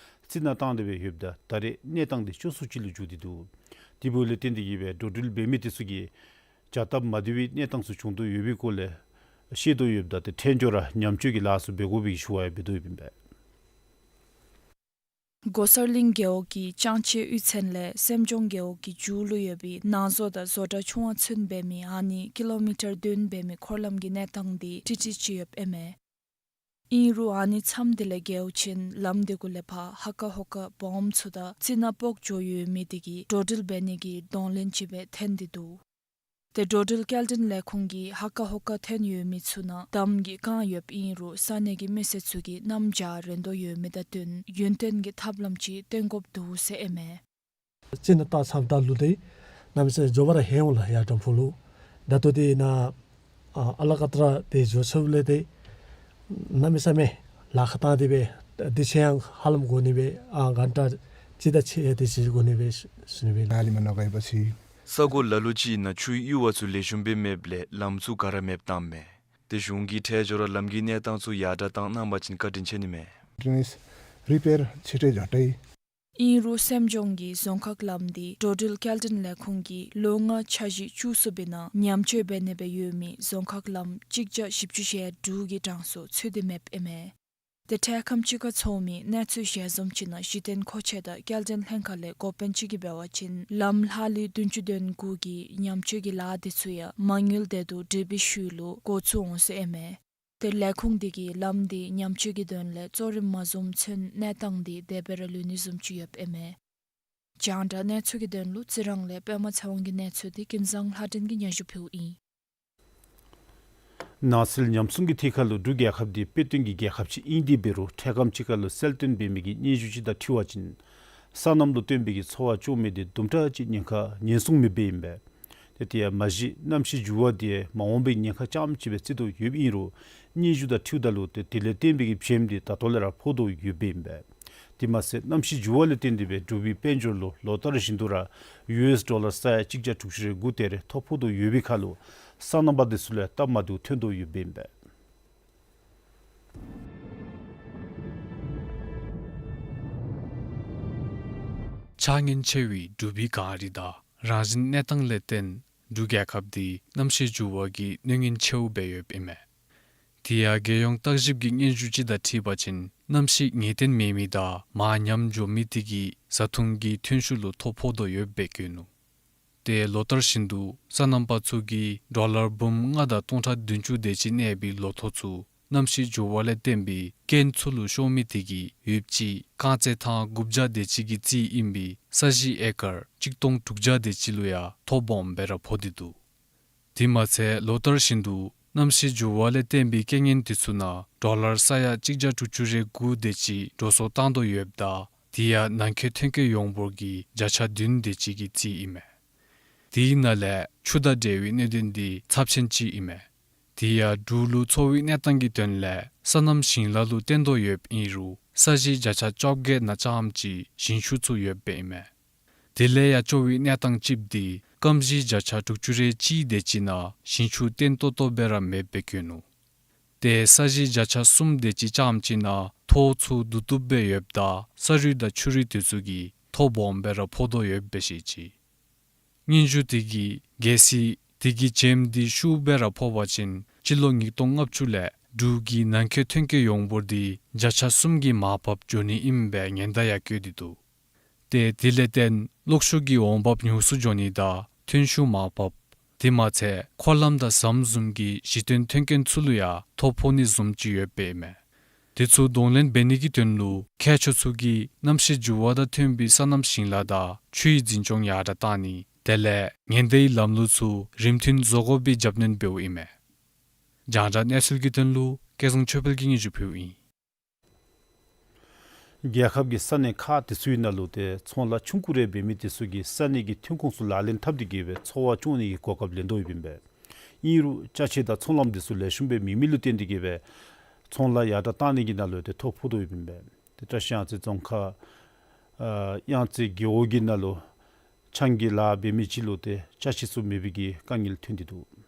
རྩི་ནག་བཏང་སྟེ་སྦེ་ཡོདཔ་ད་ད་རེས་གནས་སྟངས་དེ་སྐྱོ་སུ་ཅིག་ལུ་འགྱོ་སྟེ་འདུག། དེ་འབདཝ་ལས་བརྟེན་ཏེ་གིས་སྦེ་འགྲོ་འགྲུལ་འབད་མི་དེ་ཚུ་གིས་བྱ་སྟབས་མ་བདེ་བའི་གནས་སྟངས་ཚུ་བྱུང་དོ་ཡོད་པའི་སྐོར་ལས་ཤེས་དོ་ཡོདཔ་ད་ཏེ་ཐད་འགྱོ་ར་ཉམས་བཅོས་ཀྱི་ལཱ་ཚུ་འབད་དགོ་པའི་ཞུ་བ་ཡང་འབད་དོ་ཡོདཔ་ཨིན་པས། གོ་སར་གླིང་རྒེད་འོག་གི་ལྕང་ཆེ་གཡུས་ཚན་ལས་སེམས་ལྗོངས་རྒེད་འོག་གི་མཇུག་ལུ་ཡོད་པའི་ནང་བཟོ་དང་བཟོ་གྲྭ་ཆུང་བ་ཚུན་འབད་མི་ཨ་ནི་ཀི་ལོ་མི་ཊར་བདུན་འབད་མི་འཁོར་ལམ་གྱི་གནས་སྟངས་འདི་ཀྲིག་ཀྲི་ཅིག་ཡོདཔ་ཨིན་མས། ཨིན་རུང་ཨ་ནི་མཚམས་དེ་ལས་བརྒལཝ་ཅིན་ལམ་དེ་གུ་ལས་ཕར་ཧ་ཀ་ཧོ་ཀ་སྦོམ་ཚུ་དང་རྩི་ནག་ཕོག་འགྱོ་ཡོད་མི་དེ་གིས་འགྲོ་འགྲུལ་འབད་ནི་གི་གདོང་ལེན་ཅིག་སྦེ་ཐོན་ཏེ་འདུག། ཏེ་འགྲོ་འགྲུལ་སྐྱེལ་འདྲེན་ལས་ཁུངས་ཀྱིས་ཧ་ཀ་ཧོ་ཀ་ཐོན་ཡོད་མི་ཚུ་ནང་འདམ་གྱིས་བཀང་ཡོདཔ་ཨིན་རུང་ས་གནས་ཀྱི་མི་སེར་ཚུ་གིས་གནམ་བྱཱར་རན་དོ་ཡོད་མི་དང་བསྟུན་ཡུན་བརྟན་གྱི་ཐབས་ལམ་ཅིག་སྟོན་དགོཔ་འདུག་ཟེར་ཨིན་མས། རྩི་ནག་བཏང་ཚརཝ་ད་ལུ་ཏེ་གནམ་མེད་ས་མེད་མགྱོགས་པ་ར་ཧེ་འོང་ལགས། ཡར་དྲག་ཕུག་ལུ་ད་ལྟོ་དེ་ནཱ་ཨ་ཨ་ལ་ཀ་ཏ་ར་དེ་འགྱོ་ཚརཝ་ལས་ཏེ་གནམ་མེད་ས་མེད་ལཱ་ཁག་བཏང་སྟེ་སྦེ་དུས་ཚོད་ཡང་ཧ་ལམ་འགོར་ནི་སྦེ་ཨ་གྷན་ཊ་གཅིག་དང་ཕྱེད་དེ་ཅིག་འགོར་ནི་སྦེ་ཞུ་ནི་སྦེ་ལགས། ལགས་ལེགས་མ་ནོར་བཀའ་ཡོད་པ་ཅིག། ས་གོ་ལ་ལུ་ཅིག་ནང་ཆུའི་གཡུར་བ་ཚུ་ལེགས་ཤོམ་སྦེ་མེདཔ་ལས་ལམ་ཚུ་ག་ར་མེདཔ་བཏངམ་མས། ཏེ་གཞུང་གིས་ཐད་འགྱོ་ར་ལམ་གྱི་གནས་སྟངས་ཚུ་ཡར་དྲག་བཏང་གནང་པ་ཅིན་བཀའ་དྲིན་ཆེ་ནི་མས། ཌྲེ་ནེཇ་རི་པེར་ཆེ་ཏྲེ་འགྱོ་ཏེ། ཨིན་རུང་སེམས་ལྗོངས་ཀྱི་རྫོང་ཁག་ལམ་འདི་འགྲོ་འགྲུལ་སྐྱེལ་འདྲེན་ལས་ཁུངས་ཀྱིས་ལོ་ལྔ་འཆར་གཞི་བཅུ་གསུམ་པའི་ནང་ཉམས་བཅོས་འབད་ནི་སྦེ་ཡོད་མི་རྫོང་ཁག་ལམ་གཅིག་བརྒྱ་བཞི་བཅུ་ཞེ་དྲུག་གི་གྲངས་སུ་ཚུད་དེ་མེདཔ་ཨིན་མས། ཏེ་འཕྲལ་ཁམས་ཅིག་ཁར་ཚོགས་མི་གནས་ཚུལ་ཞལ་འཛོམས་ཅིག་ནང་གཞི་རྟེན་མཁོ་ཆས་དང་སྐྱེལ་འདྲེན་ལྷན་ཁག་ལས་འགོ་དཔོན་ཅིག་གིས་འབད་བ་ཅིན་ལམ་ལྷག་ལུས་བདུན་ཅུ་དོན་དགུ་གི་ཉམས་བཅོས་ཀྱི་ལཱ་དེ་ཚུ་ཡང་མ་དངུལ་དེ་དང་འབྲེལ་བའི་ཤུལ་ལུ་འགོ་བཙུགས་འོང་ཟེར་ཨིན་མས། ཏེ་ལས་ཁུངས་དེ་གིས་ལམ་དེ་ཉམས་བཅོས་ཀྱི་དོན་ལས་གཙོ་རིམ་མ་བཟུམ་ཚུན་གནས་སྟངས་དེ་དེ་སྦེ་ར་ལུས་ནི་བཟུམ་ཅིག་ཡོདཔ་ཨིན་མས། རྒྱང་བསྒྲགས་གནས་ཚུལ་གྱི་དོན་ལུ་རྩི་རང་ལས་པདྨ་ཚེ་དབང་གི་གནས་ཚུལ་དེ་ཀུན་བཟང་ལྷ་སྒྲོན་གྱིས་སྙན་ཞུ་ཕུལཝ་ཨིན། ནགས་ཚལ་ཉམས་སྲུང་གི་ཐད་ཁར་ལུ་འབྲུག་རྒྱལ་ཁབ་དེ་དཔེ་སྟོན་གྱི་རྒྱལ་ཁབ་ཅིག་ཨིན་ཏེ་འབད་རུང་འཕྲལ་ཁམས་ཅིག་ཁར་ལུ་གསལ་སྟོན་འབད་མི་གི་སྙན་ཞུ་ཅིག་དང་འཁྲིལ་བ་ཅིན་སོ་ནམ་ལུ་བརྟེན་པའི་གི་འཚོ་བ་སྐྱོང་མི་དེ་དུམ་གྲ་ཅིག་ཉེན་ཁ་ཉེན་སྲུང་མེདཔ་ཨིན་པས། ཏེ་དེ་ཡང་མ་གཞི་གནམ་གཤིས་འགྱུར་བ་དེ་མ་འོངས་པའི་ཉེན་ཁ་རྐྱངམ་ཅིག་སྦེ་བརྩི་དོ་ཡོདཔ་ཨིན་རུང་སྙན་ཞུ་དང་འཁྲིལཝ་ད་ལུ་ཏེ་དེ་ལས་བརྟེན་པའི་གི་བྱེམ་དེ་ད་ལྟོ་ལས་ར་ཕོག་དོ་ཡོདཔ་ཨིན་པས། དེ་མ་ཚད་གནམ་གཤིས་འགྱུར་བ་ལས་བརྟེན་ཏེ་སྦེ་འབྲུག་པའི་དཔལ་འབྱོར་ལུ་ལོ་ལྟར་བཞིན་དུ་ར་ཡུ་ཨེསི་ཌོ་ལར་ས་ཡ་གཅིག་བརྒྱ་དྲུག་ཅུ་རེ་དགུ་དེ་རེ་ཐོ་ཕོག་དོ་ཡོད་པའི་ཁར་ལུ་སོ་ནམ་པ་དེ་ཚུ་ལུ་སྟབས་མ་བདེཝ་ཐོན་དོ་ཡོདཔ་ཨིན་པས། ཆ་ཉེན་ཆེ་བའི་འབྲུག་པའི་གངས་རི་དང་རང་བཞིན་གནས་སྟངས་ལས་བརྟེན་འབྲུག་རྒྱལ་ཁབ་དེ་གནམ་གཤིས་འགྱུར་བ་གི་གནོད་ཉེན་ཆེཝ་སྦེ་ཡོདཔ་ཨིན་མས། དེ་ཡང་རྒྱལ་ཡོངས་བརྟག་ཞིབ་ཀྱི་སྙན་ཞུ་ཅིག་དང་འཁྲིལ་བ་ཅིན་གནམ་གཤིས་ངེས་གཏན་མེད་མི་དང་མར་ཉམས་འགྱོ་མི་དེ་གིས་བཟའ་འཐུང་གི་ཐོན་ཤུགས་ལུ་ཐོ་ཕོག་དོ་ཡོདཔ་སྦེ་བཀོད་ནུག། ཏེ་ལོ་ལྟར་བཞིན་དུ་སོ་ནམ་པ་ཚུ་གིས་ཌོ་ལར་འབུམ་ལྔ་དང་སྟོང་ཕྲག་བདུན་ཅུ་དེ་ཅིག་གནས་པའི་ལོ་ཐོ་ཚུ་གནམ་གཤིས་འགྱུར་བ་ལས་བརྟེན་པའི་རྐྱེན་ཚུ་ལུ་ཤོར་མི་དེ་གིས་ཡོདཔ་ཅིག་རྐང་རྩེད་ཐང་དགུ་བརྒྱ་དེ་ཅིག་གི་རྩིས་ཨིན་པའི་ས་གཞི་ཨེ་ཀར་གཅིག་སྟོང་དྲུག་བརྒྱ་དེ་ཅིག་ལུ་ཡང་ཐོ་སྦོམ་སྦེ་ར་ཕོག་སྟེ་འདུག། དེ་མ་ཚད་ལོ་ལྟར་བཞིན་དུ་གནམ་གཤིས་འགྱུར་བ་ལས་བརྟེན་པའི་རྐྱེན་ངན་དེ་ཚུ་ནང་ཌོ་ལར་ས་ཡ་གཅིག་བརྒྱ་དྲུག་ཅུ་རེ་དགུ་དེ་ཅིག་འགྲོ་སོང་བཏང་དོ་ཡོདཔ་ད་དེ་ཡང་ནང་འཁོད་ཐོན་སྐྱེད་ཡོངས་འབོར་གྱི་བརྒྱ་ཆ་བདུན་དེ་ཅིག་གི་རྩིས་ཨིན་མས། དེའི་ནང་ལས་ཆུ་དང་འབྲེལ་བའི་གནད་དོན་འདི་ཚབས་ཆེན་ཅིག་ཨིན་མས། དེ་ཡང་འབྲུག་ལུ་འཚོ་བའི་གནས་སྟངས་ཀྱི་དོན་ལས་སོ་ནམ་ཞིང་ལཱ་ལུ་བརྟེན་དོ་ཡོདཔ་ཨིན་རུང་ས་གཞི་བརྒྱ་ཆ་བཅོ་བརྒྱད་ནང་ཙམ་ཅིག་ཞིང་ཆུ་ཚུ་ཡོདཔ་ཨིན་མས། དེ་ལས་ཡང་སྐྱོ་བའི་གནས་སྟངས་ཅིག་འདི་སྐམ་ཞིང་བརྒྱ་ཆ་དྲུག་ཅུ་རེ་གཅིག་དེ་ཅིག་ནང་ཞིང་ཆུ་བརྟན་ཏོག་ཏོ་སྦེ་ར་མེདཔ་སྦེ་བཀོད་ནུག། ཏེ་ས་གཞི་བརྒྱ་ཆ་གསུམ་དེ་ཅིག་ཙམ་ཅིག་ནང་ཐོག་ཚུ་རྡུབ་རྡུབ་སྦེ་ཡོདཔ་ད་ས་རུད་དང་ཆུ་རུད་དེ་ཚུ་གིས་ཐོག་སྦོམ་སྦེ་ར་ཕོག་དོ་ཡོདཔ་སྦེ་བཤད་ཅི། སྙན་ཞུ་དེ་གིས་གལ་སྲིད་དེ་གི་བྱེམ་འདི་ཤུགས་སྦེ་ར་ཕོག་པ་ཅིན་སྤྱི་ལོ་ཉིས་སྟོང་ལྔ་བཅུ་ལས་འབྲུག་གི་ནང་འཁོད་ཐོན་སྐྱེད་ཡོངས་འབོར་འདི་བརྒྱ་ཆ་གསུམ་གྱི་མར་ཕབ་འགྱོ་ནི་ཨིནམ་སྦེ་ཉེན་བརྡ་ཡང་བཀོད་དེ་འདུག། ཏེ་དེ་ལས་བརྟེན་གློག་ཤུགས་ཀྱི་འོང་འབབ་ཉུང་སུ་འགྱོ་ནི་དང་ཐོན་ཤུགས་མར་ཕབ། དེ་མ་ཚད་འཁོར་ལམ་དང་ཟམ་བཟུམ་གྱི་གཞི་རྟེན་མཐུན་རྐྱེན་ཚུ་ལུ་ཡང་ཐོ་ཕོག་ནི་བཟུམ་ཅིག་ཡོདཔ་ཨིན་མས། དེ་ཚུ་གདོང་ལེན་འབད་ནི་གི་དོན་ལུ་མཁས་མཆོག་ཚུ་གིས་གནམ་གཤིས་འགྱུར་བ་དང་མཐུན་པའི་སོ་ནམ་ཞིང་ལཱ་དང་ཆུའི་འཛིན་སྐྱོང་ཡར་དྲགས་བཏང་ནི་དེ་ལས་ཉེན་བརྡའི་ལམ་ལུགས་ཚུ་རིམ་མཐུན་བཟོ་དགོ་པའི་རྒྱབ་སྣོན་འབདཝ་ཨིན་མས། རྒྱང་བསྒྲགས་གནས་ཚུལ་གྱི་དོན་ལུ་སྐལ་བཟང་ཆོས་འཕེལ་གྱིས་སྙན་ཞུ་ཕུལཝ་ཨིན། རྒྱལ་ཁབ་ཀྱི་ས་གནས་ཁག་དེ་ཚུའི་ནང་ལུ་ཏེ་ཚོང་ལཱ་ཆུང་ཀུ་རེ་འབད་མི་དེ་ཚུ་གིས་ས་གནས་ཀྱི་ཐོན་ཁུངས་ཚུ་ལག་ལེན་འཐབ་སྟེ་གིས་སྦེ་འཚོ་བ་སྐྱོང་ནི་གི་གོ་སྐབས་ལེན་དོ་ཡོདཔ་ཨིན་པས། ཨིན་རུང་ཅ་ཆས་དང་ཚོང་ལམ་དེ་ཚུ་ལེགས་ཤོམ་སྦེ་མེད་མི་ལུ་བརྟེན་ཏེ་གིས་སྦེ་ཚོང་ལཱ་ཡར་དྲགས་བཏང་ནི་གི་ནང་ལུ་ཏེ་ཐོ་ཕོག་དོ་ཡོདཔ་ཨིན་པས། ཏེ་བཀྲིས་གཡང་རྩེ་རྫོང་ཁག་ཨ་གཡང་རྩེ་རྒེད་འོག་གི་ནང་ལུ་ཆང་གི་ལཱ་འབད་མི་ཅིག་ལུ་ཏེ་ཅ་ཆས་ཚུ་མེད་པའི་གི་དཀའ་ངལ་ཐོན་ཏེ་འདུག།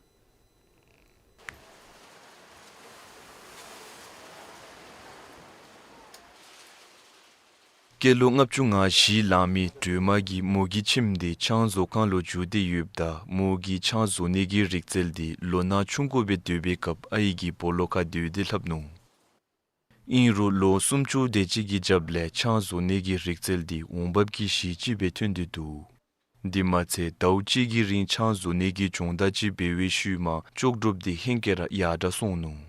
སྐྱེས་ལོ་ལྔ་བཅུ་ང་བཞི་ལང་མི་སྒྲོལ་མ་གིས་མོ་གི་ཁྱིམ་འདི་ཆང་བཟོ་ཁང་ལུ་བསྒྱུར་ཏེ་ཡོདཔ་ད་མོ་གིས་ཆང་བཟོ་ནི་གི་རིག་རྩལ་འདི་ལོ་ན་ཆུང་ཀུ་སྦེ་སྡོད་པའི་སྐབས་ཨའི་གི་སྦོ་ལོགས་ཁར་སྡོད་དེ་ལྷབ་ནུག། ཨིན་རུང་ལོ་སུམ་ཅུ་དེ་ཅིག་གི་རྒྱབ་ལས་ཆང་བཟོ་ནི་གི་རིག་རྩལ་འདི་འོང་འབབ་ཀྱི་གཞི་ཅིག་སྦེ་ཐོན་ཏེ་འདུག། དེ་མ་ཚད་ཟླཝ་གཅིག་གི་རིང་ཆང་བཟོ་ནི་གི་སྦྱོང་བརྡར་ཅིག་འབད་བའི་ཤུལ་མ་ལྕོགས་གྲུབ་འདི་ཧེང་སྐལ་ར་ཡར་དྲགས་སོང་ནུག།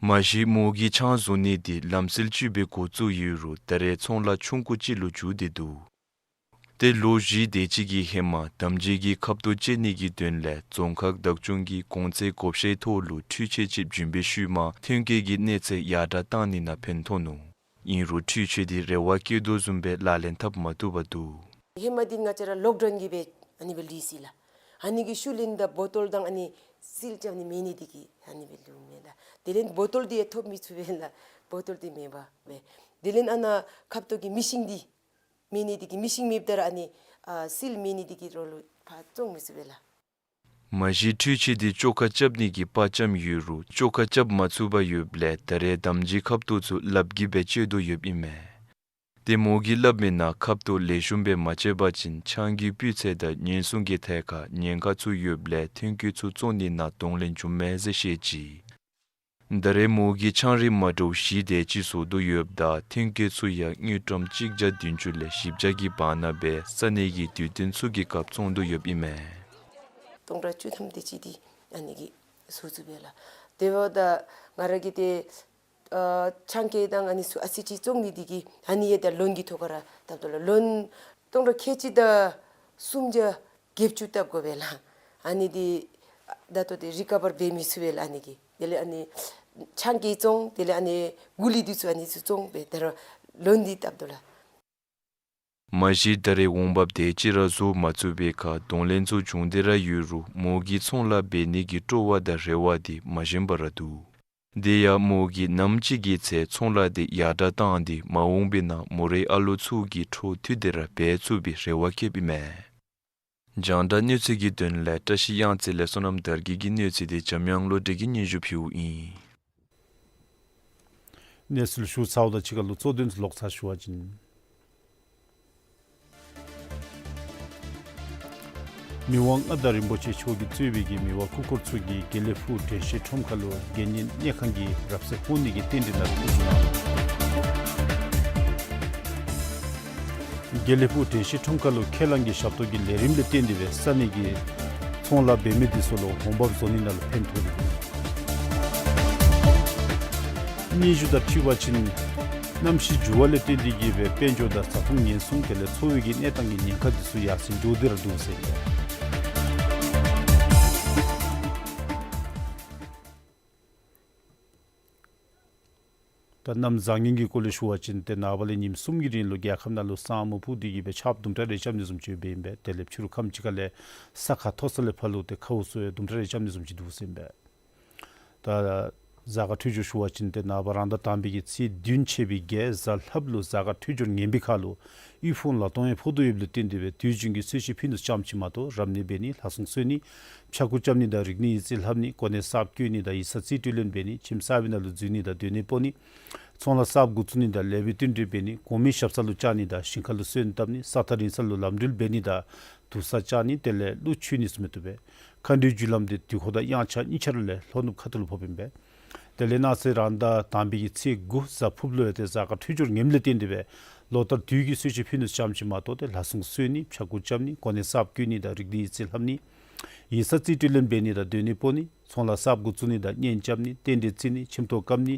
མ་གཞི་མོ་གིས་ཆང་བཟོ་ནི་འདི་ལམ་སྲོལ་ཅིག་སྦེ་འགོ་བཙུགས་ཡོད་རུང་ད་རེས་ཚོང་ལཱ་ཆུང་ཀུ་ཅིག་ལུ་འགྱུར་ཏེ་འདུག། ཏེ་ལོ་བཞི་དེ་ཅིག་གི་ཧེ་མ་དམ་སྦྱིས་ཀྱི་ཁབ་ཏོ་བཅད་ནི་གི་དོན་ལས་རྫོང་ཁག་བདག་སྐྱོང་གིས་གོང་ཚད་བགོ་བཤའི་ཐོག་ལུ་འཕྲུལ་ཆས་ཅིག་བྱིན་པའི་ཤུལ་མ་ཐོན་སྐྱེད་ཀྱི་གནས་ཚད་ཡར་དྲགས་བཏང་ནི་ནང་ཕན་ཐོགས་ནུག། ཨིན་རུང་འཕྲུལ་ཆས་འདི་རེ་བ་བསྐྱེད་དོ་བཟུམ་སྦེ་ལག་ལེན་འཐབ་མ་བཏུབ་པར་འདུག། ཧེ་མ་འདི་ང་བཅས་ར་ལོག་འདྲེན་གྱིས་སྦེ་ཨ་ནི་སྦེ་ལུས་ཅི་ལགས། ཨ་ནི་གི་ཤུལ་ལས་ད་བོ་ཊོལ་དང་ཨ་ནི་སིལ་རྐྱབ་ནི་མེད་ནི་འདི་གིས་ཨ་ནི་སྦེ་ལུསཔ་མས་ལགས། དེ་ལས་བོ་ཊོལ་འདི་ཡང་ཐོབ་མི་ཚུགས་པས་ལགས། བོ་ཊོལ་འདི་མེད་པར་སྦེ། དེ་ལས་ཨ་ནཱ་ཁབ་ཏོ་གི་མེ་ཤིན་འདི་མེད་ནི་འདི་གིས་མེ་ཤིན་མེདཔ་ད་ར་ཨ་ནི་ཨ་སིལ་མེད་ནི་འདི་གིས་རོགས་ལུ་ཕར་བཙོང་མི་ཚུགས་པས་ལགས། མ་གཞི་འཕྲུལ་ཆས་འདི་བཅོ་ཁ་རྐྱབ་ནི་གི་པར་ཅམ་ཡོད་རུང་བཅོ་ཁ་རྐྱབ་མ་ཚུགས་པར་ཡོདཔ་ལས་ད་རེས་དམ་སྦྱིས་ཁབ་ཏོ་ཚུ་ལགཔ་གིས་སྦེ་བཅད་དོ་ཡོདཔ་ཨིན་མས། ཏེ་མོ་གིས་སླབ་མི་ནང་ཁབ་ཏོ་ལེགས་ཤོམ་སྦེ་མ་བཅད་པ་ཅིན་ཆང་གི་སྤུས་ཚད་དང་ཉེན་སྲུང་གི་ཐད་ཁར་ཉེན་ཁ་ཚུ་ཡོདཔ་ལས་ཐོན་སྐྱེད་ཚུ་བཙོང་ནི་ནང་གདོང་ལེན་འབྱུངམ་མས་ཟེར་བཤད་ཅི། ད་རེས་མོ་གིས་ཆང་རིགས་མ་འདྲཝ་བཞི་དེ་ཅིག་བཟོ་དོ་ཡོདཔ་ད་ཐོན་སྐྱེད་ཚུ་ཡང་དངུལ་ཀྲམ་གཅིག་བརྒྱ་བདུན་ཅུ་ལས་བཞི་བརྒྱ་གི་བར་ན་སྦེ་ས་གནས་ཀྱི་དུས་སྟོན་ཚུ་གི་སྐབས་བཙོང་དོ་ཡོདཔ་ཨིན་མས། སྟོང་ཕྲག་བཅུ་ཐམ་དེ་ཅིག་འདི་ཨ་ནི་གིས་བཟོ་ཚུགས་པས་ལགས། དེ་འབདཝ་ད་ང་ར་གིས་ཏེ་ཨ་ཆང་ཁེ་དང་ཨ་ནི་ཚུ་ཨ་ཙི་ཅིག་བཙོང་ནི་འདི་གིས་ཨ་ནི་ཡང་ད་ལོན་གྱི་ཐོག་ཁར་ར་བཏབ་དོ་ལགས། ལོན་སྟོང་ཕྲག་ཁལ་གཅིག་དང་སུམ་བརྒྱ་བརྒྱད་ཅུ་བཏབ་དགོ་པས་ལགས། ཨ་ནི་འདི་ད་ལྟོ་འདི་རི་ཀ་བར་འབད་མི་ཚུགས་པས་ལགས་ཨ་ནི་གིས། དེ་ལས་ཨ་ནི་ཆང་ཁེ་བཙོང་། དེ་ལས་ཨ་ནི་གུ་ལི་འདི་ཚུ་ཨ་ནི་ཚུ་བཙོང་སྦེ་ད་རུང་ལོན་འདི་བཏབ་དོ་ལགས། མ་གཞི་ད་རེས་འོང་འབབ་དེ་ཅིག་ར་བཟོ་མ་ཚུགས་པའི་ཁར་གདོང་ལེན་ཚུ་བྱུང་སྟེ་ར་ཡོད་རུང་མོ་གི་ཚོང་ལཱ་འབད་ནི་གི་སྤྲོ་བ་དང་རེ་བ་འདི་མ་ཞན་པར་ར་འདུག། དེ་ཡང་མོ་གིས་ནམ་ཅིག་གི་ཚེ་ཚོང་ལཱ་འདི་ཡར་དྲགས་བཏང་སྟེ་མ་འོངས་པའི་ནང་མོ་རའི་ཨ་ལོ་ཚུ་གི་འཕྲོ་མཐུད་དེ་ར་འབད་ཚུགས་པའི་རེ་བ་བསྐྱེདཔ་ཨིན་མས། རྒྱང་བསྒྲགས་གནས་ཚུལ་གྱི་དོན་ལས་བཀྲ་ཤིས་གཡང་རྩེ་ལས་བསོད་ནམས་དར་རྒྱས་ཀྱི་གནས་ཚུལ་འདི་འཇམ་དབྱངས་བློ་གྲོས་ཀྱིས་སྙན་ཞུ་ཕུལཝ་ཨིན། གནས་ཚུལ་ཞུ་ཚརཝ་དང་གཅིག་ཁར་ལུ་གཙོ་དོན་ཚུ་ལོག་ཚར་ཞུ་བ་ཅིན། མི་དབང་མངའ་བདག་རིན་པོ་ཆེ་མཆོག་གིས་གཙོས་པའི་གི་མི་དབང་སྐུ་འཁོར་ཚུ་གིས་དགེ་ལེགས་ཕུག་དྲན་ཤེས་ཁྲོམ་ཁ་ལུ་དགེ་བསྙེན་གནས་ཁང་གི་རབ་གསལ་སྤོ་ནི་གི་རྟེན་འབྲེལ་ནང་ལུ་ཐུགས་བཞེས་གནང་། དགེ་ལེགས་ཕུག་དྲན་ཤེས་ཁྲོམ་ཁ་ལུ་ཁས་བླངས་ཀྱི་ཞབས་ཏོག་གི་ལས་རིམ་ལས་བརྟེན་ཏེ་སྦེ་ས་གནས་ཀྱི་ཚོང་ལཱ་འབད་མི་འདི་ཚུ་ལུ་འོང་འབབ་བཟོ་ནི་ནང་ལུ་ཕན་ཐོགས་ཏེ་འདུག། སྙན་ཞུ་དང་འཁྲིལ་བ་ཅིན་གནམ་གཤིས་འགྱུར་བ་ལས་བརྟེན་ཏེ་གིས་སྦེ་དཔལ་འབྱོར་དང་བཟའ་འཐུང་ཉེན་སྲུང་དེ་ལས་འཚོ་བའི་གི་གནས་སྟངས་ཀྱི་ཉེན་ཁ་འདི་ཚུ་ཡར་སེང་འགྱོ་སྟེ་ར་འདུག་ཟེར་ཨིན་པས། ད་གནམ་བཟང་ངན་གྱི་སྐོར་ལས་ཞུ་བ་ཅིན་ཏེ་ནངས་པ་ལས་ཉིནམ་གསུམ་གྱི་རིང་ལུ་རྒྱལ་ཁབ་ནང་ལུ་ས་སྨུག་ཕུབ་སྟེ་གིས་སྦེ་ཆརཔ་དུམ་གྲ་རེ་རྐྱབ་ནི་བཟུམ་ཅིག་འབདཝ་ཨིན་པས། དེ་ལས་ཕྱི་རུ་ཁམས་ཅིག་ཁ་ལས་ས་ཁ་མཐོ་ས་ལས་ཕར་ལུ་ཏེ་ཁཝ་ཚུ་ཡང་དུམ་གྲ་རེ་རྐྱབ་ནི་བཟུམ་ཅིག་འདུག་ཟེར་ཨིན་པས། ད་གཟའ་སྐར་འཕྲོད་སྦྱོར་ཞུ་བ་ཅིན་ཏེ་ནངས་པ་རང་ཟླ་དང་པའི་གི་ཚེས་བདུན་ཆད་པའི་གི་གཟའ་ལྷགཔ་ལུ་གཟའ་སྐར་འཕྲོད་སྦྱོར་ངན་པའི་ཁར་ལུ་དབུལ་ཕོངས་ལ་གཏོང་ཡང་ཕོག་དོ་ཡོདཔ་ལུ་བརྟེན་ཏེ་སྦེ་དུས་རྒྱུན་གྱི་གསོལ་མཆོད་ཕུལ་ནི་ཙམ་ཅིག་མ་གཏོགས་རབ་གནས་འབད་ནི་ལྷ་སྲུང་གསོལ་ནི་ཕྱྭ་འགུགས་རྐྱབ་ནི་དང་རིག་གནས་ཡིག་རྩིས་ལྷབ་ནི་གོ་གནས་གསརཔ་བསྐོ་ནི་དང་ཡིག་ཚང་རྩིས་སྤྲོད་ལེན་འབད་ནི་ཁྱིམ་གསར་པའི་ནང་ལུ་འཛུལ་ནི་དང་སྡོད་གནས་སྤོ་ནི་ཚོང་ལཱ་གསརཔ་འགོ་བཙུགས་ནི་དང་ལེགས་པའི་བསྟུན་གྲོས་འབད་ནི་གོང་མའི་ཞབས་ས་ལུ་བཅར་ནི་དང་ཞིང་ཁ་ལུ་སོན་བཏབ་ནི་ས་ཐག་རིང་ས་ལུ་ལམ་འགྲུལ་འབད་ནི་དང་དུར་ས་བཅག་ནི་དེ་ལས་ཀླུ་མཆོད་ནི་ཚུ་མི་བཏུབ་པས། མཁའ་འགྲོའི་རྒྱུ་ལམ་འདི་དུས་འཁོར་དང་དབྱངས་འཆར་གཉིས་ཆ་ར་ལས་ལྷོ་ནུབ་ཁ་ཐུག་ལུ་ཕོགཔ་ཨིན་པས། དེ་ལས་གནངས་ཚེ་རང་ཟླ་དང་པའི་གི་ཚེས་དགུ་གཟའ་ཕུརཔ་ལུ་ཡང་ཏེ་གཟའ་སྐར་འཕྲོད་སྦྱོར་ངནམ་ལས་བརྟེན་ཏེ་སྦེ་ལོ་ལྟར་དུས་ཀྱི་གསོལ་མཆོད་ཕུལ་ནི་ཙམ་ཅིག་མ་གཏོགས་ཏེ་ལྷ་སྲུང་གསོལ་ནི་ཕྱྭ་འགུགས་རྐྱབ་ནི་གོ་གནས་གསརཔ་བསྐོ་ནི་དང་རིག་གནས་ཡིག་རྩིས་ལྷབ་ནི་ཡིག་ཚང་རྩིས་སྤྲོད་ལེན་འབད་ནི་དང་སྡོད་གནས་སྤོ་ནི་ཚོང་ལཱ་གསརཔ་འགོ་བཙུགས་ནི་དང་གཉེན་རྐྱབ་ནི་རྟེན་འབྲེལ་བརྩི་ནི་ཁྱིམ་ཐོག་བཀབ་ནི་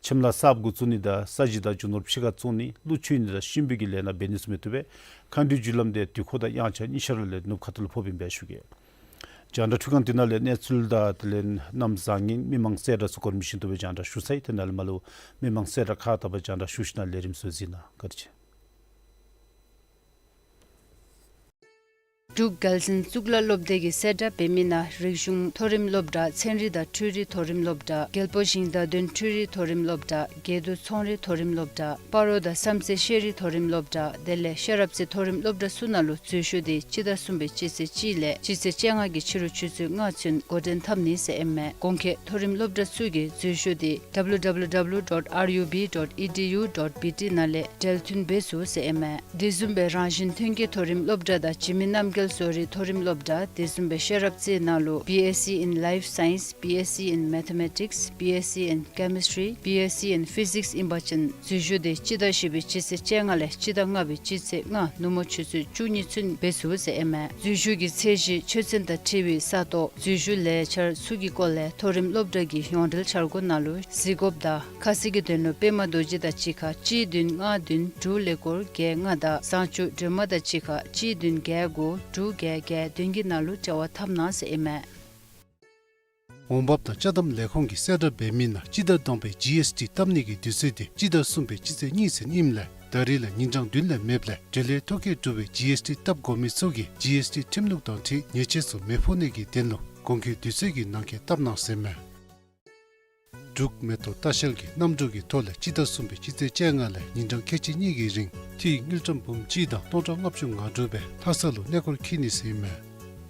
ཁྱིམ་ལཱ་གསརཔ་འགོ་བཙུགས་ནི་དང་ས་གཞི་དང་རྒྱུ་ནོར་ཕྱི་ཁར་བཙོང་ནི་ཀླུ་མཆོད་ནི་དང་གཤིན་པོའི་གི་ལས་སྣ་འབད་ནི་ཚུ་མི་བཏུབ་པས། མཁའ་འགྲོའི་རྒྱུ་ལམ་འདི་དུས་འཁོར་དང་དབྱངས་འཆར་གཉིས་ཆ་ར་ལས་ནུབ་ཁ་ཐུག་ལུ་ཕོགཔ་ཨིན་པས་ཞུ་གེ། རྒྱང་བསྒྲགས་འཕྲུལ་ཁང་འདི་ནང་ལས་གནས་ཚུལ་དང་དེ་ལས་གནམ་བཟང་ངན་མི་མང་གསལ་བསྒྲགས་ཚུ་གོ་རིམ་བཞིན་དུ་སྦེ་རྒྱང་བསྒྲགས་ཞུ་ཚར་ཡི། དེ་ནང་ལས་མར་ལུ་མི་མང་གསལ་བསྒྲགས་ཁག་དག་པ་རྒྱང་བསྒྲགས་ཞུ་ཞིནམ་ལས་ལས་རིམ་ཚུ་གཟིགས་གནང་། བཀའ་དྲིན་ཆེ། འབྲུག་རྒྱལ་འཛིན་གཙུག་ལག་སློབ་སྡེ་གིས་གསལ་བསྒྲགས་འབད་མི་ནང་རིག་གཞུང་མཐོ་རིམ་སློབ་གྲྭ་ཚན་རིག་དང་འཕྲུལ་རིག་མཐོ་རིམ་སློབ་གྲྭ་རྒྱལ་པོ་ཞིང་བདག་དོན་འཕྲུལ་རིག་མཐོ་རིམ་སློབ་གྲྭ་དགེ་འདུན་ཚོང་རིག་མཐོ་རིམ་སློབ་གྲྭ་སྤ་རོ་དང་བསམ་རྩེ་ཤེས་རིག་མཐོ་རིམ་སློབ་གྲྭ་དེ་ལས་ཤེས་རབ་རྩེ་མཐོ་རིམ་སློབ་གྲྭ་ཚུ་ནང་ལུ་འཛུལ་ཞུགས་འདི་སྤྱི་ཟླ་གསུམ་པའི་སྤྱི་ཚེས་གཅིག་ལས་སྤྱི་ཚེས་བཅོ་ལྔ་གི་ཕྱི་རུ་ཆུ་ཚོད་ལྔ་ཚུན་འགོ་འདྲེན་འཐབ་ནི་ཟེར་ཨིན་མས། གོང་འཁོད་མཐོ་རིམ་སློབ་གྲྭ་ཚུ་གི་འཛུལ་ཞུགས་འདི་W W W dot R U B dot E D U dot B T ནང་ལས་འབྲེལ་མཐུད་འབད་ཚུགས་ཟེར་ཨིན་མས། དེ་བཟུམ་སྦེ་རང་བཞིན་ཐོན་སྐྱེད་མཐོ་རིམ་སློབ་གྲྭ་དང་འཇིགས་མེད་རྣམ་རྒྱལ་བཟོ་རིག་མཐོ་རིམ་སློབ་གྲྭ་དེ་བཟུམ་སྦེ་ཤེས་རབ་རྩེ་ནང་ལུ་B S c in Life Science, B S c in Mathematics, B S c in Chemistry, B S c in Physics ཨིན་པ་ཅིན་འཛུལ་ཞུགས་འདི་སྤྱི་ཟླ་བཞི་པའི་སྤྱི་ཚེས་བཅོ་ལྔ་ལས་སྤྱི་ཟླ་ལྔ་པའི་སྤྱི་ཚེས་ལྔ་ནུབ་མོ་ཆུ་ཚོད་བཅུ་གཉིས་ཚུན་འབད་ཚུགས་ཟེར་ཨིན་མས། འཛུལ་ཞུགས་ཀྱི་ཚད་གཞི་ཆོས་ཚན་དང་འཁྲིལ་བའི་ས་སྟོང་འཛུལ་ཞུགས་ལས་འཆར་ཚུ་གི་སྐོར་ལས་མཐོ་རིམ་སློབ་གྲྭ་གི་ཡོངས་འབྲེལ་འཆར་སྒོ་ནང་ལུ་གཟིགས་དགོཔ་དང་ཁ་གསལ་གྱི་དོན་ལུ་པདྨ་རྡོ་རྗེ་དང་གཅིག་ཁར་གཅིག་བདུན་ལྔ་བདུན་དྲུག་ཀླད་ཀོར་བརྒྱད་ལྔ་དང་བཟང་སྤྱོད་སྒྲོལ་མ་དང་གཅིག་ཁར་གཅིག་བདུན་བརྒྱད་དགུ་དྲུག་བརྒྱད་བརྒྱད་བདུན་གྱི་ནང་ལུ་འབྲེལ་བ་འཐབ་གནང་ཟེར་ཨིན་མས། འོང་འབབ་དང་ཅ་དམ་ལས་ཁུངས་ཀྱིས་གསལ་བསྒྲགས་འབད་མི་ནང་སྤྱི་ཟླ་དང་པའི་G S T བཏབ་ནི་གི་དུས་ཚོད་འདི་སྤྱི་ཟླ་གསུམ་པའི་སྤྱི་ཚེས་གཉིས་ཚུན་ཨིནམ་ལས་ད་རིས་ལས་ཉིན་གྲངས་བདུན་ལས་མེདཔ་ལས་འབྲེལ་ཡོད་ཐོ་བཀོད་གྲུབ་པའི་G S T བཏབ་དགོ་མི་ཚུ་གིས་G S T ཁྲིམས་ལུགས་དང་འཁྲིལ་ཉེས་ཆད་ཚུ་མི་ཕོག་ནི་གི་དོན་ལུ་གོང་འཁོད་དུས་ཚོད་ཀྱི་ནང་འཁོད་བཏབ་གནང་ཟེར་མས། འབྲུག་མེ་ཏོག་ལྟ་བཤལ་གྱིས་གནམ་གྲུ་གི་ཐོག་ལས་སྤྱི་ཟླ་གསུམ་པའི་སྤྱི་ཚེས་བཅོ་ལྔ་ལས་ཉིན་གྲངས་ཁལ་གཅིག་གཉིས་ཀྱི་རིང་ཐིག་དངུལ་ཀྲམ་འབུམ་གཅིག་དང་སྟོང་ཕྲག་ལྔ་བཅུ་ང་དྲུག་སྦེ་ལྷ་ས་ལུ་གནས་སྐོར་འཁྱིད་ནི་ཟེར་ཨིན་མས།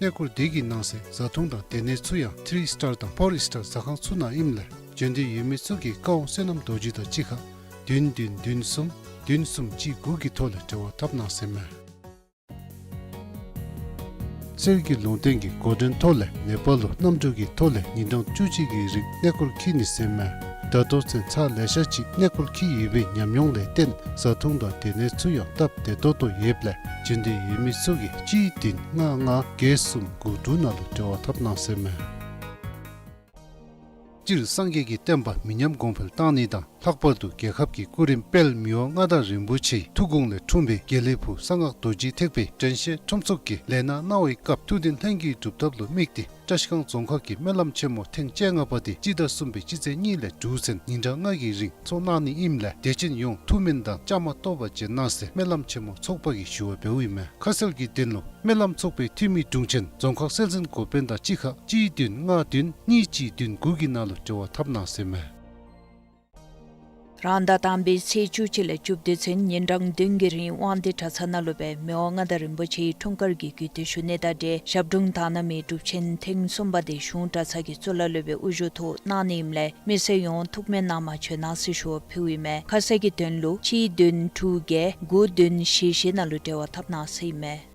གནས་སྐོར་དེ་གི་ནང་གསེས་བཟའ་འཐུང་དང་སྡོད་གནས་ཚུ་ཡང་ཐི་རི་སི་ཊར་དང་ཕོར་སི་ཊར་ཟ་ཁང་ཚུ་ནང་ཨིནམ་ལས་བྱོན་འདོད་ཡོད་མི་ཚུ་གིས་བཀའ་དབང་བསོད་ནམས་རྡོ་རྗེ་དང་གཅིག་ཁར་བདུན་བདུན་བདུན་གསུམ་བདུན་གསུམ་གཅིག་དགུ་གི་ཐོག་ལས་འབྲེལ་བ་འཐབ་གནང་ཟེར་མས། གསེར་གྱི་ལུང་བསྟན་གྱི་འགོ་འདྲེན་ཐོག་ལས་ནེ་པཱལ་ལུ་གནམ་གྲུ་གི་ཐོག་ལས་ཉིན་གྲངས་བཅུ་གཅིག་གི་རིང་གནས་སྐོར་འཁྱིད་ནི་ཟེར་མས། ད་ལྟོ་ཚུན་ཚར་ལེ་ཤ་ཅིག་གནས་སྐོར་འཁྱིད་ཡོད་པའི་ཉམས་མྱོང་ལས་བརྟེན་བཟའ་འཐུང་དང་སྡོད་གནས་ཚུ་ཡང་སྟབས་བདེ་ཏོག་ཏོ་ཡོདཔ་ལས་བྱོན་འདོད་ཡོད་མི་ཚུ་གིས་གཅིག་བདུན་ལྔ་ལྔ་བརྒྱད་གསུམ་དགུ་དྲུག་ནང་ལུ་འབྲེལ་བ་འཐབ་གནང་ཟེར་མས། སྤྱིར་སངས་རྒྱས་ཀྱི་བསྟན་པ་མི་ཉམས་གོང་འཕེལ་གཏང་ནི་དང་ལྷག་པར་དུ་རྒྱལ་ཁབ་ཀྱི་སྐུ་རིམ་དཔལ་མི་དབང་མངའ་བདག་རིན་པོ་ཆེའི་ཐུགས་དགོངས་ལས་འཁྲུངས་པའི་དགེ་ལེགས་ཕུག་གསང་སྔགས་རྡོ་རྗེ་ཐེག་པའི་དྲན་ཤེས་ཁྲོམ་ཚོགས་ཀྱིས་ལས་སྣ་གནང་བའི་སྐབས་ཐུགས་འདུན་ལྷན་རྒྱས་སྒྲུབ་ཐབས་ལུ་དམིགས་ཏེ་བཀྲིས་སྒང་རྫོང་ཁག་གིས་སྨོན་ལམ་ཆེན་མོ་ཐེངས་བཅོ་ལྔ་པ་དེ་སྤྱི་ཟླ་གསུམ་པའི་སྤྱི་ཚེས་གཉིས་ལས་དྲུག་ཚུན་ཉིན་གྲངས་ལྔ་གི་རིང་ཚོགས་གནང་ནི་ཨིནམ་ལས་དད་ཅན་ཡོངས་ཐུགས་སྨོན་དང་བཅའ་མར་གཏོགས་པ་བྱོན་གནང་ཟེར་སྨོན་ལམ་ཆེན་མོ་ཚོགས་པ་གིས་ཞུ་བ་འབདཝ་ཨིན་མས། ཁ་གསལ་གྱི་དོན་ལུ་སྨོན་ལམ་ཚོགས་པའི་འཐུས་མི་དྲུང་ཆེན་རྫོང་ཁག་སྲོལ་འཛིན་འགོ་དཔོན་དང་གཅིག་ཁར་གཅིག་བདུན་ལྔ་བདུན་གཉིས་གཅིག་བདུན་དགུ་གི་ནང་ལུ་འབྲེལ་བ་འཐབ་གནང་ཟེར་མས། རང་ཟླ་དང་པའི་ཚེས་བཅུ་གཅིག་ལས་བཅུ་བདུན་ཚུན་ཉིན་གྲངས་བདུན་གྱི་རིང་དབང་འདུས་གྲྭ་ཚང་ནང་ལུ་སྦེ་མི་དབང་མངའ་བདག་རིན་པོ་ཆེའི་འཁྲུངས་སྐར་གྱི་གུས་བཏུད་ཞུ་ནི་དང་འབྲེལ་ཞབས་དྲུང་དག་སྣང་མའི་སྒྲུབ་ཆེན་ཐེངས་གསུམ་པ་དེ་གཞུང་གྲྭ་ཚང་གི་གཙུག་ལག་སློབ་དཔོན་དབུ་བཞུགས་ཐོག་གནང་ནི་ཨིནམ་ལས་མི་སེར་ཡོངས་ཐུགས་སྨོན་གནང་མ་བྱོན་གནང་ཟེར་ཞུ་བ་ཕུལཝ་ཨིན་མས། ཁ་གསལ་གྱི་དོན་ལུ་གཅིག་བདུན་དྲུག་བརྒྱད་དགུ་བདུན་བཞི་བཞི་ནང་ལུ་འབྲེལ་བ་འཐབ་གནང་ཟེར་ཨིན་མས།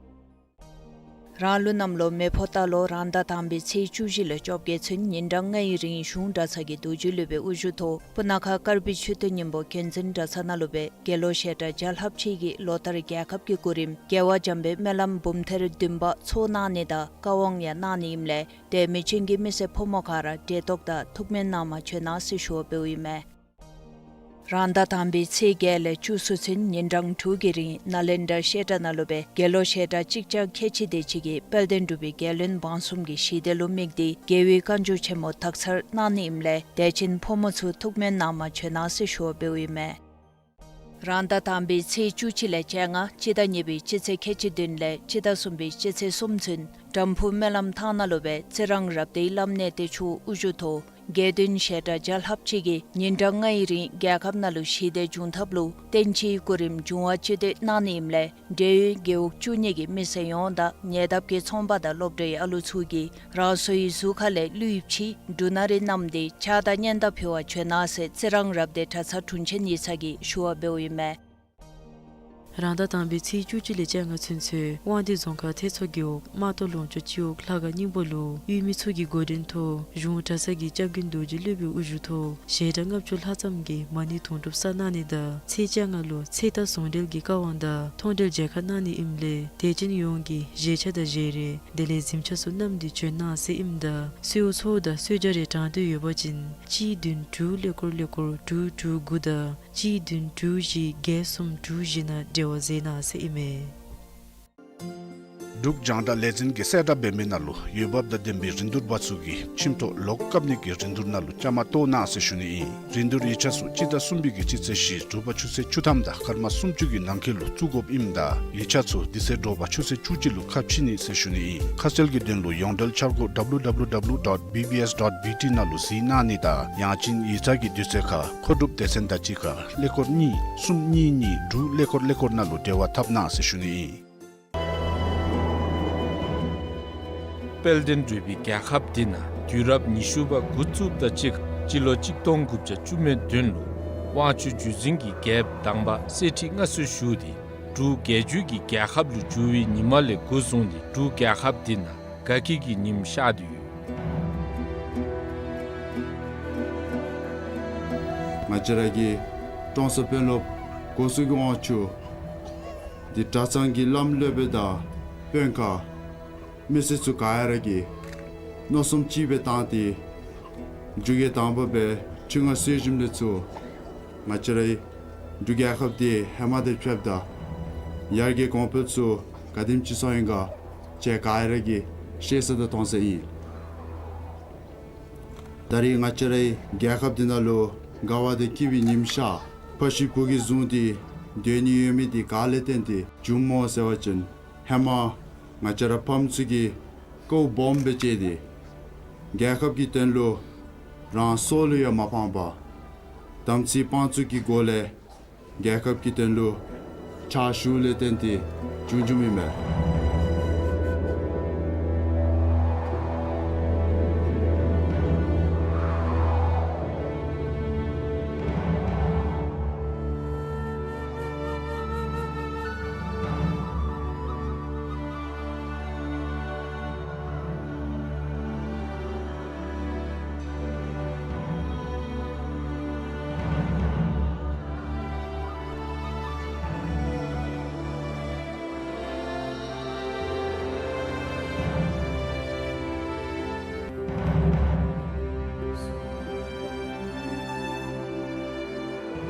རང་ལུགས་གནམ་ལོ་མེ་ཕོ་རྟ་ལོ་རང་ཟླ་དང་པའི་ཚེས་བཅུ་བཞི་ལས་བཅོ་བརྒྱད་ཚུན་ཉིན་གྲངས་ལྔའི་རིང་གཞུང་གྲྭ་ཚང་གི་རྡོ་རྗེ་སློབ་དཔོན་དབུ་བཞུགས་ཐོག་སྤུ་ན་ཁ་དཀར་སྦིས་མཆོད་རྟེན་སྙིང་པོ་མཁྱེན་བརྩེ་གྲྭ་ཚང་ནང་ལུ་སྦེ་དགེ་སློང་བཤད་གྲྭ་བརྒྱ་ལྷགཔ་ཅིག་གིས་ལོ་ལྟར་རྒྱལ་ཁབ་ཀྱི་སྐུ་རིམ་རྒྱལ་བ་འཇམ་དཔལ་སྨོན་ལམ་འབུམ་ཐེར་བདུན་པ་ཚོགས་གནང་ནི་དང་བཀའ་དབང་ཡང་གནང་ནི་ཨིནམ་ལས་དད་མོས་ཅན་གྱི་མི་སེར་ཕོ་མོ་ག་ར་བཀྲིས་སྒང་དང་ཐུགས་སྨོན་གནང་མ་བྱོན་གནང་ཟེར་ཞུ་བ་འབདཝ་ཨིན་མས། རང་ཟླ་དང་པའི་ཚེས་བརྒྱད་ལས་བཅུ་གསུམ་ཚུན་ཉིན་གྲངས་དྲུག་གི་རིང་ནཱ་ལེནྡྲ་བཤད་གྲྭ་ནང་ལུ་སྦེ་དགེ་སློང་བཤད་གྲྭ་གཅིག་བརྒྱ་ཁལ་གཅིག་དེ་ཅིག་གིས་དཔལ་ལྡན་འབྲུག་པའི་རྒྱལ་བློན་འབངས་གསུམ་གྱི་ཞི་བདེ་ལུ་དམིགས་ཏེ་རྒྱལ་བའི་བཀའ་འགྱུར་ཆེན་མོ་དག་ཚར་གནང་ནི་ཨིནམ་ལས་དད་ཅན་ཕོ་མོ་ཚུ་ཐུགས་སྨོན་གནང་མ་བྱོན་གནང་ཟེར་ཞུ་བ་འབདཝ་ཨིན་མས། རང་ཟླ་དང་པའི་ཚེས་བཅུ་གཅིག་ལས་བཅོ་ལྔ་སྤྱི་ཟླ་གཉིས་པའི་སྤྱི་ཚེས་ཁལ་གཅིག་བདུན་ལས་སྤྱི་ཟླ་གསུམ་པའི་སྤྱི་ཚེས་གསུམ་ཚུན་དམ་ཕུ་སྨོན་ལམ་ཐང་ནང་ལུ་སྦེ་ཚེ་རིང་རབ་བརྟན་བླ་གནས་བདེ་མཆོག་དབུ་བཞུགས་ཐོག་ རྒྱལ་དོན་ཞལ་གྲངས་བརྒྱ་ལྷགཔ་ཅིག་གིས་ཉིན་གྲངས་ལྔའི་རིང་རྒྱལ་ཁབ་ནང་ལུ་ཞི་བདེ་འབྱུང་ཐབས་ལུ་བསྟན་སྤྱིའི་གོ་རིམ་འབྱུང་བ་སྤྱོད་བདེ་གནང་ནི་ཨིནམ་ལས་འབྲེལ་ཡོད་རྒེད་འོག་བཅུ་གཉིས་ཀྱི་མི་སེར་ཡོངས་དང་ཉེ་འདབས་ཀྱི་ཚོང་པ་དང་སློབ་གྲྭའི་ཨ་ལུ་ཚུ་གིས་རང་སོའི་གཟུགས་ཁ་ལས་ལུསཔ་ཅིག་འབྲུ་སྣ་རེ་བསྣམས་ཏེ་ཕྱག་དང་སྙན་དར་ཕུལ་བར་བྱོན་གནང་ཟེར་རྩི་རང་རབ་སྡེ་གྲྭ་ཚང་དྲུང་ཆེན་ཡིག་ཚང་གིས་ཞུ་བ་འབདཝ་ཨིན་མས། རང་ཟླ་དང་པའི་ཚེས་བཅུ་གཅིག་ལས་བཅོ་ལྔ་ཚུན་ཚོད་དབང་འདུས་རྫོང་ཁག་ཐེད་མཚོ་རྒེད་འོག་རྨ་ཏོ་ལུང་ཕྱོགས་སྤྱི་འོག་ལྷ་ཁང་སྙིང་པོ་ལུ་ཡུལ་མི་ཚུ་གི་འགོ་འདྲེན་ཐོག་གཞུང་གྲྭ་ཚང་གི་སྐྱབས་མགོན་རྡོ་རྗེ་སློབ་དཔོན་དབུ་བཞུགས་ཐོག་ཞལ་གྲངས་ལྔ་བཅུ་ལྷག་ཙམ་གྱིས་མ་ཎི་དུང་སྒྲུབ་བསགས་གནང་ནི་དང་ཚེས་བཅོ་ལྔ་ལུ་ཚེ་རྟག་ཟུང་འབྲེལ་གྱི་བཀའ་དབང་དང་མཐོང་གྲོལ་མཇལ་ཁ་གནང་ནི་ཨིནམ་ལས་དད་ཅན་ཡོངས་ཀྱིས་བཞེས་ཆས་དང་བཞེས་རས་དེ་ལས་གཟིམ་ཆས་ཚུ་བསྣམས་ཏེ་བྱོན་གནང་ཟེར་ཨིནམ་ད་གསོལཝ་ཚོགས་འདུ་དང་གསོལ་ཇ་རེ་དྲང་འདོད་ཡོད་པ་ཅིན་གཅིག་བདུན་དྲུག་ཀླད་ཀོར་ཀླད་ཀོར་དྲུག་དྲུག་དགུ་དང་གཅིག་བདུན་དྲུག་བཞི་བརྒྱད་གསུམ་དྲུག་བཞི་ནང་འབྲེལ་བ་མཛད་གནང་ཟེར་ཨིན་མས། འབྲུག་རྒྱང་བསྒྲགས་ལས་འཛིན་གྱིས་གསལ་བསྒྲགས་འབད་མི་ནང་ལུ་འོས་འབབ་དང་ལྡན་པའི་རིན་བསྡུར་པ་ཚུ་གིས་ཁྱིམ་ཐོག་ལོག་བཀབ་ནི་གི་རིན་བསྡུར་ནང་ལུ་བཅའ་མར་གཏོགས་གནང་ཟེར་ཞུ་ནི་ཨིན། རིན་བསྡུར་ཡིག་ཆ་ཚུ་སྤྱི་ཟླ་གསུམ་པའི་གི་སྤྱི་ཚེས་བཞི་དྲོ་པ་ཆུ་ཚོད་བཅུ་ཐམ་དང་སྐར་མ་སུམ་ཅུ་གི་ནང་འཁོད་ལུ་བཙུགས་དགོཔ་ཨིནམ་ད་ཡིག་ཆ་ཚུ་འདི་ཚེ་དྲོ་པ་ཆུ་ཚོད་བཅུ་གཅིག་ལུ་ཁ་ཕྱེ་ནི་ཟེར་ཞུ་ནི་ཨིན། ཁ་གསལ་གྱི་དོན་ལུ་ཡོངས་འབྲེལ་འཆར་སྒོ་W W W dot B B S dot B T ནང་ལུ་གཟིགས་གནང་ནི་དང་ཡང་ཅིན་ཡིག་ཚང་གི་དུས་ཚོད་ཁར་མཁོ་སྒྲུབ་སྡེ་ཚན་དང་གཅིག་ཁར་ཀླད་ཀོར་གཉིས་གསུམ་གཉིས་གཉིས་དྲུག་ཀླད་ཀོར་ཀླད་ཀོར་ནང་ལུ་འབྲེལ་བ་འཐབ་གནང་ཟེར་ཞུ་ནི་ཨིན། དཔལ་ལྡན་འབྲུག་པའི་རྒྱལ་ཁབ་འདི་ནང་དུས་རབས་ཉི་ཤུ་པ་འགོ་བཙུགསཔ་དང་གཅིག་ཁར་སྤྱི་ལོ་གཅིག་སྟོང་དགུ་བརྒྱ་བཅུ་མེད་བདུན་ལུ་དབང་ཕྱུག་བརྒྱུད་འཛིན་གྱི་རྒྱལཔོ་དང་པ་གསེར་ཁྲི་མངའ་གསོལ་ཞུ་སྟེ་འབྲུག་རྒྱལ་བརྒྱུད་ཀྱི་རྒྱལ་ཁབ་ལུ་བསྒྱུར་བའི་ཉིནམ་ལས་འགོ་བཟུང་སྟེ་འབྲུག་རྒྱལ་ཁབ་འདི་ནང་དགའ་སྐྱིད་ཀྱི་ཉིམ་ཤར་ཏེ་ཡོད། ང་བཅས་ར་གི་ཀྲོང་གསར་དཔོན་སློབ་འགོ་གཙོ་གི་དབང་ཕྱུག་འདི་གྲྭ་ཚང་གི་བླམ་སློབ་དཔོན་དང་དཔོན་ཁག་མི་སེར་ཚུ་ག་ར་གིས་མནོ་བསམ་གཅིག་སྦེ་བཏང་སྟེ་འབྲུག་རྒྱལ་དང་པ་སྦེ་ཁྲི་མངའ་གསོལ་ཞིནམ་ལས་ཚུར་ང་བཅས་རའི་འབྲུག་རྒྱལ་ཁབ་འདི་ཧེ་མ་དང་ཕྱདཔ་ད་ཡར་རྒྱས་གོང་འཕེལ་ཚུ་ག་དེམ་ཅིག་སོང་ཡི་ག་ཁྱེད་ག་ར་གིས་ཤེས་ས་དང་མཐོང་ས་ཨིན། ད་རིས་ང་བཅས་རའི་རྒྱལ་ཁབ་འདི་ནང་ལུ་དགའ་བ་དང་སྐྱིད་པའི་ཉིམ་ཤར། ཕ་ཤུལ་བུ་གིས་བཟུང་སྟེ་སྡོད་ནི་ཡོད་མི་འདི་ག་ལས་བརྟེན་ཏེ་བྱུངམ་སྨོ་ཟེར་བ་ཅིན་ཧེ་མ་ང་བཅས་ར་ཕམ་ཚུ་གིས་ཀོཝ་སྦོམ་སྦེ་བཅད་དེ་རྒྱལ་ཁབ་ཀྱི་དོན་ལུ་རང་སྲོག་ལུ་ཡང་མ་ཕངས་པར་དམ་ཚིག་དཔང་བཙུགས་ཀྱི་སྒོ་ལས་རྒྱལ་ཁབ་ཀྱི་དོན་ལུ་ཕྱག་ཞུཝ་ལས་བརྟེན་ཏེ་བྱུང་བྱུངམ་ཨིན་མས།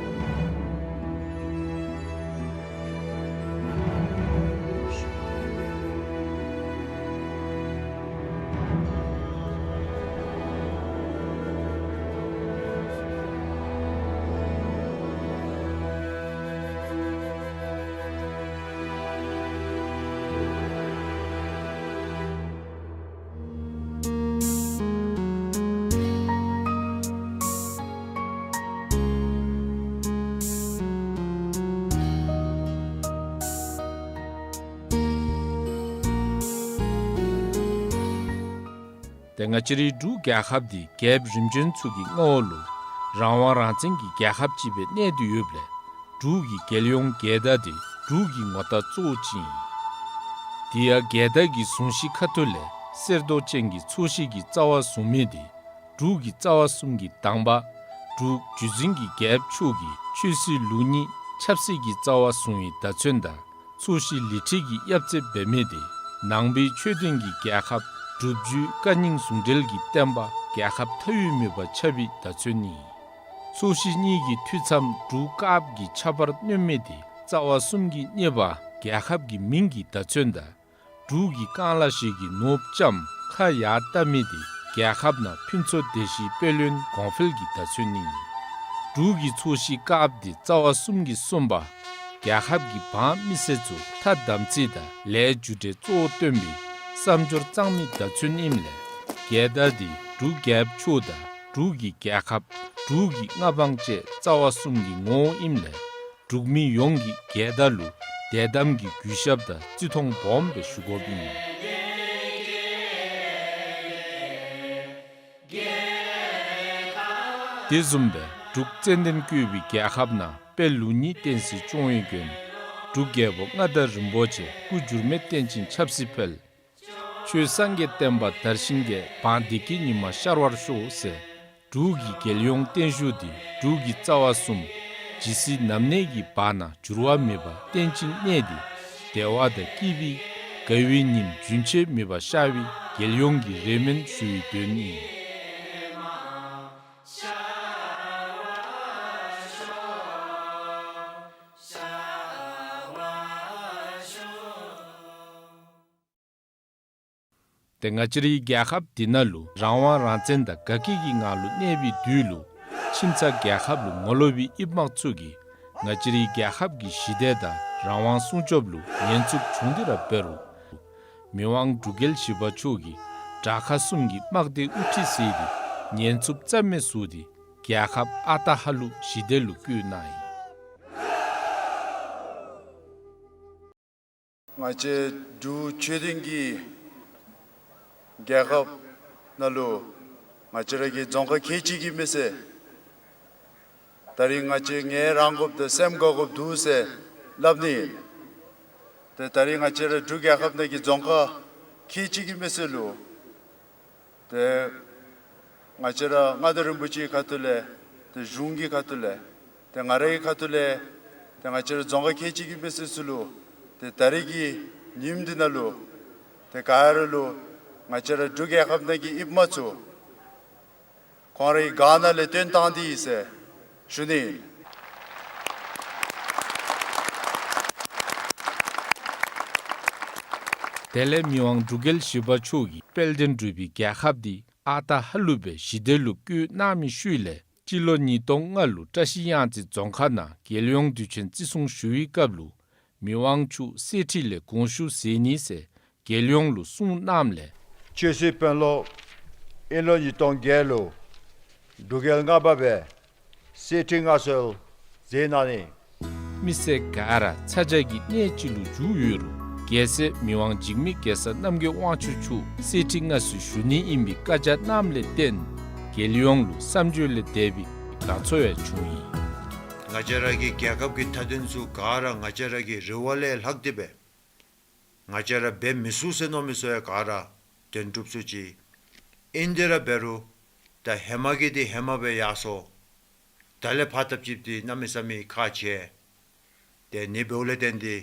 ཏེ་ང་བཅས་རའི་འབྲུག་རྒྱལ་ཁབ་འདི་རྒྱལཔོ་རིམ་བྱོན་ཚུ་གི་མངའ་འོག་ལུ་རང་དབང་རང་བཙན་གྱི་རྒྱལ་ཁབ་ཅིག་སྦེ་གནས་ཏེ་ཡོདཔ་ལས་འབྲུག་གི་རྒྱལ་ཡོངས་རྒྱལ་དར་འདི་འབྲུག་གི་ངོ་རྟགས་གཙོ་བོ་ཅིག་ཨིན། དེ་ཡང་རྒྱལ་དར་གྱི་གཟུངས་གཞི་ཁ་ཐུག་ལས་གསེར་མདོག་ཅན་གྱི་ཚོས་གཞི་གི་རྩ་བ་བཟུང་མི་འདི་འབྲུག་གི་རྩ་བ་གསུམ་གྱི་དང་པ་འབྲུག་བརྒྱུད་འཛིན་གྱི་རྒྱལཔོ་མཆོག་གིས་ཆོས་སྲིད་ལུགས་གཉིས་ཆབ་སྲིད་ཀྱི་རྩ་བ་བཟུང་བའི་བརྡ་མཚོན་དང་ཚོས་གཞི་ལི་ཁྲི་གིས་གཡབ་རྩེ་འབད་མི་དེ་ནང་པའི་ཆོས་ལྡན་གྱི་རྒྱལ་ཁབ་སྒྲུབ་བརྒྱུད་བཀའ་རྙིང་ཟུང་འབྲེལ་གྱི་བསྟན་པ་རྒྱལ་ཁབ་མཐའ་དབུས་མེད་པར་ཁྱབ་པའི་བརྡ་མཚོན་ཨིན། ཚོས་གཞི་གཉིས་ཀྱི་ཐུད་མཚམས་འབྲུག་དཀརཔོ་གི་ཆབ་བར་བསྣོལ་མི་དེ་རྩ་བ་གསུམ་གྱི་གཉེར་པ་རྒྱལ་ཁབ་ཀྱི་མིང་གི་བརྡ་མཚོན་དང་འབྲུག་གི་རྐང་ལག་ཞིག་གི་ནོར་བུ་ལྕམ་ཁ་ཡར་བལྟ་མི་དེ་རྒྱལ་ཁབ་ནང་ཕུན་ཚོགས་སྡེ་བཞིའི་དཔལ་ཡོན་གོང་འཕེལ་གྱི་བརྡ་མཚོན་ཨིན། འབྲུག་གི་ཚོས་གཞི་དཀརཔོ་དེ་རྩ་བ་གསུམ་གྱིས་གསུངས་པ། རྒྱལ་ཁབ་ཀྱི་འབངས་མི་སེར་ཚུ་ཐ་དམ་ཚིག་དང་ལས་རྒྱུ་འབྲས་གཙོ་བོར་བཏོན་པའི་བསམ་སྦྱོར་གཙང་མའི་བརྡ་མཚོན་ཨིནམ་ལས་རྒྱལ་དར་དེ་འབྲུག་རྒྱལཔོ་མཆོག་དང་ འབྲུག་གི་རྒྱལ་ཁབ་འབྲུག་གི་མངའ་འབངས་བཅས་རྩ་བ་གསུམ་གྱི་ངོ་བོ་ཨིནམ་ལས་འབྲུག་མི་ཡོངས་ཀྱིས་རྒྱལ་དར་ལུ་དད་དམ་གྱི་གུས་ཞབས་དང་བརྩི་མཐོང་སྦོམ་སྦེ་ཞུ་དགོཔ་ཨིན། དེ་བཟུམ་སྦེ་འབྲུག་ཙན་དན་བཀོད་པའི་རྒྱལ་ཁབ་ནང་དཔལ་ལུགས་གཉིས་བསྟན་སྲིད་སྐྱོང་བའི་མགོན་འབྲུག་རྒྱལ་པོ་མངའ་བདག་རིན་པོ་ཆེ་སྐུ་འགྱུར་མེད་བརྟན་ཅིང་ཆབ་སྲིད་འཕེལ། ཆོས་སངས་རྒྱས་བསྟན་པ་དར་ཞིང་རྒྱས། འབངས་བདེ་སྐྱིད་ཉི་མ་ཤར་བར་ཤོག་ཟེར་འབྲུག་གི་རྒྱལ་ཡོངས་བརྟན་བཞུགས་འདི་འབྲུག་གི་རྩ་བ་གསུམ་ཇི་སྲིད་ནམ་གནས་ཀྱི་བར་ན་འགྱུར་བ་མེད་པར་བརྟན་ཅིང་གནས་ཏེ་བདེ་བ་དང་སྐྱིད་པའི་དགའ་བའི་ཉིམ་རྒྱུན་ཆད་མེད་པར་ཤར་བའི་རྒྱལ་ཡོངས་ཀྱི་རེ་སྨོན་ཞུ་བའི་དོན་ཨིན། ཏེ་ང་བཅས་རའི་རྒྱལ་ཁབ་འདི་ནང་ལུ་རང་དབང་རང་བཙན་དང་དགའ་སྐྱིད་ཀྱི་ངང་ལུ་གནས་པའི་དུས་ལུ་ཁྱིམ་ཚང་རྒྱལ་ཁབ་ལུ་ངོ་ལོག་པའི་ཨིདམ་ཚུ་གིས་ང་བཅས་རའི་རྒྱལ་ཁབ་ཀྱི་ཞི་བདེ་དང་རང་དབང་སྲུང་སྐྱོབ་ལུ་ཉེན་ཚབས་བྱུང་སྟེ་ར་འབད་རུང་མི་དབང་འབྲུག་རྒྱལ་བཞི་པ་མཆོག་གིས་དགྲ་ཁ་གསུམ་གྱི་དམག་སྡེ་དབུ་ཁྲིད་མཛད་དེ་ཉེན་ཚབས་རྩ་མེད་བཟོ་སྟེ་རྒྱལ་ཁབ་ཨ་རྟག་ཧ་ལུགས་ཞི་བདེ་ལུ་བཀོད་གནང་ཡི། ང་བཅས་འབྲུག་ཆོས་ལྡན་གྱི་རྒྱལ་ཁབ་ནང་ལུ་ང་བཅས་ར་གི་རྫོང་ཁག་ཁལ་གཅིག་གིས་མི་ཟད། ད་རིས་ང་བཅས་ངལ་རངས་དགོཔ་དང་སེམས་དགའ་དགོཔ་འདུག་ཟེར་སླབ་ནི་ཨིན། ཏེ་ད་རིས་ང་བཅས་ར་འབྲུག་རྒྱལ་ཁབ་ནང་གི་རྫོང་ཁག་ཁལ་གཅིག་གིས་མི་ཟད་ལུ་ཏེ་ང་བཅས་ར་མངའ་བདག་རིན་པོ་ཆེའི་ཁ་ཐུག་ལས་ཏེ་གཞུང་གི་ཁ་ཐུག་ལས་ཏེ་ང་རའི་ཁ་ཐུག་ལས་ཏེ་ང་བཅས་ར་རྫོང་ཁག་ཁལ་གཅིག་གིས་མི་ཟད་ཚུ་ལུ་ཏེ་ད་རིས་ཀྱི་ཉིནམ་འདི་ནང་ལུ་ཏེ་ག་ར་ལུ་ང་བཅས་ར་འབྲུག་རྒྱལ་ཁབ་ནང་གི་ཨིདམ་ཚུ་ཁོང་རའི་སྒར་ནང་ལས་བཏོན་བཏང་སྟེ་ཡི་ཟེར་ཞུ་ནི་ཨིན། དེ་ལས་མི་དབང་འབྲུག་རྒྱལ་བཞི་པ་མཆོག་གིས་དཔལ་ལྡན་འབྲུག་པའི་རྒྱལ་ཁབ་འདི་ཨ་རྟག་ཧ་ལུགས་སྦེ་ཞི་བདེ་ལུ་བཀོད་གནང་མི་ཤུལ་ལས་སྤྱི་ལོ་ཉིས་སྟོང་ལྔ་ལུ་བཀྲ་ཤིས་གཡང་རྩེ་རྫོང་ཁག་ནང་རྒྱལ་ཡོངས་དུས་ཆེན་བརྩི་སྲུང་ཞུ་བའི་སྐབས་ལུ་མི་དབང་མཆོག་གསེར་ཁྲི་ལས་དགོངས་ཞུ་མཛད་ནི་ཟེར་རྒྱལ་ཡོངས་ལུ་གསུངས་གནངམ་ལས། ཆོས་སྲིད་དཔོན་སློབ་དབྱིན་ལོ་ཉིས་སྟོང་བརྒྱད་ལུ་འབྲུག་རྒྱལ་ལྔ་པ་སྦེ་གསེར་ཁྲི་མངའ་གསོལ་མཛད་གནང་ནི། མི་སེར་ག་ར་ཚ་གྱང་གི་གནས་ཅིག་ལུ་བཞུགས་ཡོད་རུང་རྒྱལ་སྲས་མི་དབང་འཇིགས་མེད་གེ་སར་རྣམ་རྒྱལ་དབང་ཕྱུག་མཆོག་གསེར་ཁྲི་མངའ་གསོལ་ཞུ་ནི་ཨིན་པའི་བཀའ་རྒྱ་གནངམ་ལས་བརྟེན་རྒྱལ་ཡོངས་ལུ་བསམ་བརྗོད་ལས་འདས་པའི་དགའ་ཚོར་ཡང་བྱུང་ཡི། ང་བཅས་ར་གི་རྒྱལ་ཁབ་ཀྱི་མཐའ་དོན་ཚུ་ག་ར་ང་བཅས་ར་གི་རེ་བ་ལས་ལྷག་སྟེ་སྦེ་ང་བཅས་ར་འབད་མི་ཚུགས་ཟེར་མནོ་མི་ཚུ་ཡང་ག་ར་དོན་གྲུབ་ཚུགས་ཅི། ཨིན་ཏེ་ར་འབད་རུང་ད་ཧེ་མ་གི་འདི་ཧེ་མ་སྦེ་ཡར་སོང་། ད་ལས་ཕར་ཐབས་ཅིག་འདི་གནམ་མེད་ས་མེད་ཁག་ཆེ། ཏེ་ཨ་ནི་འབདཝ་ལས་བརྟེན་ཏེ་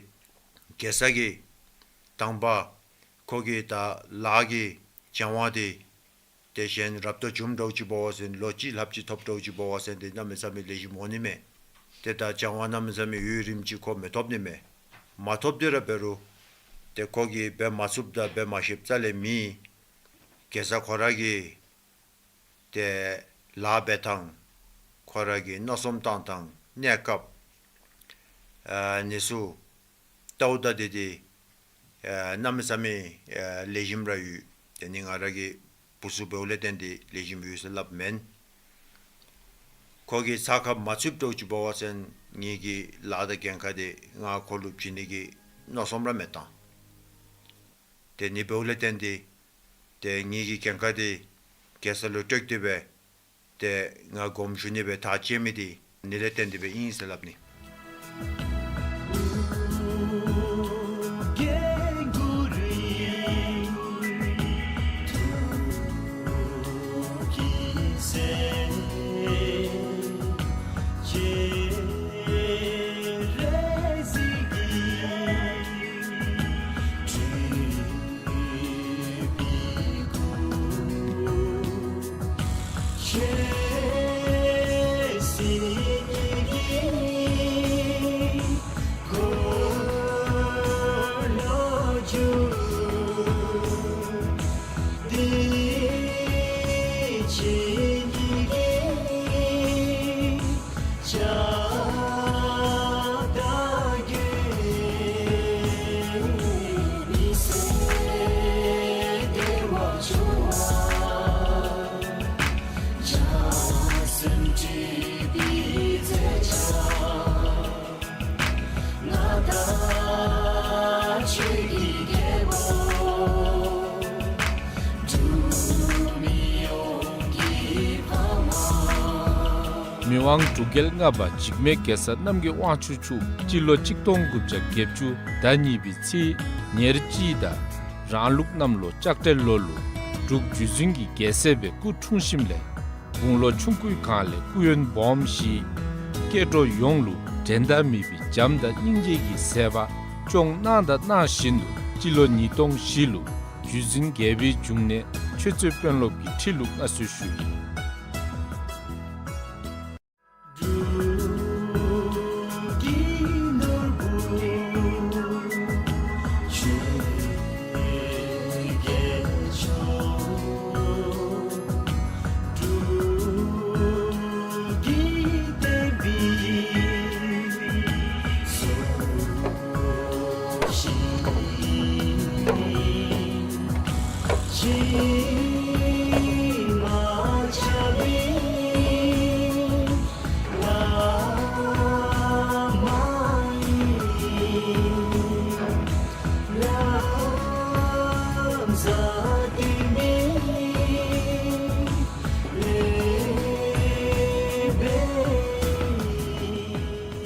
གེ་སར་གྱིས་དང་པ་ཁོ་གིས་ད་ལཱ་གི་སྦྱང་བ་འདི་ཏེ་གཞན་རབ་ཏུ་བྱུངམ་འདྲཝ་ཅིག་འབད་བ་ཅིན་ལོ་གཅིག་ལྷགཔ་ཅིག་ཐོབ་འདྲཝ་ཅིག་འབད་བ་ཅིན་ཏེ་གནམ་མེད་ས་མེད་ལེགས་ཤོམ་འོང་ནི་མས། ཏེ་ད་སྦྱང་བ་གནམ་མེད་ས་མེད་ཡུན་རིངམོ་ཅིག་ཁོ་མི་ཐོབ་ནི་མས། མ་ཐོབ་སྟེ་ར་འབད་རུང་ཏེ་ཁོ་གིས་འབད་མ་ཚུགསཔ་དང་འབད་མ་ཤེསཔ་རྩ་ལས་མེད། གེ་སར་ཁོ་ར་གིས་ཏེ་ལཱ་འབད་ཐངས་ཁོ་ར་གི་མནོ་བསམ་བཏང་ཐངས་གནས་སྐབས་ཨ་ཨ་ནི་ཚུ་ལྟཝ་ད་འདི་འདི་ཨ་གནམ་མེད་ས་མེད་ཨ་ལེགས་ཤོམ་ར་ཡོད། ཏེ་ཨ་ནི་ང་ར་གི་བུ་ཚུ་འབདཝ་ལས་བརྟེན་ཏེ་ལེགས་ཤོམ་ཡོད་ཟེར་སླབ་མེན། ཁོ་གིས་ཚ་ཁ་མ་ཚུདཔ་འདྲཝ་ཅིག་འབད་བ་ཅིན་ངེ་གི་ལཱ་དང་འགན་ཁག་འདི་ང་ཁོ་ལུ་བྱིན་ནི་གི་མནོ་བསམ་ར་མི་བཏང་། ཏེ་ཨ་ནི་འབདཝ་ལས་བརྟེན་ཏེ་ཏེ་ངེ་གི་འགན་ཁག་འདི་གེ་སར་ལུ་སྤྲོད་དེ་སྦེ་ཏེ་ང་དགོངསམ་ཞུ་ནི་སྦེ་ཐག་བཅད་མི་འདི་ཨ་ནི་ལས་བརྟེན་ཏེ་སྦེ་ཨིན་ཟེར་སླབ་ནི། དབང་འབྲུག་རྒྱལ་ལྔ་པ་འཇིགས་མེད་གེ་སར་རྣམ་རྒྱལ་དབང་ཕྱུག་མཆོག་སྤྱི་ལོ་གཅིག་སྟོང་དགུ་བརྒྱ་བརྒྱད་ཅུ་ཟླ་གཉིས་པའི་ཚེས་ཉེར་གཅིག་དང་རང་ལུགས་གནམ་ལོ་ལྕགས་སྤྲེལ་ལོ་ལུ་འབྲུག་བརྒྱུད་འཛིན་གྱི་རྒྱལ་སྲས་སྦེ་སྐུ་འཁྲུངས་ཞིནམ་ལས་དགུང་ལོ་ཆུང་ཀུའི་སྒང་ལས་སྐུ་ཡོན་སྦོམ་བཞེས། སྐྱེ་འགྲོ་ཡོངས་ལུ་འགྲན་ཟླ་མེད་པའི་བྱམས་དང་སྙིང་རྗེ་གི་མཛད་པ་སྐྱོང་གནང་དང་གནང་བཞིན་དུ་སྤྱི་ལོ་ཉིས་སྟོང་བཞི་ལུ་བརྒྱུད་འཛིན་རྒྱལ་པོའི་འབྱུང་གནས་ཆོས་རྩེ་དཔོན་སློབ་ཀྱི་ཁྲི་ལུ་མངའ་གསོལ་ཞུ་ཡི།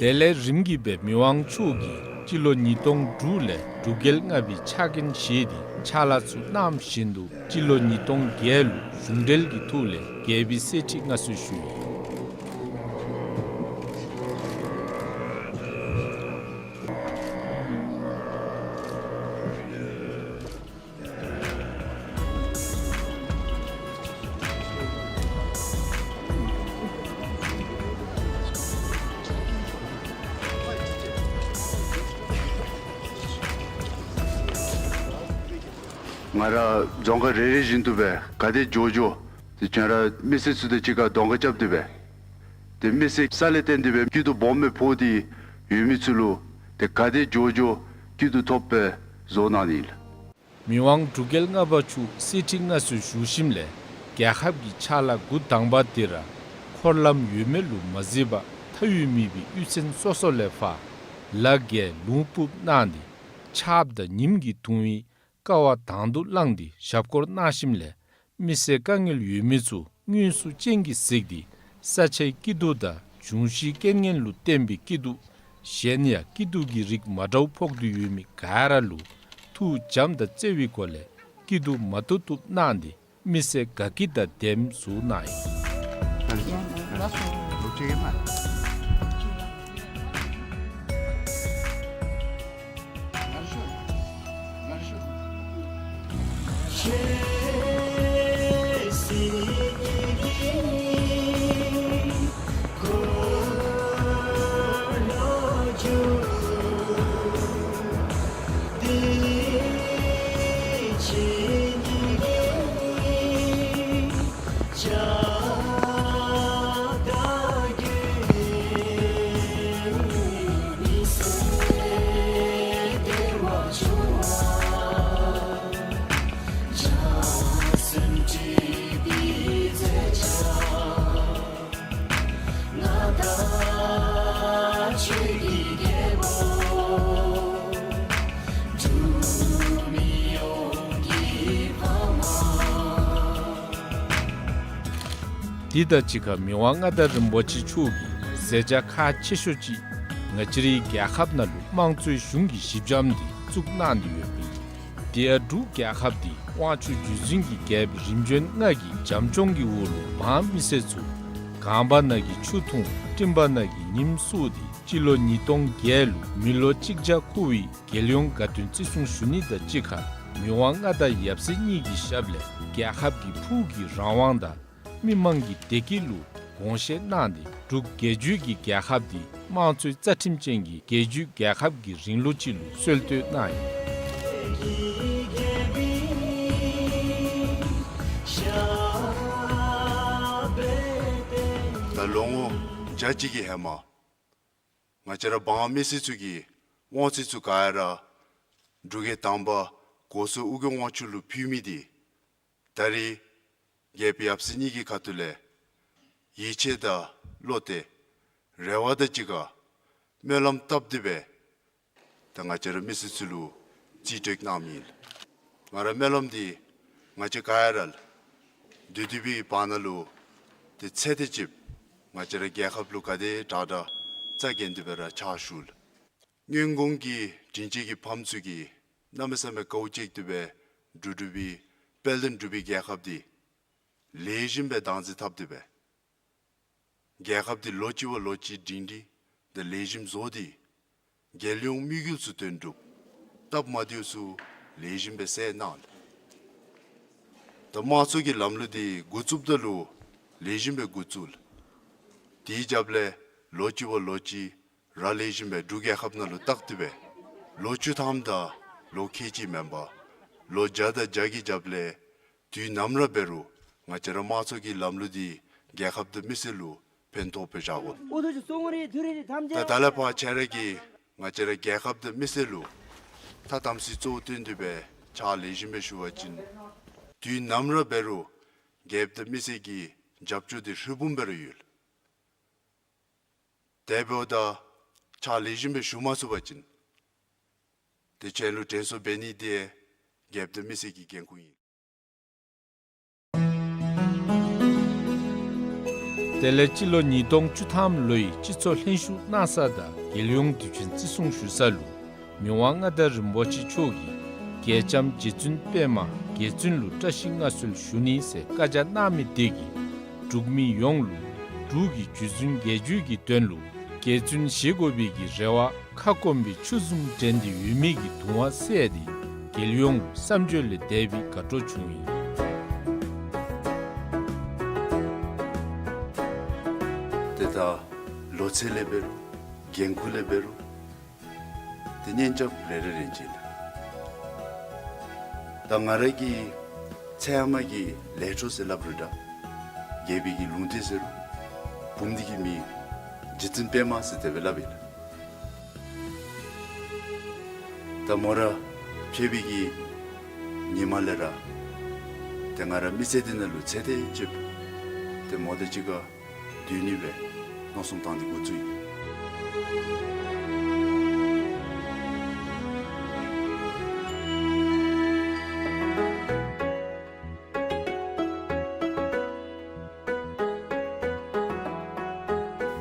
དེ་ལས་རིམ་གྱིས་སྦེ་མི་དབང་མཆོག་གིས་སྤྱི་ལོ་ཉིས་སྟོང་དྲུག་ལས་འབྲུག་རྒྱལ་ལྔ་པའི་ཕྱག་འགན་བཞེས་ཏེ་ཕྱག་ལཱ་ཚུ་གནང་བཞིན་དུ་སྤྱི་ལོ་ཉིས་སྟོང་བརྒྱད་ལུ་གཞུང་འབྲེལ་གྱི་ཐོག་ལས་རྒྱལ་པོའི་གསེར་ཁྲི་མངའ་གསོལ་ཞུ་ཡི། ང་ར་རྫོང་ཁག་རེ་རེ་བཞིན་དུ་སྦེ་ག་དེ་མགྱོགས་མགྱོགས་ཏེ་ཁྱོད་ར་མི་སེར་ཚུ་དང་གཅིག་ཁར་གདོང་ཁ་རྐྱབ་སྟེ་སྦེ་ཏེ་མི་སེར་ས་ལས་བརྟེན་ཏེ་སྦེ་སྐྱིད་སྡུག་སྦོམ་སྦེ་ཕོག་སྟེ་ཡོད་མི་ཚུ་ལུ་ཏེ་ག་དེ་མགྱོགས་མགྱོགས་སྐྱིད་སྡུག་ཐོབ་པའི་བཟོ་གནང་ནི་ཨིན་ལགས། མི་དབང་འབྲུག་རྒྱལ་ལྔ་པ་མཆོག་གསེར་ཁྲི་མངའ་གསོལ་ཞུ་ཞིནམ་ལས་རྒྱལ་ཁབ་ཀྱི་ཕྱག་ལཱ་འགོ་དང་པ་འདི་ར་འཁོར་ལམ་ཡོད་མེད་ལུ་མ་གཟིགས་པར་མཐའ་དབུས་མེད་པའི་གཡུས་ཚན་སོ་སོ་ལས་ཕར་ལ་རྒྱལ་ལུང་ཕུབ་གནང་སྟེ་ཆརཔ་དང་ཉིམ་གྱིས་གདུང་བའི་དཀའ་བ་དང་དུ་བླངས་ཏེ་ཞབས་སྐོར་གནང་ཞིནམ་ལས་མི་སེར་དཀའ་ངལ་ཡོད་མི་ཚུ་དངོས་སུ་སྤྱན་གྱིས་གཟིགས་ཏེ་ས་ཆའི་སྐྱིད་སྡུག་དང་འབྱུང་བཞིའི་རྐྱེན་ངན་ལུ་བརྟེན་པའི་སྐྱིད་སྡུག་གཞན་ཡང་སྐྱིད་སྡུག་གི་རིགས་མ་འདྲཝ་ཕོག་སྟེ་ཡོད་མི་ག་ར་ལུ་ཐུགས་བྱམས་དང་བརྩེ་བའི་སྒོ་ལས་སྐྱིད་སྡུག་མ་ཐོབ་ཐོབ་གནང་སྟེ་མི་སེར་དགའ་སྐྱིད་དང་ལྡནམ་བཟོ་གནང་ཡི། དེ་དང་གཅིག་ཁར་མི་དབང་མངའ་བདག་རིན་པོ་ཆེ་མཆོག་གིས་མཛད་བྱ་ཁག་ཆེ་ཤོས་ཅིག་ང་བཅས་རའི་རྒྱལ་ཁབ་ནང་ལུ་དམངས་གཙོའི་གཞུང་གི་གཞི་འགྱམ་འདི་བཙུགས་གནང་སྟེ་ཡོདཔ་ཨིན། དེ་ཡང་འབྲུག་རྒྱལ་ཁབ་འདི་དབང་ཕྱུག་བརྒྱུད་འཛིན་གྱི་རྒྱལཔོ་རིམ་བྱོན་ལྔ་གི་བྱམས་སྐྱོང་གི་འོག་ལུ་འབངས་མི་སེར་ཚུ་གངས་བར་ན་གི་ཆུ་འཐུང་སྤྲིན་བར་ན་གི་ཉིམ་བསུ་སྟེ་སྤྱི་ལོ་ཉིས་སྟོང་བརྒྱད་ལུ་མི་ལོ་གཅིག་བརྒྱ་འཁོར་བའི་རྒྱལ་ཡོངས་དགའ་སྟོན་བརྩི་སྲུང་ཞུ་ནི་དང་གཅིག་ཁར་མི་དབང་མངའ་བདག་ཡབ་སྲས་གཉིས་ཀྱི་ཞབས་ལས་རྒྱལ་ཁབ་ཀྱི་ཕུགས་ཀྱི་རང་དབང་དང་མི་དམངས་ཀྱི་བདེ་སྐྱིད་ལུ་དགོངས་བཞེས་གནང་སྟེ་འབྲུག་རྒྱལ་བརྒྱུད་ཀྱི་རྒྱལ་ཁབ་འདི་དམངས་གཙོའི་རྩ་ཁྲིམས་ཅན་གྱི་རྒྱལ་བརྒྱུད་རྒྱལ་ཁབ་ཀྱི་རིང་ལུགས་ཅིག་ལུ་སྲོལ་གཏོད་གནང་ཡི། ད་ལོ་ངོ་བརྒྱ་གཅིག་གི་ཧེ་མ་ང་བཅས་ར་འབངས་མི་སེར་ཚུ་གིས་དབང་ཆ་ཚུ་ག་ར་འབྲུག་རྒྱལ་དང་པ་གོང་ས་ཨོ་རྒྱན་དབང་ཕྱུག་ལུ་ཕུལ་མི་འདི་ད་རེས་རྒྱལཔོ་ཡབ་སྲས་གཉིས་ཀྱི་ཁ་ཐུག་ལས་ཡིད་ཆེས་དང་བློ་གཏད་རེ་བ་དང་གཅིག་ཁར་སྨོན་ལམ་བཏབ་སྟེ་སྦེ་ད་ང་བཅས་ར་མི་སེར་ཚུ་ལུ་རྩིས་སྤྲོད་གནངམ་ཨིན། ང་ར་སྨོན་ལམ་འདི་ང་བཅས་ག་ར་ལུ་བདུད་འདུལ་བའི་བར་ན་ལུ་ཏེ་ཚེ་འདི་ཅིག་ ང་བཅས་ར་རྒྱལ་ཁབ་ལུ་ག་དེ་དྲག་དྲག་རྩ་འགེངས་ཏེ་སྦེ་ར་ཕྱག་ཞུ་ལགས། སྔོན་གོང་གི་དྲིན་ཅན་གྱི་ཕམ་ཚུ་གིས་གནམ་མེད་ས་མེད་དཀའཝ་སྤྱད་དེ་སྦེ་འབྲུག་འབྲུག་པའི་དཔལ་ལྡན་འབྲུག་པའི་རྒྱལ་ཁབ་འདི་ལེགས་ཤོམ་སྦེ་བདག་འཛིན་འཐབ་སྟེ་སྦེ་རྒྱལ་ཁབ་འདི་ལོ་གཅིག་བ་ལོ་གཅིག་སྒྲིང་སྒྲིང་དང་ལེགས་ཤོམ་བཟོ་སྟེ་རྒྱལ་ཡོངས་དམིགས་ཡུལ་ཚུ་དོན་གྲུབ། སྟབས་མ་བདེཝ་ཚུ་ལེགས་ཤོམ་སྦེ་སེལ་གནང་ལགས། ད་དམངས་གཙོ་གི་ལམ་ལུགས་འདི་འགོ་བཙུགསཔ་ད་ལུ་ལེགས་ཤོམ་སྦེ་འགོ་བཙུགས་ལགས། དེའི་རྒྱབ་ལས་ལོ་གཅིག་བ་ལོ་གཅིག་ར་ལེགས་ཤོམ་སྦེ་འབྲུག་རྒྱལ་ཁབ་ནང་ལུ་བཏགས་ཏེ་སྦེ་ལོ་བཅུ་ཐམ་དང་ལོ་ཁལ་གཅིག་མེན་པར་ལོ་བརྒྱ་དང་བརྒྱ་གི་རྒྱབ་ལས་དུས་ནམ་ར་འབད་རུང་ང་བཅས་ར་དམངས་གཙོ་གི་ལམ་ལུགས་འདི་རྒྱལ་ཁབ་དང་མི་སེར་ལུ་ཕན་ཐོགས་སྦེ་བཞག་དགོ། ད་ད་ལས་ཕར་ཁྱེད་ར་གིས་ང་བཅས་ར་རྒྱལ་ཁབ་དང་མི་སེར་ལུ་ཐ་དམ་ཚིག་གཙོ་བོ་བཏོན་ཏེ་སྦེ་ཕྱག་ལེགས་ཤོམ་སྦེ་ཞུ་བ་ཅིན་དུས་ནམ་ར་འབད་རུང་རྒྱལ་ཁབ་དང་མི་སེར་གྱི་རྒྱབ་སྐྱོར་འདི་ཧྲིལ་བུམ་སྦེ་ར་ཡོད། དེ་འབདཝ་ད་ཕྱག་ལེགས་ཤོམ་སྦེ་ཞུ་མ་ཚུགས་པ་ཅིན་ཏེ་ཁྱེད་ལུ་དྲན་གསོ་འབད་ནི་འདི་རྒྱལ་ཁབ་དང་མི་སེར་གྱི་འགན་ཁུར་ཨིན། དེ་ལས་སྤྱི་ལོ་ཉིས་སྟོང་བཅུ་ཐམ་ལོའི་སྤྱི་ཚོགས་ལྷན་ཞུགས་གནང་ས་དང་རྒྱལ་ཡོངས་དུས་ཆེན་བརྩི་སྲུང་ཞུ་ས་ལུ་མི་དབང་མངའ་བདག་རིན་པོ་ཆེ་མཆོག་གིས་རྒྱལ་ལྕམ་རྗེ་བཙུན་པདྨ་རྒྱལ་བཙུན་ལུ་བཀྲ་ཤིས་མངའ་གསོལ་ཞུ་ནི་ཟེར་བཀའ་རྒྱ་གནང་མི་དེ་གིས་འབྲུག་མི་ཡོངས་ལུ་འབྲུག་གི་རྒྱུ་རྫུན་རྒྱལ་རྒྱུད་ཀྱི་དོན་ལུ་རྒྱལ་བཙུན་བཞེས་དགོ་པའི་གི་རེ་བ་ཁ་སྐོམ་པའི་ཆུ་བཟུམ་དྲན་ཏེ་ཡོད་མི་གི་གདུང་བ་སེལ་ཏེ་རྒྱལ་ཡོངས་ལུ་བསམ་བརྗོད་ལས་འདས་པའི་དགའ་སྤྲོ་བྱུང་ཡི། ཏེ་ད་ལོ་ཚད་ལས་འབད་རུང་འགན་ཁུར་ལས་འབད་རུང་ཏེ་གཉེན་རྐྱབ་རེ་རེ་རེ་བཞིན་ལགས། ད་ང་ར་གི་ཚེ་ཧེ་མ་གི་ལས་འཕྲོ་ཟེར་སླབ་རུང་འདྲ། རྒྱལ་པོའི་གི་ལུང་བསྟན་ཟེར་རུང་བུམ་འདི་གི་མིང་རྗེ་བཙུན་པདྨ་ཟེར་དེ་སྦེ་སླབ་ཨིན་ལགས། ད་མོ་ར་ཕྱད་པའི་གི་ཉིནམ་ལས་ར་ཏེ་ང་ར་མི་ཚེ་འདི་ནང་ལུ་ཚེ་འདི་ཅིག་ཏེ་མོ་དང་གཅིག་ཁར་སྡོད་ནི་སྦེ་མནོ་བསམ་བཏང་སྟེ་འགོ་བཙུགས་ཡི།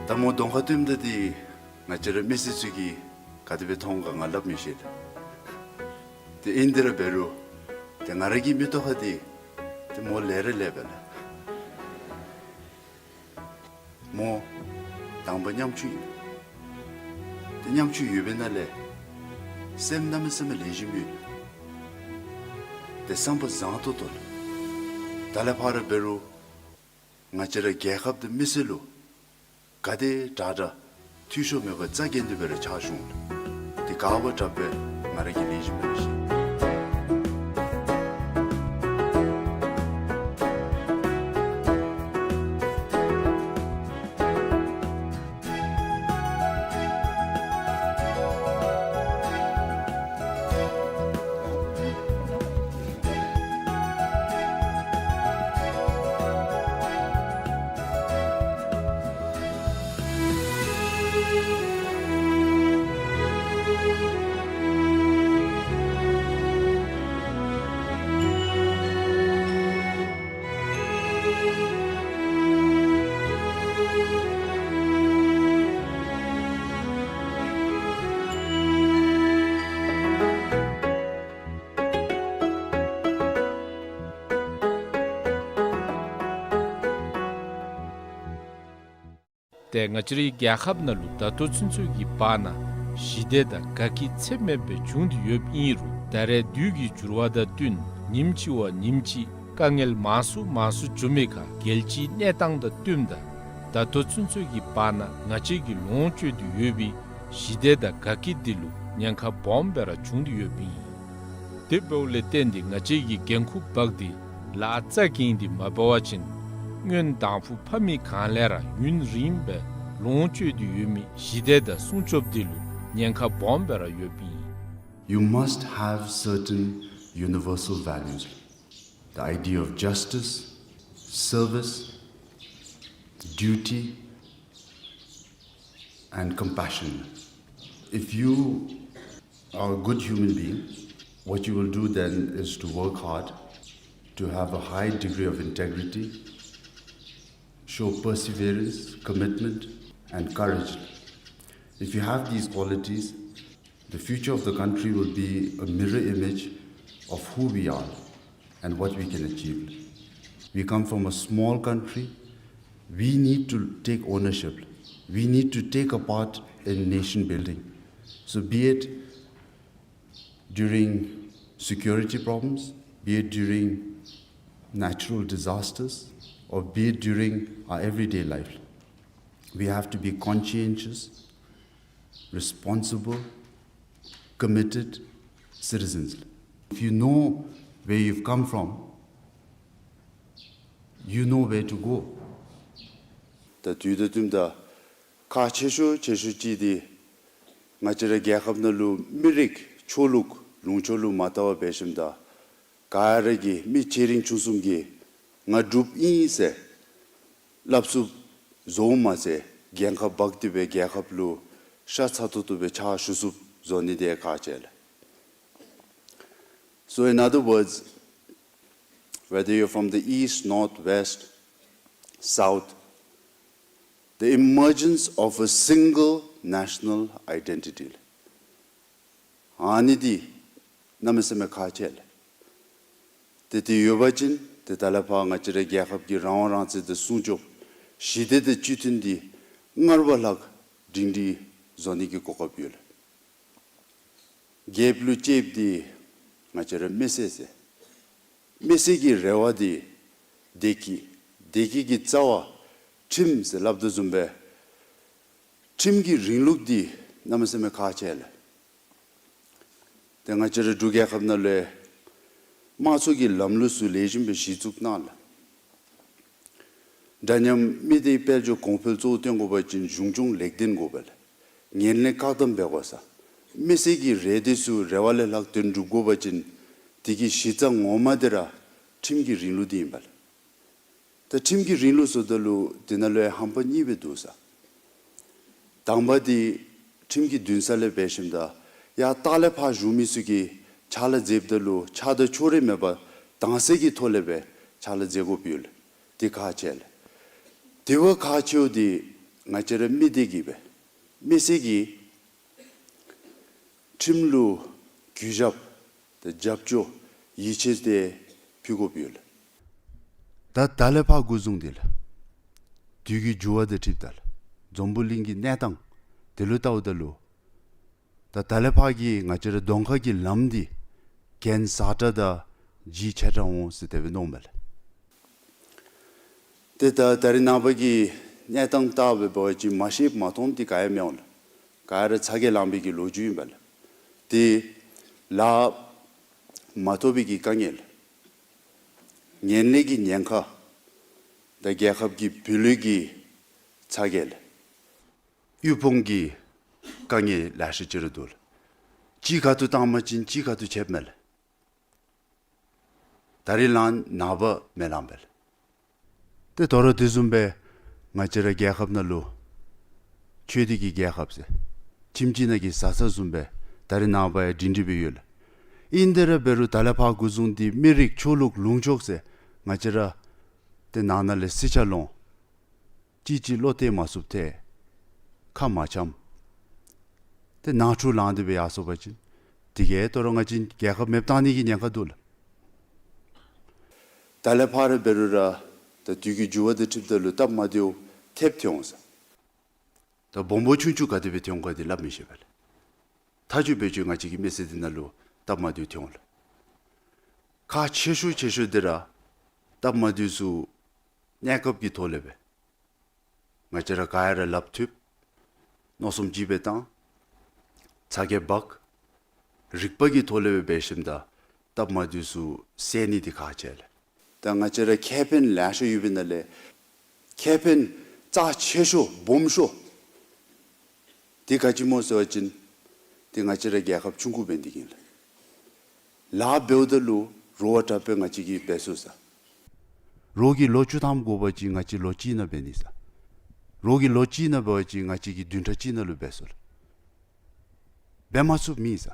ད་མོ་གདོང་ཁར་སྟོནམ་ད་འདི་ང་བཅས་ར་མི་སེར་ཚུ་གིས་ག་དེ་སྦེ་མཐོང་ག་ང་སླབ་མི་ཤེས་ལགས། ཏེ་ཨིན་དེ་ར་འབད་རུང་ཏེ་ང་ར་གི་མིག་ཏོ་ཁར་འདི་ཏེ་མོ་ལས་ར་ལས་པས་ལགས། མོ་དང་པ་ཉམ་ཆུང་ཨིན། ཏེ་ཉམ་ཆུང་ཡོད་པའི་ནང་ལས་སེམས་གནམ་མེད་ས་མེད་ལེགས་ཤོམ་ཡོད། ཏེ་བསམ་པ་བཟང་ཏོག་ཏོ་ལགས། ད་ལས་ཕར་འབད་རུང་ང་བཅས་ར་རྒྱལ་ཁབ་དང་མི་སེར་ལུ་ག་དེ་དྲག་དྲག་འཐུས་ཤོར་མེད་པར་རྩ་འགེངས་ཏེ་སྦེ་ར་ཕྱག་ཞུ་འོང་ལགས། ཏེ་ག་བ་དྲག་པས་ང་ར་གིས་ལེགས་ཤོམ་སྦེ་ར་ཤེས། ཏེ་ང་བཅས་རའི་རྒྱལ་ཁབ་ནང་ལུ་ད་ལྟོ་ཚུན་ཚོད་ཀྱི་བར་ན་ཞི་བདེ་དང་དགའ་སྐྱིད་ཚད་མེད་པའི་བྱུང་སྟེ་ཡོདཔ་ཨིན་རུང་ད་རེས་དུས་ཀྱི་འགྱུར་བ་དང་བསྟུན་ཉིནམ་གཅིག་བ་ཉིནམ་གཅིག་དཀའ་ངལ་མང་སུ་མང་སུ་འབྱུང་མི་ཁར་རྒྱལ་སྤྱིའི་གནས་སྟངས་དང་བསྟུནམ་ད་ད་ལྟོ་ཚུན་ཚོད་ཀྱི་བར་ན་ང་བཅས་ཀྱིས་ལོངས་སྤྱོད་དེ་ཡོད་པའི་ཞི་བདེ་དང་དགའ་སྐྱིད་འདི་ལུ་ཉེན་ཁ་སྦོམ་སྦེ་ར་བྱུང་སྟེ་ཡོདཔ་ཨིན། དེ་འབདཝ་ལས་བརྟེན་ཏེ་ང་བཅས་ཀྱིས་འགན་ཁུར་འབག་སྟེ་ལཱ་རྩ་འགེངས་ཏེ་མ་འབད་བ་ཅིན་སྔོན་དང་ཕུ་ཕམ་མི་གང་ལས་ར་ཡུན་རིངམོ་སྦེ་ལོངས་སྤྱོད་དེ་ཡོད་མི་ཞི་བདེ་དང་སྲུང་སྐྱོབ་འདི་ལུ་ཉེན་ཁ་སྦོམ་སྦེ་ར་ཡོདཔ་ཨིན། You must have certain universal values, the idea of justice, service, duty, and compassion. If you are a good human being, what you will do then is to work hard, to have a high degree of integrity, show perseverance, commitment, and courage. If you have these qualities, the future of the country will be a mirror image of who we are and what we can achieve. We come from a small country. We need to take ownership. We need to take a part in nation building. So be it during security problems, be it during natural disasters, or be it during our everyday life, we have to be conscientious, responsible, committed citizens. If you know where you've come from, you know where to go. ད་དུས་དང་བསྟུན་ད་ཁག་ཆེ་ཤོས་ཆེ་ཤོས་ཅིག་འདི་ང་བཅས་རའི་རྒྱལ་ཁབ་ནང་ལུ་མི་རིགས་ཆོས་ལུགས་ལུང་ཕྱོགས་ལུ་མ་བལྟ་བར་འབད་ཞིནམ་ད་ག་ར་གིས་མི་ཆེ་འབྲིང་ཆུང་གསུམ་གྱིས་ང་འབྲུགཔ་ཨིན་ཟེར་སླབ་ཚུགསཔ་བཟོཝ་མ་ཚད་འགན་ཁག་འབག་སྟེ་སྦེ་རྒྱལ་ཁབ་ལུ་ཤ་ཚ་ཏོག་ཏོ་སྦེ་ཕྱག་ཞུ་ཚུགསཔ་བཟོ་ནི་འདི་ཁག་ཆེ་ལགས། So in other words, whether you're from the east, north, west, south, the emergence of a single national identity, ཨ་ནི་འདི་གནམ་མེད་ས་མེད་ཁག་ཆེ་ལགས། ཏེ་དེ་ཡོད་པ་ཅིན་ཏེ་ད་ལས་ཕར་ང་བཅས་རའི་རྒྱལ་ཁབ་ཀྱི་རང་དབང་རང་བཙན་དང་སྲུང་སྐྱོབ་ཞི་བདེ་དང་སྤྱི་མཐུན་འདི་སྔར་བ་ལྷག་སྒྲིང་སྒྲི་བཟོ་ནི་གི་གོ་སྐབས་ཡོད་ལགས། རྒྱལཔོ་ལུ་གཅེསཔ་འདི་ང་བཅས་རའི་མི་སེར་ཟེར། མི་སེར་གྱི་རེ་བ་འདི་བདེ་སྐྱིད། བདེ་སྐྱིད་ཀྱི་རྩ་བ་ཁྲིམས་ཟེར་སླབ་དོ་བཟུམ་སྦེ་ཁྲིམས་ཀྱི་རིང་ལུགས་འདི་གནམ་མེད་ས་མེད་ཁག་ཆེ་ལགས། ཏེ་ང་བཅས་རའི་འབྲུག་རྒྱལ་ཁབ་ནང་ལུ་དམངས་གཙོ་གི་ལམ་ལུགས་ཚུ་ལེགས་ཤོམ་སྦེ་གཞི་བཙུགས་གནང་ལགས། འདྲ་མཉམ་མི་སྡེའི་དཔལ་འབྱོར་གོང་འཕེལ་གཙོ་བོ་བཏོན་དགོ་པ་ཅིན་གཞུང་སྐྱོང་ལེགས་ལྡན་དགོ་པས་ལགས། ངན་ལྷད་བཀག་སྡོམ་འབད་དགོ་ས། མི་སེར་གྱི་རེ་འདོད་ཚུ་རེ་བ་ལས་ལྷག་དོན་འགྲུབ་དགོ་པ་ཅིན་དེ་གི་གཞི་རྩ་ངོ་མ་འདི་ར་ཁྲིམས་ཀྱི་རིང་ལུགས་འདི་ཨིན་པས་ལགས། ད་ཁྲིམས་ཀྱི་རིང་ལུགས་ཟེརཝ་ད་ལུ་དེ་ནང་ལུ་ཡང་ཧམ་པ་གཉིས་སྦེ་འདུག་ས། དང་པ་འདི་ཁྲིམས་ཀྱི་འདུན་ས་ལས་འབད་ཞིནམ་ད་ཡར་ལྟག་ལས་ཕར་བཞུགས་མི་ཚུ་གིས་ཕྱག་ལཱ་མཛདཔ་ད་ལུ་ཆགས་སྡང་ཕྱོགས་རིས་མེད་པར་དྭངས་གསལ་གྱི་ཐོག་ལས་སྦེ་ཕྱག་ལཱ་མཛད་དགོཔ་ཡོད་ལགས། འདི་ཁག་ཆེ་ལགས། དེ་བ་ཁག་ཆེཝ་འདི་ང་བཅས་རའི་མི་སྡེ་གིས་སྦེ་མི་སེར་གྱིས་ཁྲིམས་ལུ་གུས་ཞབས་དང་རྒྱབ་སྐྱོར་ཡིད་ཆེས་འདི་ཕུལ་དགོཔ་ཡོད་ལགས། ད་ད་ལས་ཕར་འགོ་བཟུང་སྟེ་ལགས། དུས་ཀྱི་འགྱུར་བ་དང་འཁྲིལཝ་ད་ལགས། འཛམ་བུ་གླིང་གི་གནས་སྟངས་དེ་ལུ་བལྟཝ་ད་ལུ་ད་ད་ལས་ཕར་གྱི་ང་བཅས་རའི་གདོང་ཁ་གི་ལམ་འདི་གྱེན་ཟག་དྲགས་དང་ལྗིད་ཆེ་དྲགས་འོང་ཟེར་དེ་སྦེ་མནོཝ་མས་ལགས། ཏེ་ད་ད་རེས་ནངས་པ་གི་གནས་སྟངས་བལྟ་སྦེ་འབད་བ་ཅིན་མ་ཤེས་མ་མཐོང་འདི་ག་ཡང་མི་འོང་ལགས། ག་ར་ཚ་གྱང་ལངས་པའི་གི་ལོ་རྒྱུས་ཨིན་པས་ལགས། ཏེ་ལཱ་མ་ཐོབ་པའི་གི་དཀའ་ངལ་ལགས། ངན་ལྷད་ཀྱི་ཉེན་ཁ་དང་རྒྱལ་ཁབ་ཀྱི་སྦིས་ལུས་ཀྱི་ཚ་གྱང་ལགས། དབུལ་ཕོངས་ཀྱི་དཀའ་ངལ་ལེ་ཤ་ཅིག་ར་འདུག་ལགས། གཅིག་ཁ་ཐུག་བཏང་པ་ཅིན་གཅིག་ཁ་ཐུག་ཆདཔ་མས་ལགས། ད་རིས་ལངས་ནངས་པ་མི་ལངས་པས་ལགས། ཏེ་དོ་རུང་དེ་བཟུམ་སྦེ་ང་བཅས་རའི་རྒྱལ་ཁབ་ནང་ལུ་ཆོས་སྡེ་གི་རྒྱལ་ཁབ་ཟེར་ཁྱིམ་གཅིག་ནང་གི་བཟའ་ཚང་བཟུམ་སྦེ་ད་རིས་ནངས་པ་ཡང་སྒྲིང་སྒྲི་སྦེ་ཡོད་ལགས། ཨིན་དེ་ར་འབད་རུང་ད་ལས་ཕར་འགོ་བཟུང་སྟེ་མི་རིགས་ཆོས་ལུགས་ལུང་ཕྱོགས་ཟེར་ང་བཅས་ར་ཏེ་ནང་ན་ལས་སྲིད་ཆ་ལོང་གཅིག་གཅིག་བློ་གཏད་མ་ཚུགསཔ་ཐལ། ཁ་མ་འཆམ། ཏེ་ནང་འཁྲུག་ལངས་ཏེ་སྦེ་ཡར་སོང་པ་ཅིན་དེ་གིས་དོ་རུང་ང་བཅས་རྒྱལ་ཁབ་མེདཔ་བཏང་ནི་གི་ཉེན་ཁ་འདུག་ལགས། ད་ལས་ཕར་འབད་རུང་ར་ད་དུས་ཀྱི་འགྱུར་བ་དང་འཁྲིལཝ་ད་ལུ་སྟབས་མ་བདེཝ་ཐེབས་ཐོན་འོང་ས། ད་སྦོམ་སྦོམ་ཆུང་ཆུང་ག་དེ་སྦེ་ཐོན་ག་འདི་སླབ་མི་ཤེས་པས་ལགས། མཐའ་མཇུག་འབད་བ་ཅིན་ང་བཅས་ཀྱི་མི་སེར་འདི་ནང་ལུ་སྟབས་མ་བདེཝ་ཐོན་འོང་ལགས། ཁག་ཆེ་ཤོས་ཆེ་ཤོས་འདི་ར་སྟབས་མ་བདེཝ་ཚུ་གནས་སྐབས་ཀྱི་ཐོག་ལས་སྦེ་ང་བཅས་ར་ག་ཡ་ར་ལགཔ་མཐུད། མནོ་བསམ་གཅིག་སྦེ་བཏང་། ཚ་གྱང་འབག། རིག་པ་གི་ཐོག་ལས་སྦེ་འབད་ཞིནམ་ད་སྟབས་མ་བདེཝ་ཚུ་སེལ་ནི་འདི་ཁག་ཆེ་ལགས། ད་ང་བཅས་ར་ཁེ་ཕན་ལེ་ཤ་ཡོད་པའི་ནང་ལས་ཁེ་ཕན་རྩ་ཆེ་ཤོས་སྦོམ་ཤོས་འདི་ག་ཅི་སྨོ་ཟེར་བ་ཅིན་འདི་ང་བཅས་ར་རྒྱལ་ཁབ་ཆུང་ཀུ་འབད་ནི་འདི་གིས་ལགས། ལཱ་འབདཝ་ད་ལུ་རོགས་དྲག་པས་ང་བཅས་ཀྱིས་འབད་ཚུགས་ས། རོགས་ཀྱིས་ལོ་བཅུ་ཐམ་དགོ་པ་ཅིན་ང་བཅས་ལོ་གཅིག་ནང་འབད་ནི་ས། རོགས་ཀྱིས་ལོ་གཅིག་ནང་འབད་བ་ཅིན་ང་བཅས་ཀྱིས་བདུན་ཕྲག་གཅིག་ནང་ལུ་འབད་ཚུགས་ལགས། འབད་མ་ཚུགསཔ་མེད་ས།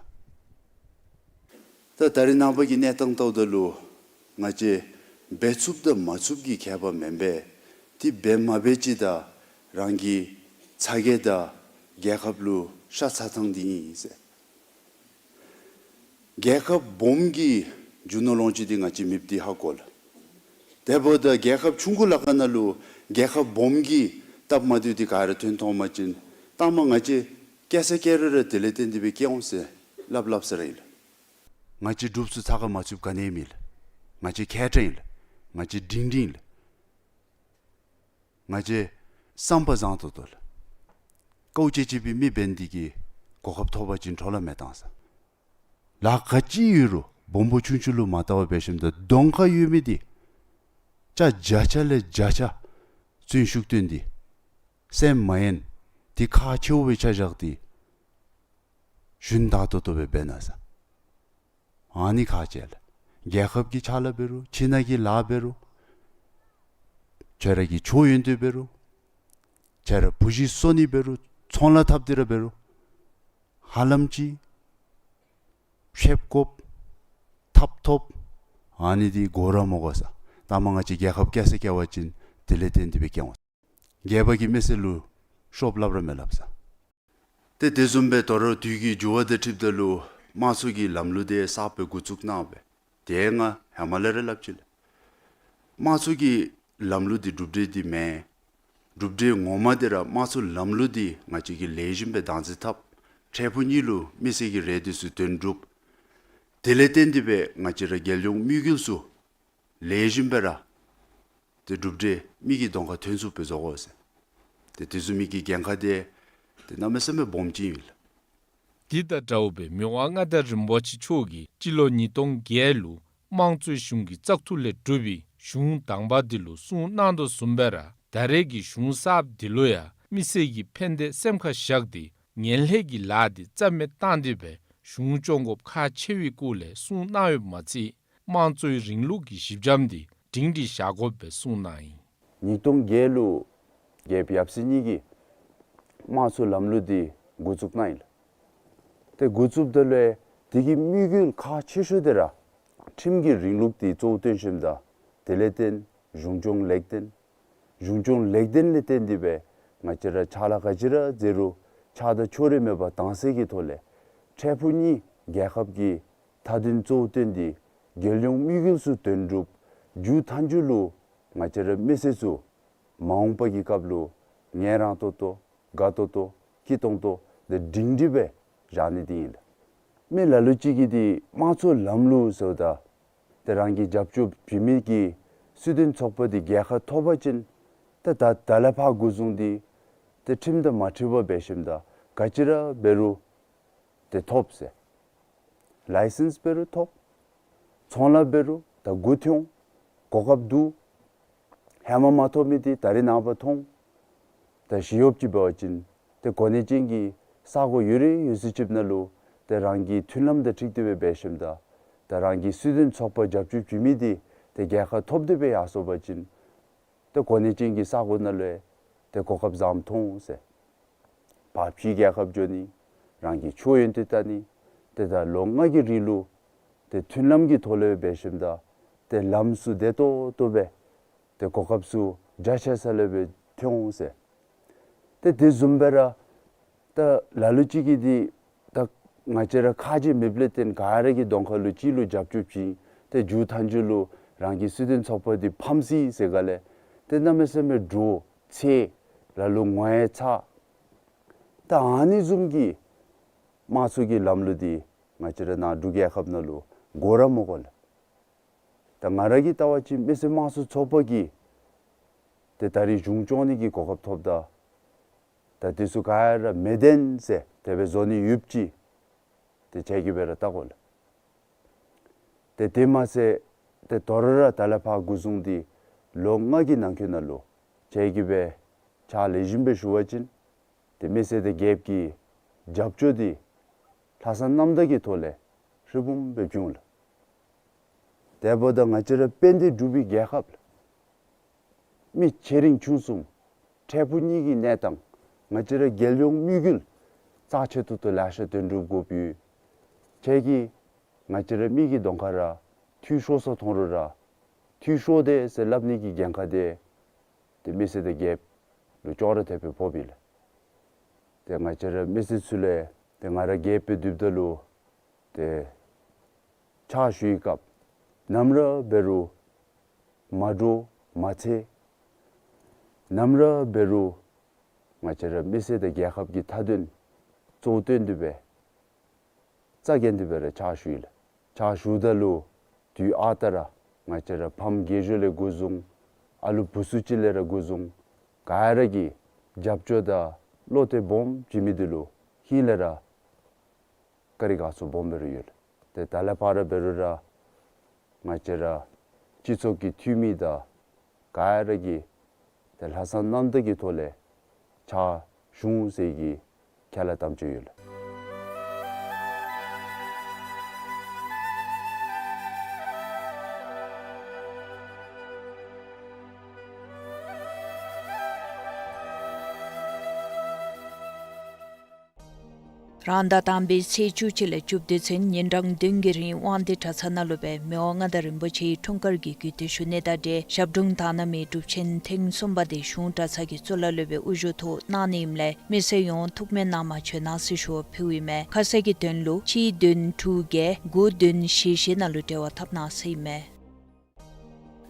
ད་ད་རིས་ནངས་པ་གི་གནས་སྟངས་བལྟཝ་ད་ལུ་ང་བཅས་འབད་ཚུགསཔ་དང་མ་ཚུགསཔ་ཀྱི་ཁྱད་པར་མེན་པས། དེ་འབད་མ་འབད་ཅིག་ད་རང་གི་ཚ་གྱང་དང་རྒྱལ་ཁབ་ལུ་ཤ་ཚ་ཐངས་འདི་ཨིན་ཟེར། རྒྱལ་ཁབ་སྦོམ་གྱི་རྒྱུ་ནོར་ལོངས་སྤྱོད་འདི་ང་བཅས་མེདཔ་འདི་ཧ་གོ་ལགས། དེ་འབདཝ་ད་རྒྱལ་ཁབ་ཆུང་ཀུ་ལ་ཁ་ནང་ལུ་རྒྱལ་ཁབ་སྦོམ་གྱིས་སྟབས་མ་བདེཝ་འདི་ག་ར་ཐོན་ཐོན་པ་ཅིན་ད་མ་ང་བཅས་སྐྱེ་ས་སྐྱེ་རུང་ར་དེ་ལས་བརྟེན་ཏེ་སྦེ་སྐྱེ་འོང་ཟེར་སླབ་སླབ་ས་ར་ཨིན་ལགས། ང་བཅས་འབྲུགཔ་ཚུ་ཚ་ཁ་མ་ཚུདཔ་ག་ནི་ཡང་མེད་ལགས། ང་བཅས་མཁས་དྲགས་ཨིན་ལགས། ང་བཅས་སྒྲིང་སྒྲིང་ལགས། ང་བཅས་བསམ་པ་བཟང་ཏོག་ཏོ་ལགས། ཀའུ་ཅེ་ཅེ་པའི་མི་འབད་ནི་འདི་གིས་གོ་སྐབས་ཐོབ་པ་ཅིན་འཕྲོ་བརླག་མི་བཏང་ཟེར། ལཱ་ག་ཅི་ཡོད་རུང་སྦོམ་པོ་ཆུང་ཆུང་ལུ་མ་བལྟ་བར་འབད་ཞིནམ་ད་གདོང་ཁར་ཡོད་མི་འདི་ཅ་བརྒྱ་ཆ་ལས་བརྒྱ་ཆ་བརྩོན་ཤུགས་བཏོན་ཏེ་སེམས་མ་ཡེངས་ཏེ་ཁག་ཆེཝ་སྦེ་ཆ་བཞག་སྟེ་ཞུན་དག་ཏོག་ཏོ་སྦེ་འབད་གནང་ཟེར། ཨ་ནི་ཁག་ཆེ་ལགས། རྒྱལ་ཁབ་ཀྱི་ཕྱག་ལཱ་འབད་རུང་ཁྱིམ་ནང་གི་ལཱ་འབད་རུང་ཁྱོད་ར་གི་ཆོས་ཡོན་ཏན་འབད་རུང་ཁྱོད་ར་བུ་གཞི་གསོ་ནི་འབད་རུང་ཚོང་ལཱ་འཐབ་སྟེ་ར་འབད་རུང་ཧ་ལམ་ཅིག་ཤེསཔ་དགོཔ་ཐབས་ཐོབ་ཨ་ནི་འདི་དགོ་ར་མི་དགོ་ཟེར། ད་མ་ང་བཅས་རྒྱལ་ཁབ་སྐྱེ་ས་སྐྱེ་བ་ཅིན་དེ་ལས་བརྟེན་ཏེ་སྦེ་སྐྱེ་འོང་། རྒྱལ་པོ་གིས་མི་སེར་ལུ་ཤོབ་སླབ་ར་མི་སླབ་ཟེར། ཏེ་དེ་བཟུམ་སྦེ་དོ་རུང་དུས་ཀྱི་འགྱུར་བ་དང་འཁྲིལཝ་ད་ལུ་དམངས་གཙོ་གི་ལམ་ལུགས་འདི་གསརཔ་སྦེ་འགོ་བཙུགས་གནང་སྦེ་ཏེ་ང་ཧེ་མ་ལས་ར་སླབ་ཅི་ལགས། དམངས་གཙོ་གི་ལམ་ལུགས་འདི་གྲུབ་འབྲས་འདི་མེན། གྲུབ་འབྲས་ངོ་མ་འདི་ར་དམངས་གཙོ་ལམ་ལུགས་འདི་ང་བཅས་ཀྱིས་ལེགས་ཤོམ་སྦེ་བདག་འཛིན་འཐབ། འཕྲལ་ཕུགས་གཉིས་ལུ་མི་སེར་གྱི་རེ་འདོད་ཚུ་དོན་འགྲུབ། དེ་ལས་བརྟེན་ཏེ་སྦེ་ང་བཅས་ར་རྒྱལ་ཡོངས་དམིགས་ཡུལ་ཚུ་ལེགས་ཤོམ་སྦེ་ར་ཏེ་གྲུབ་འབྲས་མི་གི་གདོང་ཁར་ཐོན་ཚུགསཔ་སྦེ་བཟོ་དགོ་ཟེར། ཏེ་དེ་ཚུ་མི་གི་འགན་ཁག་འདི་ཏེ་གནམ་མེད་ས་མེད་སྦོམ་ཅིག་ཨིན་ལགས། དེ་དང་འདྲཝ་སྦེ་མི་དབང་མངའ་བདག་རིན་པོ་ཆེ་མཆོག་གིས་སྤྱི་ལོ་ཉིས་སྟོང་བརྒྱད་ལུ་དམངས་གཙོའི་གཞུང་གི་བཙག་འཐུ་ལས་གྲུབ་པའི་གཞུང་དང་པ་འདི་ལུ་གསུང་གནང་དོ་བཟུམ་སྦེ་ར་ད་རེས་ཀྱི་གཞུང་གསརཔ་འདི་ལུ་ཡང་མི་སེར་གྱི་ཕན་བདེ་སེམས་ཁར་བཞག་སྟེ་ངན་ལྷད་ཀྱི་ལཱ་འདི་རྩ་མེད་བཏང་སྟེ་སྦེ་གཞུང་སྐྱོང་དགོཔ་ཁག་ཆེ་བའི་སྐོར་ལས་གསུང་གནང་ཡོདཔ་མ་ཚད་དམངས་གཙོའི་རིང་ལུགས་ཀྱི་གཞི་འགྱམ་འདི་སྒྲིང་སྒྲིང་བཞག་དགོཔ་སྦེ་གསུངས་གནང་ཡི། ཉིས་སྟོང་བརྒྱད་ལུ་རྒྱལཔོ་ཡབ་སྲས་གཉིས་ཀྱིས་དམངས་གཙོའི་ལམ་ལུགས་འདི་འགོ་བཙུགས་གནང་ཡི་ལགས། ཏེ་འགོ་བཙུགསཔ་ད་ལུ་དེ་གི་དམིགས་ཡུལ་ཁག་ཆེ་ཤོས་འདི་ར་ཁྲིམས་ཀྱི་རིང་ལུགས་འདི་གཙོ་བོ་བཏོན་ཞིནམ་ད་དེ་ལས་བརྟེན་གཞུང་སྐྱོང་ལེགས་ལྡན། གཞུང་སྐྱོང་ལེགས་ལྡན་ལས་བརྟེན་ཏེ་སྦེ་ང་བཅས་ར་ཕྱག་ལཱ་ག་ཅི་ར་མཛད་རུང་ཆགས་སྡང་ཕྱོགས་རིས་མེད་པར་དྭངས་གསལ་གྱི་ཐོག་ལས་འཕྲལ་ཕུགས་གཉིས་རྒྱལ་ཁབ་ཀྱི་མཐའ་དོན་གཙོ་བོ་བཏོན་ཏེ་རྒྱལ་ཡོངས་དམིགས་ཡུལ་ཚུ་དོན་འགྲུབ། མཇུག་མཐའ་མཇུག་ལུ་ང་བཅས་ར་མི་སེར་ཚུ་མ་འོངས་པ་གི་སྐབས་ལུ་ངལ་རངས་ཏོག་ཏོ་དགའ་ཏོག་ཏོ་སྐྱིད་ཏོང་ཏོ་དེ་སྒྲིང་སྒྲིང་སྦེ་བཞག་ནི་འདི་ཨིན་ལགས། མི་ལ་ལུ་ཅིག་གིས་འདི་དམངས་གཙོའི་ལམ་ལུགས་ཟེརཝ་ད་ཏེ་རང་གི་རྒྱབ་སྐྱོར་བྱིན་མི་གི་སྲིད་དོན་ཚོགས་པ་འདི་རྒྱལ་ཁ་ཐོབ་པ་ཅིན་ཏེ་ད་ད་ལས་ཕར་འགོ་བཟུང་སྟེ་ཏེ་ཁྲིམས་དང་མ་འཁྲིལ་བར་འབད་ཞིནམ་ད་ག་ཅི་ར་འབད་རུང་ཏེ་ཐོབ་ཟེར། ལའི་སེནསི་འབད་རུང་ཐོབ། ཚོང་ལཱ་འབད་རུང་ད་འགོ་ཐོན། གོ་སྐབས་འདུག། ཧེ་མ་མ་ཐོབ་མི་འདི་ད་རིས་ནངས་པ་ཐོབ། ད་ཞི་གཡོགཔ་ཅིག་འབད་བ་ཅིན་ཏེ་གོ་གནས་ཅན་གྱི་ས་གོ་ཡོད་རིགས་ཡོད་ཚད་ཅིག་ནང་ལུ་ཏེ་རང་གི་མཐུན་ལམ་དང་འཁྲིལ་ཏེ་སྦེ་འབད་ཞིནམ་ད་ཏེ་རང་གི་སྲིད་དོན་ཚོགས་པ་རྒྱབ་སྐྱོར་བྱིན་མི་འདི་ཏེ་རྒྱལ་ཁ་ཐོབ་སྟེ་སྦེ་ཡར་སོང་པ་ཅིན་ཏེ་གོ་གནས་ཅན་གྱི་ས་གོ་ནང་ལུ་ཏེ་གོ་སྐབས་བཟངམ་ཐོབ་ཟེར། ཕར་ཕྱིའི་རྒྱལ་ཁབ་འགྱོ་ནི་རང་གི་ཆོས་ཡོན་ཏན་བལྟ་ནི་ཏེ་ད་ལོ་ལྔ་གི་རིང་ལུ་ཏེ་མཐུན་ལམ་གྱི་ཐོག་ལས་འབད་ཞིནམ་ད་ཏེ་ལམ་ཚུ་བདེ་ཏོག་ཏོ་སྦེ་ཏེ་གོ་སྐབས་ཚུ་རྒྱ་ཆེ་ས་ལས་སྦེ་ཐོན་འོང་ཟེར། ཏེ་དེ་བཟུམ་སྦེ་ར་ད་ལ་ལུ་ཅིག་གིས་འདི་ད་ང་བཅས་ར་ཁ་རྗེ་མེདཔ་ལས་བརྟེན་ག་ར་གི་གདོང་ཁ་ལུ་ཅིག་ལུ་རྒྱབ་སྐྱོར་བྱིན། ཏེ་མཇུག་མཐའ་མཇུག་ལུ་རང་གི་སྲིད་དོན་ཚོགས་པ་འདི་ཕམ་སོ་ཡི་ཟེར་ག་ལས་ཏེ་གནམ་མེད་ས་མེད་འདྲོག་ཚེར། ལ་ལུ་ངོ་ཡང་ཚ། ད་ཨ་ནི་བཟུམ་གྱི་དམངས་གཙོ་གི་ལམ་ལུགས་འདི་ང་བཅས་ར་ནཱ་འབྲུག་རྒྱལ་ཁབ་ནང་ལུ་དགོ་ར་མི་དགོ་ལགས། ད་ང་ར་གིས་བལྟ་བ་ཅིན་མི་སེར་དམངས་གཙོའི་ཚོགས་པ་གིས་ཏེ་ད་རིས་གཞུང་སྐྱོང་ནི་གི་གོ་སྐབས་ཐོབ་ད་ད་དེ་ཚུ་ག་ར་མེད་དེ་ཟེར་དེ་སྦེ་བཟོ་ནི་ཡོདཔ་ཅིག་ཏེ་ཁྱེད་ཀྱིས་སྦེ་ར་བལྟ་དགོ་ལགས། ཏེ་དེ་མ་ཚད་ཏེ་དོ་རུང་ར་ད་ལས་ཕར་འགོ་བཟུང་སྟེ་ལོ་ལྔ་གི་ནང་འཁོད་ནང་ལུ་ཁྱེད་ཀྱིས་སྦེ་ཕྱག་ལེགས་ཤོམ་སྦེ་ཞུ་བ་ཅིན་ཏེ་མི་སེར་དང་རྒྱལཔོ་གི་རྒྱབ་སྐྱོར་འདི་ལྷག་བསམ་རྣམ་དག་གི་ཐོག་ལས་ཧྲིལ་བུམ་སྦེ་འབྱུང་ལགས། དེ་འབདཝ་ད་ང་བཅས་ར་དཔལ་ལྡན་འབྲུག་པའི་རྒྱལ་ཁབ་ལགས། མི་ཆེ་འབྲིང་ཆུང་གསུམ་འཕྲལ་ཕུགས་གཉིས་ཀྱི་གནས་སྟངས་ང་བཅས་ར་རྒྱལ་ཡོངས་དམིགས་ཡུལ་རྩ་ཆེ་ཏོག་ཏོ་ལེ་ཤ་དོན་འགྲུབ་དགོཔ་ཡོད། ཁྱེད་ཀྱིས་ང་བཅས་ར་མི་གི་གདོང་ཁར་འཐུས་ཤོར་སོ་མཐོང་རུང་ར་འཐུས་ཤོར་དེས་ཟེར་སླབ་ནི་གི་འགན་ཁག་འདི་ ཏེ་མི་སེར་དང་རྒྱལཔོ་ལུ་ཅོག་ར་འཐདཔ་སྦེ་ཕོགཔ་ཨིན་ལགས། ཏེ་ང་བཅས་ར་མི་སེར་ཚུ་ལས་ཏེ་ང་ར་རྒྱལཔོ་སྦེ་སྡོདཔ་ད་ལུ་ཏེ་ཕྱག་ཞུ་བའི་སྐབས་ནམ་ར་འབད་རུང་མ་འདྲོག་མ་འཚེར། ནམ་ར་འབད་རུང་ང་བཅས་ར་མི་སེར་དང་རྒྱལ་ཁབ་ཀྱི་མཐའ་དོན་གཙོ་བོར་བཏོན་ཏེ་སྦེ་རྩ་འགེངས་ཏེ་སྦེ་ར་ཕྱག་ཞུ་ཡི་ལགས། ཕྱག་ཞུཝ་ད་ལུ་དུས་ཨ་རྟག་ར་ང་བཅས་ར་ཕམ་རྒས་གཞོན་ལས་འགོ་བཟུང་ཨ་ལུ་བུ་ཚུ་ཅིག་ལས་ར་འགོ་བཟུང་ག་ར་གིས་རྒྱབ་སྐྱོར་དང་བློ་གཏད་སྦོམ་བྱིན་མི་འདི་ལུ་ཧིང་ལས་ར་བཀའ་དྲིན་དགའ་ཚོར་སྦོམ་སྦེ་ར་ཡོད་ལགས། ཏེ་ད་ལས་ཕར་འབད་རུང་ར་ང་བཅས་ར་སྤྱི་ཚོགས་ཀྱི་འཐུས་མི་དང་ག་ར་གིས་ཏེ་ལྷག་བསམ་རྣམ་དག་གི་ཐོག་ལས་ཕྱག་ཞུ་འོང་ཟེར་གྱི་ཁས་བླངས་དམ་བཅའ་ཡོད་ལགས། རང་ཟླ་དང་པའི་ཚེས་བཅུ་གཅིག་ལས་བཅུ་བདུན་ཚུན་ཉིན་གྲངས་བདུན་གྱི་རིང་དབང་འདུས་གྲྭ་ཚང་ནང་ལུ་སྦེ་མི་དབང་མངའ་བདག་རིན་པོ་ཆེའི་འཁྲུངས་སྐར་གྱི་གུས་བཏུད་ཞུ་ནི་དང་འབྲེལ་ཞབས་དྲུང་དག་སྣང་མའི་སྒྲུབ་ཆེན་ཐེངས་གསུམ་པ་དེ་གཞུང་གྲྭ་ཚང་གི་གཙུག་ལག་སློབ་དཔོན་དབུ་བཞུགས་ཐོག་གནང་ནི་ཨིནམ་ལས་མི་སེར་ཡོངས་ཐུགས་སྨོན་གནང་མ་བྱོན་གནང་ཟེར་ཞུ་བ་ཕུལཝ་ཨིན་མས། ཁ་གསལ་གྱི་དོན་ལུ་གཅིག་བདུན་དྲུག་བརྒྱད་དགུ་བདུན་བཞི་བཞི་ནང་ལུ་འབྲེལ་བ་འཐབ་གནང་ཟེར་ཨིན་མས།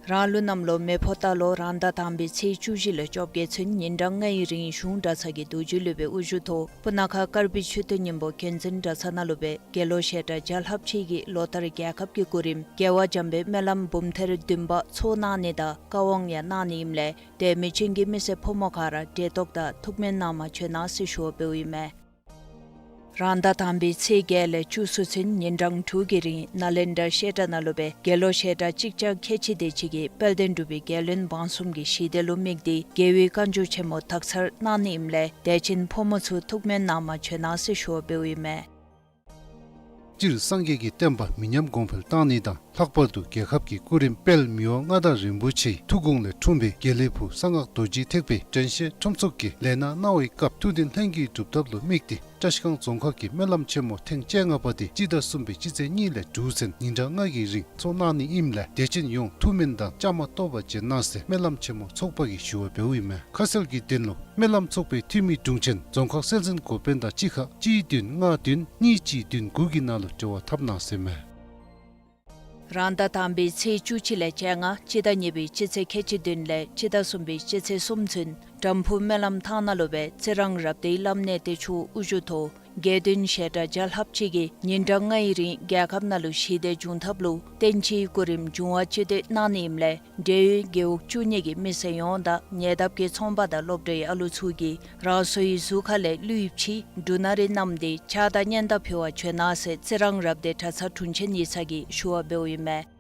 རང་ལུགས་གནམ་ལོ་མེ་ཕོ་རྟ་ལོ་རང་ཟླ་དང་པའི་ཚེས་བཅུ་བཞི་ལས་བཅོ་བརྒྱད་ཚུན་ཉིན་གྲངས་ལྔའི་རིང་གཞུང་གྲྭ་ཚང་གི་རྡོ་རྗེ་སློབ་དཔོན་དབུ་བཞུགས་ཐོག་སྤུ་ན་ཁ་དཀར་སྦིས་མཆོད་རྟེན་སྙིང་པོ་མཁྱེན་བརྩེ་གྲྭ་ཚང་ནང་ལུ་སྦེ་དགེ་སློང་བཤད་གྲྭ་བརྒྱ་ལྷགཔ་ཅིག་གིས་ལོ་ལྟར་རྒྱལ་ཁབ་ཀྱི་སྐུ་རིམ་རྒྱལ་བ་འཇམ་དཔལ་སྨོན་ལམ་འབུམ་ཐེར་བདུན་པ་ཚོགས་གནང་ནི་དང་བཀའ་དབང་ཡང་གནང་ནི་ཨིནམ་ལས་དད་མོས་ཅན་གྱི་མི་སེར་ཕོ་མོ་ག་ར་གྲལ་གཏོགས་དང་ཐུགས་སྨོན་གནང་མ་བྱོན་གནང་ཟེར་ཞུ་བ་ཕུལཝ་ཨིན་མས། རང་ཟླ་དང་པའི་ཚེས་བརྒྱད་ལས་བཅུ་གསུམ་ཚུན་ཉིན་གྲངས་དྲུག་གི་རིང་ནཱ་ལེནྡྲ་བཤད་གྲྭ་ནང་ལུ་སྦེ་དགེ་སློང་བཤད་གྲྭ་གཅིག་བརྒྱ་ཁལ་གཅིག་དེ་ཅིག་གིས་དཔལ་ལྡན་འབྲུག་པའི་རྒྱལ་བློན་འབངས་གསུམ་གྱི་ཞི་བདེ་ལུ་དམིགས་ཏེ་རྒྱལ་བའི་བཀའ་འགྱུར་ཆེན་མོ་དག་ཚར་གནང་ནི་ཨིནམ་ལས་དད་ཅན་ཕོ་མོ་ཚུ་ཐུགས་སྨོན་གནང་མ་བྱོན་གནང་ཟེར་ཞུ་བ་ཕུལཝ་ཨིན་མས། སྤྱིར་སངས་རྒྱས་ཀྱི་བསྟན་པ་མི་ཉམས་གོང་འཕེལ་གཏང་ནི་དང་ལྷག་པར་དུ་རྒྱལ་ཁབ་ཀྱི་སྐུ་རིམ་དཔལ་མི་དབང་མངའ་བདག་རིན་པོ་ཆེའི་ཐུགས་དགོངས་ལས་འཁྲུངས་པའི་དགེ་ལེགས་ཕུག་གསང་སྔགས་རྡོ་རྗེ་ཐེག་པའི་དྲན་ཤེས་ཁྲོམ་ཚོགས་ཀྱིས་ལས་སྣ་གནང་བའི་སྐབས་ཐུགས་འདུན་ལྷན་སྐྱེས་སྒྲུབ་ཐབས་ལུ་དམིགས་ཏེ་བཀྲིས་སྒང་རྫོང་ཁག་གི་སྨོན་ལམ་ཆེན་མོ་ཐེངས་བཅོ་ལྔ་པ་དེ་སྤྱི་ཟླ་གསུམ་པའི་སྤྱི་ཚེས་གཉིས་ལས་དྲུག་ཚུན་ཉིན་གྲངས་ལྔ་གི་རིང་ཚོགས་གནང་ནི་ཨིནམ་ལས་དད་ཅན་ཡོངས་ཐུགས་སྨོན་དང་བཅའ་མར་གཏོགས་པ་བྱོན་གནང་ཟེར་སྨོན་ལམ་ཆེན་མོ་ཚོགས་པ་གིས་ཞུ་བ་ཕུལཝ་ཨིན་མས། ཁ་གསལ་གྱི་དོན་ལུ་སྨོན་ལམ་ཚོགས་པའི་འཐུས་མི་དྲུང་ཆེན་རྫོང་ཁག་སྲོལ་འཛིན་འགོ་དཔོན་དང་གཅིག་ཁར་གཅིག་བདུན་ལྔ་བདུན་གཉིས་གཅིག་བདུན་དགུ་གི་ནང་ལུ་འབྲེལ་བ་འཐབ་གནང་ཟེར་ཨིན་མས། རང་ཟླ་དང་པའི་ཚེས་བཅུ་གཅིག་ལས་བཅོ་ལྔ་སྤྱི་ཟླ་གཉིས་པའི་སྤྱི་ཚེས་ཁལ་གཅིག་བདུན་ལས་སྤྱི་ཟླ་གསུམ་པའི་སྤྱི་ཚེས་གསུམ་ཚུན་དམ་ཕུ་སྨོན་ལམ་ཐང་ནང་ལུ་སྦེ་ཚེ་རིང་རབ་སྡེའི་བླམ་གནས་བརྟན་མཆོག་དབུ་བཞུགས་ཐོག་དགེ་འདུན་བཤད་གྲྭ་བརྒྱ་ལྷགཔ་ཅིག་གིས་ཉིན་གྲངས་ལྔའི་རིང་རྒྱལ་ཁབ་ནང་ལུ་ཞི་བདེ་འབྱུང་ཐབས་ལུ་བསྟན་སྤྱིའི་སྐུ་རིམ་འབྱུང་བ་སྤྱོད་བསྡད་གནང་ནི་ཨིནམ་ལས་འབྲེལ་ཡོད་རྒེད་འོག་བཅུ་གཉིས་ཀྱི་མི་སེར་ཡོངས་དང་ཉེ་འདབས་ཀྱི་ཚོང་པ་དང་སློབ་གྲྭའི་ཨ་ལུ་ཚུ་གིས་རང་སོའི་གཟུགས་ཁ་ལས་ཀླུ་ཡིབ་ཅིག་འབྲུ་སྣ་རེ་བསྣམས་ཏེ་ཕྱག་དང་སྙན་དར་ཕུལ་བར་བྱོན་གནང་ཟེར་ཚེ་རིང་རབ་སྡེ་གྲྭ་ཚང་དྲུང་ཆེན་ཡིག་ཚང་གིས་ཞུ་བ་ཕུལཝ་ཨིན་མས།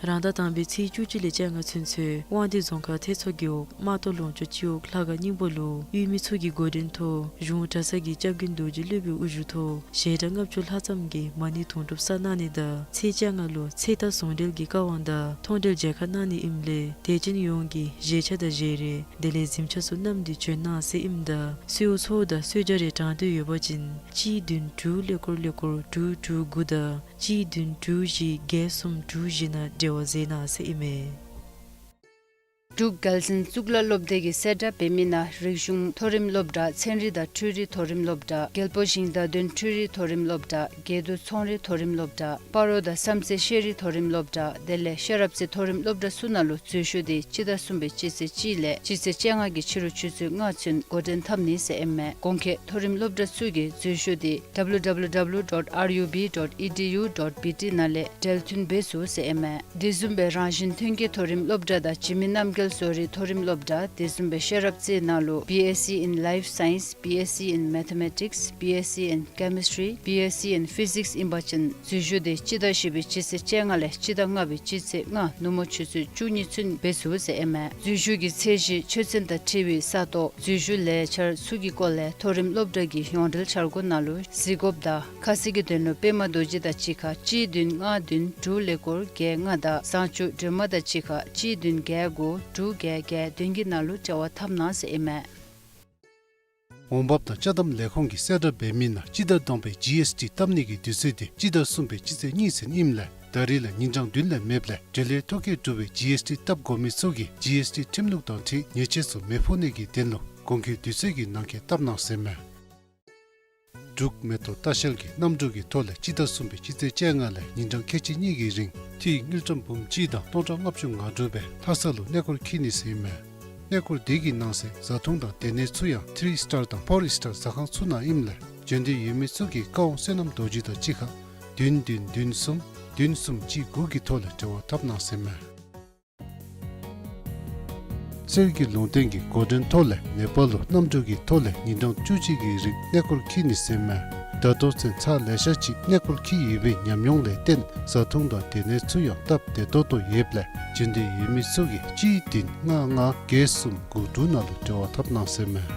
རང་ཟླ་དང་པའི་ཚེས་བཅུ་གཅིག་ལས་བཅོ་ལྔ་ཚུན་ཚོད་དབང་འདུས་རྫོང་ཁག་ཐེད་ཚོ་རྒེད་འོག་རྨ་ཏོ་ལུང་ཕྱོགས་སྤྱི་འོག་ལྷ་ཁང་སྙིང་པོ་ལུ་ཡུལ་མི་ཚུ་གི་འགོ་འདྲེན་ཐོག་གཞུང་གྲྭ་ཚང་གི་སྐྱབས་མགོན་རྡོ་རྗེ་སློབ་དཔོན་དབུ་བཞུགས་ཐོག་བཤད་གྲྭ་ལྔ་བཅུ་ལྷག་ཙམ་གྱིས་མ་ཎི་དུང་སྒྲུབ་བསགས་གནང་ནི་དང་ཚེས་བཅོ་ལྔ་ལུ་ཚེ་རྟག་ཟུང་འབྲེལ་གྱི་བཀའ་དབང་དང་མཐོང་གྲོལ་མཇལ་ཁ་གནང་ནི་ཨིནམ་ལས་དད་ཅན་ཡོངས་ཀྱིས་བཞེས་ཆས་དང་བཞེས་རས་དེ་ལས་གཟིམ་ཆས་ཚུ་བསྣམས་ཏེ་བྱོན་གནང་ཟེར་ཨིནམ་ད་གསོལཝ་ཚོགས་འདུ་དང་གསོལ་ཇ་རེ་དྲང་འདོད་ཡོད་པ་ཅིན་གཅིག་བདུན་དྲུག་ཀླད་ཀོར་ཀླད་ཀོར་དྲུག་དྲུག་དགུ་དང་གཅིག་བདུན་དྲུག་བཞི་བརྒྱད་གསུམ་དྲུག་བཞི་ནང་འབྲེལ་བ་མཛད་གནང་ཟེར་ཨིན་མས། འབྲུག་རྒྱལ་བཙུན་གཙུག་ལག་སློབ་སྡེ་གིས་གསལ་བསྒྲགས་འབད་མི་ནང་རིག་གཞུང་མཐོ་རིམ་སློབ་གྲྭ་ཚན་རིག་དང་འཕྲུལ་རིག་མཐོ་རིམ་སློབ་གྲྭ་རྒྱལ་པོ་ཞིང་བདག་དོན་འཕྲུལ་རིག་མཐོ་རིམ་སློབ་གྲྭ་དགེ་འདུན་ཚོང་རིག་མཐོ་རིམ་སློབ་གྲྭ་སྤ་རོ་དང་བསམ་རྩེ་ཤེས་རིག་མཐོ་རིམ་སློབ་གྲྭ་དེ་ལས་ཤེས་རབ་རྩེ་མཐོ་རིམ་སློབ་གྲྭ་ཚུ་ནང་ལུ་འཛུལ་ཞུགས་དེ་སྤྱི་ཟླ་གསུམ་པའི་སྤྱི་ཚེས་གཅིག་ལས་སྤྱི་ཚེས་བཅོ་ལྔ་གི་ཕྱི་རུ་ཆུ་ཚོད་ལྔ་ཚུན་འགོ་འདྲེན་འཐབ་ནི་ཟེར་ཨིན་མས། གོང་འཁོད་མཐོ་རིམ་སློབ་གྲྭ་ཚུ་གི་འཛུལ་ཞུགས་དེ་W W W dot R U B dot E D U dot B T ནང་ལས་འབྲེལ་མཐུད་འབད་ཚུགས་ཟེར་ཨིན་མས། དེ་བཟུམ་སྦེ་རང་བཞིན་ཐོན་སྐྱེད་མཐོ་རིམ་སློབ་གྲྭ་དང་འཇིགས་མེད་རྣམ་རྒྱལ་བཟོ་རིག་མཐོ་རིམ་སློབ་གྲྭ་དེ་བཟུམ་སྦེ་ཤེས་རབ་རྩེ་ནང་ལུ་B S C in Life Science, B S C in Mathematics, B S C in Chemistry, B S C in Physics ཨིན་པ་ཅིན་འཛུལ་ཞུགས་དེ་སྤྱི་ཟླ་བཞི་པའི་སྤྱི་ཚེས་བཅོ་ལྔ་ལས་སྤྱི་ཟླ་ལྔ་པའི་སྤྱི་ཚེས་ལྔ་ནུབ་མོ་ཆུ་ཚོད་བཅུ་གཉིས་ཚུན་འབད་ཚུགས་ཟེར་ཨིན་མས། འཛུལ་ཞུགས་ཀྱི་ཚད་གཞི་ཆོས་ཚན་དང་འཁྲིལ་བའི་ས་སྟོང་འཛུལ་ཞུགས་ལས་འཆར་ཚུ་གི་སྐོར་ལས་མཐོ་རིམ་སློབ་གྲྭ་གི་ཡོངས་འབྲེལ་འཆར་སྒོ་ནང་ལུ་གཟིགས་དགོཔ་དང་ཁ་གསལ་གྱི་དོན་ལུ་པདྨ་རྡོ་རྗེ་དང་གཅིག་ཁར་གཅིག་བདུན་ལྔ་བདུན་དྲུག་ཀླད་ཀོར་བརྒྱད་ལྔ་དང་བཟང་སྤྱོད་སྒྲོལ་མ་དང་གཅིག་ཁར་གཅིག་བདུན་བརྒྱད་དགུ་དྲུག་བརྒྱད་བརྒྱད་བདུན་གྱི་ནང་ལུ་འབྲེལ་བ་འཐབ་གནང་ཟེར་ཨིན་མས། འོང་འབབ་དང་ཅ་དམ་ལས་ཁུངས་ཀྱི་གསལ་བསྒྲགས་འབད་མི་ནང་སྤྱི་ཟླ་དང་པའི་G S T བཏབ་ནི་གི་དུས་ཚོད་དེ་སྤྱི་ཟླ་གསུམ་པའི་སྤྱི་ཚེས་གཉིས་ཚུན་ཨིནམ་ལས་ ད་རེས་ལས་ཉིན་གྲངས་བདུན་ལས་མེདཔ་ལས་འབྲེལ་ཡོད་ཐོ་བཀོད་གྲུབ་པའི་ཇི་ཨེསི་ཊི་བཏབ་དགོ་མི་ཚུ་གིས་ཇི་ཨེསི་ཊི་ཁྲིམས་ལུགས་དང་འཁྲིལ་ཉེས་ཆད་ཚུ་མི་ཕོག་ནི་གི་དོན་ལུ་གོང་འཁོད་དུས་ཚོད་ཀྱི་ནང་འཁོད་བཏབ་གནང་ཟེར་མས། འབྲུག་མེ་ཏོག་ལྟ་བཤལ་གྱིས་གནམ་གྲུ་གི་ཐོག་ལས་སྤྱི་ཟླ་གསུམ་པའི་སྤྱི་ཚེས་བཅོ་ལྔ་ལས་ཉིན་གྲངས་ཁལ་གཅིག་གཉིས་ཀྱི་རིང་ཏི་དངུལ་ཀྲམ་འབུམ་གཅིག་དང་སྟོང་ཕྲག་ལྔ་བཅུ་ང་དྲུག་སྦེ་ལྷ་ས་ལུ་གནས་སྐོར་འཁྱིད་ནི་ཟེར་ཨིན་མས། གནས་སྐོར་དེ་གི་ནང་གསེས་བཟའ་འཐུང་དང་སྡོད་གནས་ཚུ་ཡང་ཐི་རི་སི་ཊར་དང་ཕོར་སི་ཊར་ཟ་ཁང་ཚུ་ནང་ཨིནམ་ལས་བྱོན་འདོད་ཡོད་མི་ཚུ་གིས་བཀའ་དབང་བསོད་ནམས་རྡོ་རྗེ་དང་གཅིག་ཁར་བདུན་བདུན་བདུན་གསུམ་བདུན་གསུམ་གཅིག་དགུ་གི་ཐོག་ལས་འབྲེལ་བ་འཐབ་གནང་ཟེར་མས། གསེར་གྱི་ལུང་བསྟན་གྱི་འགོ་འདྲེན་ཐོག་ལས་ནེ་པཱལ་ལུ་གནམ་གྲུ་གི་ཐོག་ལས་ཉིན་གྲངས་བཅུ་གཅིག་གི་རིང་གནས་སྐོར་འཁྱིད་ནི་ཟེར་མས། ད་ལྟོ་ཚུན་ཚར་ལེ་ཤ་ཅིག་གནས་སྐོར་འཁྱིད་ཡོད་པའི་ཉམས་མྱོང་ལས་བརྟེན་བཟའ་འཐུང་དང་སྡོད་གནས་ཚུ་ཡང་སྟབས་བདེ་ཏོག་ཏོ་ཡོདཔ་ལས་བྱོན་འདོད་ཡོད་མི་ཚུ་གིས་གཅིག་བདུན་ལྔ་ལྔ་བརྒྱད་གསུམ་དགུ་དྲུག་ནང་ལུ་འབྲེལ་བ་འཐབ་གནང་ཟེར་མས།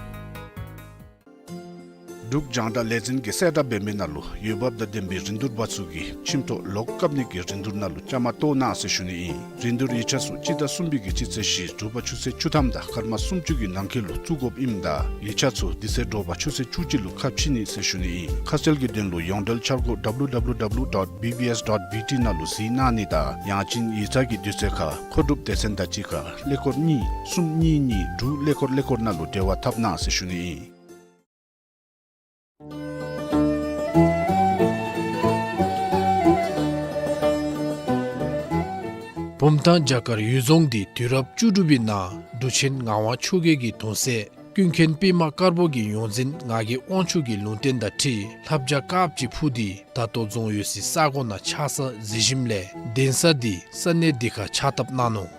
འབྲུག་རྒྱང་བསྒྲགས་ལས་འཛིན་གྱིས་གསལ་བསྒྲགས་འབད་མི་ནང་ལུ་འོས་འབབ་དང་ལྡན་པའི་རིན་བསྡུར་པ་ཚུ་གིས་ཁྱིམ་ཐོག་ལོག་བཀབ་ནི་གི་རིན་བསྡུར་ནང་ལུ་བཅའ་མར་གཏོགས་གནང་ཟེར་ཞུ་ནི་ཨིན། རིན་བསྡུར་ཡིག་ཆ་ཚུ་སྤྱི་ཟླ་གསུམ་པའི་གི་སྤྱི་ཚེས་བཞི་དྲོ་པ་ཆུ་ཚོད་བཅུ་ཐམ་དང་སྐར་མ་སུམ་ཅུ་གི་ནང་འཁོད་ལུ་བཙུགས་དགོཔ་ཨིནམ་ད་ཡིག་ཆ་ཚུ་དེ་ཚེ་དྲོ་པ་ཆུ་ཚོད་བཅུ་གཅིག་ལུ་ཁ་ཕྱེ་ནི་ཟེར་ཞུ་ནི་ཨིན། ཁ་གསལ་གྱི་དོན་ལུ་ཡོངས་འབྲེལ་འཆར་སྒོ་W W W dot B B S dot B T ནང་ལུ་གཟིགས་གནང་ནི་དང་ཡང་ཅིན་ཡིག་ཚང་གི་དུས་ཚོད་ཁར་མཁོ་སྒྲུབ་སྡེ་ཚན་དང་གཅིག་ཁར་ཀླད་ཀོར་གཉིས་གསུམ་གཉིས་གཉིས་དྲུག་ཀླད་ཀོར་ཀླད་ཀོར་ནང་ལུ་འབྲེལ་བ་འཐབ་གནང་ཟེར་ཞུ་ནི་ཨིན། བུམ་ཐང་བྱ་དཀར་གཡུལ་རྫོང་འདི་དུས་རབས་བཅུ་དྲུག་པའི་ནང་འབྲུག་ཆེན་ངག་དབང་ཆོས་རྒྱལ་གྱི་གདུང་སྲས་ཀུན་མཁྱེན་པདྨ་དཀར་པོ་གི་ཡོངས་འཛིན་ངག་གི་དབང་ཕྱུག་གི་ལུང་བསྟན་དང་འཁྲིལ་ལྷ་བྱ་དཀརཔོ་ཅིག་འཕུར་ཏེ་ད་ལྟོ་རྫོང་ཡོད་སའི་ས་གོ་ནང་ཆགས་ས་གཟིགས་ཞིནམ་ལས་གདན་ས་འདི་ས་གནས་འདི་ཁར་ཕྱག་བཏབ་གནང་ནུག།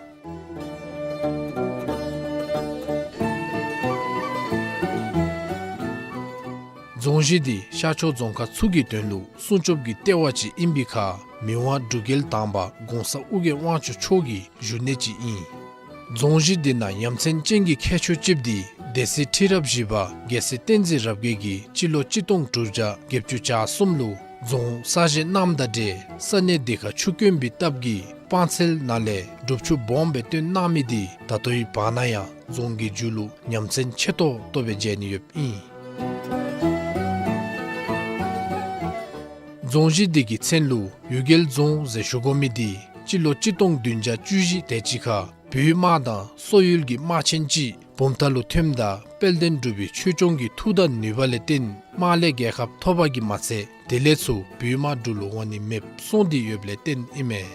རྫོང་གཞི་འདི་ཤར་ཕྱོགས་རྫོང་ཁག་ཚུ་གི་དོན་ལུ་སྲུང་སྐྱོབ་ཀྱི་ལྟེ་བ་ཅིག་ཨིན་པའི་ཁར་མི་དབང་འབྲུག་རྒྱལ་དང་པ་གོང་ས་ཨོ་རྒྱན་དབང་ཕྱུག་མཆོག་གི་བཞུགས་གནས་ཅིག་ཨིན། རྫོང་གཞི་འདི་ནང་ཡ་མཚན་ཅན་གྱི་ཁྱད་ཆོས་ཅིག་འདི་སྡེ་སྲིད་ཁྲི་རབས་བཞི་པ་རྒྱལ་སྲས་བསྟན་འཛིན་རབ་རྒྱས་ཀྱིས་སྤྱི་ལོ་གཅིག་སྟོང་དྲུག་བརྒྱ་བརྒྱད་ཅུ་གྱ་གསུམ་ལུ་རྫོང་གསར་བཞེངས་གནངམ་དང་འབྲེལ་ས་གནས་འདི་ཁར་ཆུ་དཀོན་པའི་སྟབས་ཀྱིས་སྤང་ཚལ་ནང་ལས་སྒྲུབ་ཆུ་སྦོམ་སྦེ་བཏོན་གནང་མི་འདི་ད་ལྟོའི་བར་ན་ཡང་རྫོང་གི་མཇུག་ལུ་ཡ་མཚན་ཆེ་ཏོག་ཏོ་སྦེ་མཇལ་ནི་ཡོདཔ་ཨིན། རྫོང་གཞི་འདི་གི་མཚན་ལུ་གཡུལ་རྒྱལ་རྫོང་ཟེར་ཞུ་དགོ་མི་འདི་སྤྱི་ལོ་གཅིག་སྟོང་བདུན་བརྒྱ་བཅུ་བཞི་དེ་ཅིག་ཁར་བོད་དམག་དང་སོག་ཡུལ་གྱི་དམག་ཆེན་ཅིག་བུམ་ཐང་ལུ་ཐོནམ་ད་དཔལ་ལྡན་འབྲུག་པའི་ཆོས་སྐྱོང་གི་མཐུ་དང་ནུས་པ་ལས་བརྟེན་དམག་ལས་རྒྱལ་ཁ་ཐོབ་པ་གིས་མ་ཚད་དེ་ལས་ཚུར་བོད་དམག་འབྲུག་ལུ་འོང་ནི་མེདཔ་སོང་སྟེ་ཡོདཔ་ལས་བརྟེན་ཨིན་མས།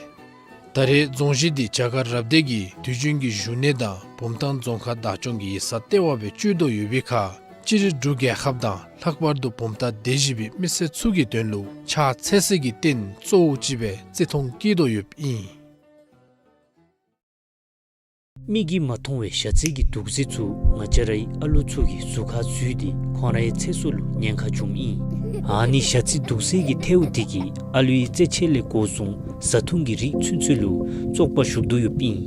ད་རེས་རྫོང་གཞི་འདི་བྱ་དཀར་རབ་སྡེ་གི་དུས་རྒྱུན་གྱི་བཞུགས་གནས་དང་བུམ་ཐང་རྫོང་ཁག་བདག་སྐྱོང་གི་ཡིག་ཚང་ལྟེ་བ་སྦེ་སྤྱོད་དོ་ཡོད་པའི་ཁར་སྤྱིར་འབྲུག་རྒྱལ་ཁབ་དང་ལྷག་པར་དུ་བུམ་ཐང་སྡེ་བཞི་པའི་མི་སེར་ཚུ་གི་དོན་ལུ་ཕྱག་འཚལ་སའི་གི་རྟེན་གཙོ་བོ་ཅིག་སྦེ་བརྩི་མཐོང་བསྐྱེད་དོ་ཡོདཔ་ཨིན། མིག་གིས་མ་མཐོང་བའི་ཞ་རྩི་གི་དུག་རྫས་ཚུ་ང་བཅས་རའི་ཨ་ལུ་ཚུ་གི་གཟུགས་ཁར་འཛུལ་ཏེ་ཁོང་རའི་ཚེ་སྲོག་ལུ་ཉེན་ཁ་འབྱུངམ་ཨིན། ཨ་ནི་ཞ་རྩི་དུག་རྫས་ཀྱི་ཐལཝ་འདི་གིས་ཨ་ལུའི་རྩེད་ཆས་ལས་འགོ་བཟུང་བཟའ་འཐུང་གི་རིགས་ཚུན་ཚོད་ལུ་བཙོག་པ་ཞུགས་དོ་ཡོདཔ་ཨིན།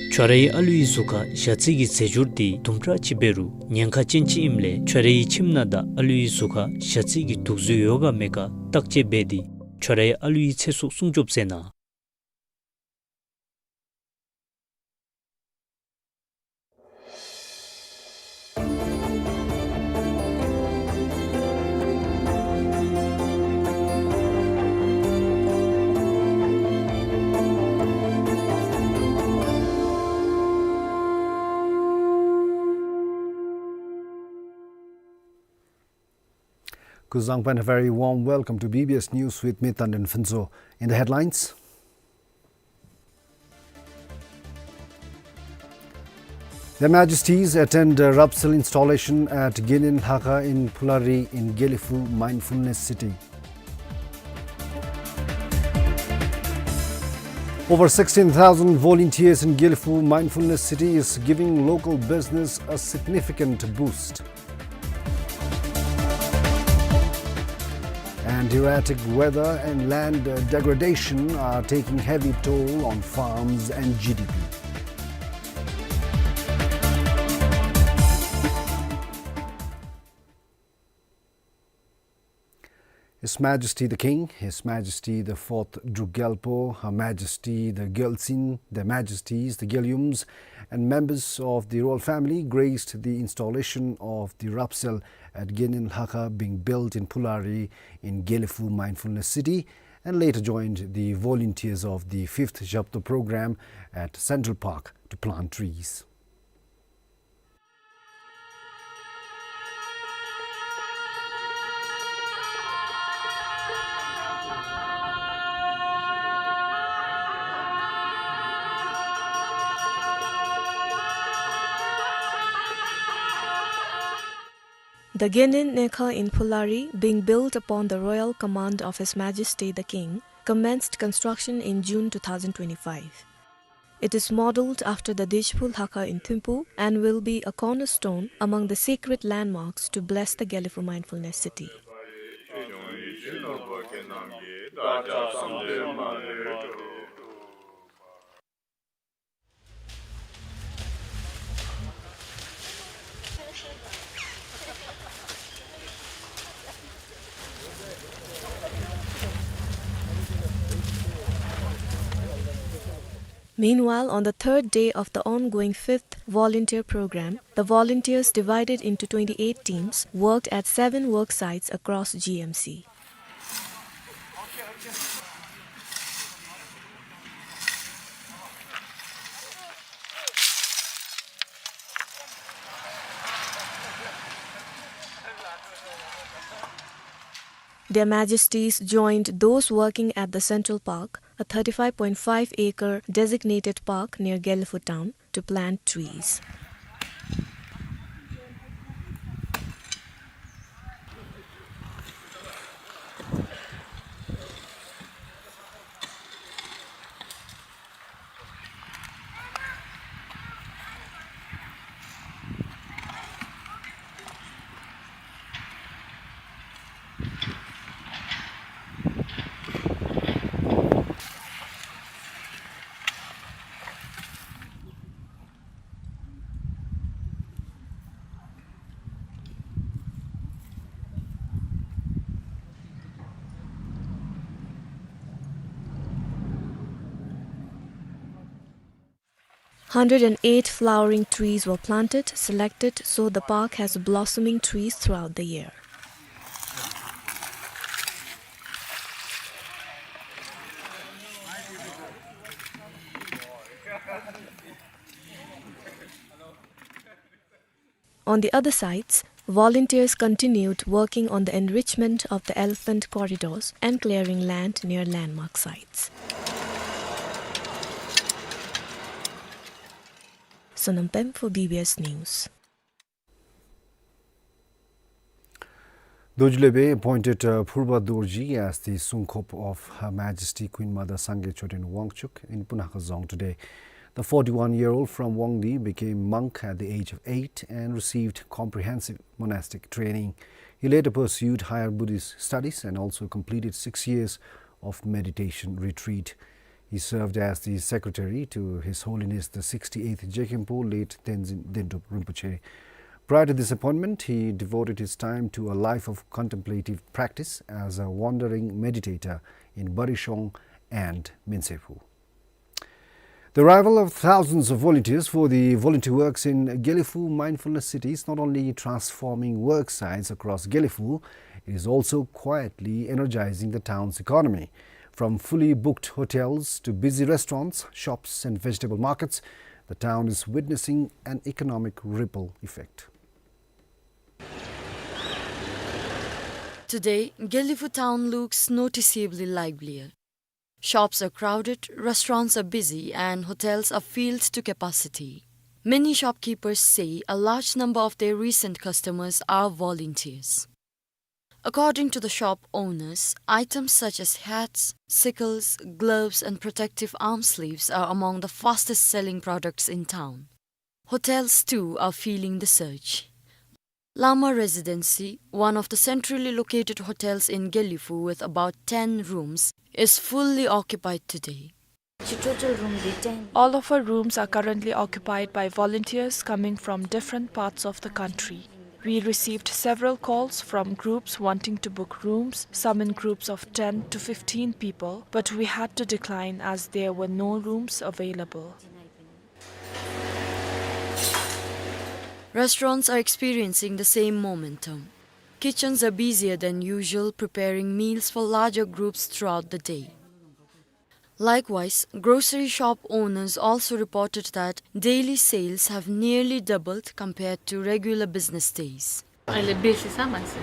ཁྱོད་རའི་ཨ་ལུའི་གཟུགས་ཁར་ཞ་རྩི་གི་རྫས་སྦྱོར་འདི་དུམ་གྲ་ཅིག་འབད་རུང་ཉེན་ཁ་ཅན་ཅིག་ཨིནམ་ལས་ཁྱོད་རའི་ཁྱིམ་ནང་དང་ཨ་ལུའི་གཟུགས་ཁར་ཞ་རྩི་གི་དུག་རྫས་ཡོད་ག་མེད་ག་བརྟག་དཔྱད་འབད་དེ་ཁྱོད་རའི་ཨ་ལུའི་ཚེ་སྲོག་སྲུང་སྐྱོབ་མཛད་གནང་། Kuzuzangpo and a very warm welcome to B B S News with me, Tandin Phuntsho. In the headlines, Their Majesties attend, uh, Rapsel installation at Genin Lhakha in Phulari in Gelephu Mindfulness City. Over sixteen thousand volunteers in Gelephu Mindfulness City is giving local business a significant boost. And erratic weather and land degradation are taking heavy toll on farms and G D P. His Majesty the King, His Majesty the Fourth Druk Gyalpo, Her Majesty the Gyaltsuen, Their Majesties the Gyaluyums, and members of the royal family graced the installation of the Rapsel at Genin Lhakha, being built in Phulari in Gelephu Mindfulness City, and later joined the volunteers of the fifth Zhabto program at Central Park to plant trees. The Genden Ngakha in Phulari, being built upon the royal command of His Majesty the King, commenced construction in June two thousand twenty-five. It is modeled after the Dejphu Lhakha in Thimphu and will be a cornerstone among the sacred landmarks to bless the Gelephu Mindfulness City. Meanwhile, on the third day of the ongoing fifth volunteer program, the volunteers divided into twenty-eight teams worked at seven work sites across G M C. Their Majesties joined those working at the Central Park, a thirty-five point five acre designated park near Gelephu town, to plant trees. Hundred and eight flowering trees were planted, selected, so the park has blossoming trees throughout the year. On the other sites, volunteers continued working on the enrichment of the elephant corridors and clearing land near landmark sites. Sonam Pem for B B S News. Dorji Lebe appointed, uh, Phurba Dorji as the Songkhop of Her Majesty Queen Mother Sangay Choten Wangchuck in Punakha Dzong today. The forty-one-year-old from Wangdue became monk at the age of eight and received comprehensive monastic training. He later pursued higher Buddhist studies and also completed six years of meditation retreat. He served as the secretary to His Holiness the sixty-eighth Jekhenpo, late Tenzin Dendup Rinpoche. Prior to this appointment, he devoted his time to a life of contemplative practice as a wandering meditator in Barishong and Mensephu. The arrival of thousands of volunteers for the volunteer works in Gelephu Mindfulness City is not only transforming work sites across Gelephu, it is also quietly energizing the town's economy. From fully booked hotels to busy restaurants, shops and vegetable markets, the town is witnessing an economic ripple effect. Today, Gelephu town looks noticeably livelier. Shops are crowded, restaurants are busy, and hotels are filled to capacity. Many shopkeepers say a large number of their recent customers are volunteers. According to the shop owners, items such as hats, sickles, gloves, and protective arm sleeves are among the fastest selling products in town. Hotels too are feeling the surge. Lama Residency, one of the centrally located hotels in Gelephu with about ten rooms, is fully occupied today. All of our rooms are currently occupied by volunteers coming from different parts of the country. We received several calls from groups wanting to book rooms, some in groups of ten to fifteen people, but we had to decline as there were no rooms available. Restaurants are experiencing the same momentum. Kitchens are busier than usual, preparing meals for larger groups throughout the day. Likewise, grocery shop owners also reported that daily sales have nearly doubled compared to regular business days. अहिले बेसी छ मान्छे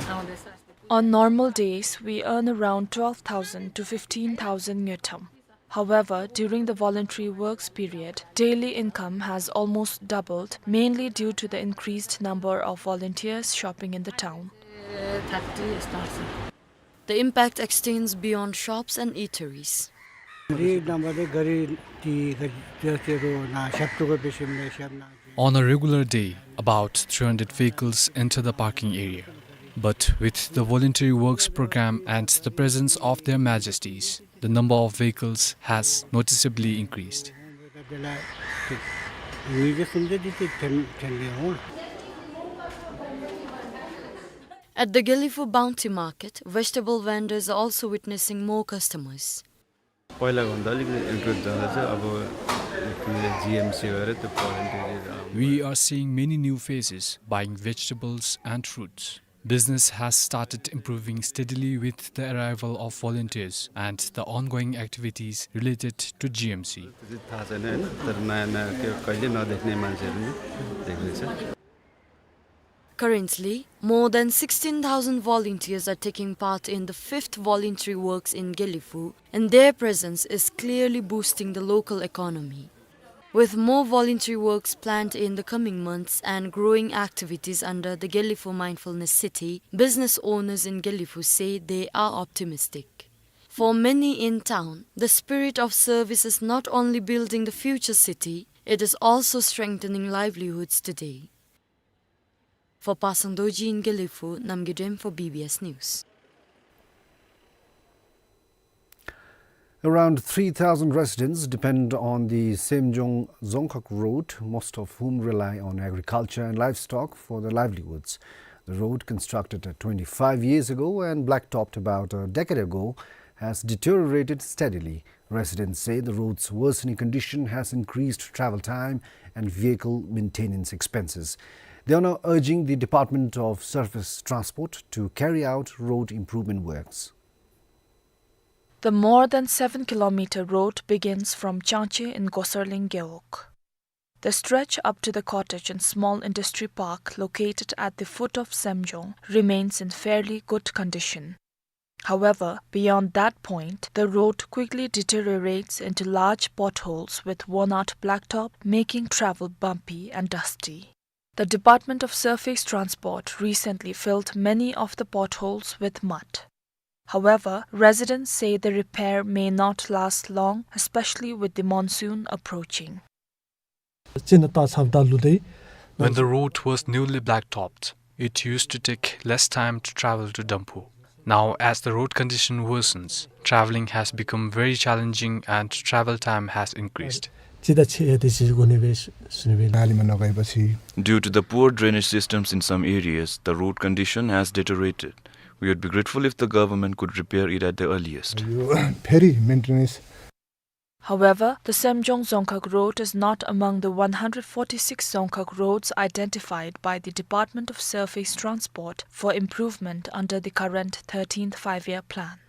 आउँदैछ। On normal days, we earn around twelve thousand to fifteen thousand ngultrum. However, during the voluntary works period, daily income has almost doubled, mainly due to the increased number of volunteers shopping in the town. Thirty यस्तो आउँछ। The impact extends beyond shops and eateries. On a regular day, about three hundred vehicles enter the parking area. But with the voluntary works program and the presence of Their Majesties, the number of vehicles has noticeably increased. At the Gelephu Bounty Market, vegetable vendors are also witnessing more customers. पहिलाको भन्दा अलिकति इम्प्रुभ जाँदैछ। अब जिएमसी भएर त्यो भलन्टियरहरू आउनु We are seeing many new faces buying vegetables and fruits. Business has started improving steadily with the arrival of volunteers and the ongoing activities related to GMC. त्यो चाहिँ थाहा छैन, होइन? तर नयाँ नयाँ त्यो कहिले नदेख्ने मान्छेहरू पनि देख्दैछ। Currently, more than sixteen thousand volunteers are taking part in the fifth voluntary works in Gelephu, and their presence is clearly boosting the local economy. With more voluntary works planned in the coming months and growing activities under the Gelephu Mindfulness City, business owners in Gelephu say they are optimistic. For many in town, the spirit of service is not only building the future city, it is also strengthening livelihoods today. For Pasang Dorji in Gelephu, Namgay Drem for BBS News. Around three thousand residents depend on the Semjong-Dzongkhag road, most of whom rely on agriculture and livestock for their livelihoods. The road, constructed twenty-five years ago and blacktopped about a decade ago, has deteriorated steadily. Residents say the road's worsening condition has increased travel time and vehicle maintenance expenses. They are now urging the Department of Surface Transport to carry out road improvement works. The more than seven kilometer road begins from Changche in Goserling Gewog. The stretch up to the cottage and small industry park located at the foot of Semjong remains in fairly good condition. However, beyond that point, the road quickly deteriorates into large potholes with worn-out blacktop, making travel bumpy and dusty. The Department of Surface Transport recently filled many of the potholes with mud. However, residents say the repair may not last long, especially with the monsoon approaching. When the road was newly blacktopped, it used to take less time to travel to Damphu. Now, as the road condition worsens, traveling has become very challenging and travel time has increased. Due to the poor drainage systems in some areas, the road condition has deteriorated. We would be grateful if the government could repair it at the earliest. यो फेरि maintenance However, the Semjong-Dzongkhag road is not among the one hundred forty-six Dzongkhag roads identified by the Department of Surface Transport for improvement under the current thirteenth Five-Year Plan.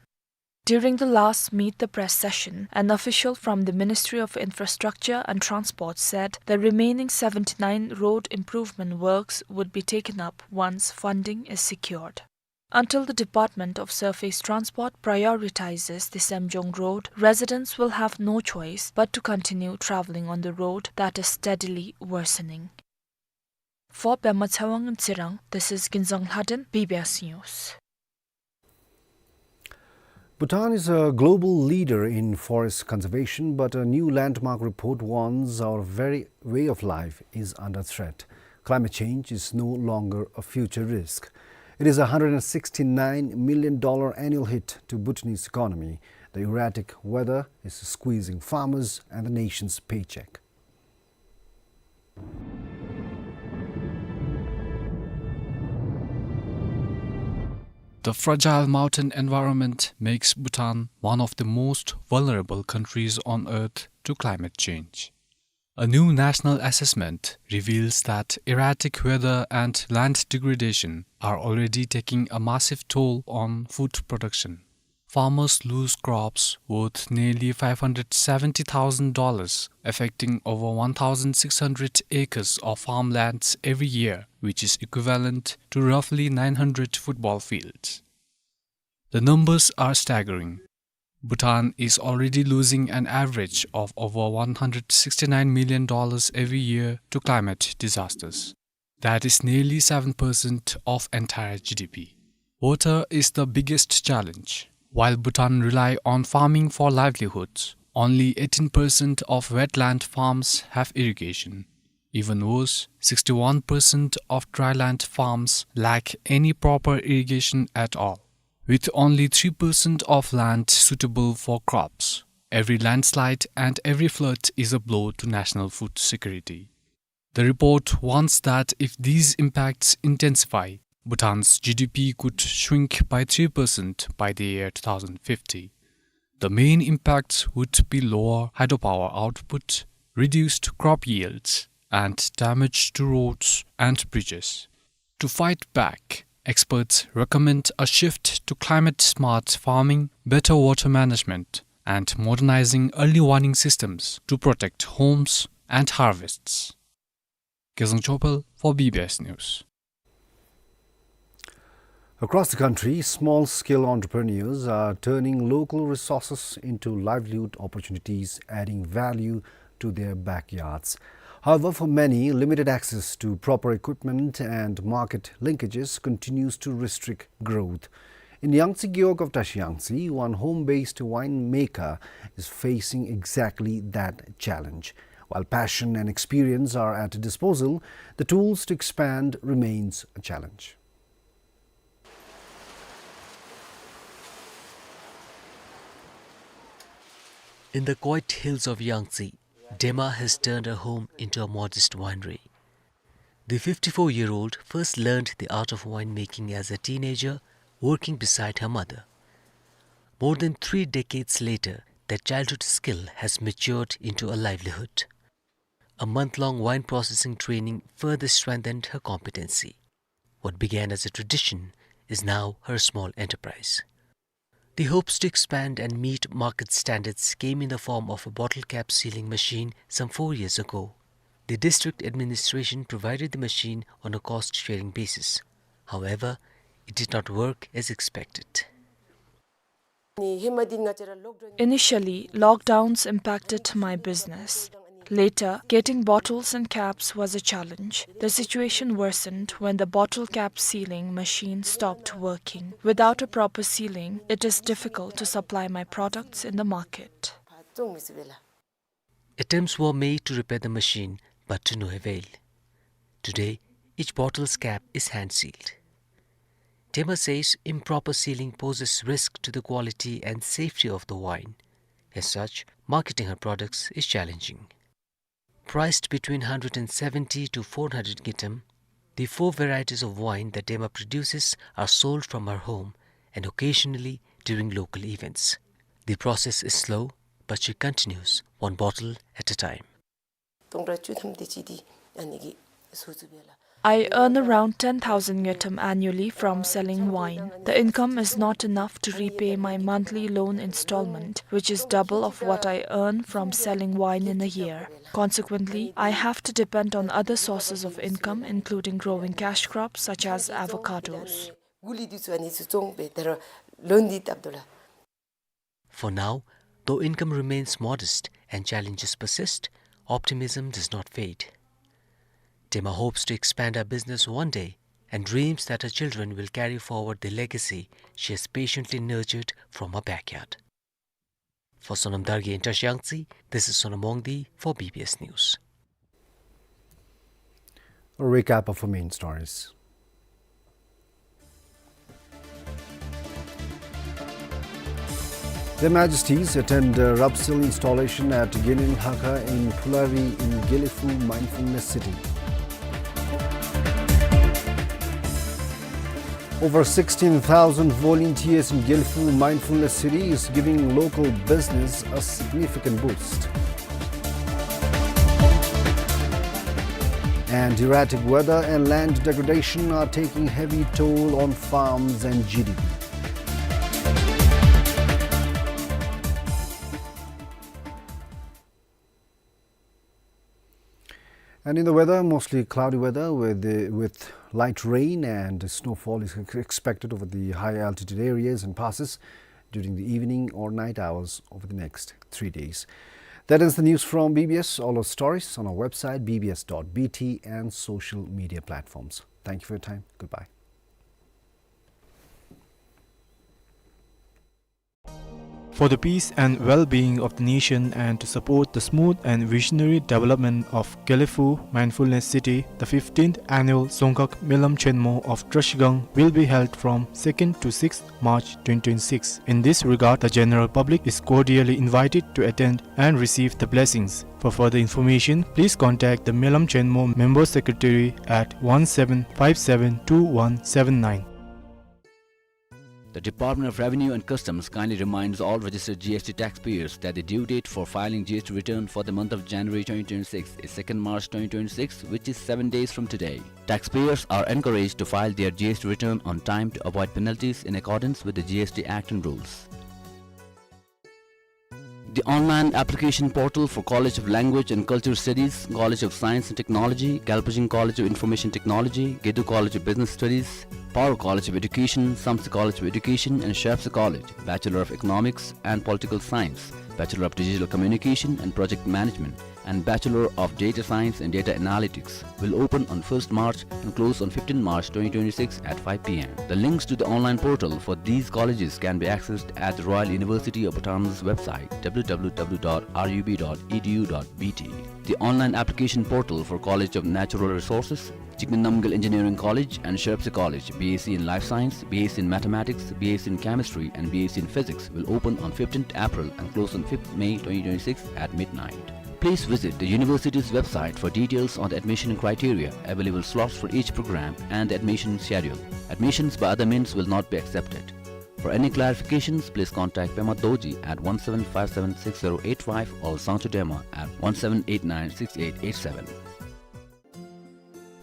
During the last Meet the Press session, an official from the Ministry of Infrastructure and Transport said the remaining seventy-nine road improvement works would be taken up once funding is secured. Until the Department of Surface Transport prioritizes the Semjong road, residents will have no choice but to continue traveling on the road that is steadily worsening. For Pema Tshewang in Tsirang, this is Kinzang Lhaden, BBS News. Bhutan is a global leader in forest conservation, but a new landmark report warns our very way of life is under threat. Climate change is no longer a future risk. It is a hundred and sixty-nine million dollar annual hit to Bhutanese economy. The erratic weather is squeezing farmers and the nation's paycheck. The fragile mountain environment makes Bhutan one of the most vulnerable countries on earth to climate change. A new national assessment reveals that erratic weather and land degradation are already taking a massive toll on food production. Farmers lose crops worth nearly five hundred seventy thousand dollars, affecting over one thousand six hundred acres of farmlands every year, which is equivalent to roughly nine hundred football fields. The numbers are staggering. Bhutan is already losing an average of over one hundred sixty-nine million dollars every year to climate disasters. That is nearly seven percent of entire G D P. Water is the biggest challenge. While Bhutan rely on farming for livelihoods, only eighteen percent of wetland farms have irrigation. Even worse, sixty-one percent of dryland farms lack any proper irrigation at all, with only three percent of land suitable for crops. Every landslide and every flood is a blow to national food security. The report warns that if these impacts intensify, Bhutan's G D P could shrink by three percent by the year two thousand fifty. The main impacts would be lower hydropower output, reduced crop yields, and damage to roads and bridges. To fight back, experts recommend a shift to climate-smart farming, better water management, and modernizing early warning systems to protect homes and harvests. Gezang Chopal for B B S News. Across the country, small-scale entrepreneurs are turning local resources into livelihood opportunities, adding value to their backyards. However, for many, limited access to proper equipment and market linkages continues to restrict growth. In Yangtse Gewog of Tashi Yangtse, one home-based winemaker is facing exactly that challenge. While passion and experience are at disposal, the tools to expand remains a challenge. In the quiet hills of Yangtse, Dema has turned her home into a modest winery. The fifty-four-year-old first learned the art of winemaking as a teenager, working beside her mother. More than three decades later, that childhood skill has matured into a livelihood. A month-long wine processing training further strengthened her competency. What began as a tradition is now her small enterprise. The hopes to expand and meet market standards came in the form of a bottle cap sealing machine some four years ago. The district administration provided the machine on a cost-sharing basis. However, it did not work as expected. Initially, lockdowns impacted my business. Later, getting bottles and caps was a challenge. The situation worsened when the bottle cap sealing machine stopped working. Without a proper sealing, it is difficult to supply my products in the market. Attempts were made to repair the machine, but to no avail. Today, each bottle's cap is hand-sealed. Dema says improper sealing poses risk to the quality and safety of the wine. As such, marketing her products is challenging. Priced between hundred and seventy to four hundred ngultrum, the four varieties of wine that Dema produces are sold from her home and occasionally during local events. The process is slow, but she continues one bottle at a time. I earn around ten thousand ngultrum annually from selling wine. The income is not enough to repay my monthly loan installment, which is double of what I earn from selling wine in a year. Consequently, I have to depend on other sources of income, including growing cash crops such as avocados. For now, though income remains modest and challenges persist, optimism does not fade. Dema hopes to expand her business one day and dreams that her children will carry forward the legacy she has patiently nurtured from her backyard. For Sonam Dargye in Tashi Yangtse, this is Sonam Wangdi for B B S News. A recap of our main stories. Their Majesties attend, uh, rub seal installation at Gyenin Lhakha in Phulari in Gelephu Mindfulness City. Over sixteen thousand volunteers in Gelephu Mindfulness City is giving local business a significant boost. And erratic weather and land degradation are taking heavy toll on farms and G D P. And in the weather, mostly cloudy weather with the, with light rain and snowfall is ex-, expected over the high altitude areas and passes during the evening or night hours over the next three days. That ends the news from B B S. All our stories on our website, B B S dot B T, and social media platforms. Thank you for your time. Goodbye. For the peace and well-being of the nation and to support the smooth and visionary development of Gelephu Mindfulness City, the fifteenth annual Dzongkhag Melam Chenmo of Trashigang will be held from second to sixth March twenty twenty-six. In this regard, the general public is cordially invited to attend and receive the blessings. For further information, please contact the Melam Chenmo Member Secretary at one seven five seven two one seven nine. The Department of Revenue and Customs kindly reminds all registered G S T taxpayers that the due date for filing G S T return for the month of January twenty twenty-six is second March twenty twenty-six, which is seven days from today. Taxpayers are encouraged to file their G S T return on time to avoid penalties in accordance with the G S T Act and rules. The online application portal for College of Language and Culture Studies, College of Science and Technology, Galpijing College of Information Technology, Gedu College of Business Studies, Paro College of Education, Samtse College of Education, and Shayapsa College, Bachelor of Economics and Political Science, Bachelor of Digital Communication and Project Management, and Bachelor of Data Science and Data Analytics will open on first March and close on fifteenth March twenty twenty-six at five P M. The links to the online portal for these colleges can be accessed at the Royal University of Bhutan's website, W W W dot R U B dot E D U dot B T. The online application portal for College of Natural Resources, Jigme Namgyel Engineering College and Shayapsa College, B S c in Life Science, B S c in Mathematics, B S c in Chemistry, and B S c in Physics will open on fifteenth April and close on fifth May twenty twenty-six at midnight. Please visit the university's website for details on the admission criteria, available slots for each program, and the admission schedule. Admissions by other means will not be accepted. For any clarifications, please contact Pema Dorji at one seven five seven six zero eight five or Sangcho Dema at one seven eight nine six eight eight seven.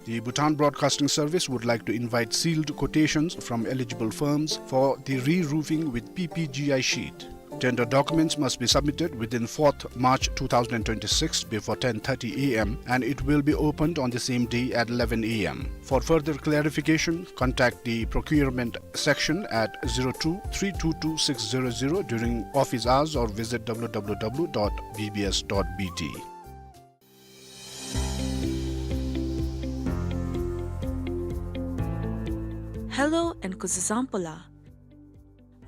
The Bhutan Broadcasting Service would like to invite sealed quotations from eligible firms for the re-roofing with P P G I sheet. Tender documents must be submitted within fourth March two thousand twenty-six before ten thirty A M, and it will be opened on the same day at eleven A M. For further clarification, contact the procurement section at zero two three two two six zero zero during office hours or visit W W W dot B B S dot B T. Hello and kuzuzangpo la.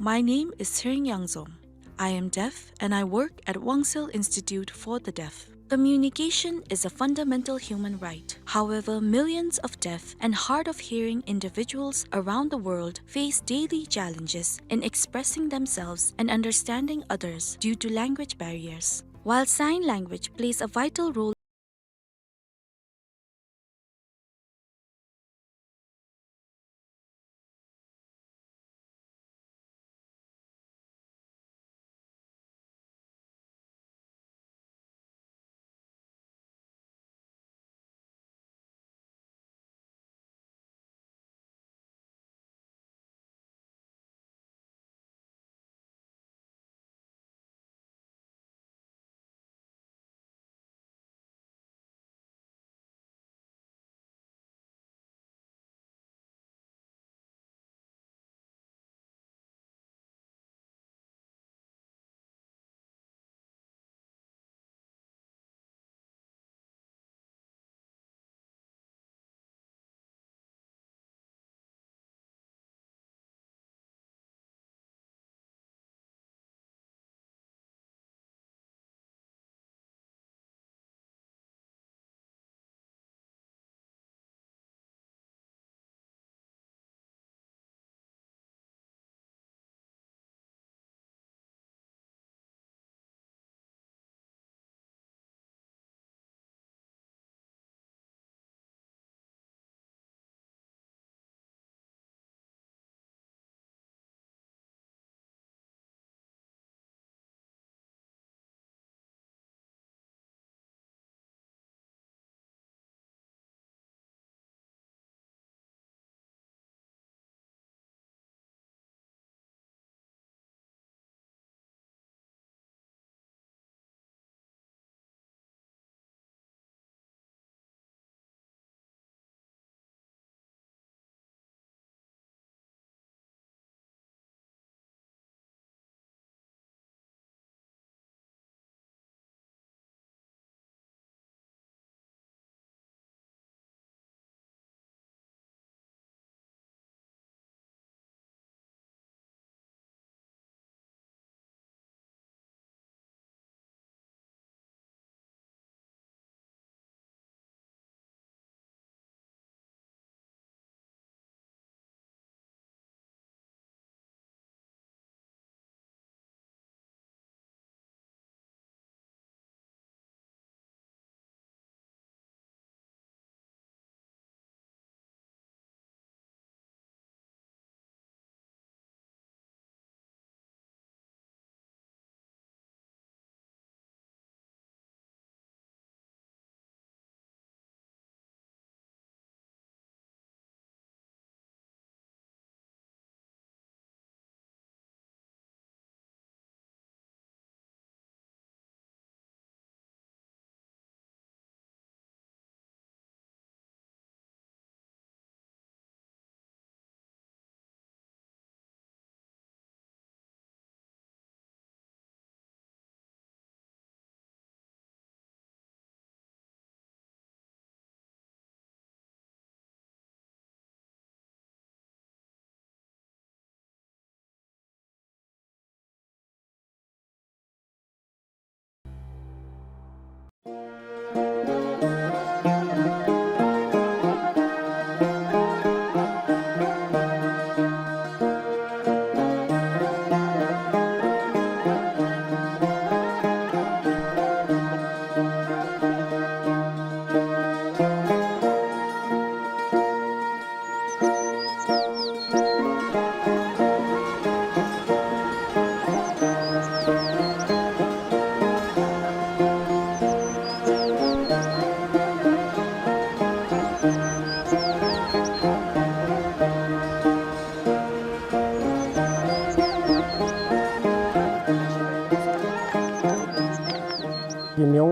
My name is Tsering Yangzom. I am deaf and I work at Wangsel Institute for the Deaf. Communication is a fundamental human right. However, millions of deaf and hard of hearing individuals around the world face daily challenges in expressing themselves and understanding others due to language barriers. While sign language plays a vital role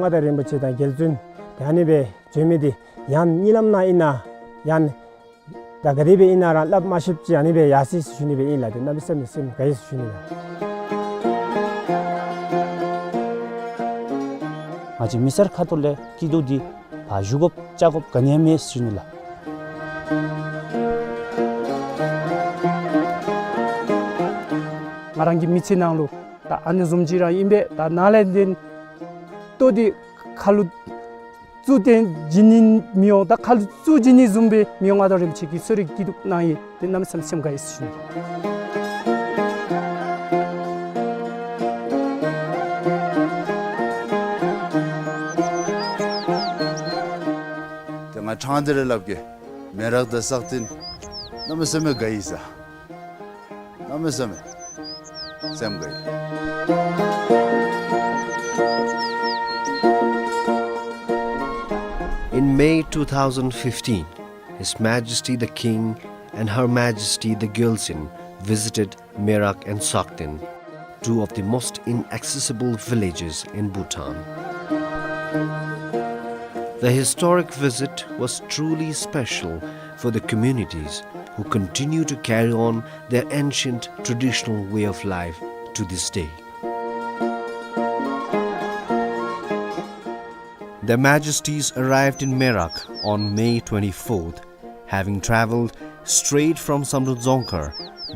མངའ་བདག་རིན་པོ་ཆེ་དང་རྒྱལ་བཙུན་དེ་ཨ་ནི་སྦེ་བྱོན་མི་འདི་ཡང་གཉིད་ལམ་ནང་ཨིན་ན་ཡང་ད་ག་དེ་སྦེ་ཨིན་ན་ར་སླབ་མ་ཤེསཔ་ཅིག་ཨ་ནི་སྦེ་ཡར་སོ་ཡི་ཟེར་ཞུ་ནི་སྦེ་ཨིན་ལགས། ཏེ་གནམ་མེད་ས་མེད་སེམས་དགའ་ཡི་ཟེར་ཞུ་ནི་ལགས། ང་བཅས་མི་སེར་ཁ་ཐུག་ལས་སྐྱིད་སྡུག་འདི་ཕར་ཞུ་དགོཔ་བཅར་དགོཔ་ག་ནི་ཡང་མེད་ཟེར་ཞུ་ནི་ལགས། ང་རང་གི་མི་ཚེ་ནང་ལུ་ད་ཨ་ནི་བཟུམ་ཅིག་ར་ཨིན་པས། ད་ནཱ་ལས་འདི་ལྟོ་འདི་ཁ་ལུ་བཙུགས་ཏེ་བྱིན་ནི་མི་འོང་། ད་ཁ་ལུ་བཙུགས་བྱིན་ནི་བཟུམ་སྦེ་མི་འོང་། མངའ་བདག་རིན་པོ་ཆེ་གིས་གསོལ་རས་སྐྱིད་སྡུག་གནང་ཡི། ཏེ་གནམ་མེད་ས་མེད་སེམས་དགའ་ཡི་ཟེར་ཞུ་ནི། ཏེ་ང་ཕྲང་སྟེ་ར་སླབ་གེ། མེ་རག་དང་སག་སྟེང་གནམ་མེད་ས་མེད་དགའ་ཡི་ཟེར། གནམ་མེད་ས་མེད་སེམས་དགའ་ཡི། In May two thousand fifteen, His Majesty the King and Her Majesty the Gyaltsuen visited Merak and Sakten, two of the most inaccessible villages in Bhutan. The historic visit was truly special for the communities who continue to carry on their ancient traditional way of life to this day. Their Majesties arrived in Merak on May twenty-fourth, having travelled straight from Samdrup Dzongkhar,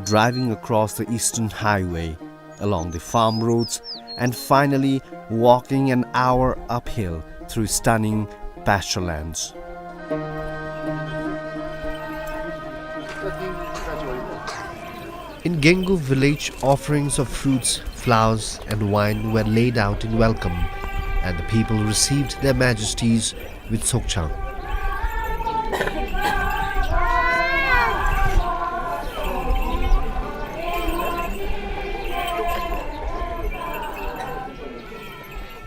driving across the Eastern Highway, along the farm roads, and finally walking an hour uphill through stunning pasture lands. In Gengu village, offerings of fruits, flowers, and wine were laid out in welcome, and the people received their majesties with sokchang.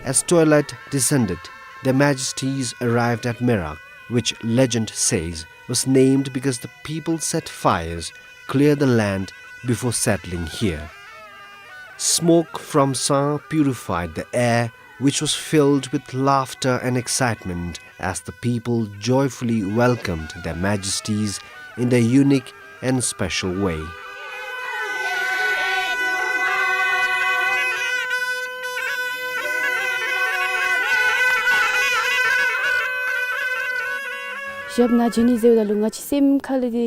As twilight descended, their majesties arrived at Merak, which legend says was named because the people set fires, cleared the land before settling here. Smoke from San purified the air, which was filled with laughter and excitement as the people joyfully welcomed their majesties in their unique and special way. ཞབས་ནཱ་བྱོན་ནི་ཟེརཝ་ད་ལུ་ང་བཅས་སེམས་ཁ་ལས་འདི་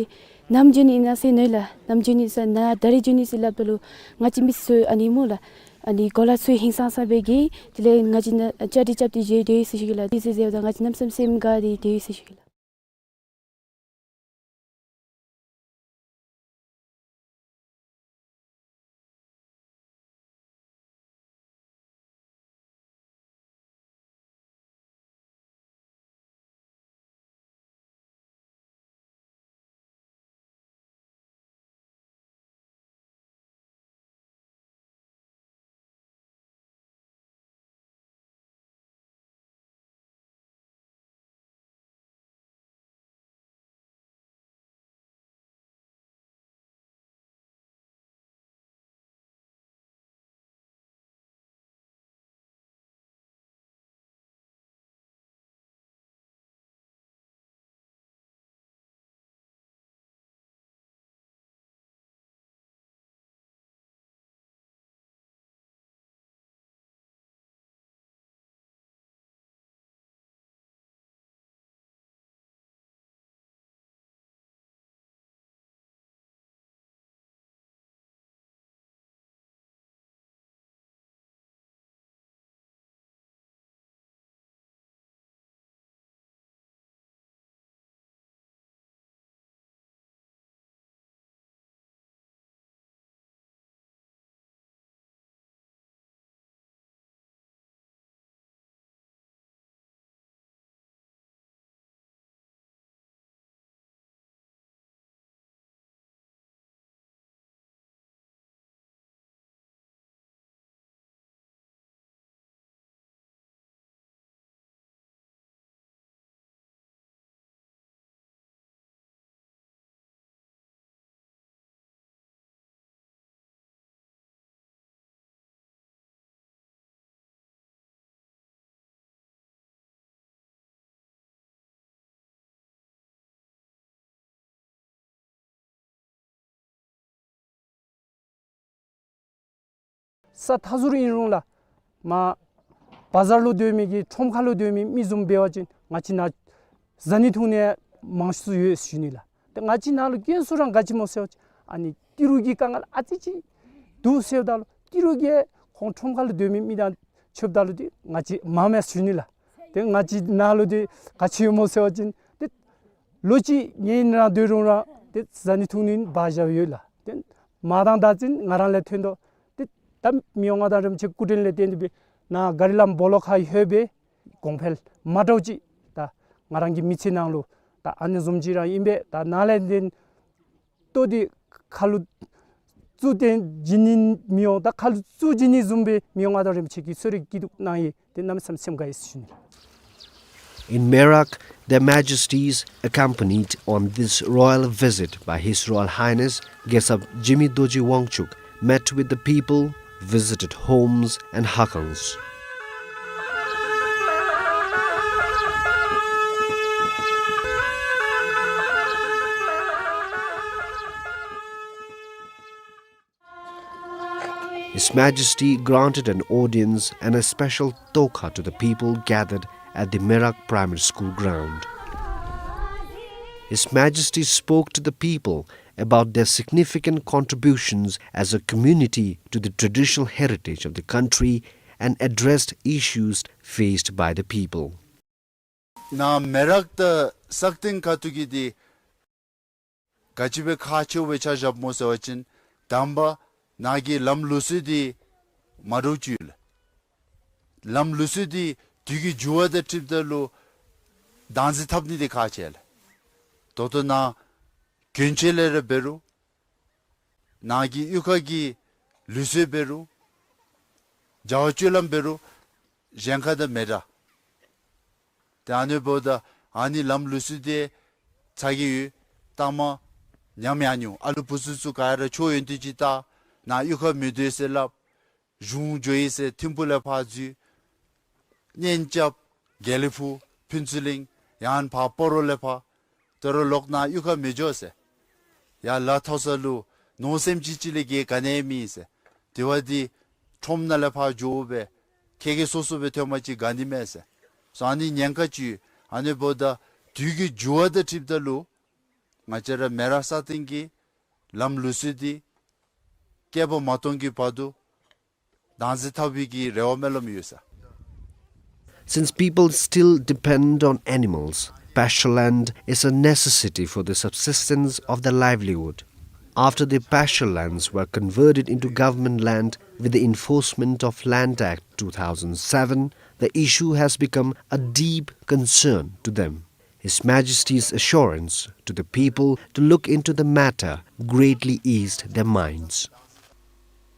ནམ་བྱོན་ནི་ཨིན་ན་ཟེར་མནོ་ཡི་ལགས། ནམ་བྱོན་ནི་ཟེར་ན་ད་རིས་བྱོན་ནི་ཟེར་སླབ་ད་ལུ་ང་བཅས་མི་ཚུ་ཨ་ནི་སྨོ་ལགས། ཨ་ནི་གོ་ལ་ཚུ་ཧིང་སངས་ས་སྦེ་གི་དེ་ལས་ང་བཅས་ནཱ་བཅའ་སྒྲིག་རྐྱབ་སྟེ་བཞུགས་ཡི་ལགས། དེ་ཟེར་ཟེརཝ་ད་ང་བཅས་གནམ་མེད་ས་མེད་སེམས་དགའ་སྟེ་སྡོད་ཡི་ཟེར་ཞུ་གེ་ལགས། ས་མཐའ་ཟུར་ཨིན་རུང་ལགས། མར་བ་ཛར་ལུ་སྡོད་མི་གི་ཁྲོམ་ཁ་ལུ་སྡོད་མི་མི་བཟུམ་འབད་བ་ཅིན་ང་བཅས་ནཱ་བཟའ་ནི་འཐུང་ནི་མང་སུ་ཡོད་ཟེར་ཞུ་ནི་ལགས། ཏེ་ང་བཅས་ནཱ་ལུ་དཀོན་སུ་ར་ག་ཅི་སྨོ་ཟེར་བ་ཅིན་ཨ་ནི་ཏི་རུ་གི་དཀའ་ངལ་ཨ་ཙི་ཅིག་འདུག་ཟེརཝ་ད་ལུ་ཏི་རུ་གིས་ཁོང་ཁྲོམ་ཁ་ལུ་སྡོད་མི་མི་དང་ཕྱདཔ་ད་ལུ་ཏེ་ང་བཅས་མངམ་མས་ཟེར་ཞུ་ནི་ལགས། ཏེ་ང་བཅས་ནཱ་ལུ་ཏེ་ག་ཅི་ཡོད་སྨོ་ཟེར་བ་ཅིན་ཏེ་ལོ་གཅིག་ངེའི་ནང་སྡོད་རུང་ར་ཏེ་བཟའ་ནི་འཐུང་ནི་འབག་བཞགཔ་ཡོད་ལགས། ཏེ་མར་དང་ད་ཅིན་ང་ར་ལས་ཐོན་དོ། ཏེ་ད་མི་དབང་མངའ་བདག་རིན་པོ་ཆེ་སྐུ་དྲིན་ལས་བརྟེན་ཏེ་སྦེ་ནཱ་གཱ་རི་ལམ་སྦོ་ལོགས་ཁར་ལྷོད་སྦེ་གོང་འཕེལ་མ་འདྲཝ་ཅིག་ད་ང་རང་གི་མི་ཚེ་ནང་ལུ་ད་ཨ་ནི་བཟུམ་ཅིག་ར་ཨིན་པས། ད་ནཱ་ལས་ཏེ་ལྟོ་འདི་ཁ་ལུ་བཙུགས་ཏེ་བྱིན་ནི་མི་འོང་། ད་ཁ་ལུ་བཙུགས་བྱིན་ནི་བཟུམ་སྦེ་མི་དབང་མངའ་བདག་རིན་པོ་ཆེ་གིས་གསོལ་རས་སྐྱིད་སྡུག་གནང་ཡི། ཏེ་གནམ་མེད་ས་མེད་སེམས་དགའ་ཡི་ཟེར་ཞུ་ནི། In Merak, Their Majesties, accompanied on this royal visit by His Royal Highness Gesap Jigme Dorji Wangchuck, met with the people, visited homes and hakhangs. His Majesty granted an audience and a special tokha to the people gathered at the Merak Primary School ground. His Majesty spoke to the people about their significant contributions as a community to the traditional heritage of the country and addressed issues faced by the people. ནཱ་མེ་རག་དང་སག་སྟེང་ཁ་ཐུག་གི་འདི་ག་ཅི་སྦེ་ཁག་ཆེཝ་སྦེ་ཆ་བཞགཔ་སྨོ་ཟེར་བ་ཅིན་དང་པ་ནཱ་གི་ལམ་ལུགས་སྲོལ་འདི་མ་འདྲཝ་ཅིག་ཡོད་ལགས། ལམ་ལུགས་སྲོལ་འདི་དུས་ཀྱི་འགྱུར་བ་དང་འཁྲིལཝ་ད་ལུ་བདག་འཛིན་འཐབ་ནི་འདི་ཁག་ཆེ་ལགས། ད་ལྟོ་ནཱ་གྱོན་ཆས་ལས་ར་འབད་རུང་ནཱ་གི་གཡུས་ཁ་གི་ལུགས་སྲོལ་འབད་རུང་བྱ་བ་སྤྱོད་ལམ་འབད་རུང་གཞན་ཁ་དང་མི་འདྲ། ཏེ་ཨ་ནི་འབདཝ་ད་ཨ་ནི་ལམ་ལུགས་སྲོལ་འདི་ཚ་གྱང་ཡོད། ལྟག་མ་ཉམས་ཡར་འགྱོ། ཨ་ལུ་བུ་ཚུ་ཚུ་ག་ར་ཆོས་ཡོན་ཏན་ཅིག་བལྟ། ནཱ་གཡུས་ཁར་མི་སྡོད་ཟེར་སླབ། གཞུང་འགྱོ་ཡི་ཟེར་ཐིམ་ཕུག་ལས་ཕར་འཛུལ། གཉེན་རྐྱབ། དགེ་ལེགས་ཕུག་ཕུན་ཚོགས་གླིང་ཡང་ཕར་སྤ་རོ་ལས་ཕར་དོ་རུང་ལོག་ནཱ་གཡུས་ཁར་མི་འགྱོ་ཟེར། ཡར་ལ་མཐོ་ས་ལུ་ནོར་སེམས་ཅན་ཅིག་ལས་བརྒལ་ག་ནི་ཡང་མེད་ཟེར། དེ་བ་འདི་ཁྲོམ་ནང་ལས་ཕར་འགྱོ་སྦེ་ཁྱེད་ཁྱེད་སོ་སོ་སྦེ་ཐོན་མ་ཅིག་དགའ་ནི་མས་ཟེར། སོ་ཨ་ནི་ཉེན་ཁ་ཅིག་ཡོད། ཨ་ནི་འབདཝ་ད་དུས་ཀྱི་འགྱུར་བ་དང་འཁྲིལཝ་ད་ལུ་ང་བཅས་ར་མེ་རག་སག་སྟེང་གི་ལམ་ལུགས་སྲོལ་འདི་བསྐལ་པ་མ་སྟོང་གི་བར་དུ་བདག་འཛིན་འཐབ་པའི་གི་རེ་བ་སྨོན་ལམ་ཡོད་ཟེར། Since people still depend on animals, pasture land is a necessity for the subsistence of their livelihood. After the pasture lands were converted into government land with the Enforcement of Land Act two thousand seven, the issue has become a deep concern to them. His Majesty's assurance to the people to look into the matter greatly eased their minds.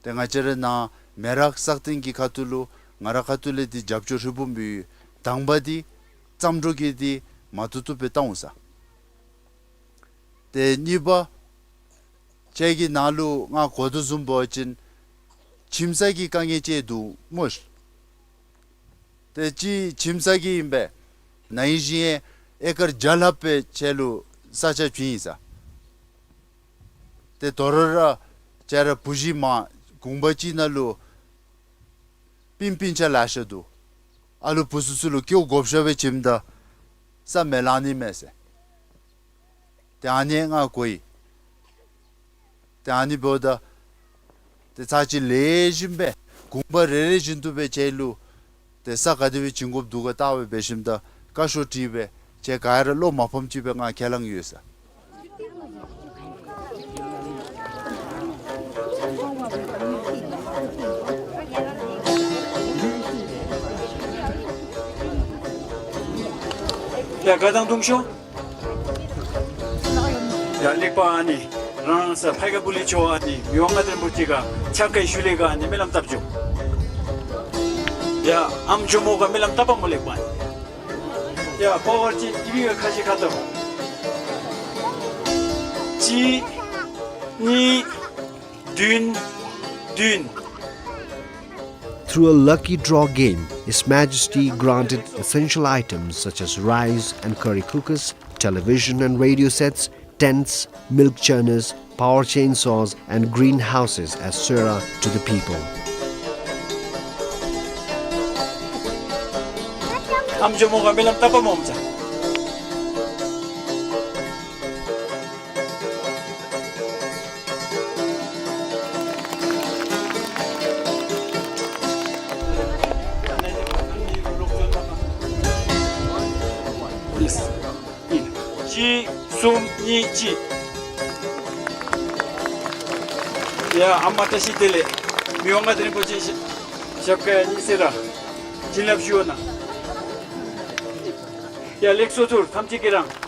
ཏེ་ང་བཅས་ར་ནཱ་མེ་རག་སག་སྟེང་གི་ཁ་ཐུག་ལུ་ང་ར་ཁ་ཐུག་ལས་འདི་རྒྱབ་སྐྱོར་ཧྲིལ་བུམ་འབད་ཡོད། དང་པ་འདི་རྩམ་དྲོ་གི་འདི་མ་བཏུབ་བཏུབ་སྦེ་བཏང་འོང་ཟེར། ཏེ་གཉིས་པ་ཁྱེད་ཀྱི་ནང་ལུ་ང་གོ་དོ་བཟུམ་འབད་བ་ཅིན་ཁྱིམ་ཚང་གི་དཀའ་ངལ་ཅིག་འདུག་སྨོ། ཏེ་ཅིག་ཁྱིམ་ཚང་གི་ཨིན་པས། ན་ཧིང་གཞེས་ཨེ་ཀར་བརྒྱ་ལྷགཔ་སྦེ་ཁྱེད་ལུ་ས་ཆ་བྱིན་ཡི་ཟེར། ཏེ་དོ་རུང་ར་ཁྱེད་ར་བུ་གཞི་མ་གུང་པ་ཅིག་ནང་ལུ་སྤུན་སྤུན་ཆ་ལེ་ཤ་འདུག། ཨ་ལུ་བུ་ཚུ་ཚུ་ལུ་སྐྱེཝ་བགོ་བཤའ་སྦེ་བྱིནམ་ད་ས་མི་ལང་ནི་མས་ཟེར། ཏེ་ཨ་ནི་ང་གོ་ཡི། ཏེ་ཨ་ནི་འབདཝ་ད་ཏེ་ཚར་གཅིག་ལེགས་ཤོམ་སྦེ་གུང་པ་རེ་རེ་བཞིན་དུ་སྦེ་ཁྱེད་ལུ་ཏེ་ས་ག་དེ་སྦེ་བྱིན་དགོཔ་འདུག་ག་བལྟ་སྦེ་འབད་ཞིནམ་ད་བཀའ་ཤོག་བྲིས་སྦེ་ཁྱེད་ག་ར་བློ་མ་ཕམ་ཅིག་སྦེ་ང་ཁས་བླངས་ཡོད་ཟེར། ཡ་ག་དང་དུང་ཤོ། ཡ་ལེགས་པ། ཨ་ནི་རང་ས་ཕའི་ཀ་པུ་ལི་ཆོ་ཨ་ནི་མི་དབང་མངའ་བདག་རིན་པོ་ཆེ་ག་ཕྱག་བཀའི་ཤུལ་ལས་ག་ཨ་ནི་སྨོན་ལམ་བཏབ་ཅི། ཡ་ཨམ་ཇོ་མོ་ག་སྨོན་ལམ་བཏབ་པ་སྨོ་ལེགས་པ། ཡ་པ་ཝར་ཅིག་ཏི་བི་ག་ཁ་ཤས་ཁ་ཐུག་གཅིག་གཉིས་བདུན་བདུན། Through a lucky draw game, His Majesty granted essential items such as rice and curry cookers, television and radio sets, tents, milk churners, power chainsaws, and greenhouses as sehra to the people. ཨམ་ཅོག་མོ་ག་སྨོན་ལམ་བཏབ་པ་མོ་འམ་ཅ། གཅིག་གསུམ་གཉིས་གཅིག། ཡ་ཨ་མ་བཀྲ་ཤིས་བདེ་ལེགས། མི་དབང་མངའ་བདག་རིན་པོ་ཆེ་ཞབས་ཞབས་ཁ་ཡར་གཉིས་སེ་ར་བྱིན་རླབས་ཞུ་བ་གནང་། ཡ་ལེགས་སོ་ཚུར་ཐམས་ཅད་ཀྱིས་རང་།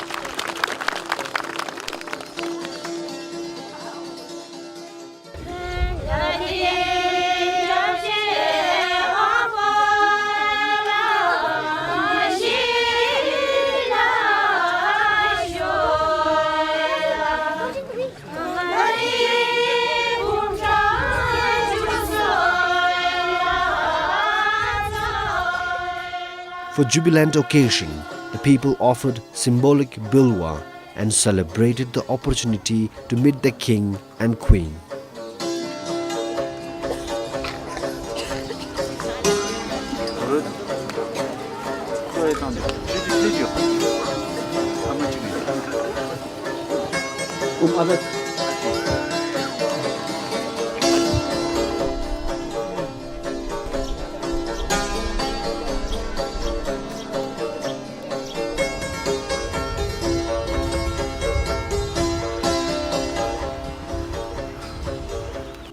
For jubilant occasion, the people offered symbolic bilwa and celebrated the opportunity to meet the king and queen.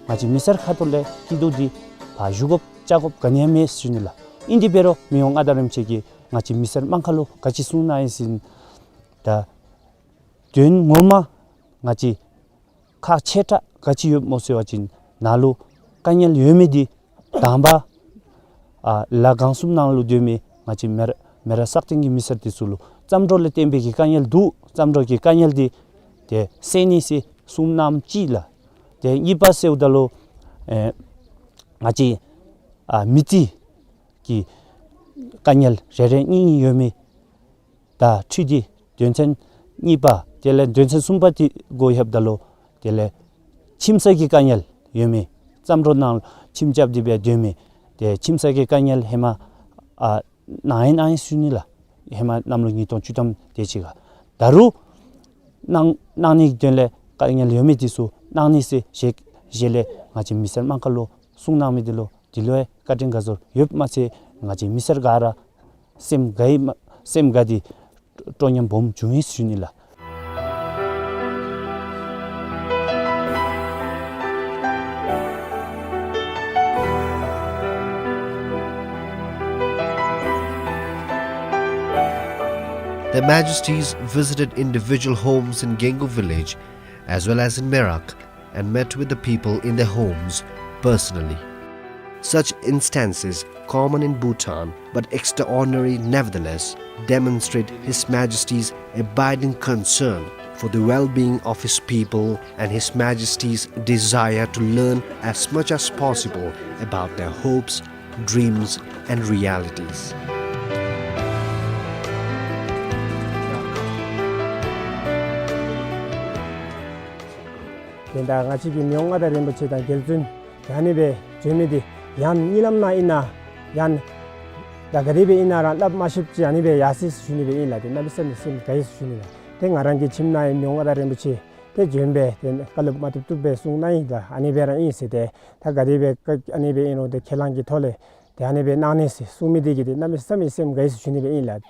ང་བཅས་མི་སེར་ཁ་ཐུག་ལས་སྐྱིད་སྡུག་འདི་ཕར་ཞུ་དགོཔ་བཅར་དགོཔ་ག་ནི་ཡང་མེད་ཟེར་ཞུ་ནི་ལགས། ཨིན་དེ་འབད་རུང་མི་དབང་མངའ་བདག་རིན་པོ་ཆེ་གིས་ང་བཅས་མི་སེར་དམངས་ཁར་ལུ་ག་ཅི་གསུང་གནང་ཡི་ཟེར་ན། ད་དོན་ངོ་མ་ང་བཅས་ཁག་ཆེ་དྲགས་ག་ཅི་ཡོདཔ་སྨོ་ཟེར་བ་ཅིན་ནཱ་ལུ་དཀའ་ངལ་ཡོད་མི་འདི་དང་པ་ཨ་ལ་གང་གསུམ་ནང་ལུ་སྡོད་མི་ང་བཅས་མེ་ར་མེ་ར་སག་སྟེང་གི་མི་སེར་འདི་ཚུ་ལུ་རྩམ་དྲོད་ལས་བརྟེན་པའི་གི་དཀའ་ངལ་འདུག། རྩམ་དྲོད་ཀྱི་དཀའ་ངལ་འདི་ཏེ་སེལ་ནི་ཟེར་གསུང་གནངམ་གཅིག་ལགས། ཏེ་གཉིས་པ་ཟེརཝ་ད་ལུ་ཨེ་ང་བཅས་ཨ་མི་རྩིས་ཀྱི་དཀའ་ངལ་རེ་རེ་གཉིས་གཉིས་ཡོད་མི་དང་འཁྲིལ་ཏེ་དོན་ཚན་གཉིས་པ་དེ་ལས་དོན་ཚན་གསུམ་པ་དེ་གུ་ལྷོདཔ་ད་ལུ་དེ་ལས་ཁྱིམ་ས་གི་དཀའ་ངལ་ཡོད་མི་རྩམ་དྲོད་ནང་ཁྱིམ་རྐྱབ་སྟེ་སྦེ་སྡོད་མི་ཏེ་ཁྱིམ་ས་གི་དཀའ་ངལ་ཧེ་མ་ཨ་གནང་ཡི་གནང་ཡི་ཟེར་ཞུ་ནི་ལགས། ཧེ་མ་གནམ་ལོ་ཉིས་སྟོང་བཅུ་ཐམ་དེ་ཅིག་ཁར། ད་རུང་གནང་གནང་ནི་གི་དོན་ལས་དཀའ་ངལ་ཡོད་མི་འདི་ཚུ་གནང་ནི་ཟེར་ཞལ་ཞལ་ལས་ང་བཅས་མི་སེར་དམངས་ཁར་ལུ་གསུང་གནང་མི་འདི་ལུ་འདི་ལུ་ཡང་བཀའ་དྲིན་དགའ་ཚོར་ཡོདཔ་མ་ཚད་ང་བཅས་མི་སེར་ག་ར་སེམས་དགའ་ཡི་མ་སེམས་དགའ་སྟེ་སྤྲོ་ཉམས་སྦོམ་བྱུང་ཡི་ཟེར་ཞུ་ནི་ལགས། Their Majesties visited individual homes in Gengu village as well as in Merak and met with the people in their homes personally. Such instances, common in Bhutan but extraordinary nevertheless, demonstrate His Majesty's abiding concern for the well-being of his people and His Majesty's desire to learn as much as possible about their hopes, dreams, and realities. དེ་ད་ང་བཅས་ཀྱི་མི་དབང་མངའ་བདག་རིན་པོ་ཆེ་དང་རྒྱལ་བཙུན་ཨ་ནི་སྦེ་བྱོན་མི་འདི་ཡང་གཉིད་ལམ་ནང་ཨིན་ན་ཡང་ད་ག་དེ་སྦེ་ཨིན་ན་ར་སླབ་མ་ཤེསཔ་ཅིག་ཨ་ནི་སྦེ་ཡར་སོ་ཡི་ཟེར་ཞུ་ནི་སྦེ་ཨིན་ལགས། ཏེ་གནམ་མེད་ས་མེད་སེམས་དགའ་ཡི་ཟེར་ཞུ་ནི་ལགས། ཏེ་ང་རང་གི་ཁྱིམ་ནང་ཡང་མི་དབང་མངའ་བདག་རིན་པོ་ཆེ་ཏེ་བྱོན་སྦེ་ཏེ་བཀའ་སློབ་མ་བཏུབ་བཏུབ་སྦེ་གསུང་གནང་ཡི་ལགས། ཨ་ནི་སྦེ་ར་ཨིན་ཟེར་ཏེ་ད་ག་དེ་སྦེ་ཨ་ནི་སྦེ་ཨིན་རུང་ཏེ་ཁས་བླངས་ཀྱི་ཐོག་ལས་ཏེ་ཨ་ནི་སྦེ་གནང་ནི་ཟེར་གསུང་མི་འདི་གིས་ཏེ་གནམ་མེད་ས་མེད་སེམས་དགའ་ཡི་ཟེར་ཞུ་ནི་སྦེ་ཨིན་ལགས།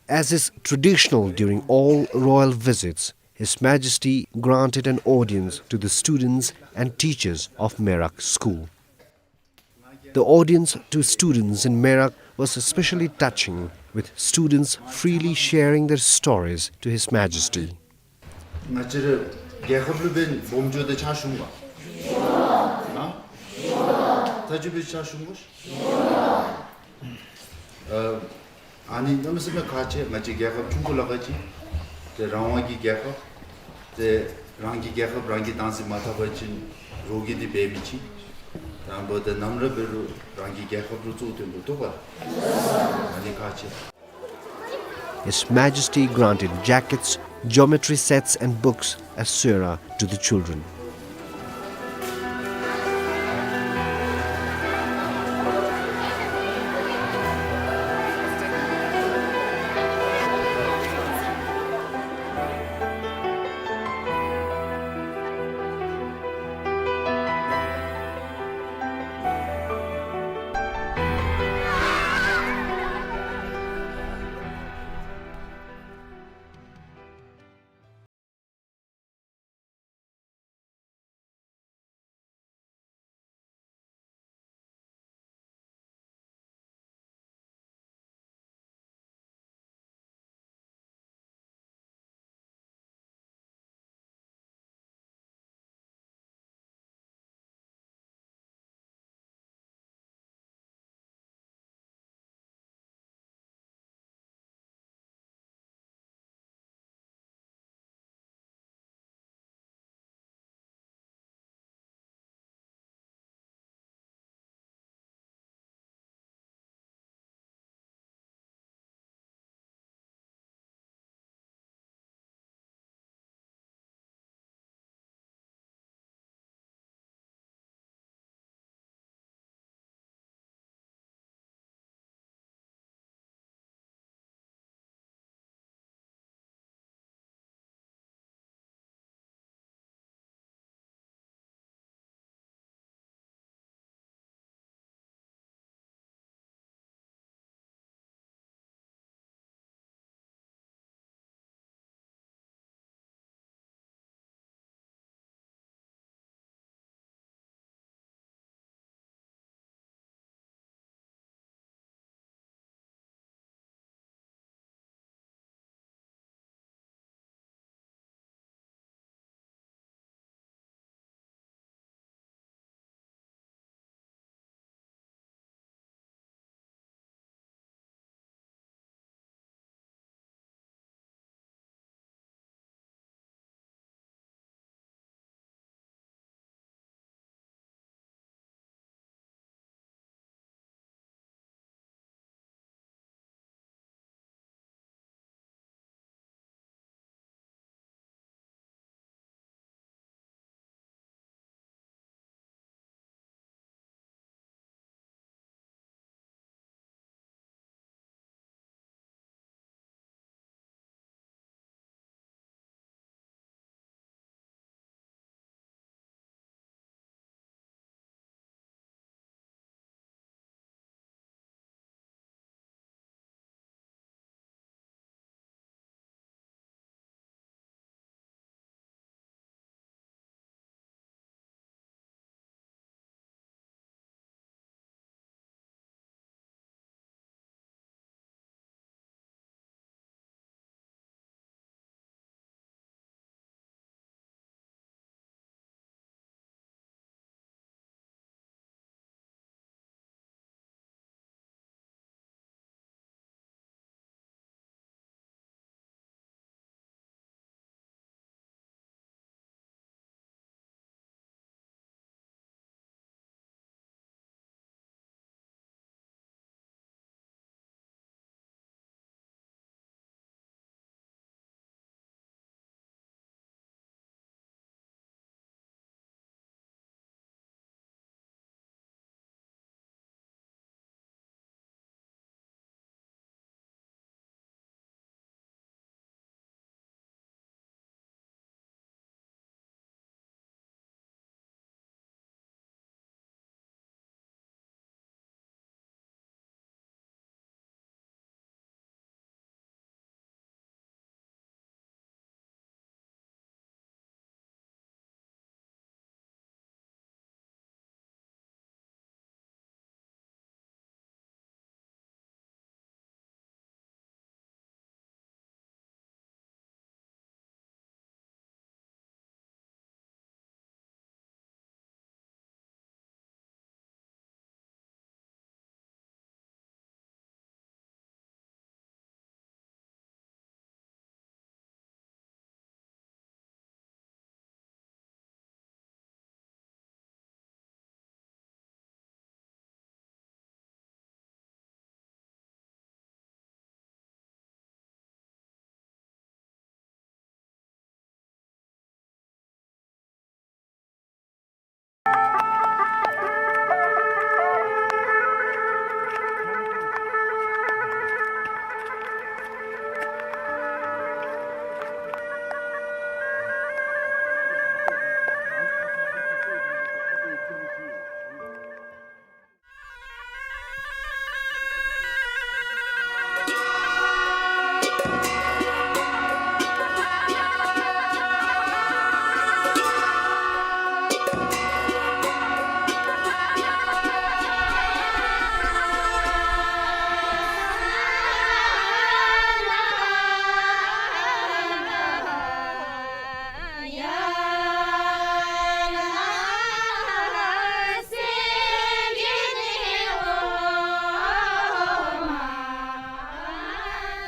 As is traditional during all royal visits, His Majesty granted an audience to the students and teachers of Merak School. The audience to students in Merak was especially touching, with students freely sharing their stories to His Majesty. ང་བཅས་ར་རྒྱལ་ཁབ་ལུ་འབདན་སྦོམ་འགྱོ་སྟེ་ཕྱག་ཞུ་འོང་ག། ཨ་ད་ཅི་འབད་ཕྱག་ཞུ་འོང་ག། ཨ་ཨ་ནི་གནམ་མེད་ས་མེད་ཁག་ཆེ། ང་བཅས་རྒྱལ་ཁབ་ཆུང་ཀུ་ལ་ཁག་ཆེ། ཏེ་རང་དབང་གི་རྒྱལ་ཁབ། ཏེ་རང་གི་རྒྱལ་ཁབ་རང་གིས་བདག་འཛིན་མ་འཐབ་པ་ཅིན་རོགས་ཀྱིས་འདི་འབད་མི་ཅིག། དང་པོ་ཏེ་ནམ་ར་འབད་རུང་རང་གི་རྒྱལ་ཁབ་ལུ་གཙོ་བོར་བཏོན་དགོཔ་འདུག་པ། ཨ་ནི་ཁག་ཆེ། His Majesty granted jackets, geometry sets and books as suira to the children.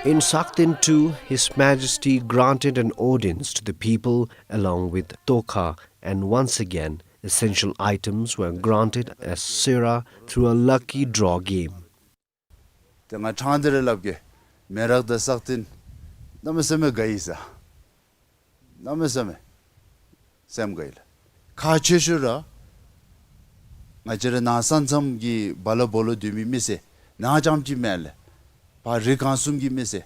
In Sakten too, His Majesty granted an audience to the people along with Tokha, and once again, essential items were granted as sera through a lucky draw game. ཏེ་ང་ཕྲང་སྟེ་ར་སླབ་གེ། མེ་རག་དང་སག་སྟེང་གནམ་མེད་ས་མེད་དགའ་ཡི་ཟེར། གནམ་མེད་ས་མེད་སེམས་དགའ་ཡི་ལགས། ཁག་ཆེ་ཤོས་ར་ང་བཅས་ར་ནཱ་ས་མཚམས་ཀྱི་སྦ་ལ་སྦོ་ལོགས་སྡོད་མི་མི་སེར་ནཱ་རྐྱངམ་ཅིག་མེན་ལགས། ཕར་རི་སྒང་གསུམ་གྱི་མི་སེར་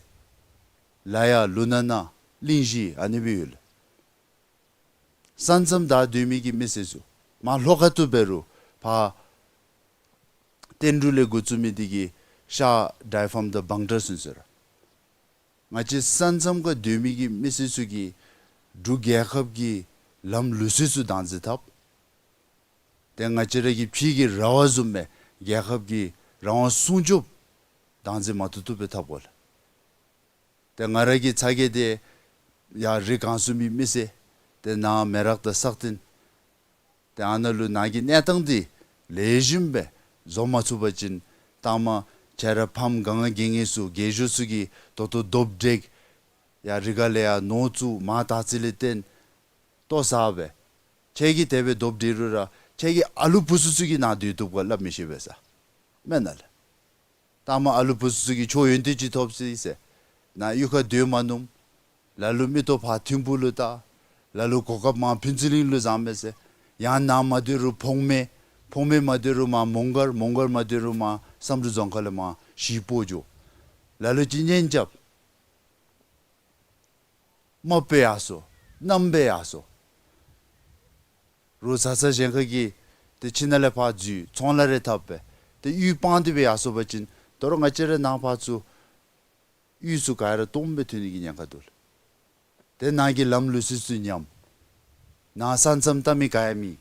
ལ་ཡ་ལུ་ན་ན་གླིང་བཞི་ཨ་ནི་སྦེ་ཡོད་ལགས། ས་མཚམས་བདའ་སྡོད་མི་གི་མི་སེར་ཚུ་མར་ལྷོ་ཁ་ཐུག་འབད་རུང་ཕར་བསྟན་འབྲུག་ལས་འགོ་བཙུགས་མི་འདི་གིས་ཤར་ཌའི་ཕཱམ་དང་བང་ཊ་ཚུན་ཚོད་ར་ང་བཅས་ས་མཚམས་ཁར་སྡོད་མི་གི་མི་སེར་ཚུ་གིས་འབྲུག་རྒྱལ་ཁབ་ཀྱི་ལམ་ལུགས་སྲོལ་ཚུ་བདག་འཛིན་འཐབ། ཏེ་ང་བཅས་ར་གི་ཕྱི་གི་ར་བ་བཟུམ་སྦེ་རྒྱལ་ཁབ་ཀྱི་རང་དབང་སྲུང་སྐྱོབ་བདག་འཛིན་མ་བཏུབ་བཏུབ་སྦེ་འཐབ་དགོ་ལགས། ཏེ་ང་ར་གི་ཚ་གྱང་འདི་ཡར་རི་སྒང་གསུམ་གྱི་མི་སེར་ཏེ་ནཱ་མེ་རག་དང་སག་སྟེང་ཏེ་ཨ་ནཱ་ལུ་ནཱ་གི་གནས་སྟངས་འདི་ལེགས་ཤོམ་སྦེ་བཟོ་མ་ཚུགས་པ་ཅིན་ལྟ་མ་ཁྱེད་ར་ཕམ་ག་ང་གི་ངེས་སུ་རྒས་ཤོས་ཚུ་གིས་ད་ལྟོ་རྡོབ་འདྲེག་ཡར་རི་ཁ་ལས་ཡར་ནོར་བཙུགས་མར་དར་ཚིལ་ལས་བཏོན་ལྟོ་ཟ་སྦེ་ཁྱེད་ཀྱིས་དེ་སྦེ་རྡོབ་འདྲེག་རུང་ར་ཁྱེད་ཀྱི་ཨ་ལུ་བུ་ཚུ་ཚུ་གིས་ནཱ་སྡོད་བཏུབ་ག་སླབ་མི་ཤེས་པས་ཟེར། མེན་ན་ལགས། ལྟ་མ་ཨ་ལུ་བུ་ཚུ་ཚུ་གིས་ཆོས་ཡོན་ཏན་ཅིག་ཐོབ་ཅི་ཟེར། ནཱ་གཡུས་ཁར་སྡོད་མ་ནུམ། ལ་ལུ་མིག་ཏོ་ཕར་ཐིམ་ཕུག་ལུ་བལྟ། ལ་ལུ་གོ་སྐབས་མར་ཕུན་ཚོགས་གླིང་ལུ་བཟང་མས་ཟེར། ཡང་ནཱ་མ་སྡོད་རུང་བོང་མེ། བོང་མེ་མ་སྡོད་རུང་མར་མོང་སྒར། མོང་སྒར་མ་སྡོད་རུང་མར་བསམ་གྲུབ་རྫོང་ཁག་ལས་མར་གཞིས་སྤོ་འགྱོ། ལ་ལུ་ཅིག་གཉེན་རྐྱབ། རྨགཔ་སྦེ་ཡར་སོ། གནམ་སྦེ་ཡར་སོ། རོགས་བཟའ་ཚང་གཞན་ཁ་གིས་ཏེ་ཁྱིམ་ནང་ལས་ཕར་འཛུལ་ཚོང་ལཱ་རེ་འཐབ་སྦེ་ཏེ་གཡུས་སྤང་སྟེ་སྦེ་ཡར་སོ་བ་ཅིན་ད་རུང་ང་བཅས་ར་ནཱ་ཕར་ཚུར་གཡུས་ཚུ་ག་ར་སྟོངམ་སྦེ་ཐོན་ནི་གི་ཉེན་ཁ་འདུག་ལགས། ཏེ་ནཱ་གི་ལམ་ལུགས་སྲོལ་ཚུ་ཉམས། ནཱ་ས་མཚམས་བལྟ་མི་ག་ཡང་མེད།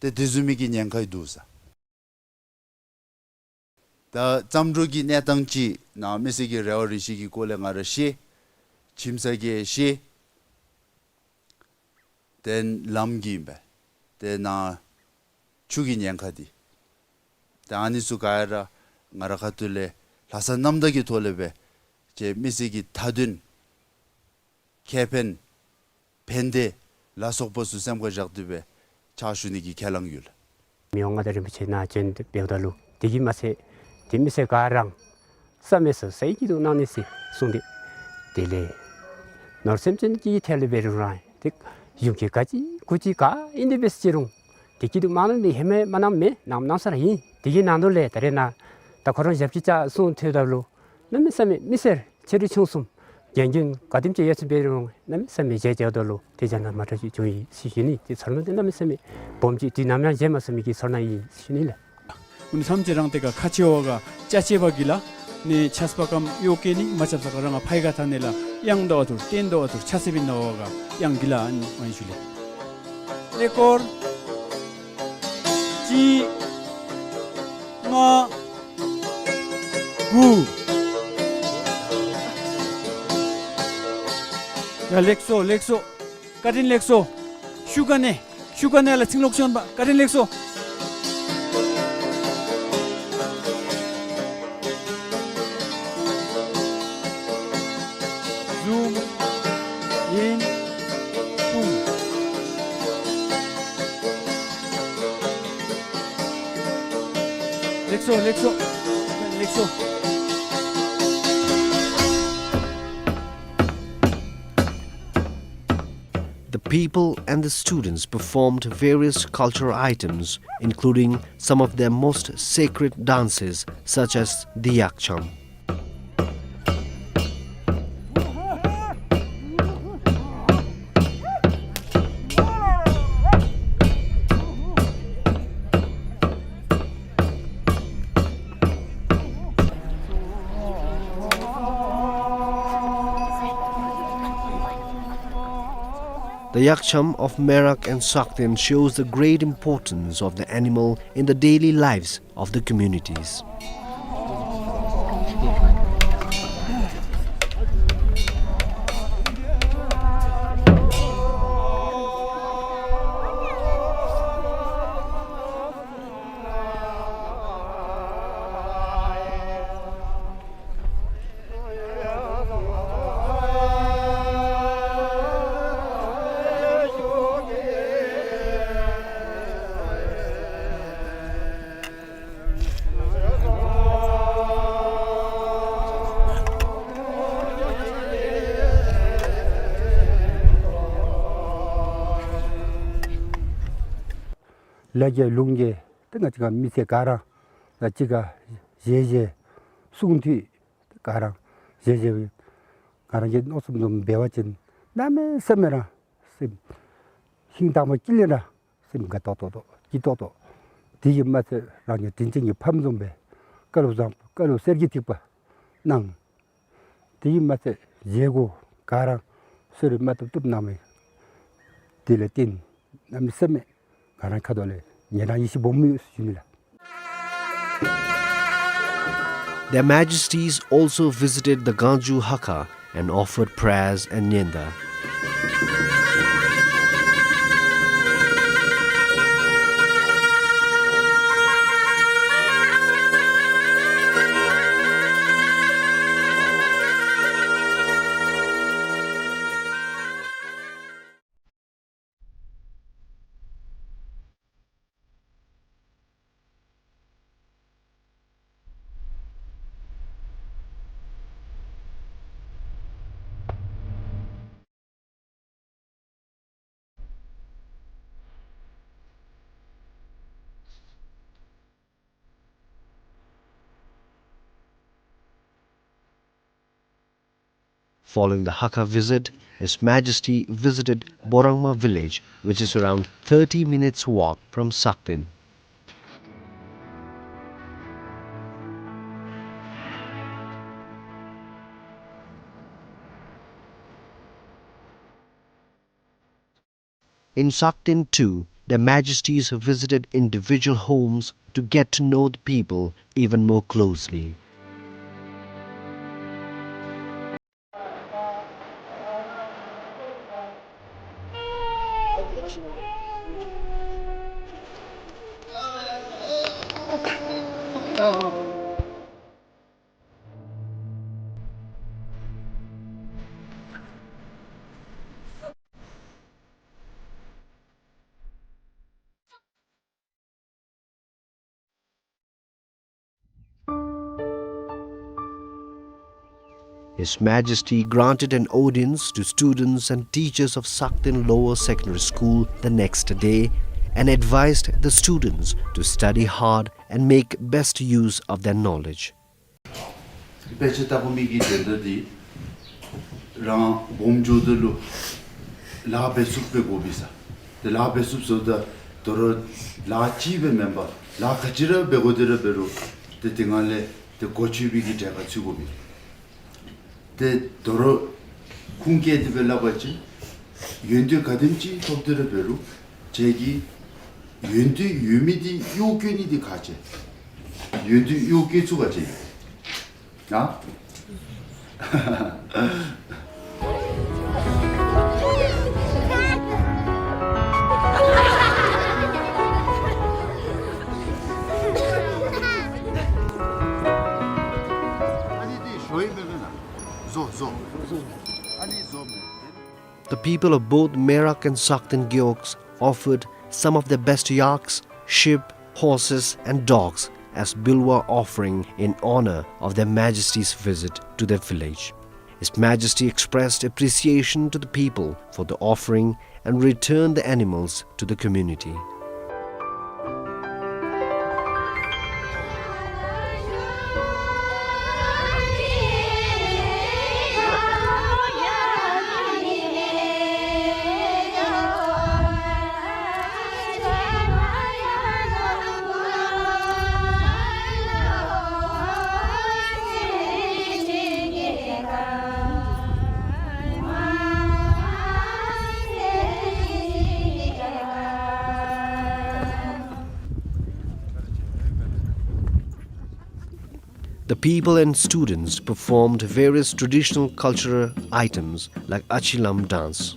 ཏེ་དེ་བཟུམ་མའི་གི་ཉེན་ཁ་འདུག་ཟེར། ད་བརྩམས་སྒྲུང་གི་གནས་སྟངས་ཅིག་ནཱ་མི་སེར་གྱི་རེ་བ་རེ་ཆེ་གི་སྐོར་ལས་ང་ར་ཤེས། ཁྱིམ་ས་གི་ཤེས། ཏེ་ལམ་གྱི་ཨིན་པས། ཏེ་ནཱ་ཆུ་གི་ཉེན་ཁ་འདི། ཏེ་ཨ་ནི་ཚུ་ག་ར་ང་ར་ཁ་ཐུག་ལས་ལྷག་བསམ་རྣམ་དག་གི་ཐོག་ལས་སྦེ་ཁྱེད་མི་སེར་གྱི་མཐའ་དོན་ཁེ་ཕན་ཕན་བདེ་ལ་སོགས་པ་ཚུ་སེམས་ཁར་བཞག་སྟེ་སྦེ་ཕྱག་ཞུ་ནི་གི་ཁས་བླངས་ཡོད་ལགས། མི་དབང་མངའ་བདག་རིན་པོ་ཆེ་ནཱ་བྱོན་ཏེ་འབདཝ་ད་ལུ་དེ་གིས་མ་ཚད་དེ་མི་སེར་ག་ར་བསམ་མེད་ས་ས་ཡི་སྐྱིད་སྡུག་གནང་ནི་ཟེར་གསུངས་ཏེ། དེ་ལས་ནོར་སེམས་ཅན་གྱི་ཐད་ལས་འབད་རུང་ར་ཏེ་གཞུང་གི་ག་ཅི་གུ་ཅི་ག་ཨིན་དེ་སྦེ་ཟེར་རུང་དེ་སྐྱིད་སྡུག་མ་གནང་མི་ཧེ་མ་མ་གནངམ་མེད། གནངམ་གནང་ས་ར་ཨིན། དེ་གི་ནང་དོག་ལས་ད་རེས་ནཱ་ད་ཁོ་ར་ཞབས་ཕྱི་བཅར་གསུངས་ཐོནམ་ད་ལུ་གནམ་མེད་ས་མེད་མི་སེར་ཆེ་འབྲིང་ཆུང་གསུམ་རྒན་རྒོན་ག་དེམ་ཅིག་ཡོད་ཚད་འབད་རུང་གནམ་མེད་ས་མེད་མཇལ་མཇལཝ་ད་ལུ་ཏེ་བྱ་ན་མ་འདྲཝ་ཅིག་བྱུང་ཡི་ཟེར་ཞུ་ནི། ཏེ་ཚོར་སྣང་འདི་གནམ་མེད་ས་མེད་སྦོམ་ཅིག་དུས་ནམ་ཡང་མཇལ་མ་ཚུགས་མི་གི་ཚོར་སྣང་ཨིན་ཟེར་ཞུ་ནི་ལགས། ཨུ་ནི་ཐམས་ཅད་རང་ཏེ་ག་ཁ་ཆེ་བ་ག་ཅ་ཆེ་བ་གི་ལ་ནི་ཆས་པ་ཀམ་གཡོག་གེ་ནི་མ་ཆབ་ས་ག་རང་ང་ཕའི་ག་ཐ་ནི་ལ་གཡང་དོ་བ་ཐུར་སྟེང་དོ་བ་ཐུར་ཆ་སེ་བིན་ནོ་བ་ག་གཡང་གི་ལ་ཨན་ཨན་ཞུ་ལེ། ཀླད་ཀོར་གཅིག་ལྔ་དགུ། ཡ་ལེགས་སོ་ལེགས་སོ། བཀའ་དྲིན་ལེགས་སོ། ཤུགས་ཀ་ནས་ཤུགས་ཀ་ནས་ལ་ཚིག་ལོག་ཤོན་པ་བཀའ་དྲིན་ལེགས་སོ། ཟུམ་ཨིན་ཀུམ། ལེགས་སོ་ལེགས་སོ་ལེགས་སོ། The people and the students performed various cultural items, including some of their most sacred dances, such as the Yakcham. The Yakcham of Merak and Sakten shows the great importance of the animal in the daily lives of the communities. ལ་རྒྱལ་ལུང་རྒྱལ་ཏེ་ང་བཅས་ཀྱི་མི་སེར་ག་ར་ད་གཅིག་ཁར་བཞེས་བཞེས་གསུང་ཐོས་ག་ར་བཞེས་བཞེས་ག་ར་གི་མནོ་བསམ་བཟུམ་འབད་བ་ཅིན་གནམ་མེད་ས་མེད་ར་སེམས་ཧིང་དྭངས་པ་སྐྱིད་ལེ་ར་སེམས་དགའ་ཏོག་ཏོ་ཏོ་སྐྱིད་ཏོག་ཏོ། དེ་གིས་མ་ཚད་རང་གི་དྲིན་ཅན་གྱི་ཕམ་བཟུམ་སྦེ་བཀའ་སློབ་བཟང་བཀའ་སློབ་གསེར་གྱི་ཐིགས་པ་གནང་། དེ་གིས་མ་ཚད་བཞེས་སྒོ་ག་ར་གསོལ་རས་མ་བཏབ་བཏབ་གནང་མི་དེ་ལས་བརྟེན་གནམ་མེད་ས་མེད་ང་རའི་ཁ་ཐུག་ལས་ཡི་རངས་ཡིད་ཆེས་སྦོམ་ཡོད་ཟེར་ཞུ་ནི་ལགས། Their Majesties also visited the Gangju Hakha and offered prayers and nyenda. Following the Hakha visit, His Majesty visited Borangma village, which is around thirty minutes walk from Saktin. In Saktin too, Their Majesties visited individual homes to get to know the people even more closely. His Majesty granted an audience to students and teachers of Saktin Lower Secondary School the next day and advised the students to study hard and make best use of their knowledge. དཔེ་ཆ་ལྟ་དགོ་མི་གི་དོན་དག་འདི་རང་སྦོམ་འགྱོཝ་ད་ལུ་ལཱ་འབད་ཚུགསཔ་སྦེ་དགོ་པས་ཟེར། ཏེ་ལཱ་འབད་ཚུགསཔ་ཟེརཝ་ད་དོ་རུང་ལཱ་གཅིག་སྦེ་མེན་པར་ལཱ་ག་ཅི་ར་འབད་དགོ་དེ་ར་འབད་རུང་ཏེ་དེ་སྒང་ལས་ཏེ་གོ་ཆོད་པའི་གི་གྲལ་ཁར་ཚུད་དགོ་པས། ཏེ་དོ་རུང་ཁུངས་བཀལ་ཏེ་སྦེ་སླབ་པ་ཅིན་ཡོན་ཏན་ག་དེམ་ཅིག་ཐོབ་སྟེ་ར་འབད་རུང་ཁྱེད་ཀྱི་ཡོན་ཏན་ཡོད་མི་འདི་གཡོག་བཀོལ་ནི་འདི་ཁག་ཆེ། ཡོན་ཏན་གཡོག་བཀོལ་ཚུགས་པ་ཅིན་ཨ་The people of both Merak and Saktin Gewogs offered some of their best yaks, sheep, horses, and dogs as Bilwa offering in honor of Their Majesty's visit to their village. His Majesty expressed appreciation to the people for the offering and returned the animals to the community. The people and students performed various traditional cultural items like Achilam dance.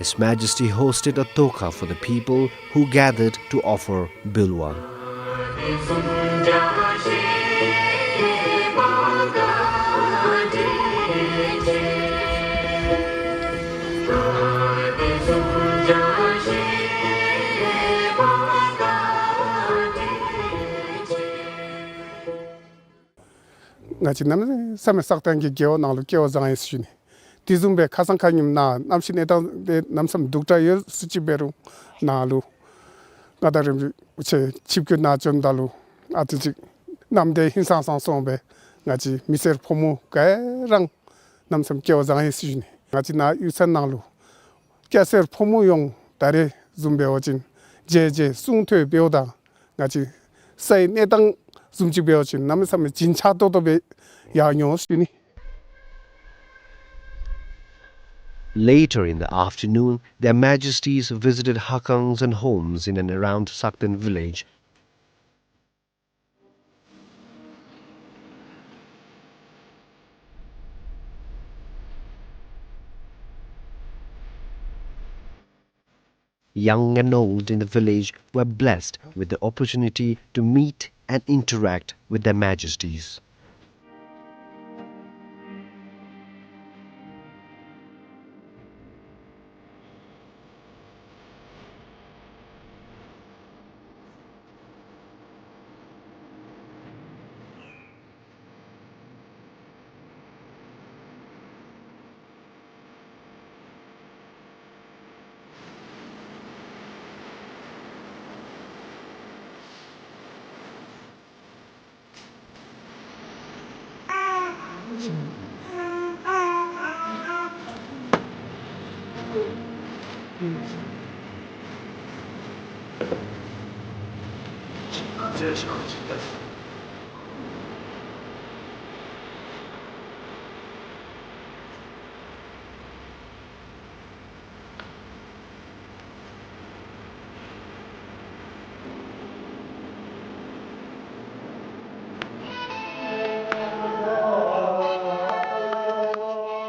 His Majesty hosted a toka for the people who gathered to offer bilwa. ང་བཅས་གནམ་མེད་ས་མེད་སག་སྟེང་གི་རྒེད་འོག་ནང་ལུ་སྐལ་བ་བཟང་ཡི་ཟེར་ཞུ་ནི། དེ་བཟུམ་སྦེ་ཁ་སང་ཁ་ཉིནམ་ནཱ་གནམ་གཤིས་གནས་སྟངས་དེ་གནམ་མེད་ས་མེད་སྡུག་དྲགས་ཡོད་ཟེར་ཅིག་འབད་རུང་ནཱ་ལུ་ང་དང་རིམ་གྲོ་ཆེ་ཆིབས་བསྒྱུར་ནང་བྱོནམ་ད་ལུ་ཨ་ཙི་ཅིག་གནམ་དེ་ཧིང་སངས་སངས་སོང་སྦེ་ང་བཅས་མི་སེར་ཕོ་མོ་ག་ར་གནམ་མེད་ས་མེད་སྐལ་བ་བཟང་ཡི་ཟེར་ཞུ་ནི། ང་བཅས་ནཱ་གཡུས་ཚན་ནང་ལུ་སྐྱ་སེར་ཕོ་མོ་ཡོངས་ད་རེས་བཟུམ་འབད་བ་ཅིན་མཇལ་མཇལ་གསུང་ཐོས་འབདཝ་ད་ང་བཅས་སའི་གནས་སྟངས་བཟུམ་ཅིག་འབད་བ་ཅིན་གནམ་མེད་ས་མེད་བྱིན་ཆགས་ཏོག་ཏོ་སྦེ་ཡར་འོང་ཟེར་ཞུ་ནི། Later in the afternoon, Their Majesties visited Hakangs and homes in and around Sakten village. Young and old in the village were blessed with the opportunity to meet and interact with Their Majesties.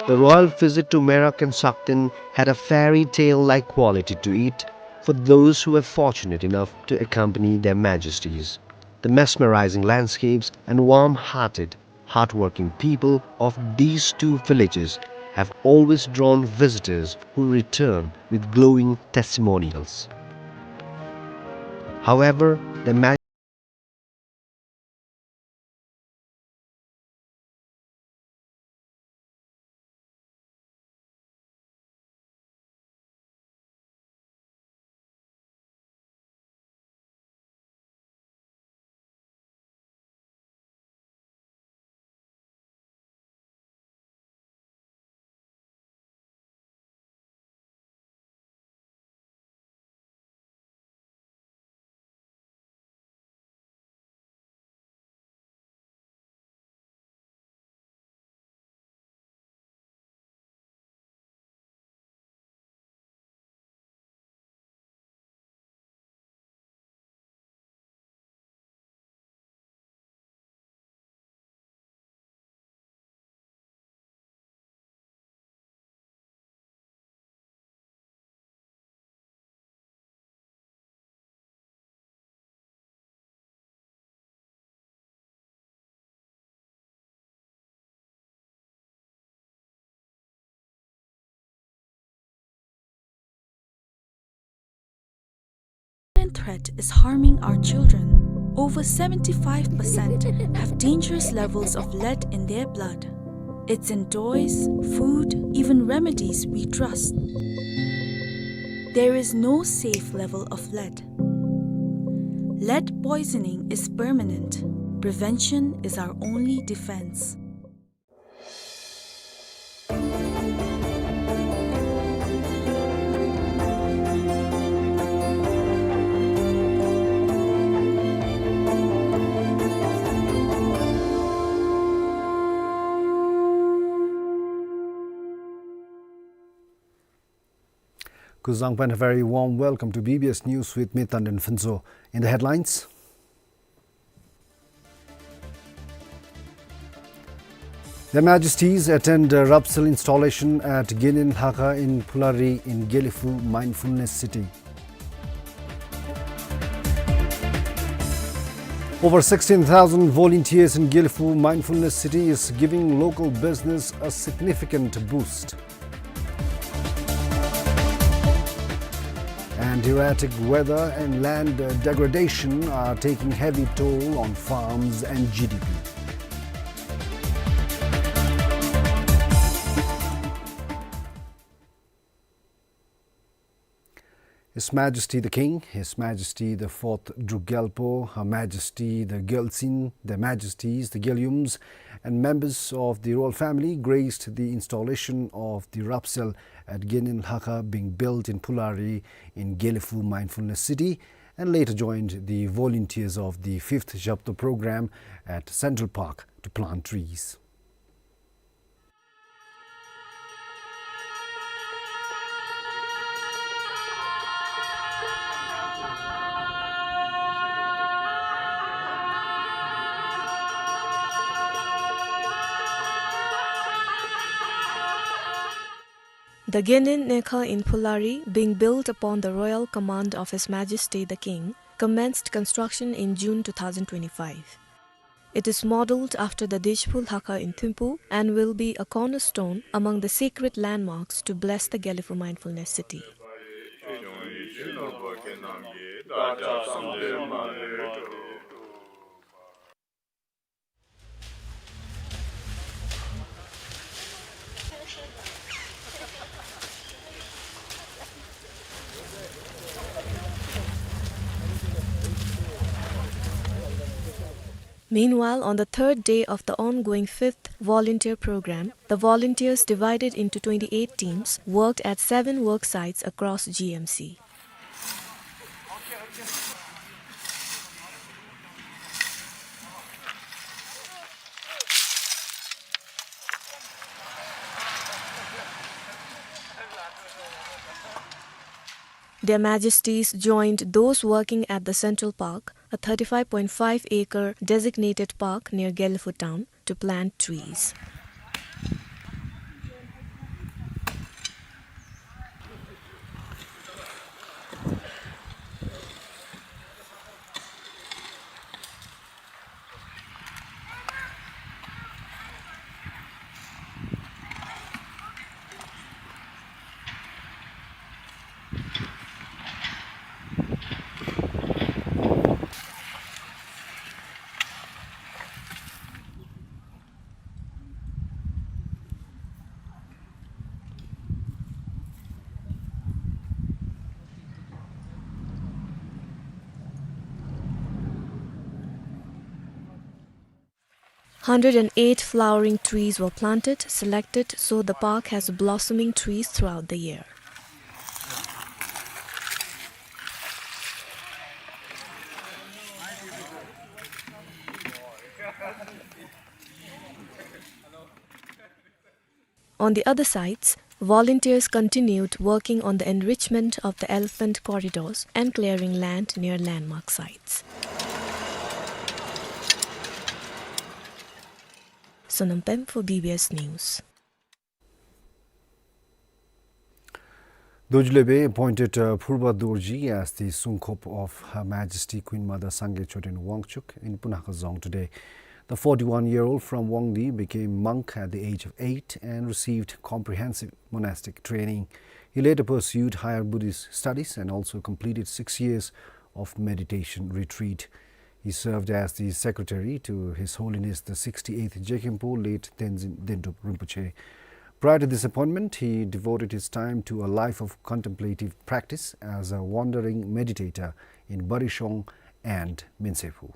The royal visit to Merak and Sakten had a fairy tale-like quality to it for those who were fortunate enough to accompany Their Majesties. The mesmerizing landscapes and warm-hearted, hardworking people of these two villages have always drawn visitors who return with glowing testimonials. However, the ma- Threat is harming our children. Over seventy-five percent have dangerous levels of lead in their blood. It's in toys, food, even remedies we trust. There is no safe level of lead. Lead poisoning is permanent. Prevention is our only defense. Kuzuzangpo and a very warm welcome to B B S News with me, Tandin Phuntsho. In the headlines, Their Majesties attend, uh, Rapsel installation at Genen Lhakha in Phulari in Gelephu Mindfulness City. Over sixteen thousand volunteers in Gelephu Mindfulness City is giving local business a significant boost. And erratic weather and land, uh, degradation are taking heavy toll on farms and G D P. His Majesty the King, His Majesty the Fourth Druk Gyalpo, Her Majesty the Gyaltsuen, Their Majesties the Gyaluyums, and members of the royal family graced the installation of the Rapsel at Genen Lhakha, being built in Phulari in Gelephu Mindfulness City, and later joined the volunteers of the fifth Zhabto program at Central Park to plant trees. The Genen Nekha in Phulari, being built upon the royal command of His Majesty the King, commenced construction in June two thousand twenty-five. It is modeled after the Dejphu Lhakha in Thimphu and will be a cornerstone among the sacred landmarks to bless the Gelephu Mindfulness City. Meanwhile, on the third day of the ongoing fifth volunteer program, the volunteers, divided into twenty-eight teams, worked at seven work sites across G M C. Their Majesties joined those working at the Central Park, a thirty-five point five acre designated park near Gelephu town, to plant trees. Hundred and eight flowering trees were planted, selected, so the park has blossoming trees throughout the year. On the other sites, volunteers continued working on the enrichment of the elephant corridors and clearing land near landmark sites. Sonam Pem for B B S News. Dorji Lebe appointed, uh, Phurba Dorji as the Songkhop of Her Majesty Queen Mother Sangay Choden Wangchuck in Punakha Dzong today. The forty-one-year-old from Wangdue became monk at the age of eight and received comprehensive monastic training. He later pursued higher Buddhist studies and also completed six years of meditation retreat. He served as the secretary to His Holiness the sixty-eighth Jekhempo, late Tenzin Dendup Rinpoche. Prior to this appointment, he devoted his time to a life of contemplative practice as a wandering meditator in Barishong and Minsepu.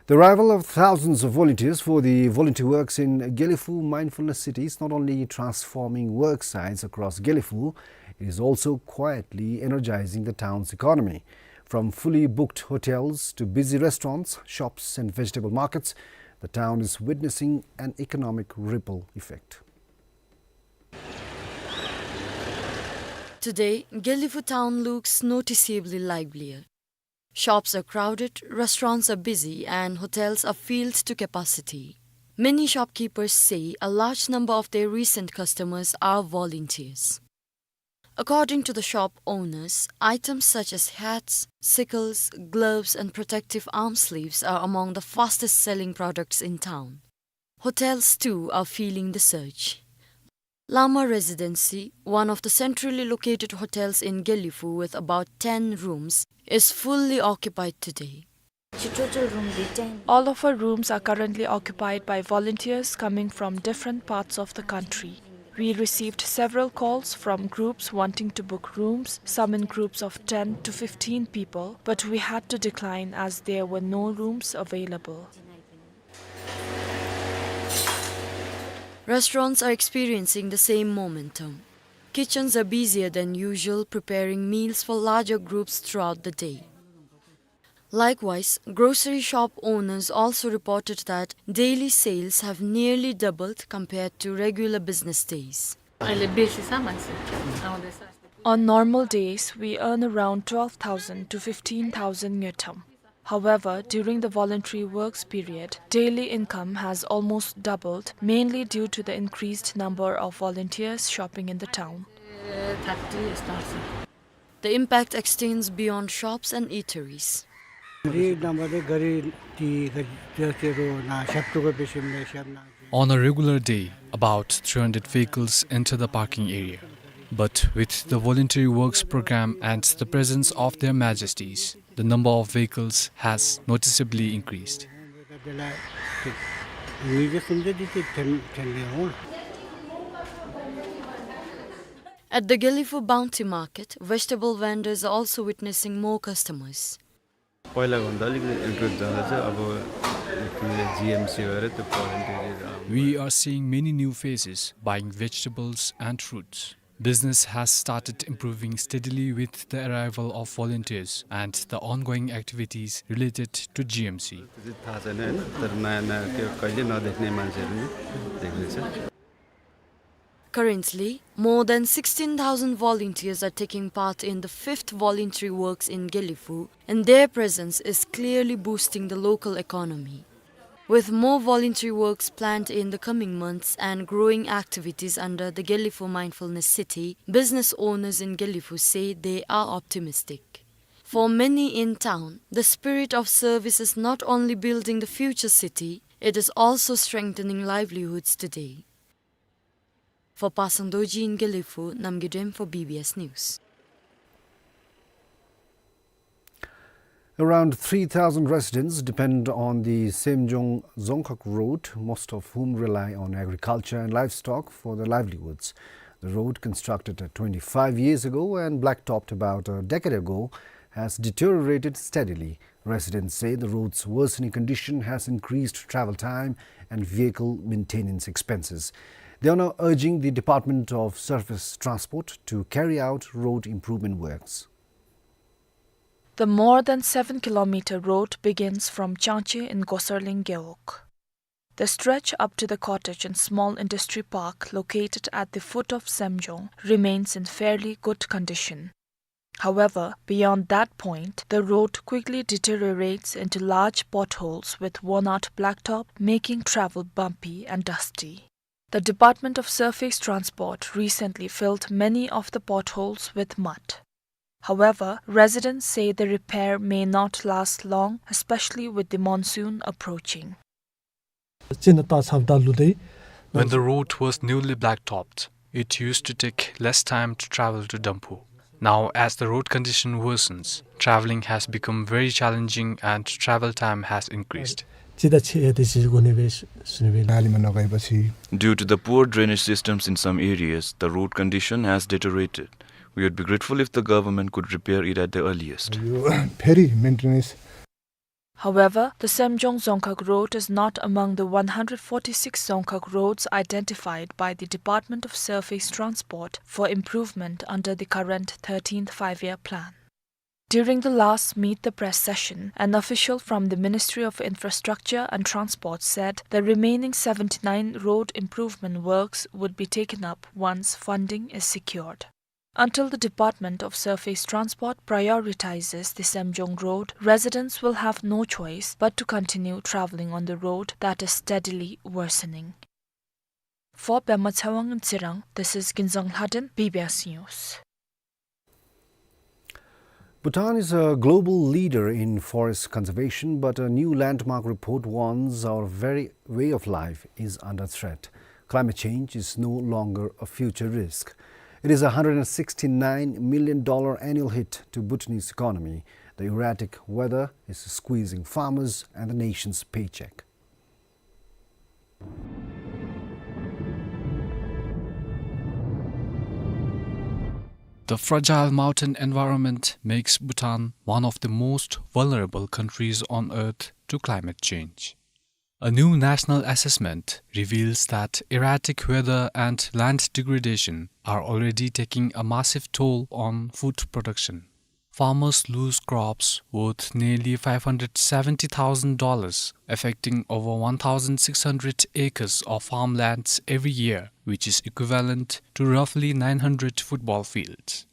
The arrival of thousands of volunteers for the volunteer works in Gelephu Mindfulness City is not only transforming work sites across Gelephu, it is also quietly energizing the town's economy. From fully booked hotels to busy restaurants, shops, and vegetable markets, the town is witnessing an economic ripple effect. Today, Gelephu town looks noticeably livelier. Shops are crowded, restaurants are busy, and hotels are filled to capacity. Many shopkeepers say a large number of their recent customers are volunteers. According to the shop owners, items such as hats, sickles, gloves, and protective arm sleeves are among the fastest selling products in town. Hotels, too, are feeling the surge. Lama Residency, one of the centrally located hotels in Gelephu with about ten rooms, is fully occupied today. All of our rooms are currently occupied by volunteers coming from different parts of the country. We received several calls from groups wanting to book rooms, some in groups of ten to fifteen people, but we had to decline as there were no rooms available. Restaurants are experiencing the same momentum. Kitchens are busier than usual, preparing meals for larger groups throughout the day. Likewise, grocery shop owners also reported that daily sales have nearly doubled compared to regular business days. On normal days, we earn around twelve thousand to fifteen thousand ngultrum. However, during the voluntary works period, daily income has almost doubled, mainly due to the increased number of volunteers shopping in the town. The impact extends beyond shops and eateries. On a regular day, about three hundred vehicles enter the parking area. But with the voluntary works program and the presence of Their Majesties, the number of vehicles has noticeably increased. At the Gelephu Bounty Market, vegetable vendors are also witnessing more customers. पहिलाभन्दा अलिकति इम्प्रुभ जाँदैछ। अब यो जिएमसी भएर त्यो भलन्टियरहरू आउनु We are seeing many new faces buying vegetables and fruits. Business has started improving steadily with the arrival of volunteers and the ongoing activities related to GMC. त्यो चाहिँ थाहा छैन, होइन? तर नयाँ नयाँ त्यो कहिले नदेख्ने मान्छेहरू पनि देख्दैछ। Currently, more than sixteen thousand volunteers are taking part in the fifth voluntary works in Gelephu, and their presence is clearly boosting the local economy. With more voluntary works planned in the coming months and growing activities under the Gelephu Mindfulness City, business owners in Gelephu say they are optimistic. For many in town, the spirit of service is not only building the future city, it is also strengthening livelihoods today. For Pasang Dorji in Gelephu, Namgay Drem for B B S News. Around three thousand residents depend on the Semjong-Dzongkhag road, most of whom rely on agriculture and livestock for their livelihoods. The road, constructed twenty-five years ago and blacktopped about a decade ago, has deteriorated steadily. Residents say the road's worsening condition has increased travel time and vehicle maintenance expenses. They are now urging the Department of Surface Transport to carry out road improvement works. The more than seven kilometer road begins from Changche in Gosarling Gewog. The stretch up to the cottage and small industry park located at the foot of Semjong remains in fairly good condition. However, beyond that point, the road quickly deteriorates into large potholes with worn-out blacktop, making travel bumpy and dusty. The Department of Surface Transport recently filled many of the potholes with mud. However, residents say the repair may not last long, especially with the monsoon approaching. When the road was newly blacktopped, it used to take less time to travel to Damphu. Now, as the road condition worsens, traveling has become very challenging and travel time has increased. Due to the poor drainage systems in some areas, the road condition has deteriorated. We would be grateful if the government could repair it at the earliest. यो फेरि maintenance However, the Semjong-Dzongkhag road is not among the one hundred forty-six Dzongkhag roads identified by the Department of Surface Transport for improvement under the current thirteenth Five-Year Plan. During the last Meet the Press session, an official from the Ministry of Infrastructure and Transport said the remaining seventy-nine road improvement works would be taken up once funding is secured. Until the Department of Surface Transport prioritizes the Semjong Road, residents will have no choice but to continue traveling on the road that is steadily worsening. For Pema Tshewang in Tsirang, this is Kinzang Lhaden, B B S News. Bhutan is a global leader in forest conservation, but a new landmark report warns our very way of life is under threat. Climate change is no longer a future risk. It is a hundred and sixty-nine million dollar annual hit to Bhutanese economy. The erratic weather is squeezing farmers and the nation's paycheck. The fragile mountain environment makes Bhutan one of the most vulnerable countries on earth to climate change. A new national assessment reveals that erratic weather and land degradation are already taking a massive toll on food production. Farmers lose crops worth nearly five hundred seventy thousand dollars, affecting over one thousand six hundred acres of farmlands every year, which is equivalent to roughly nine hundred football fields.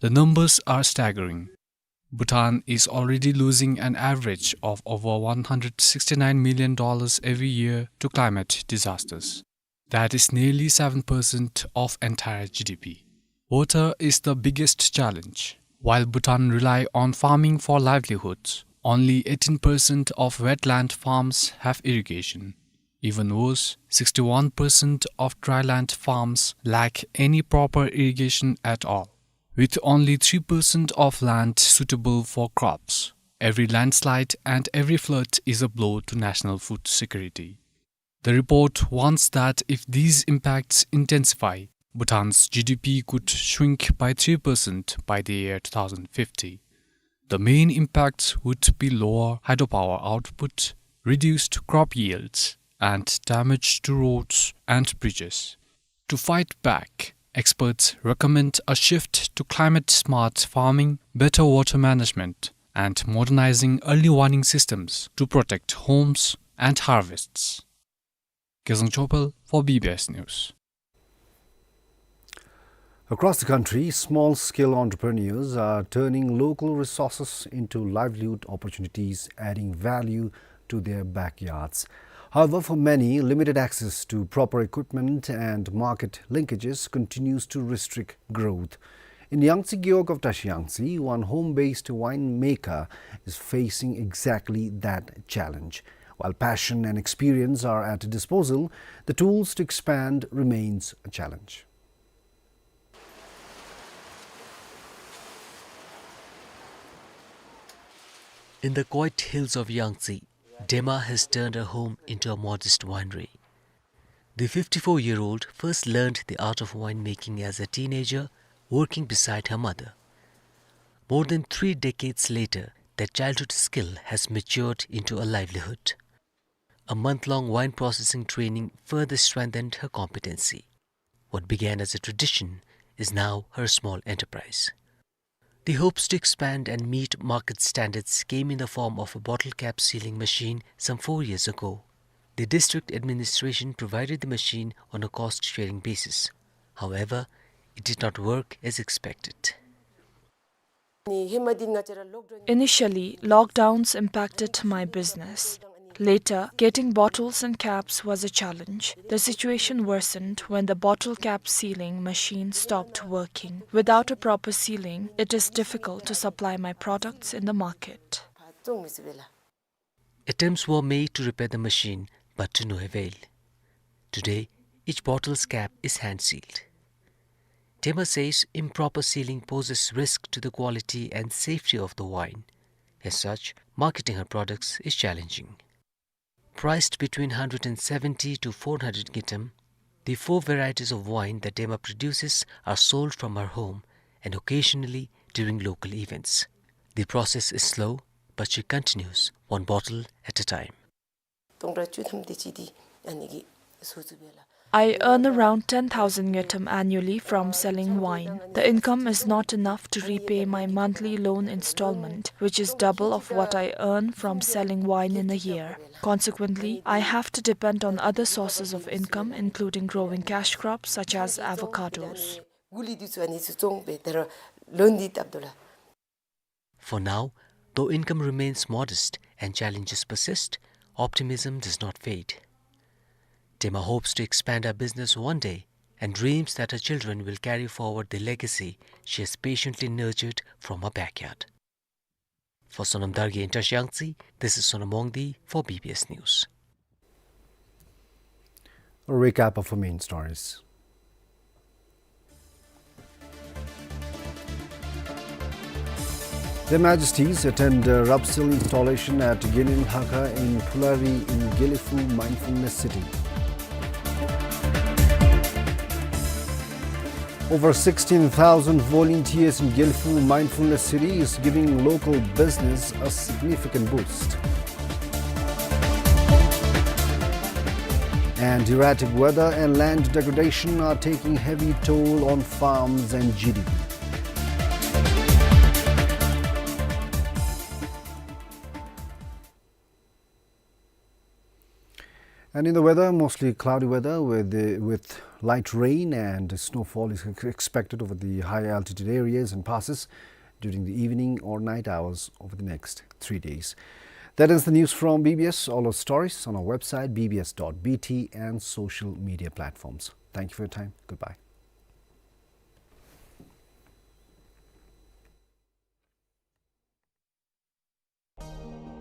The numbers are staggering. Bhutan is already losing an average of over one hundred sixty-nine million dollars every year to climate disasters. That is nearly seven percent of entire G D P. Water is the biggest challenge. While Bhutan rely on farming for livelihoods, only eighteen percent of wetland farms have irrigation. Even worse, sixty-one percent of dryland farms lack any proper irrigation at all, with only three percent of land suitable for crops. Every landslide and every flood is a blow to national food security. The report warns that if these impacts intensify, Bhutan's G D P could shrink by three percent by the year two thousand fifty. The main impacts would be lower hydropower output, reduced crop yields, and damage to roads and bridges. To fight back, experts recommend a shift to climate-smart farming, better water management, and modernizing early warning systems to protect homes and harvests. Gezang Chopal for B B S News. Across the country, small-scale entrepreneurs are turning local resources into livelihood opportunities, adding value to their backyards. However, for many, limited access to proper equipment and market linkages continues to restrict growth. In Yangtse Gewog of Tashi Yangtse, one home-based winemaker is facing exactly that challenge. While passion and experience are at disposal, the tools to expand remains a challenge. In the quiet hills of Yangtse, Dema has turned her home into a modest winery. The fifty-four-year-old first learned the art of winemaking as a teenager, working beside her mother. More than three decades later, that childhood skill has matured into a livelihood. A month-long wine processing training further strengthened her competency. What began as a tradition is now her small enterprise. The hopes to expand and meet market standards came in the form of a bottle cap sealing machine some four years ago. The district administration provided the machine on a cost-sharing basis. However, it did not work as expected. Initially, lockdowns impacted my business. Later, getting bottles and caps was a challenge. The situation worsened when the bottle cap sealing machine stopped working. Without a proper sealing, it is difficult to supply my products in the market. Attempts were made to repair the machine, but to no avail. Today, each bottle's cap is hand-sealed. Dema says improper sealing poses risk to the quality and safety of the wine. As such, marketing her products is challenging. Priced between hundred and seventy to four hundred ngultrum, the four varieties of wine that Dema produces are sold from her home and occasionally during local events. The process is slow, but she continues one bottle at a time. I earn around ten thousand ngultrum annually from selling wine. The income is not enough to repay my monthly loan installment, which is double of what I earn from selling wine in a year. Consequently, I have to depend on other sources of income, including growing cash crops such as avocados. གུ་ལི་འདི་ཚུ་ཨ་ནི་ཚུ་བཙོང་སྦེ་ད་རུང་ལོན་འདི་བཏབ་དོ་ལགས། For now, though income remains modest and challenges persist, optimism does not fade. Tema hopes to expand her business one day and dreams that her children will carry forward the legacy she has patiently nurtured from her backyard. For Sonam Dargye in Trashiyangtse, this is Sonam Wangdi for B B S News. A recap of our main stories. Their Majesties attend, uh, Rab Seal installation at Gelen Lhakha in Phulari in Gelephu Mindfulness City. Over sixteen thousand volunteers in Gelephu Mindfulness City is giving local business a significant boost. And erratic weather and land degradation are taking heavy toll on farms and G D P. And in the weather, mostly cloudy weather with the, with light rain and snowfall is ex-, expected over the high altitude areas and passes during the evening or night hours over the next three days. That is the news from B B S. All our stories on our website, B B S dot B T, and social media platforms. Thank you for your time. Goodbye.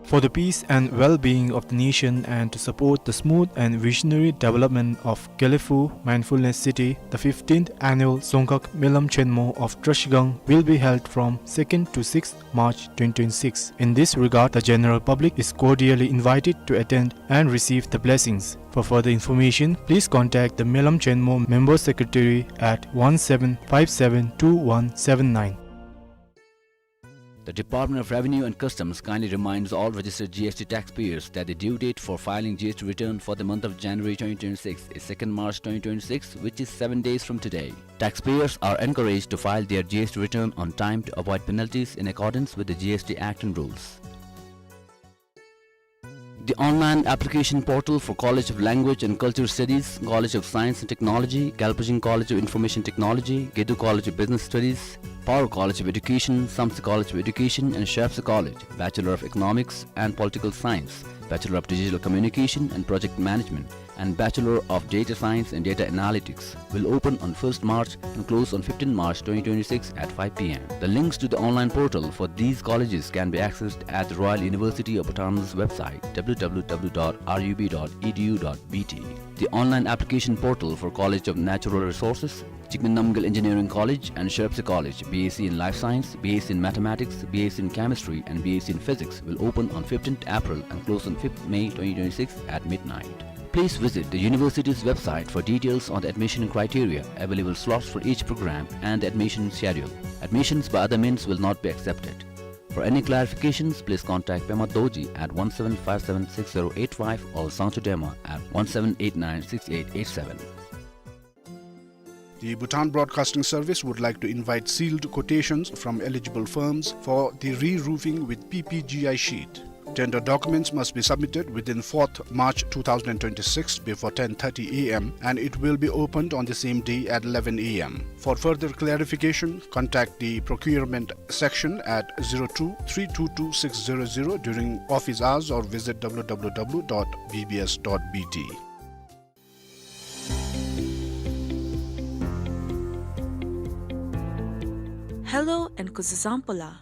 For the peace and well-being of the nation and to support the smooth and visionary development of Gelephu Mindfulness City, the fifteenth annual Dzongkhag Melam Chenmo of Trashigang will be held from second to sixth March twenty twenty-six. In this regard, the general public is cordially invited to attend and receive the blessings. For further information, please contact the Melam Chenmo Member Secretary at one seven five seven two one seven nine. The Department of Revenue and Customs kindly reminds all registered G S T taxpayers that the due date for filing G S T return for the month of January twenty twenty-six is second March twenty twenty-six, which is seven days from today. Taxpayers are encouraged to file their G S T return on time to avoid penalties in accordance with the G S T Act and rules. The online application portal for College of Language and Culture Studies, College of Science and Technology, Galpajing College of Information Technology, Gedu College of Business Studies, Paro College of Education, Samtse College of Education and Shayapsa College, Bachelor of Economics and Political Science, Bachelor of Digital Communication and Project Management, and Bachelor of Data Science and Data Analytics will open on first March and close on fifteenth March twenty twenty-six at five P M. The links to the online portal for these colleges can be accessed at the Royal University of Bhutan's website, W W W dot R U B dot E D U dot B T. The online application portal for College of Natural Resources, Jigme Namgyal Engineering College and Shayapsa College, B S c in Life Science, B S c in Mathematics, B S c in Chemistry, and B S c in Physics will open on fifteenth April and close on fifth May twenty twenty-six at midnight. Please visit the university's website for details on the admission criteria, available slots for each program, and the admission schedule. Admissions by other means will not be accepted. For any clarifications, please contact Pema Dorji at one seven five seven six zero eight five or Sangcho Dema at one seven eight nine six eight eight seven. The Bhutan Broadcasting Service would like to invite sealed quotations from eligible firms for the re-roofing with P P G I sheet. Tender documents must be submitted within fourth March two thousand twenty-six before ten thirty A M, and it will be opened on the same day at eleven A M. For further clarification, contact the procurement section at zero two three two two six zero zero during office hours or visit W W W dot B B S dot B T. Hello and kuzuzangpo la.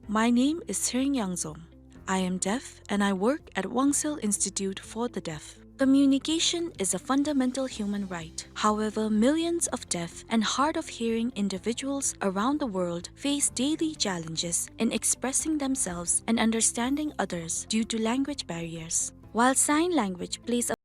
My name is Tsering Yangzom. I am deaf and I work at Wangsel Institute for the Deaf. Communication is a fundamental human right. However, millions of deaf and hard of hearing individuals around the world face daily challenges in expressing themselves and understanding others due to language barriers. While sign language plays a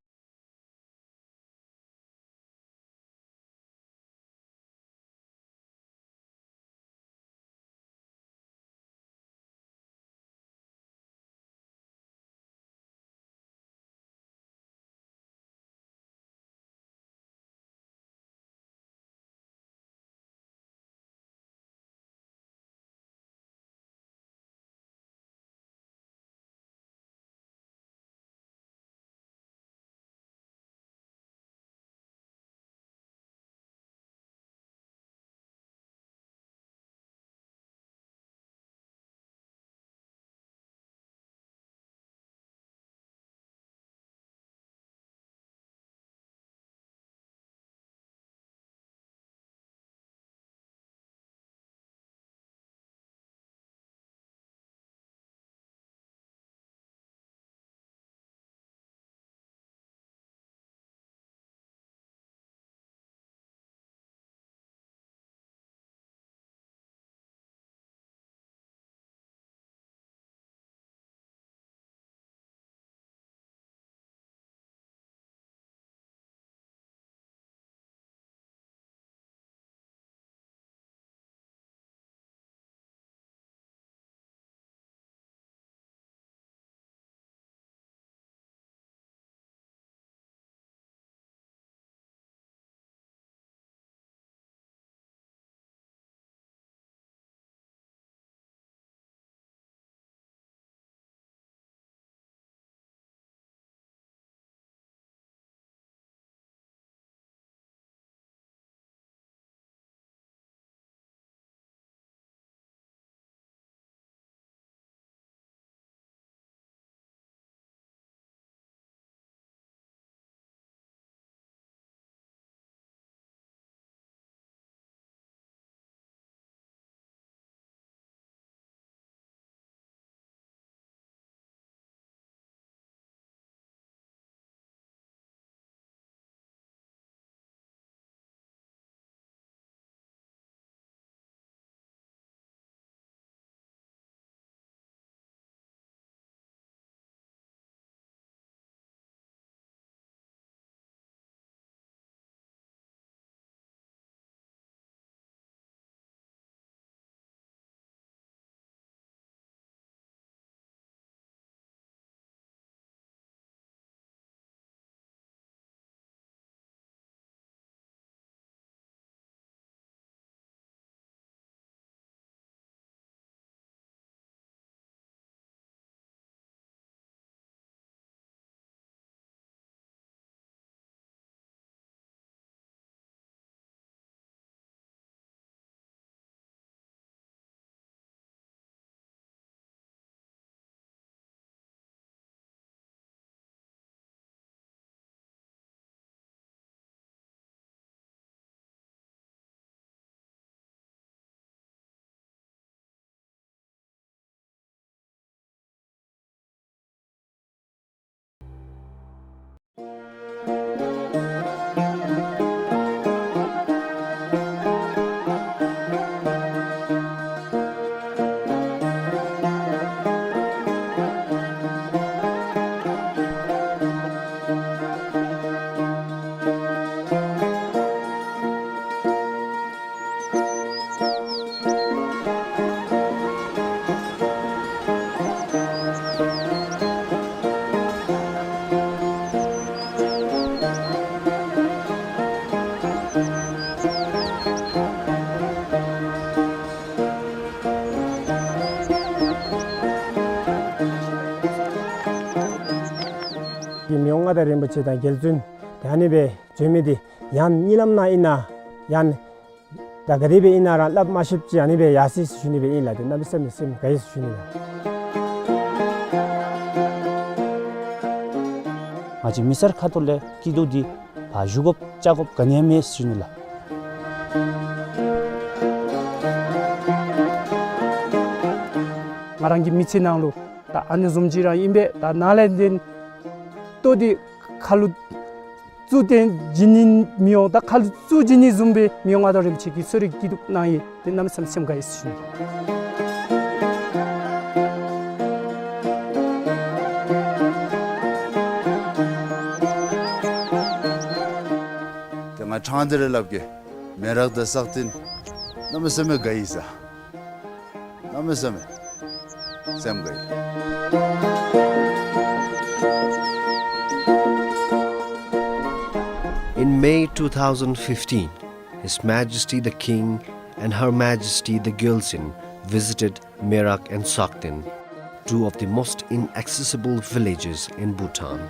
རིན་པོ་ཆེ་དང་རྒྱལ་བཙུན་དེ་ཨ་ནི་སྦེ་བྱོན་མི་འདི་ཡང་གཉིད་ལམ་ནང་ཨིན་ན་ཡང་ད་ག་དེ་སྦེ་ཨིན་ན་ར་སླབ་མ་ཤེསཔ་ཅིག་ཨ་ནི་སྦེ་ཡར་སོ་ཡི་ཟེར་ཞུ་ནི་སྦེ་ཨིན་ལགས། ཏེ་གནམ་མེད་ས་མེད་སེམས་དགའ་ཡི་ཟེར་ཞུ་ནི་ལགས། ང་བཅས་མི་སེར་ཁ་ཐུག་ལས་སྐྱིད་སྡུག་འདི་ཕར་ཞུ་དགོཔ་བཅར་དགོཔ་ག་ནི་ཡང་མེད་ཟེར་ཞུ་ནི་ལགས། ང་རང་གི་མི་ཚེ་ནང་ལུ་ད་ཨ་ནི་བཟུམ་ཅིག་ར་ཨིན་པས། ད་ནཱ་ལས་ཏེ་ལྟོ་འདི་ཁ་ལུ་བཙུགས་ཏེ་བྱིན་ནི་མི་འོང་། ད་ཁ་ལུ་བཙུགས་བྱིན་ནི་བཟུམ་སྦེ་མི་འོང་། ང་དང་རིན་པོ་ཆེ་གིས་གསོལ་རས་སྐྱིད་སྡུག་གནང་ཡི། ཏེ་གནམ་མེད་ས་མེད་སེམས་དགའ་ཡི་ཟེར་ཞུ་ནི། ཏེ་ང་ཕྲང་སྟེ་ར་སླབ་གེ། མེ་རག་དང་སག་སྟེང་གནམ་མེད་ས་མེད་དགའ་ཡི་ཟེར། གནམ་མེད་ས་མེད་སེམས་དགའ་ཡི། In May two thousand fifteen, His Majesty the King and Her Majesty the Gyaltsuen visited Merak and Sakten, two of the most inaccessible villages in Bhutan.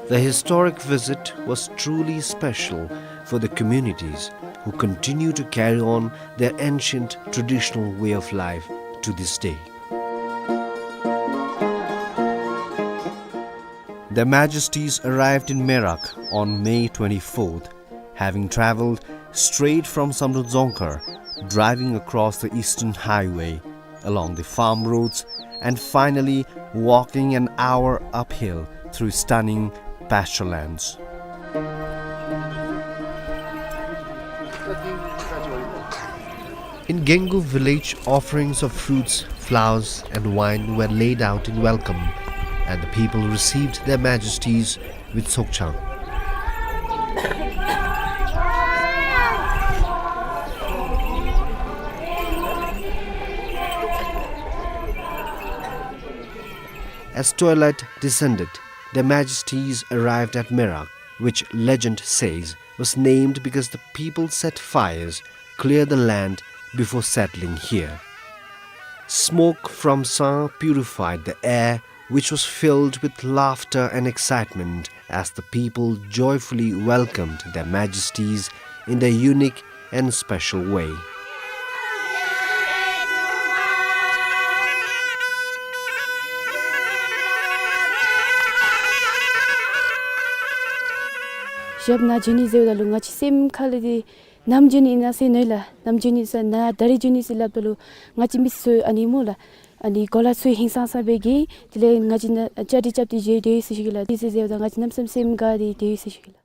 The historic visit was truly special for the communities who continue to carry on their ancient traditional way of life to this day. Their Majesties arrived in Merak on May twenty-fourth, having travelled straight from Samdrup Dzongkhar, driving across the Eastern Highway, along the farm roads, and finally walking an hour uphill through stunning pasture lands. In Gengu village, offerings of fruits, flowers, and wine were laid out in welcome, and the people received their majesties with sokchang. As twilight descended, their majesties arrived at Merak, which legend says was named because the people set fires, cleared the land before settling here. Smoke from saw purified the air, which was filled with laughter and excitement as the people joyfully welcomed their majesties in their unique and special way. ཞབས་ནང་བྱོན་ནི་ཟེརཝ་ད་ལུ་ང་བཅས་སེམས་ཁ་ལས་འདི་ནམ་བྱོན་ནི་ཨིན་ན་ཟེར་མནོ་ཡི་ལགས། ནམ་བྱོན་ནི་ཟེར་ན་ད་རིས་བྱོན་ནི་ཟེར་སླབ་ད་ལུ་ང་བཅས་མི་ཚུ་ཨ་ནི་སྨོ་ལགས། ཨ་ནི་གོ་ལ་ཚུ་ཧིང་སངས་ས་སྦེ་གི་དེ་ལས་ང་བཅས་ནཱ་བཅའ་སྒྲིག་རྐྱབ་སྟེ་བཞུགས་ཏེ་ཡོད་ཟེར་ཞུ་གེ་ལགས། དེ་ཟེར་ཟེརཝ་ད་ང་བཅས་གནམ་མེད་ས་མེད་སེམས་དགའ་སྟེ་ཡོད་ཟེར་ཞུ་གེ་ལགས།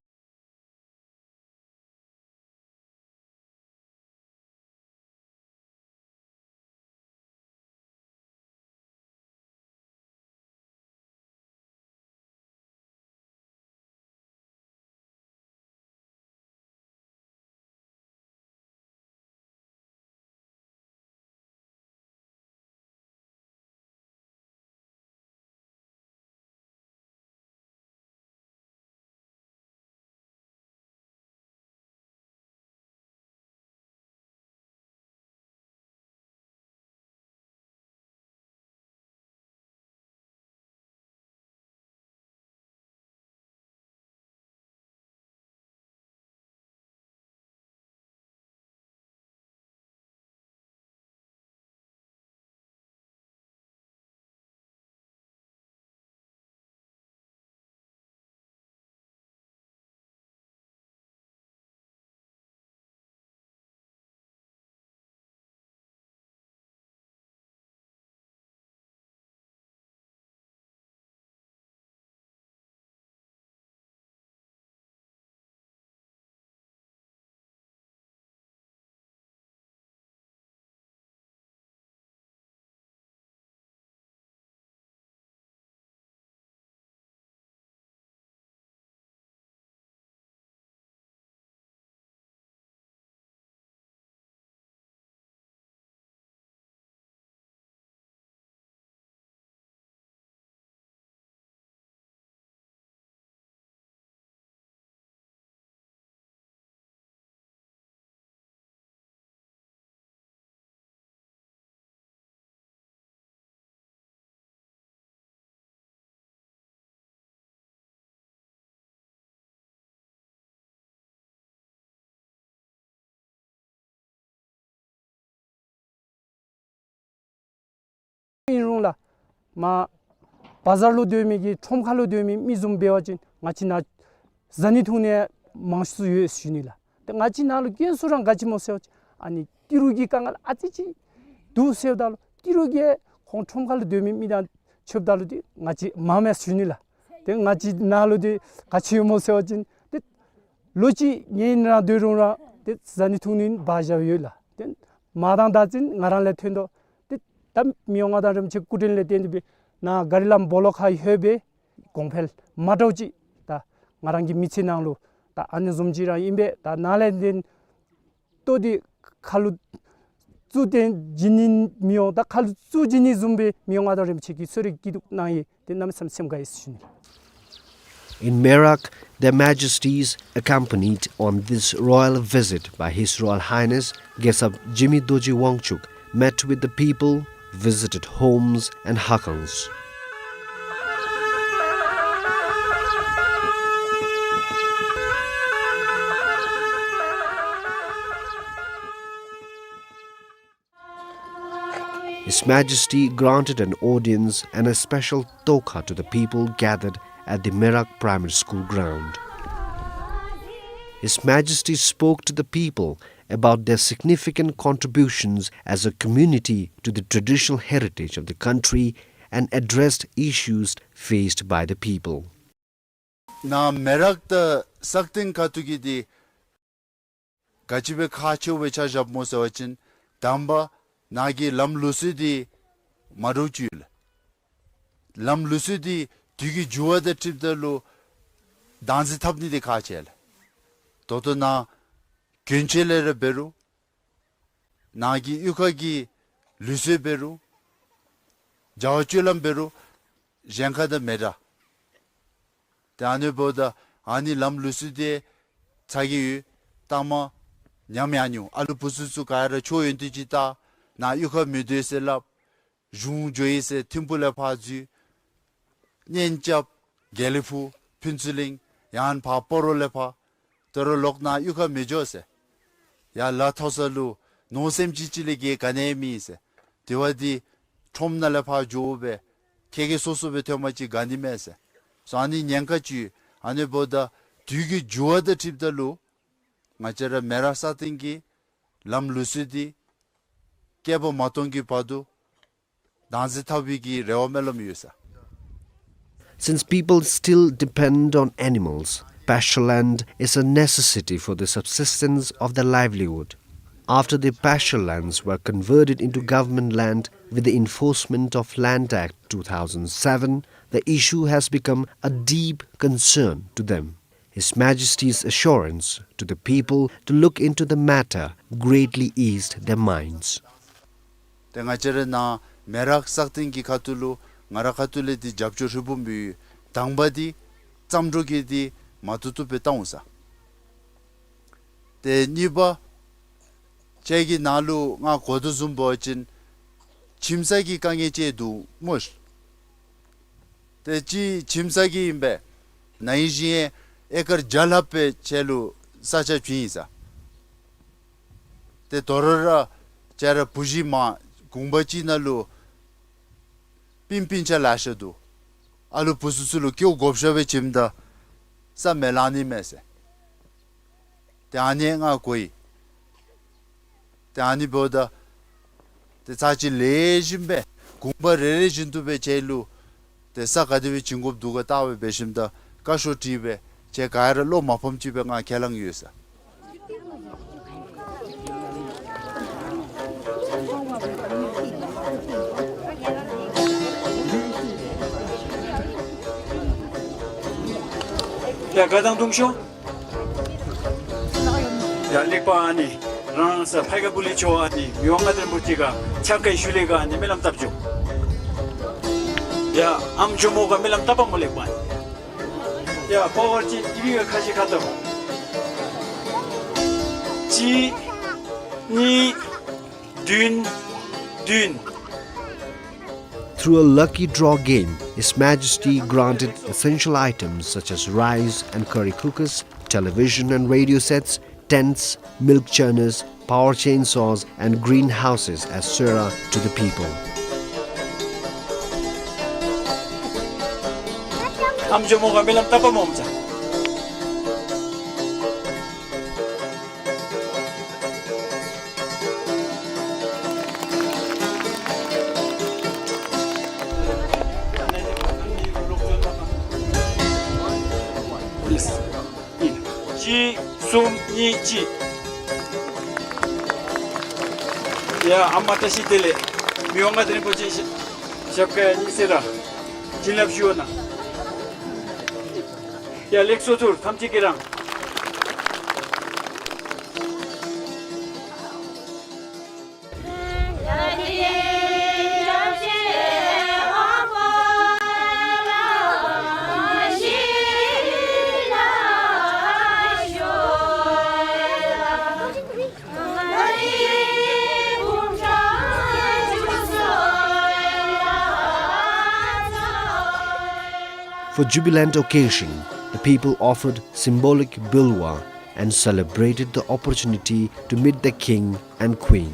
མར་བ་ཟར་ལུ་སྡོད་མི་གི་ཁྲོམ་ཁ་ལུ་སྡོད་མི་མི་བཟུམ་འབད་བ་ཅིན་ང་བཅས་ནཱ་བཟའ་ནི་འཐུང་ནི་མང་སུ་ཡོད་ཟེར་ཞུ་ནི་ལགས། ཏེ་ང་བཅས་ནཱ་ལུ་དཀོན་སུ་ར་ག་ཅི་སྨོ་ཟེར་བ་ཅིན་ཨ་ནི་ཏི་རུ་གི་དཀའ་ངལ་ཨ་ཙི་ཅིག་འདུག་ཟེརཝ་ད་ལུ་ཏི་རུ་གིས་ཁོང་ཁྲོམ་ཁ་ལུ་སྡོད་མི་མི་དང་ཕྱདཔ་ད་ལུ་ཏེ་ང་བཅས་མངམ་མས་ཟེར་ཞུ་ནི་ལགས། ཏེ་ང་བཅས་ནཱ་ལུ་ཏེ་ག་ཅི་ཡོད་སྨོ་ཟེར་བ་ཅིན་ཏེ་ལོ་གཅིག་ངེའི་ནང་སྡོད་རུང་ར་ཏེ་བཟའ་ནི་འཐུང་ནི་འབག་བཞགཔ་ཡོད་ལགས། ཏེ་མ་དང་ད་ཅིན་ང་ར་ལས་ཐོན་དོ། ཏེ་ད་མི་དབང་མངའ་བདག་རིན་པོ་ཆེ་སྐུ་དྲིན་ལས་བརྟེན་ཏེ་སྦེ་ནཱ་གཱ་རི་ལམ་སྦོ་ལོགས་ཁར་ལྷོད་སྦེ་གོང་འཕེལ་མ་འདྲཝ་ཅིག་ད་ང་རང་གི་མི་ཚེ་ནང་ལུ་ད་ཨ་ནི་བཟུམ་ཅིག་ར་ཨིན་པས། ད་ནཱ་ལས་ཏེ་ལྟོ་འདི་ཁ་ལུ་བཙུགས་ཏེ་བྱིན་ནི་མི་འོང་། ད་ཁ་ལུ་བཙུགས་བྱིན་ནི་བཟུམ་སྦེ་མི་དབང་མངའ་བདག་རིན་པོ་ཆེ་གིས་གསོལ་རས་སྐྱིད་སྡུག་གནང་ཡི། ཏེ་གནམ་མེད་ས་མེད་སེམས་དགའ་ཡི་ཟེར་ཞུ་ནི། In Merak, Their Majesties, accompanied on this royal visit by His Royal Highness Gesap Jigme Dorji Wangchuck, met with the people, visited homes and hakangs. His Majesty granted an audience and a special toka to the people gathered at the Merak Primary School ground. His Majesty spoke to the people about their significant contributions as a community to the traditional heritage of the country and addressed issues faced by the people. ནཱ་མེ་རག་དང་སག་སྟེང་ཁ་ཐུག་གི་འདི་ག་ཅི་སྦེ་ཁག་ཆེཝ་སྦེ་ཆ་བཞགཔ་སྨོ་ཟེར་བ་ཅིན་དང་པ་ནཱ་གི་ལམ་ལུགས་སྲོལ་འདི་མ་འདྲཝ་ཅིག་ཡོད་ལགས། ལམ་ལུགས་སྲོལ་འདི་དུས་ཀྱི་འགྱུར་བ་དང་འཁྲིལཝ་ད་ལུ་བདག་འཛིན་འཐབ་ནི་འདི་ཁག་ཆེ་ལགས། ད་ལྟོ་ནཱ་གྱོན་ཆས་ལས་ར་འབད་རུང་ནཱ་གི་གཡུས་ཁ་གི་ལུགས་སྲོལ་འབད་རུང་བྱ་བ་སྤྱོད་ལམ་འབད་རུང་གཞན་ཁ་དང་མི་འདྲ། ཏེ་ཨ་ནི་འབདཝ་ད་ཨ་ནི་ལམ་ལུགས་སྲོལ་འདི་ཚ་གི་ཡོད་ལྟ་མ་ཉམས་ཡར་འགྱོ། ཨ་ལུ་བུ་ཚུ་ཚུ་ག་ར་ཆོས་ཡོན་ཏན་ཅིག་བལྟ། ནཱ་གཡུས་ཁར་མི་སྡོད་ཟེར་སླབ། གཞུང་འགྱོ་ཡི་ཟེར་ཐིམ་ཕུག་ལས་ཕར་འཛུལ། གཉན་རྐྱབ། དགེ་ལེགས་ཕུག། ཕུན་ཚོགས་གླིང་། ཡང་ཕར་སྤ་རོ་ལས་ཕར། དོ་རུང་ལོག་ནཱ་གཡུས་ཁར་མི་འགྱོ་ཟེར། ཡར་ལ་མཐོ་ས་ལུ་ནོར་སེམས་ཅན་ཅིག་ལས་བརྒལ་ག་ནི་ཡང་མེད་ཟེར། དེ་བ་འདི་ཁྲོམ་ནང་ལས་ཕར་འགྱོ་སྦེ་ཁྱེད་ཁྱེད་སོ་སོ་སྦེ་ཐོན་པ་ཅིན་དགའ་ནི་མས་ཟེར། སོ་ཨ་ནི་ཉེན་ཁ་ཅིག་ཡོད། ཨ་ནི་འབདཝ་ད་དུས་ཀྱི་འགྱུར་བ་དང་འཁྲིལཝ་ད་ལུ་ང་བཅས་ར་མེ་རག་སག་སྟེང་གི་ལམ་ལུགས་སྲོལ་འདི་བསྐལ་པ་མ་སྟོང་གི་བར་དུ་བདག་འཛིན་འཐབ་པའི་གི་རེ་བ་སྨོན་ལམ་ཡོད་ས། Since people still depend on animals, pasture land is a necessity for the subsistence of their livelihood. After the pasture lands were converted into government land with the Enforcement of Land Act two thousand seven, the issue has become a deep concern to them. His Majesty's assurance to the people to look into the matter greatly eased their minds. ཏེ་ང་བཅས་ར་ནཱ་མེ་རག་སག་སྟེང་གི་ཁ་ཐུག་ལུ་ང་ར་ཁ་ཐུག་ལས་འདི་རྒྱབ་སྐྱོར་ཧྲིལ་བུམ་ཡོད། དང་པ་འདི་བརྩམ་འགྲོ་གི་འདི་མ་བཏུབ་བཏུབ་སྦེ་བཏང་འོང་ས། ཏེ་གཉིས་པ་ཁྱེད་ཀྱི་ནང་ལུ་ང་གོ་དོ་བཟུམ་འབད་བ་ཅིན་ཁྱིམ་ས་གི་དཀའ་ངལ་ཅིག་འདུག་སྨོ། ཏེ་ཅིག་ཁྱིམ་ས་གི་ཨིན་པས། ན་ཧིང་གཞེས་ཨེ་ཀར་བརྒྱ་ལྷགཔ་སྦེ་ཁྱེད་ལུ་ས་ཆ་བྱིན་ཡི་ས། ཏེ་དོ་རུང་ར་ཁྱེད་ར་བུ་གཞི་མ་གུང་པ་ཅིག་ནང་ལུ་སྤུན་སྤུན་ཆ་ལེ་ཤ་འདུག། ཨ་ལུ་བུ་ཚུ་ཚུ་ལུ་སྐྱེཝ་བགོ་བཤའ་སྦེ་བྱིནམ་ད་ས་མི་ལང་ནི་མས་ཟེར། ཏེ་ཨ་ནི་ང་གོ་ཡི། ཏེ་ཨ་ནི་འབདཝ་ད་ཏེ་ཚར་གཅིག་ལེགས་ཤོམ་སྦེ་གུང་པ་རེ་རེ་བཞིན་དུ་སྦེ་ཁྱེད་ལུ་ཏེ་ས་ག་དེ་སྦེ་བྱིན་དགོཔ་འདུག་ག་བལྟ་སྦེ་འབད་ཞིནམ་ད་བཀའ་ཤོག་བྲིས་སྦེ་ཁྱེད་ག་ར་བློ་མ་ཕམ་ཅིག་སྦེ་ང་ཁས་བླངས་ཡོད་ས། ཡ་ག་དང་དུང་ཤོ། ཡ་ལེགས་པ། ཨ་ནི་རང་ས་ཕ་ཡི་ག་བུ་ལི་ཆོ་ཨ་ནི་མི་དབང་མངའ་བདག་རིན་པོ་ཆེ་ག་ཕྱག་འཁྱེར་ཞུ་ལེ་ག་ཨ་ནི་སྨོན་ལམ་བཏབ་འགྱོ། ཡ་ཨམ་ཇོ་མོ་ག་སྨོན་ལམ་བཏབ་པ་སྨོ། ལེགས་པ། ཡ་པ་ཝར་ཅིག་ཏི་བི་ག་ཁ་ཤས་ཁ་ཐུག་གཅིག་གཉིས་བདུན་བདུན། Through a lucky draw game, His Majesty granted essential items such as rice and curry cookers, television and radio sets, tents, milk churners, power chainsaws, and greenhouses as sohra to the people. ཁམས་ཇོ་མོ་ག་སྨོན་ལམ་བཏབ་པ་སྨོ་ཅ། གཅིག་གསུམ་གཉིས་གཅིག། ཡ་ཨ་མ་བཀྲ་ཤིས་བདེ་ལེགས། མི་དབང་མངའ་བདག་རིན་པོ་ཆེ་ཞབས་ཞབས་ཁ་གཉིས་ཟེར་ར་བྱིན་རླབས་ཞུ་བ་གནང་། ཡ་ལེགས་སོ་ཐུར་ཐམས་ཅད་ཀྱིས་རང་། For jubilant occasion, the people offered symbolic bilwa and celebrated the opportunity to meet the king and queen.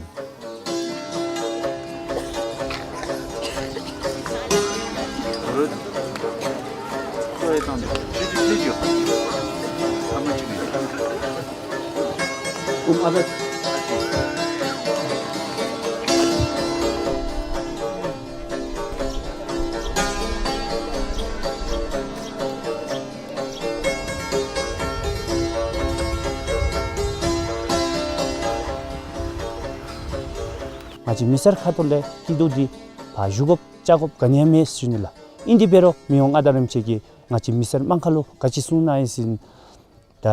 ང་བཅས་མི་སེར་ཁ་ཐུག་ལས་སྐྱིད་སྡུག་འདི་ཕར་ཞུ་དགོཔ་བཅར་དགོཔ་ག་ནི་ཡང་མེད་ཟེར་ཞུ་ནི་ལགས། ཨིན་དེ་འབད་རུང་མི་དབང་མངའ་བདག་རིན་པོ་ཆེ་གིས་ང་བཅས་མི་སེར་དམངས་ཁ་ལུ་ག་ཅི་གསུངས་གནང་ཡི་ཟེར་ན། ད་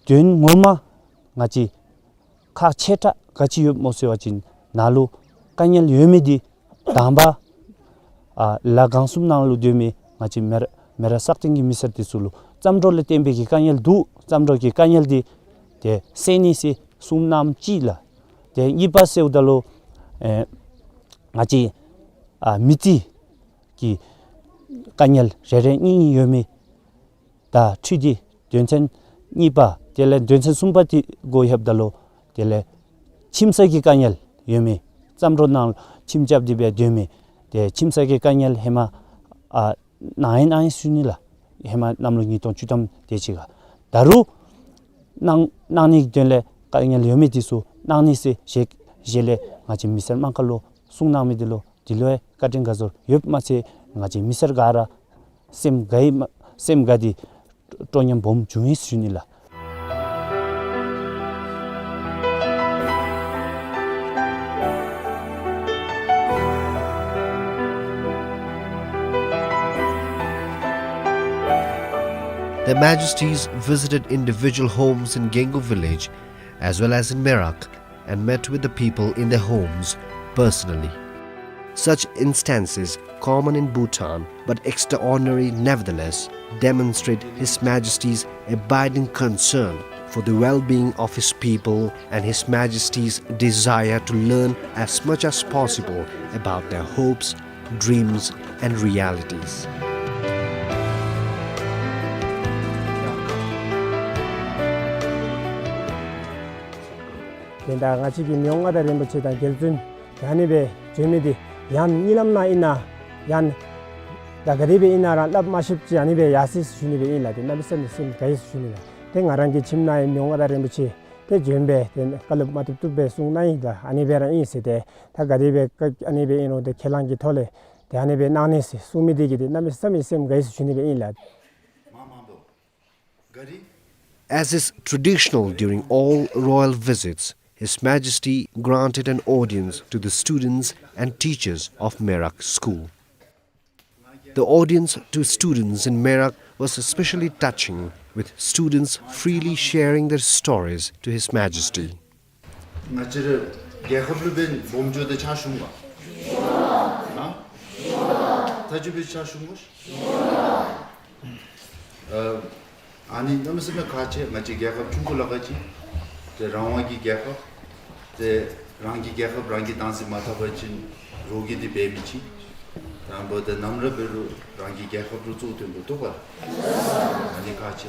དོན་ངོ་མ་ང་བཅས་ཁག་ཆེ་དྲགས་ག་ཅི་ཡོདཔ་སྨོ་ཟེར་བ་ཅིན་ནཱ་ལུ་དཀའ་ངལ་ཡོད་མི་འདི་དང་པ་ཨ་ལ་གང་གསུམ་ནང་ལུ་སྡོད་མི་ང་བཅས་མེ་ར་མེ་ར་སག་སྟེང་གི་མི་སེར་འདི་ཚུ་ལུ་རྩམ་དྲོད་ལས་བརྟེན་པའི་གི་དཀའ་ངལ་འདུག། རྩམ་དྲོད་ཀྱི་དཀའ་ངལ་འདི་ཏེ་སེལ་ནི་ཟེར་གསུངས་གནངམ་ཅིག་ལགས། ཏེ་གཉིས་པ་ཟེརཝ་ད་ལུ་ཨེ་ང་བཅས་ཨ་མི་རྩིས་ཀྱི་དཀའ་ངལ་རེ་རེ་གཉིས་གཉིས་ཡོད་མི་དང་འཁྲིལ་ཏེ་དོན་ཚན་གཉིས་པ་དེ་ལས་དོན་ཚན་གསུམ་པ་དེ་གུ་ལྷོདཔ་ད་ལུ་དེ་ལས་ཁྱིམ་ས་གི་དཀའ་ངལ་ཡོད་མི་རྩམ་དྲོད་ནང་ཁྱིམ་རྐྱབ་སྟེ་སྦེ་སྡོད་མི་ཏེ་ཁྱིམ་ས་གི་དཀའ་ངལ་ཧེ་མ་ཨ་གནང་ཡི་གནང་ཡི་ཟེར་ཞུ་ནི་ལགས། ཧེ་མ་གནམ་ལོ་ཉིས་སྟོང་བཅུ་ཐམ་དེ་ཅིག་ཁར། ད་རུང་གནང་གནང་ནི་གི་དོན་ལས་དཀའ་ངལ་ཡོད་མི་འདི་ཚུ་གནང་ནི་ཟེར་ཞལ་ཞལ་ལས་ང་བཅས་མི་སེར་དམངས་ཁ་ལུ་གསུངས་གནང་མི་འདི་ལུ་འདི་ལུ་ཡང་བཀའ་དྲིན་དགའ་ཚོར་ཡོདཔ་མ་ཚད་ང་བཅས་མི་སེར་ག་ར་སེམས་དགའ་ཡི་མ་སེམས་དགའ་སྟེ་སྤྲོ་ཉམས་སྦོམ་བྱུང་ཡི་ཟེར་ཞུ་ནི་ལགས། Their Majesties visited individual homes in Gengu village as well as in Merak and met with the people in their homes personally. Such instances, common in Bhutan but extraordinary nevertheless, demonstrate His Majesty's abiding concern for the well-being of his people and His Majesty's desire to learn as much as possible about their hopes, dreams, and realities. དེ་ད་ང་བཅས་ཀྱི་མི་དབང་མངའ་བདག་རིན་པོ་ཆེ་དང་རྒྱལ་བཙུན་ཨ་ནི་སྦེ་བྱོན་མི་འདི་ཡང་གཉིད་ལམ་ནང་ཨིན་ན་ཡང་ད་ག་དེ་སྦེ་ཨིན་ན་ར་སླབ་མ་ཤེསཔ་ཅིག་ཨ་ནི་སྦེ་ཡར་སོ་ཡི་ཟེར་ཞུ་ནི་སྦེ་ཨིན་ལགས། ཏེ་གནམ་མེད་ས་མེད་སེམས་དགའ་ཡི་ཟེར་ཞུ་ནི་ལགས། ཏེ་ང་རང་གི་ཁྱིམ་ནང་ཡང་མི་དབང་མངའ་བདག་རིན་པོ་ཆེ་ཏེ་བྱོན་སྦེ་ཏེ་བཀའ་སློབ་མ་བཏུབ་བཏུབ་སྦེ་གསུངས་གནང་ཡི་ལགས། ཨ་ནི་སྦེ་ར་ཨིན་ཟེར། ཏེ་ད་ག་དེ་སྦེ་ཨ་ནི་སྦེ་ཨིན་རུང་ཏེ་ཁས་བླངས་ཀྱི་ཐོག་ལས་ཏེ་ཨ་ནི་སྦེ་གནང་ནི་ཟེར་གསུངས་མི་འདི་གིས་ཏེ་གནམ་མེད་ས་མེད་སེམས་དགའ་ཡི་ཟེར་ཞུ་ནི་སྦེ་ཨིན་ལགས། As is traditional during all royal visits, His Majesty granted an audience to the students and teachers of Merak School. The audience to students in Merak was especially touching, with students freely sharing their stories to His Majesty. ང་བཅས་ར་རྒྱལ་ཁབ་ལུ་འབདན་སྦོམ་འགྱོ་སྟེ་ཕྱག་ཞུ་འོང་ག། ཨ་ད་ཅི་འབད་ཕྱག་ཞུ་འོང་ག། ཨ་ཨ་ནི་གནམ་མེད་ས་མེད་ཁག་ཆེ། ང་བཅས་རྒྱལ་ཁབ་ཆུང་ཀུ་ལ་ཁག་ཆེ། ཏེ་རང་དབང་གི་རྒྱལ་ཁབ། ཏེ་རང་གི་རྒྱལ་ཁབ་རང་གིས་བདག་འཛིན་མ་འཐབ་པ་ཅིན་རོགས་ཀྱིས་འདི་འབད་མི་ཅིག། དང་པོ་ཏེ་ནམ་ར་འབད་རུང་རང་གི་རྒྱལ་ཁབ་ལུ་གཙོ་བོ་བཏོན་དགོ་འདུག་པ། ཨ་ནི་ཁག་ཆེ།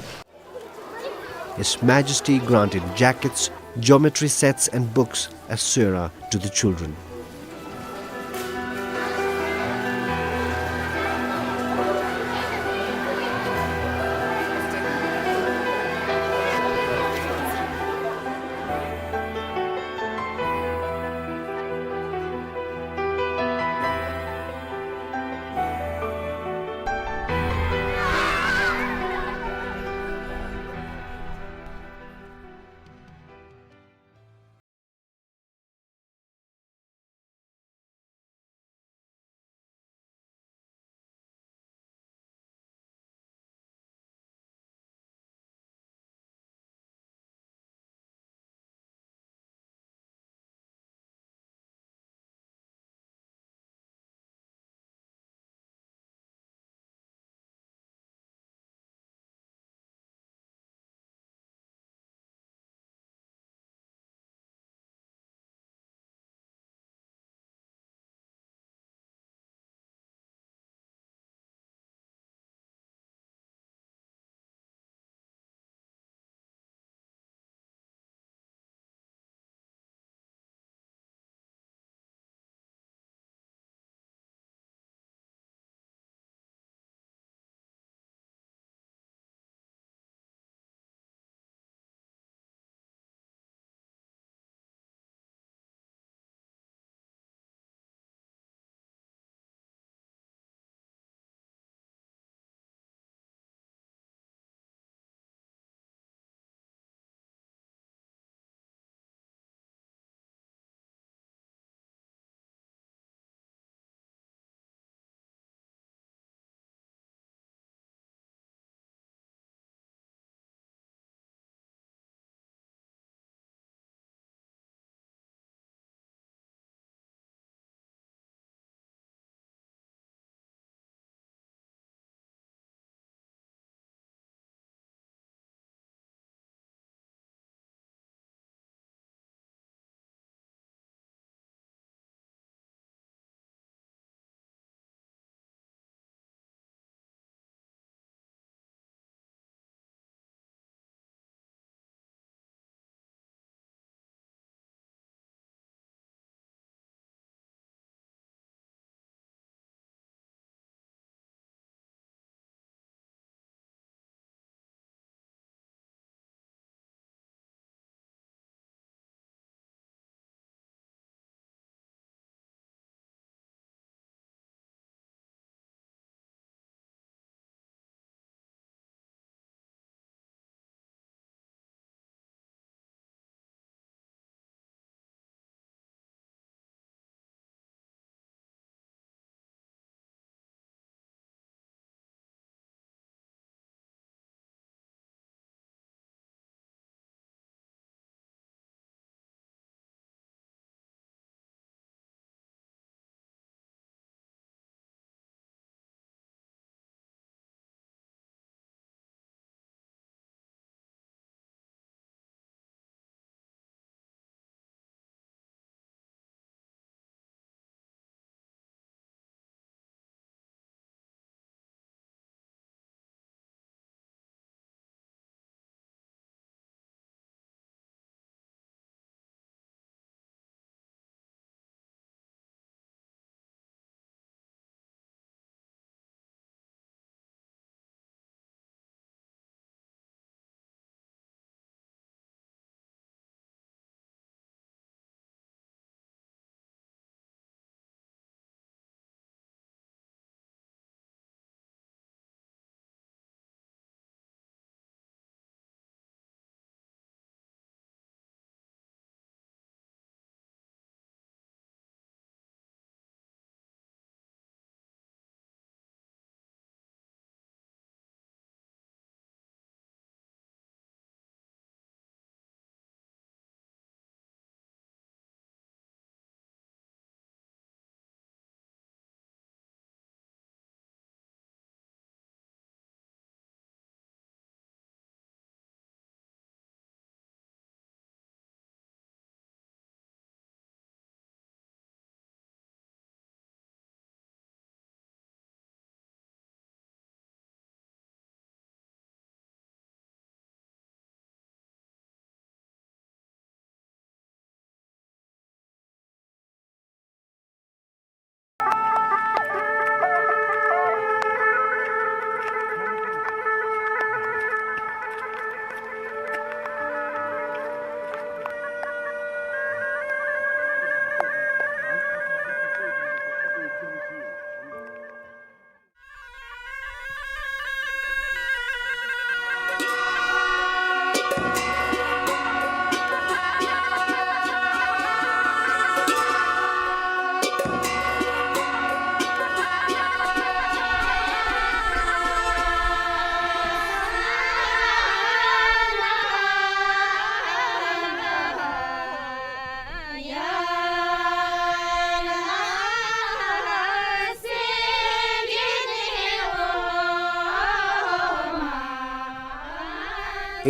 His Majesty granted jackets, geometry sets and books as sohra to the children.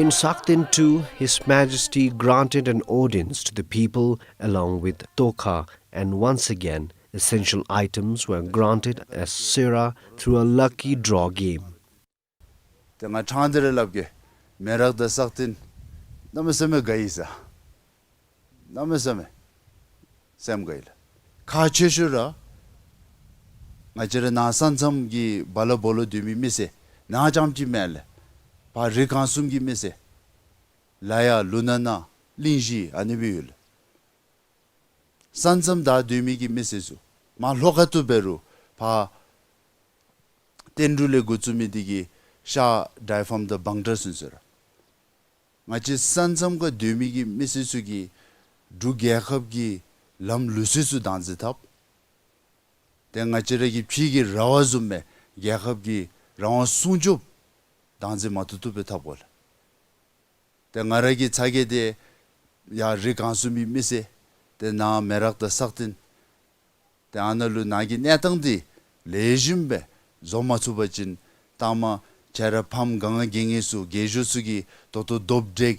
In Sakten too, His Majesty granted an audience to the people along with Tokha, and once again, essential items were granted as sera through a lucky draw game. ཏེ་ང་ཕྲང་སྟེ་ར་སླབ་གེ། མེ་རག་དང་སག་སྟེང་གནམ་མེད་ས་མེད་དགའ་ཡི་ཟེར། གནམ་མེད་ས་མེད་སེམས་དགའ་ཡི་ལགས། ཁག་ཆེ་ཤོས་ར་ང་བཅས་ར་ནཱ་ས་མཚམས་ཀྱི་བ་ལ་བོ་ལོ་སྡོད་མི་མི་སེར་ནཱ་རྐྱངམ་ཅིག་མེན་ལགས། ཕར་རི་སྒང་གསུམ་གྱི་མི་སེར་ལ་ཡ་ལུ་ན་ན་གླིང་བཞི་ཨ་ནི་སྦེ་ཡོད་ལགས། ས་མཚམས་བདའ་སྡོད་མི་གི་མི་སེར་ཚུ་མར་ལྷོ་ཁ་ཐུག་འབད་རུང་ཕར་བསྟན་འབྲུག་ལས་འགོ་བཙུགས་མི་འདི་གིས་ཤར་ཌའི་ཕཱམ་དང་བང་ཊ་ཚུན་ཚོད་ར་ང་བཅས་ས་མཚམས་ཁར་སྡོད་མི་གི་མི་སེར་ཚུ་གིས་འབྲུག་རྒྱལ་ཁབ་ཀྱི་ལམ་ལུགས་སྲོལ་ཚུ་བདག་འཛིན་འཐབ། ཏེ་ང་བཅས་ར་གི་ཕྱི་གི་ར་བ་བཟུམ་སྦེ་རྒྱལ་ཁབ་ཀྱི་རང་དབང་སྲུང་སྐྱོབ་བདག་འཛིན་མ་བཏུབ་བཏུབ་སྦེ་འཐབ་དགོ་ལགས། ཏེ་ང་ར་གི་ཚ་གྱང་འདི་ཡར་རི་སྒང་གསུམ་གྱི་མི་སེར་ཏེ་ནཱ་མེ་རག་དང་སག་སྟེང་ཏེ་ཨ་ནཱ་ལུ་ནཱ་གི་གནས་སྟངས་འདི་ལེགས་ཤོམ་སྦེ་བཟོ་མ་ཚུགས་པ་ཅིན་ལྟ་མ་ཁྱེད་ར་ཕམ་ག་ང་གི་ངེས་སུ་རྒས་ཤོས་ཚུ་གིས་ད་ལྟོ་རྡོབ་འདྲེག་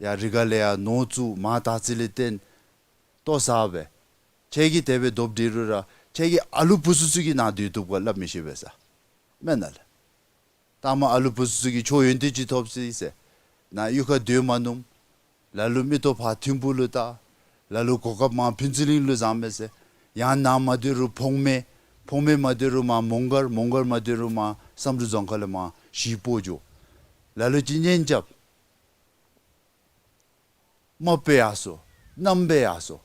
ཡར་རི་ཁ་ལས་ཡར་ནོར་བཙུགས་མར་དར་ཚིལ་ལས་བཏོན་ལྟོ་ཟ་སྦེ་ཁྱེད་ཀྱིས་དེ་སྦེ་རྡོབ་འདྲེག་རུང་ར་ཁྱེད་ཀྱི་ཨ་ལུ་བུ་ཚུ་ཚུ་གིས་ནཱ་སྡོད་བཏུབ་ག་སླབ་མི་ཤེས་པས་ཟེར་མེན་ན་ལགས། ལྟ་མ་ཨ་ལུ་བུ་ཚུ་ཚུ་གིས་ཆོས་ཡོན་ཏན་ཅིག་ཐོབ་ཅི་ཟེར་ནཱ་གཡུས་ཁར་སྡོད་མ་ནུམ། ལ་ལུ་མིག་ཏོ་ཕར་ཐིམ་ཕུག་ལུ་བལྟ། ལ་ལུ་གོ་སྐབས་མར་ཕུན་ཚོགས་གླིང་ལུ་བཟང་མས་ཟེར། ཡང་ནཱ་མ་སྡོད་རུང་བོང་མེ། བོང་མེ་མ་སྡོད་རུང་མར་མོང་སྒར། མོང་སྒར་མ་སྡོད་རུང་མར་བསམ་གྲུབ་རྫོང་ཁག་ལས་མར་གཞིས་སྤོ་འགྱོ། ལ་ལུ་ཅིག་གཉེན་རྐྱབ། རྨགཔ་སྦེ་ཡར་སོང་། མནའམ་སྦེ་ཡར་སོང་།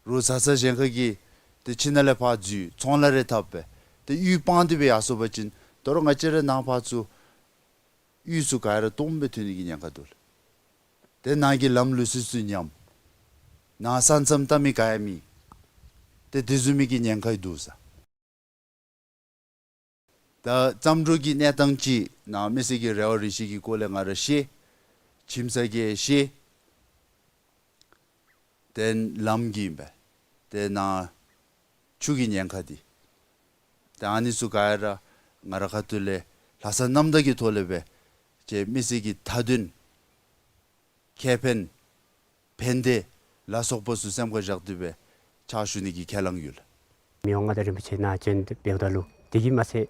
རོགས་བཟའ་ཚང་གཞན་ཁ་གིས་ཏེ་ཁྱིམ་ནང་ལས་ཕར་འཛུལ་ཚོང་ལཱ་རེ་འཐབ་སྦེ་ཏེ་གཡུས་སྤང་སྟེ་སྦེ་ཡར་སོང་པ་ཅིན་ད་རུང་ང་བཅས་ར་ནཱ་ཕར་ཚུར་གཡུས་ཚུ་ག་ར་སྟོངམ་སྦེ་ཐོན་ནི་གི་ཉེན་ཁ་འདུག་ལགས། ཏེ་ནཱ་གི་ལམ་ལུགས་སྲོལ་ཚུ་ཉམས། ནཱ་ས་མཚམས་བལྟ་མི་ག་ཡང་མེད། ཏེ་དེ་བཟུམ་མའི་གི་ཉེན་ཁ་འདུག་ཟེར། ད་བརྩམས་སྒྲུང་གི་གནས་སྟངས་ཅིག་ནཱ་མི་སེར་གྱི་རེ་བ་རེ་ཆེ་གི་སྐོར་ལས་ང་ར་ཤེས། ཁྱིམ་ས་གི་ཤེས། ཏེ་ལམ་གྱི་ཨིན་པས། ཏེ་ནཱ་ཆུ་གི་ཉེན་ཁ་འདི། ཏེ་ཨ་ནི་ཚུ་ག་ར་ང་ར་ཁ་ཐུག་ལས་ལྷག་བསམ་རྣམ་དག་གི་ཐོག་ལས་སྦེ་ཁྱེད་མི་སེར་གྱི་མཐའ་དོན་ཁེ་ཕན་ཕན་བདེ་ལ་སོགས་པ་ཚུ་སེམས་ཁར་བཞག་སྟེ་སྦེ་ཕྱག་ཞུ་ནི་གི་ཁས་བླངས་ཡོད་ལགས། མི་དབང་མངའ་བདག་རིན་པོ་ཆེ་ནཱ་བྱོན་ཏེ་འབདཝ་ད་ལུ་དེ་གིས་མ་ཚད་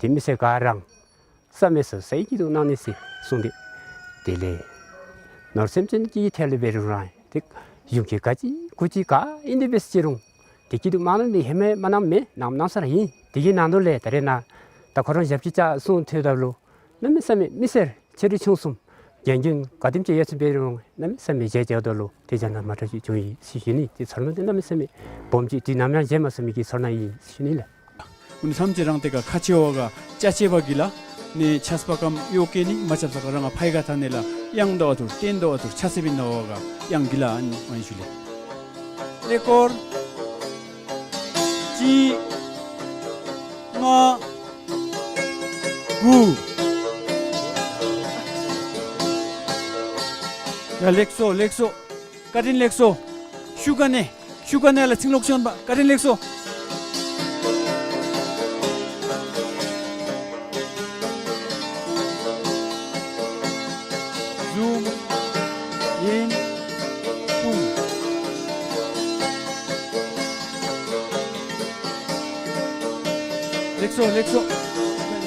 དེ་མི་སེར་ག་ར་བསམ་མེད་ས་ས་ཡི་སྐྱིད་སྡུག་གནང་ནི་ཟེར་གསུངས་ཏེ། དེ་ལས་ནོར་སེམས་ཅན་གྱི་ཐད་ལས་འབད་རུང་ར་ཏེ་གཞུང་གི་ག་ཅི་གུ་ཅི་ག་ཨིན་དེ་སྦེ་ཟེར་རུང་དེ་སྐྱིད་སྡུག་མ་གནང་མི་ཧེ་མ་མ་གནངམ་མེད། གནངམ་གནང་ས་ར་ཨིན། དེ་གི་ནང་དོག་ལས་ད་རེས་ནཱ་ད་ཁོ་ར་ཞབས་ཀྱིས་བཅགས་གསུངས་ཐོནམ་ད་ལུ་གནམ་མེད་ས་མེད་མི་སེར་ཆེ་འབྲིང་ཆུང་གསུམ་རྒན་གཞོན་ག་དེམ་ཅིག་ཡོད་ཚད་འབད་རུང་གནམ་མེད་ས་མེད་མཇལ་མཇལཝ་ད་ལུ་ཏེ་བྱ་ན་མ་འདྲཝ་ཅིག་བྱུང་ཡི་ཟེར་ཞུ་ནི། ཏེ་ཚོར་སྣང་འདི་གནམ་མེད་ས་མེད་སྦོམ་ཅིག་དུས་ནམ་ཡང་མཇལ་མ་ཚུགས་མི་གི་ཚོར་སྣང་ཨིན་ཟེར་ཞུ་ནི་ལགས། ཨུ་ནི་ཐམས་ཅད་རང་ཏེ་ག་ཁ་ཆེ་བ་ག་ཅ་ཆེ་བ་གི་ལ་ནི་ཆས་པ་ཀམ་གཡོག་གེ་ནི་མ་ཆས་ས་ག་རང་ང་ཕའི་ག་ཐ་ནི་ལ་གཡང་དོ་བ་ཐུར་སྟེང་དོ་བ་ཐུར་ཆ་སེ་བིན་དོ་བ་ག་གཡང་གི་ལ་ཨན་ཨན་ཞུ་ལེ། ཀླད་ཀོར་གཅིག་ལྔ་དགུ། ཡ་ལེགས་སོ་ལེགས་སོ། བཀའ་དྲིན་ལེགས་སོ། ཤུགས་ག་ནི་ཤུགས་ག་ནི་ལ་ཚིག་ལོག་ཤོན་པ་བཀའ་དྲིན་ལེགས་སོ། ཟུམ་ཨིན་ཀུམ། ལེགས་སོ་ལེགས་སོ་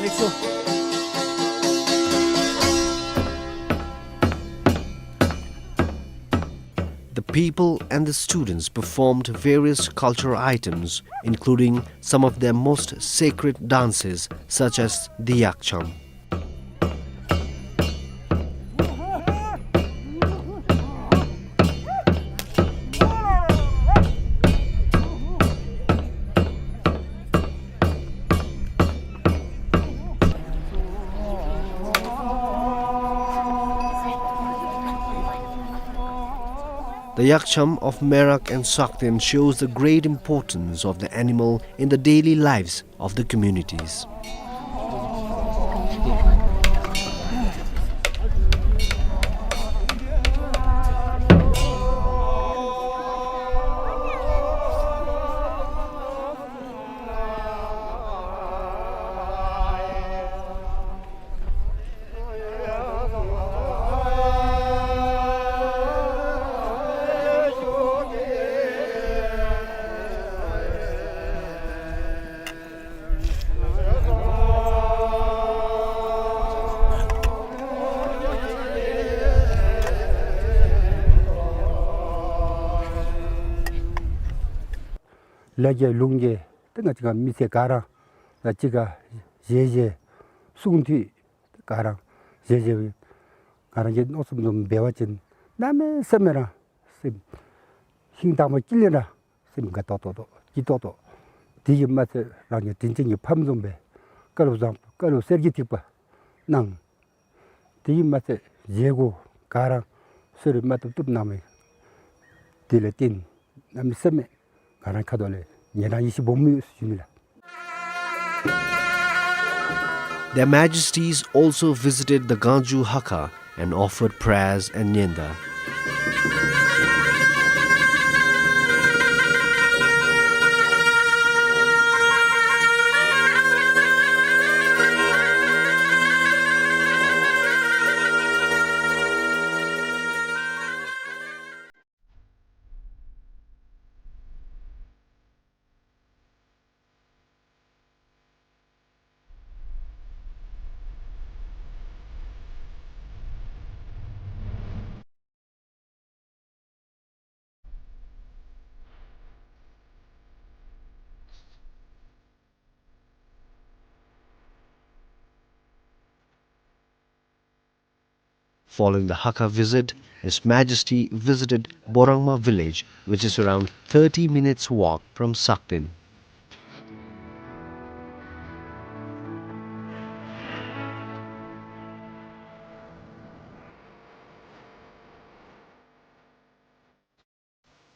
ལེགས་སོ། The people and the students performed various cultural items, including some of their most sacred dances, such as the Yakcham. The Yakcham of Merak and Sakten shows the great importance of the animal in the daily lives of the communities. ལ་རྒྱལ་ལུང་རྒྱལ་ཏེ་ང་བཅས་ཀ་མི་སེར་ག་ར་ད་གཅིག་ཁར་བཞེས་བཞེས་གསུང་ཐོས་ག་ར་བཞེས་བཞེས་ང་རང་གི་མནོ་བསམ་བཟུམ་འབད་བ་ཅིན་གནམ་མེད་ས་མེད་ར་སེམས་ཧིང་དྭངས་པ་སྐྱིད་ལེ་ར་སེམས་དགའ་ཏོག་ཏོ་ཏོ་སྐྱིད་ཏོག་ཏོ། དེ་གིས་མ་ཚད་རང་གི་དྲིན་ཅན་གྱི་ཕམ་བཟུམ་སྦེ་བཀའ་སློབ་བཟང་པོ་བཀའ་སློབ་གསེར་གྱི་ཐིགས་པ་གནང་། དེ་གིས་མ་ཚད་བཞེས་སྒོ་ག་ར་གསོལ་རས་མ་བཏུབ་བཏུབ་གནང་མི་དེ་ལས་བརྟེན་གནམ་མེད་ས་མེད་ང་རང་ཁ་ཐུག་ལས་ཉན་རང་ཡིད་ཆེས་སྦོམ་ཡོད་ཟེར་ཞུ་ནི་ལགས། Their Majesties also visited the Gangju Hakha and offered prayers and nyenda. Following the Hakha visit, His Majesty visited Borangma village, which is around thirty minutes walk from Sakten.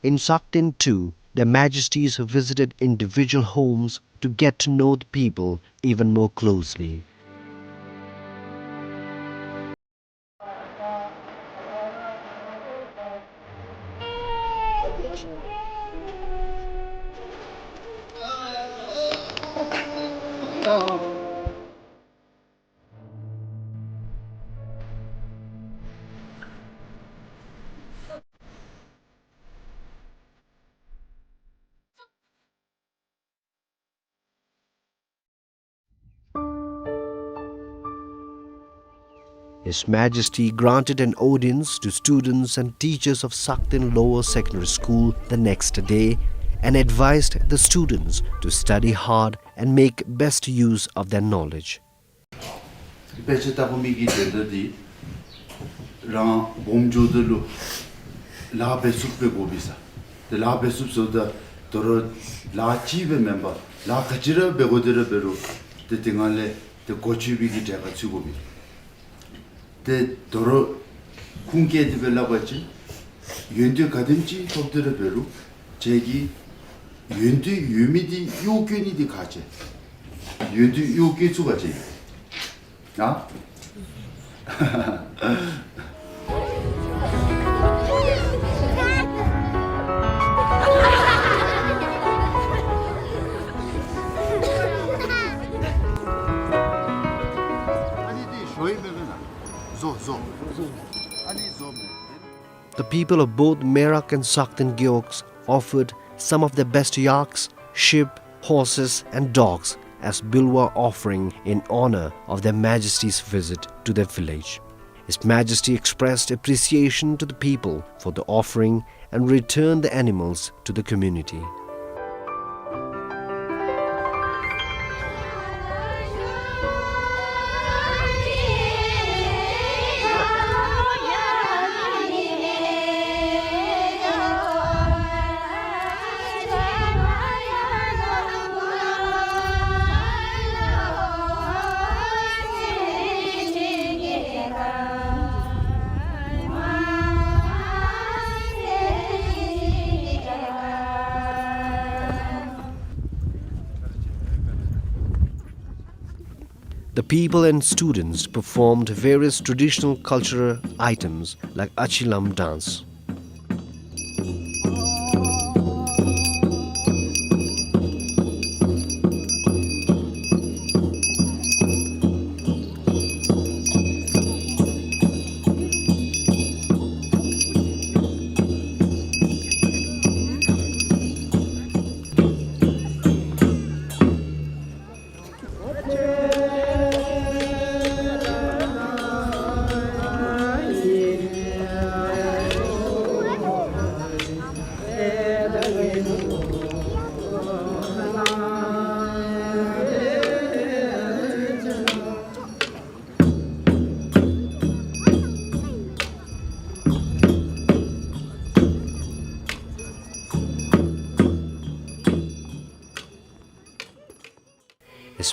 In Sakten too, Their Majesties visited individual homes to get to know the people even more closely. His Majesty granted an audience to students and teachers of Sakten Lower Secondary School the next day and advised the students to study hard and make best use of their knowledge. དཔེ་ཆ་ལྟ་དགོ་མི་གི་དོན་དག་འདི་རང་སྦོམ་འགྱོཝ་ད་ལུ་ལཱ་འབད་ཚུགསཔ་སྦེ་དགོ་པས་ཟེར། ཏེ་ལཱ་འབད་ཚུགསཔ་ཟེརཝ་ད་དོ་རུང་ལཱ་གཅིག་སྦེ་མེན་པར་ལཱ་ག་ཅི་ར་འབད་དགོ་དེ་ར་འབད་རུང་ཏེ་དེ་སྒང་ལས་ཏེ་གོ་ཆོད་པའི་གི་གྲལ་ཁར་ཚུད་དགོ་པས། ཏེ་དོ་རུང་ཁུངས་བཀལ་ཏེ་སྦེ་སླབ་པ་ཅིན་ཡོན་ཏན་ག་དེམ་ཅིག་ཐོབ་སྟེ་ར་འབད་རུང་ཁྱེད་ཀྱི་ཡོན་ཏན་ཡོད་མི་འདི་གཡོག་བཀོལ་ནི་འདི་ཁག་ཆེ། ཡོན་ཏན་གཡོག་བཀོལ་ཚུགས་པ་ཅིན་ཨ་The people of both Merak and Sakten Gewogs offered some of their best yaks, sheep, horses, and dogs as Bilwa offering in honor of Their Majesty's visit to their village. His Majesty expressed appreciation to the people for the offering and returned the animals to the community. The people and students performed various traditional cultural items like Achilam dance.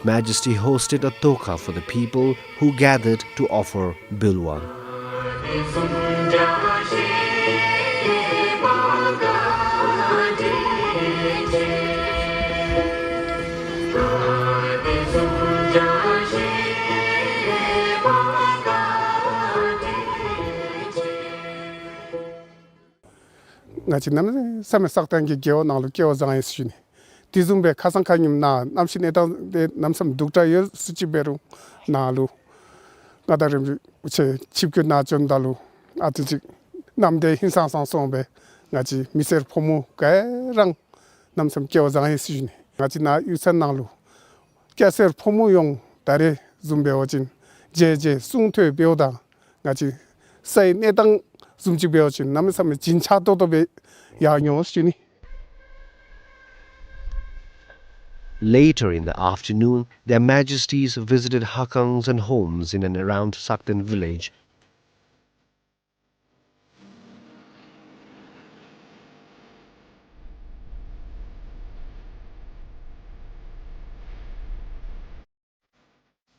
Majesty hosted a toka for the people who gathered to offer bilwa. ང་བཅས་གནམ་མེད་ས་མེད་སག་སྟེང་གི་རྒེད་འོག་ནང་ལུ་སྐལ་བ་བཟང་ཡི་ཟེར་ཞུ་ནི། དེ་བཟུམ་སྦེ་ཁ་སང་ཁ་ཉིནམ་ནཱ་གནམ་གཤིས་གནས་སྟངས་དེ་གནམ་མེད་ས་མེད་སྡུག་དྲགས་ཡོད་ཟེར་ཅིག་འབད་རུང་ནཱ་ལུ་མངའ་བདག་རིམ་གྲོ་ཆེ་ཆིབས་བསྒྱུར་ནཱ་བྱོནམ་ད་ལུ་ཨ་ཙི་ཅིག་གནམ་དེ་ཧིང་སངས་སངས་སོང་སྦེ་ང་བཅས་མི་སེར་ཕོ་མོ་ག་ར་གནམ་མེད་ས་མེད་སྐལ་བ་བཟང་ཡི་ཟེར་ཞུ་ནི། ང་བཅས་ནཱ་གཡུས་ཚན་ནང་ལུ་སྐྱ་སེར་ཕོ་མོ་ཡོངས་ད་རེས་བཟུམ་འབད་བ་ཅིན་མཇལ་མཇལ་གསུང་ཐོས་འབདཝ་ད་ང་བཅས་སའི་གནས་སྟངས་བཟུམ་ཅིག་འབད་བ་ཅིན་གནམ་མེད་ས་མེད་བྱིན་ཆགས་ཏོག་ཏོ་སྦེ་ཡར་འགྱོ་ཟེར་ཞུ་ནི། Later in the afternoon, Their Majesties visited Hakangs and homes in and around Sakten village.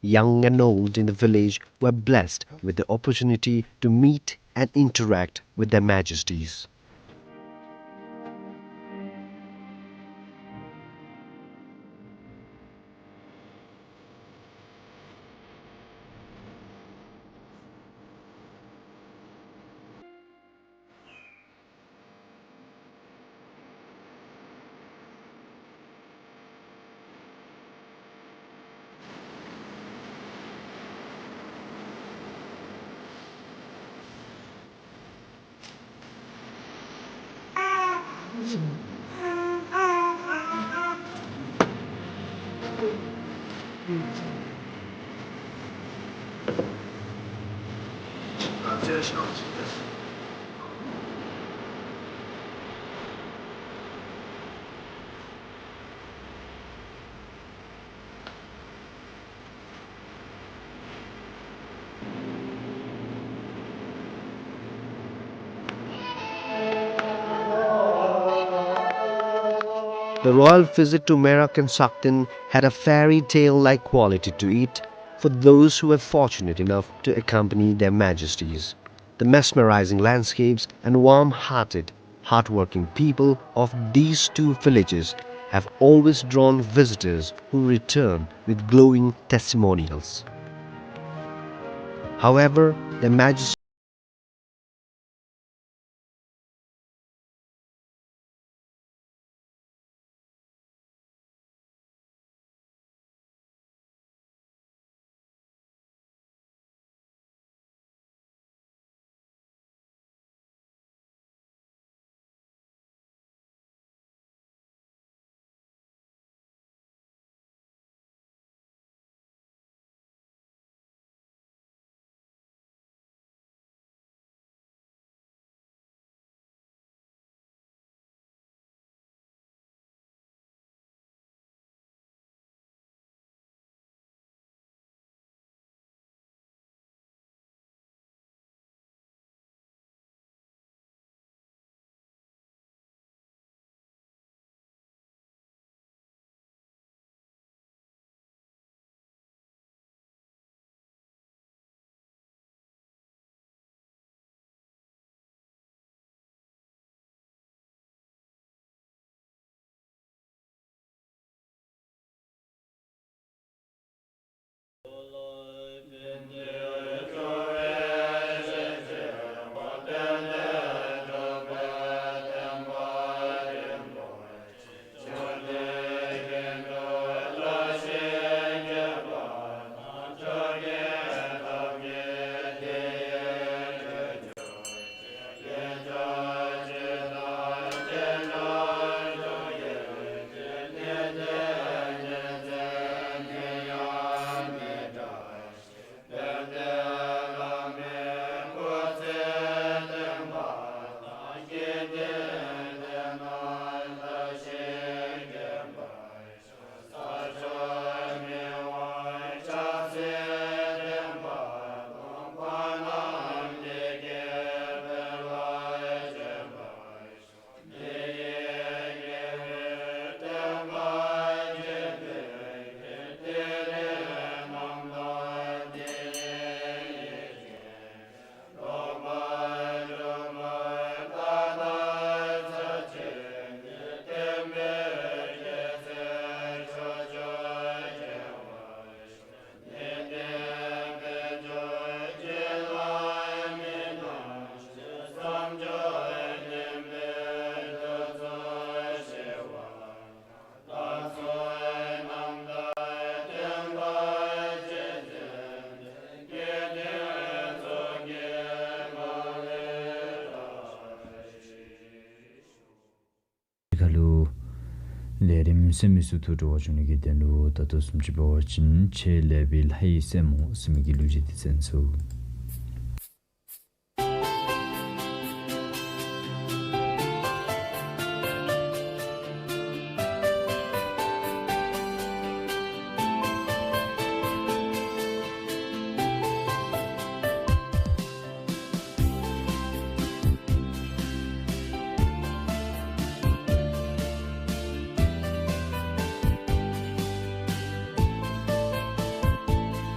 Young and old in the village were blessed with the opportunity to meet and interact with Their Majesties. The royal visit to Merak and Sakten had a fairy tale-like quality to it for those who were fortunate enough to accompany Their Majesties. The mesmerizing landscapes and warm-hearted, hardworking people of these two villages have always drawn visitors who return with glowing testimonials. However, Their Majesty ཁ་ལུ་ལས་རིམ་གསན་མི་ཚུ་ཐུགས་སྤྲོ་བ་བྱུང་ནི་གི་དོན་ལུ་ད་ལྟོ་བཟུམ་ཅིག་འབད་བ་ཅིན་ཆེ་ལེགས་པའི་ལྷའི་སྲས་མོ་ཟེར་མི་གི་གླུ་གཞས་འདི་གསན་ཚུགས།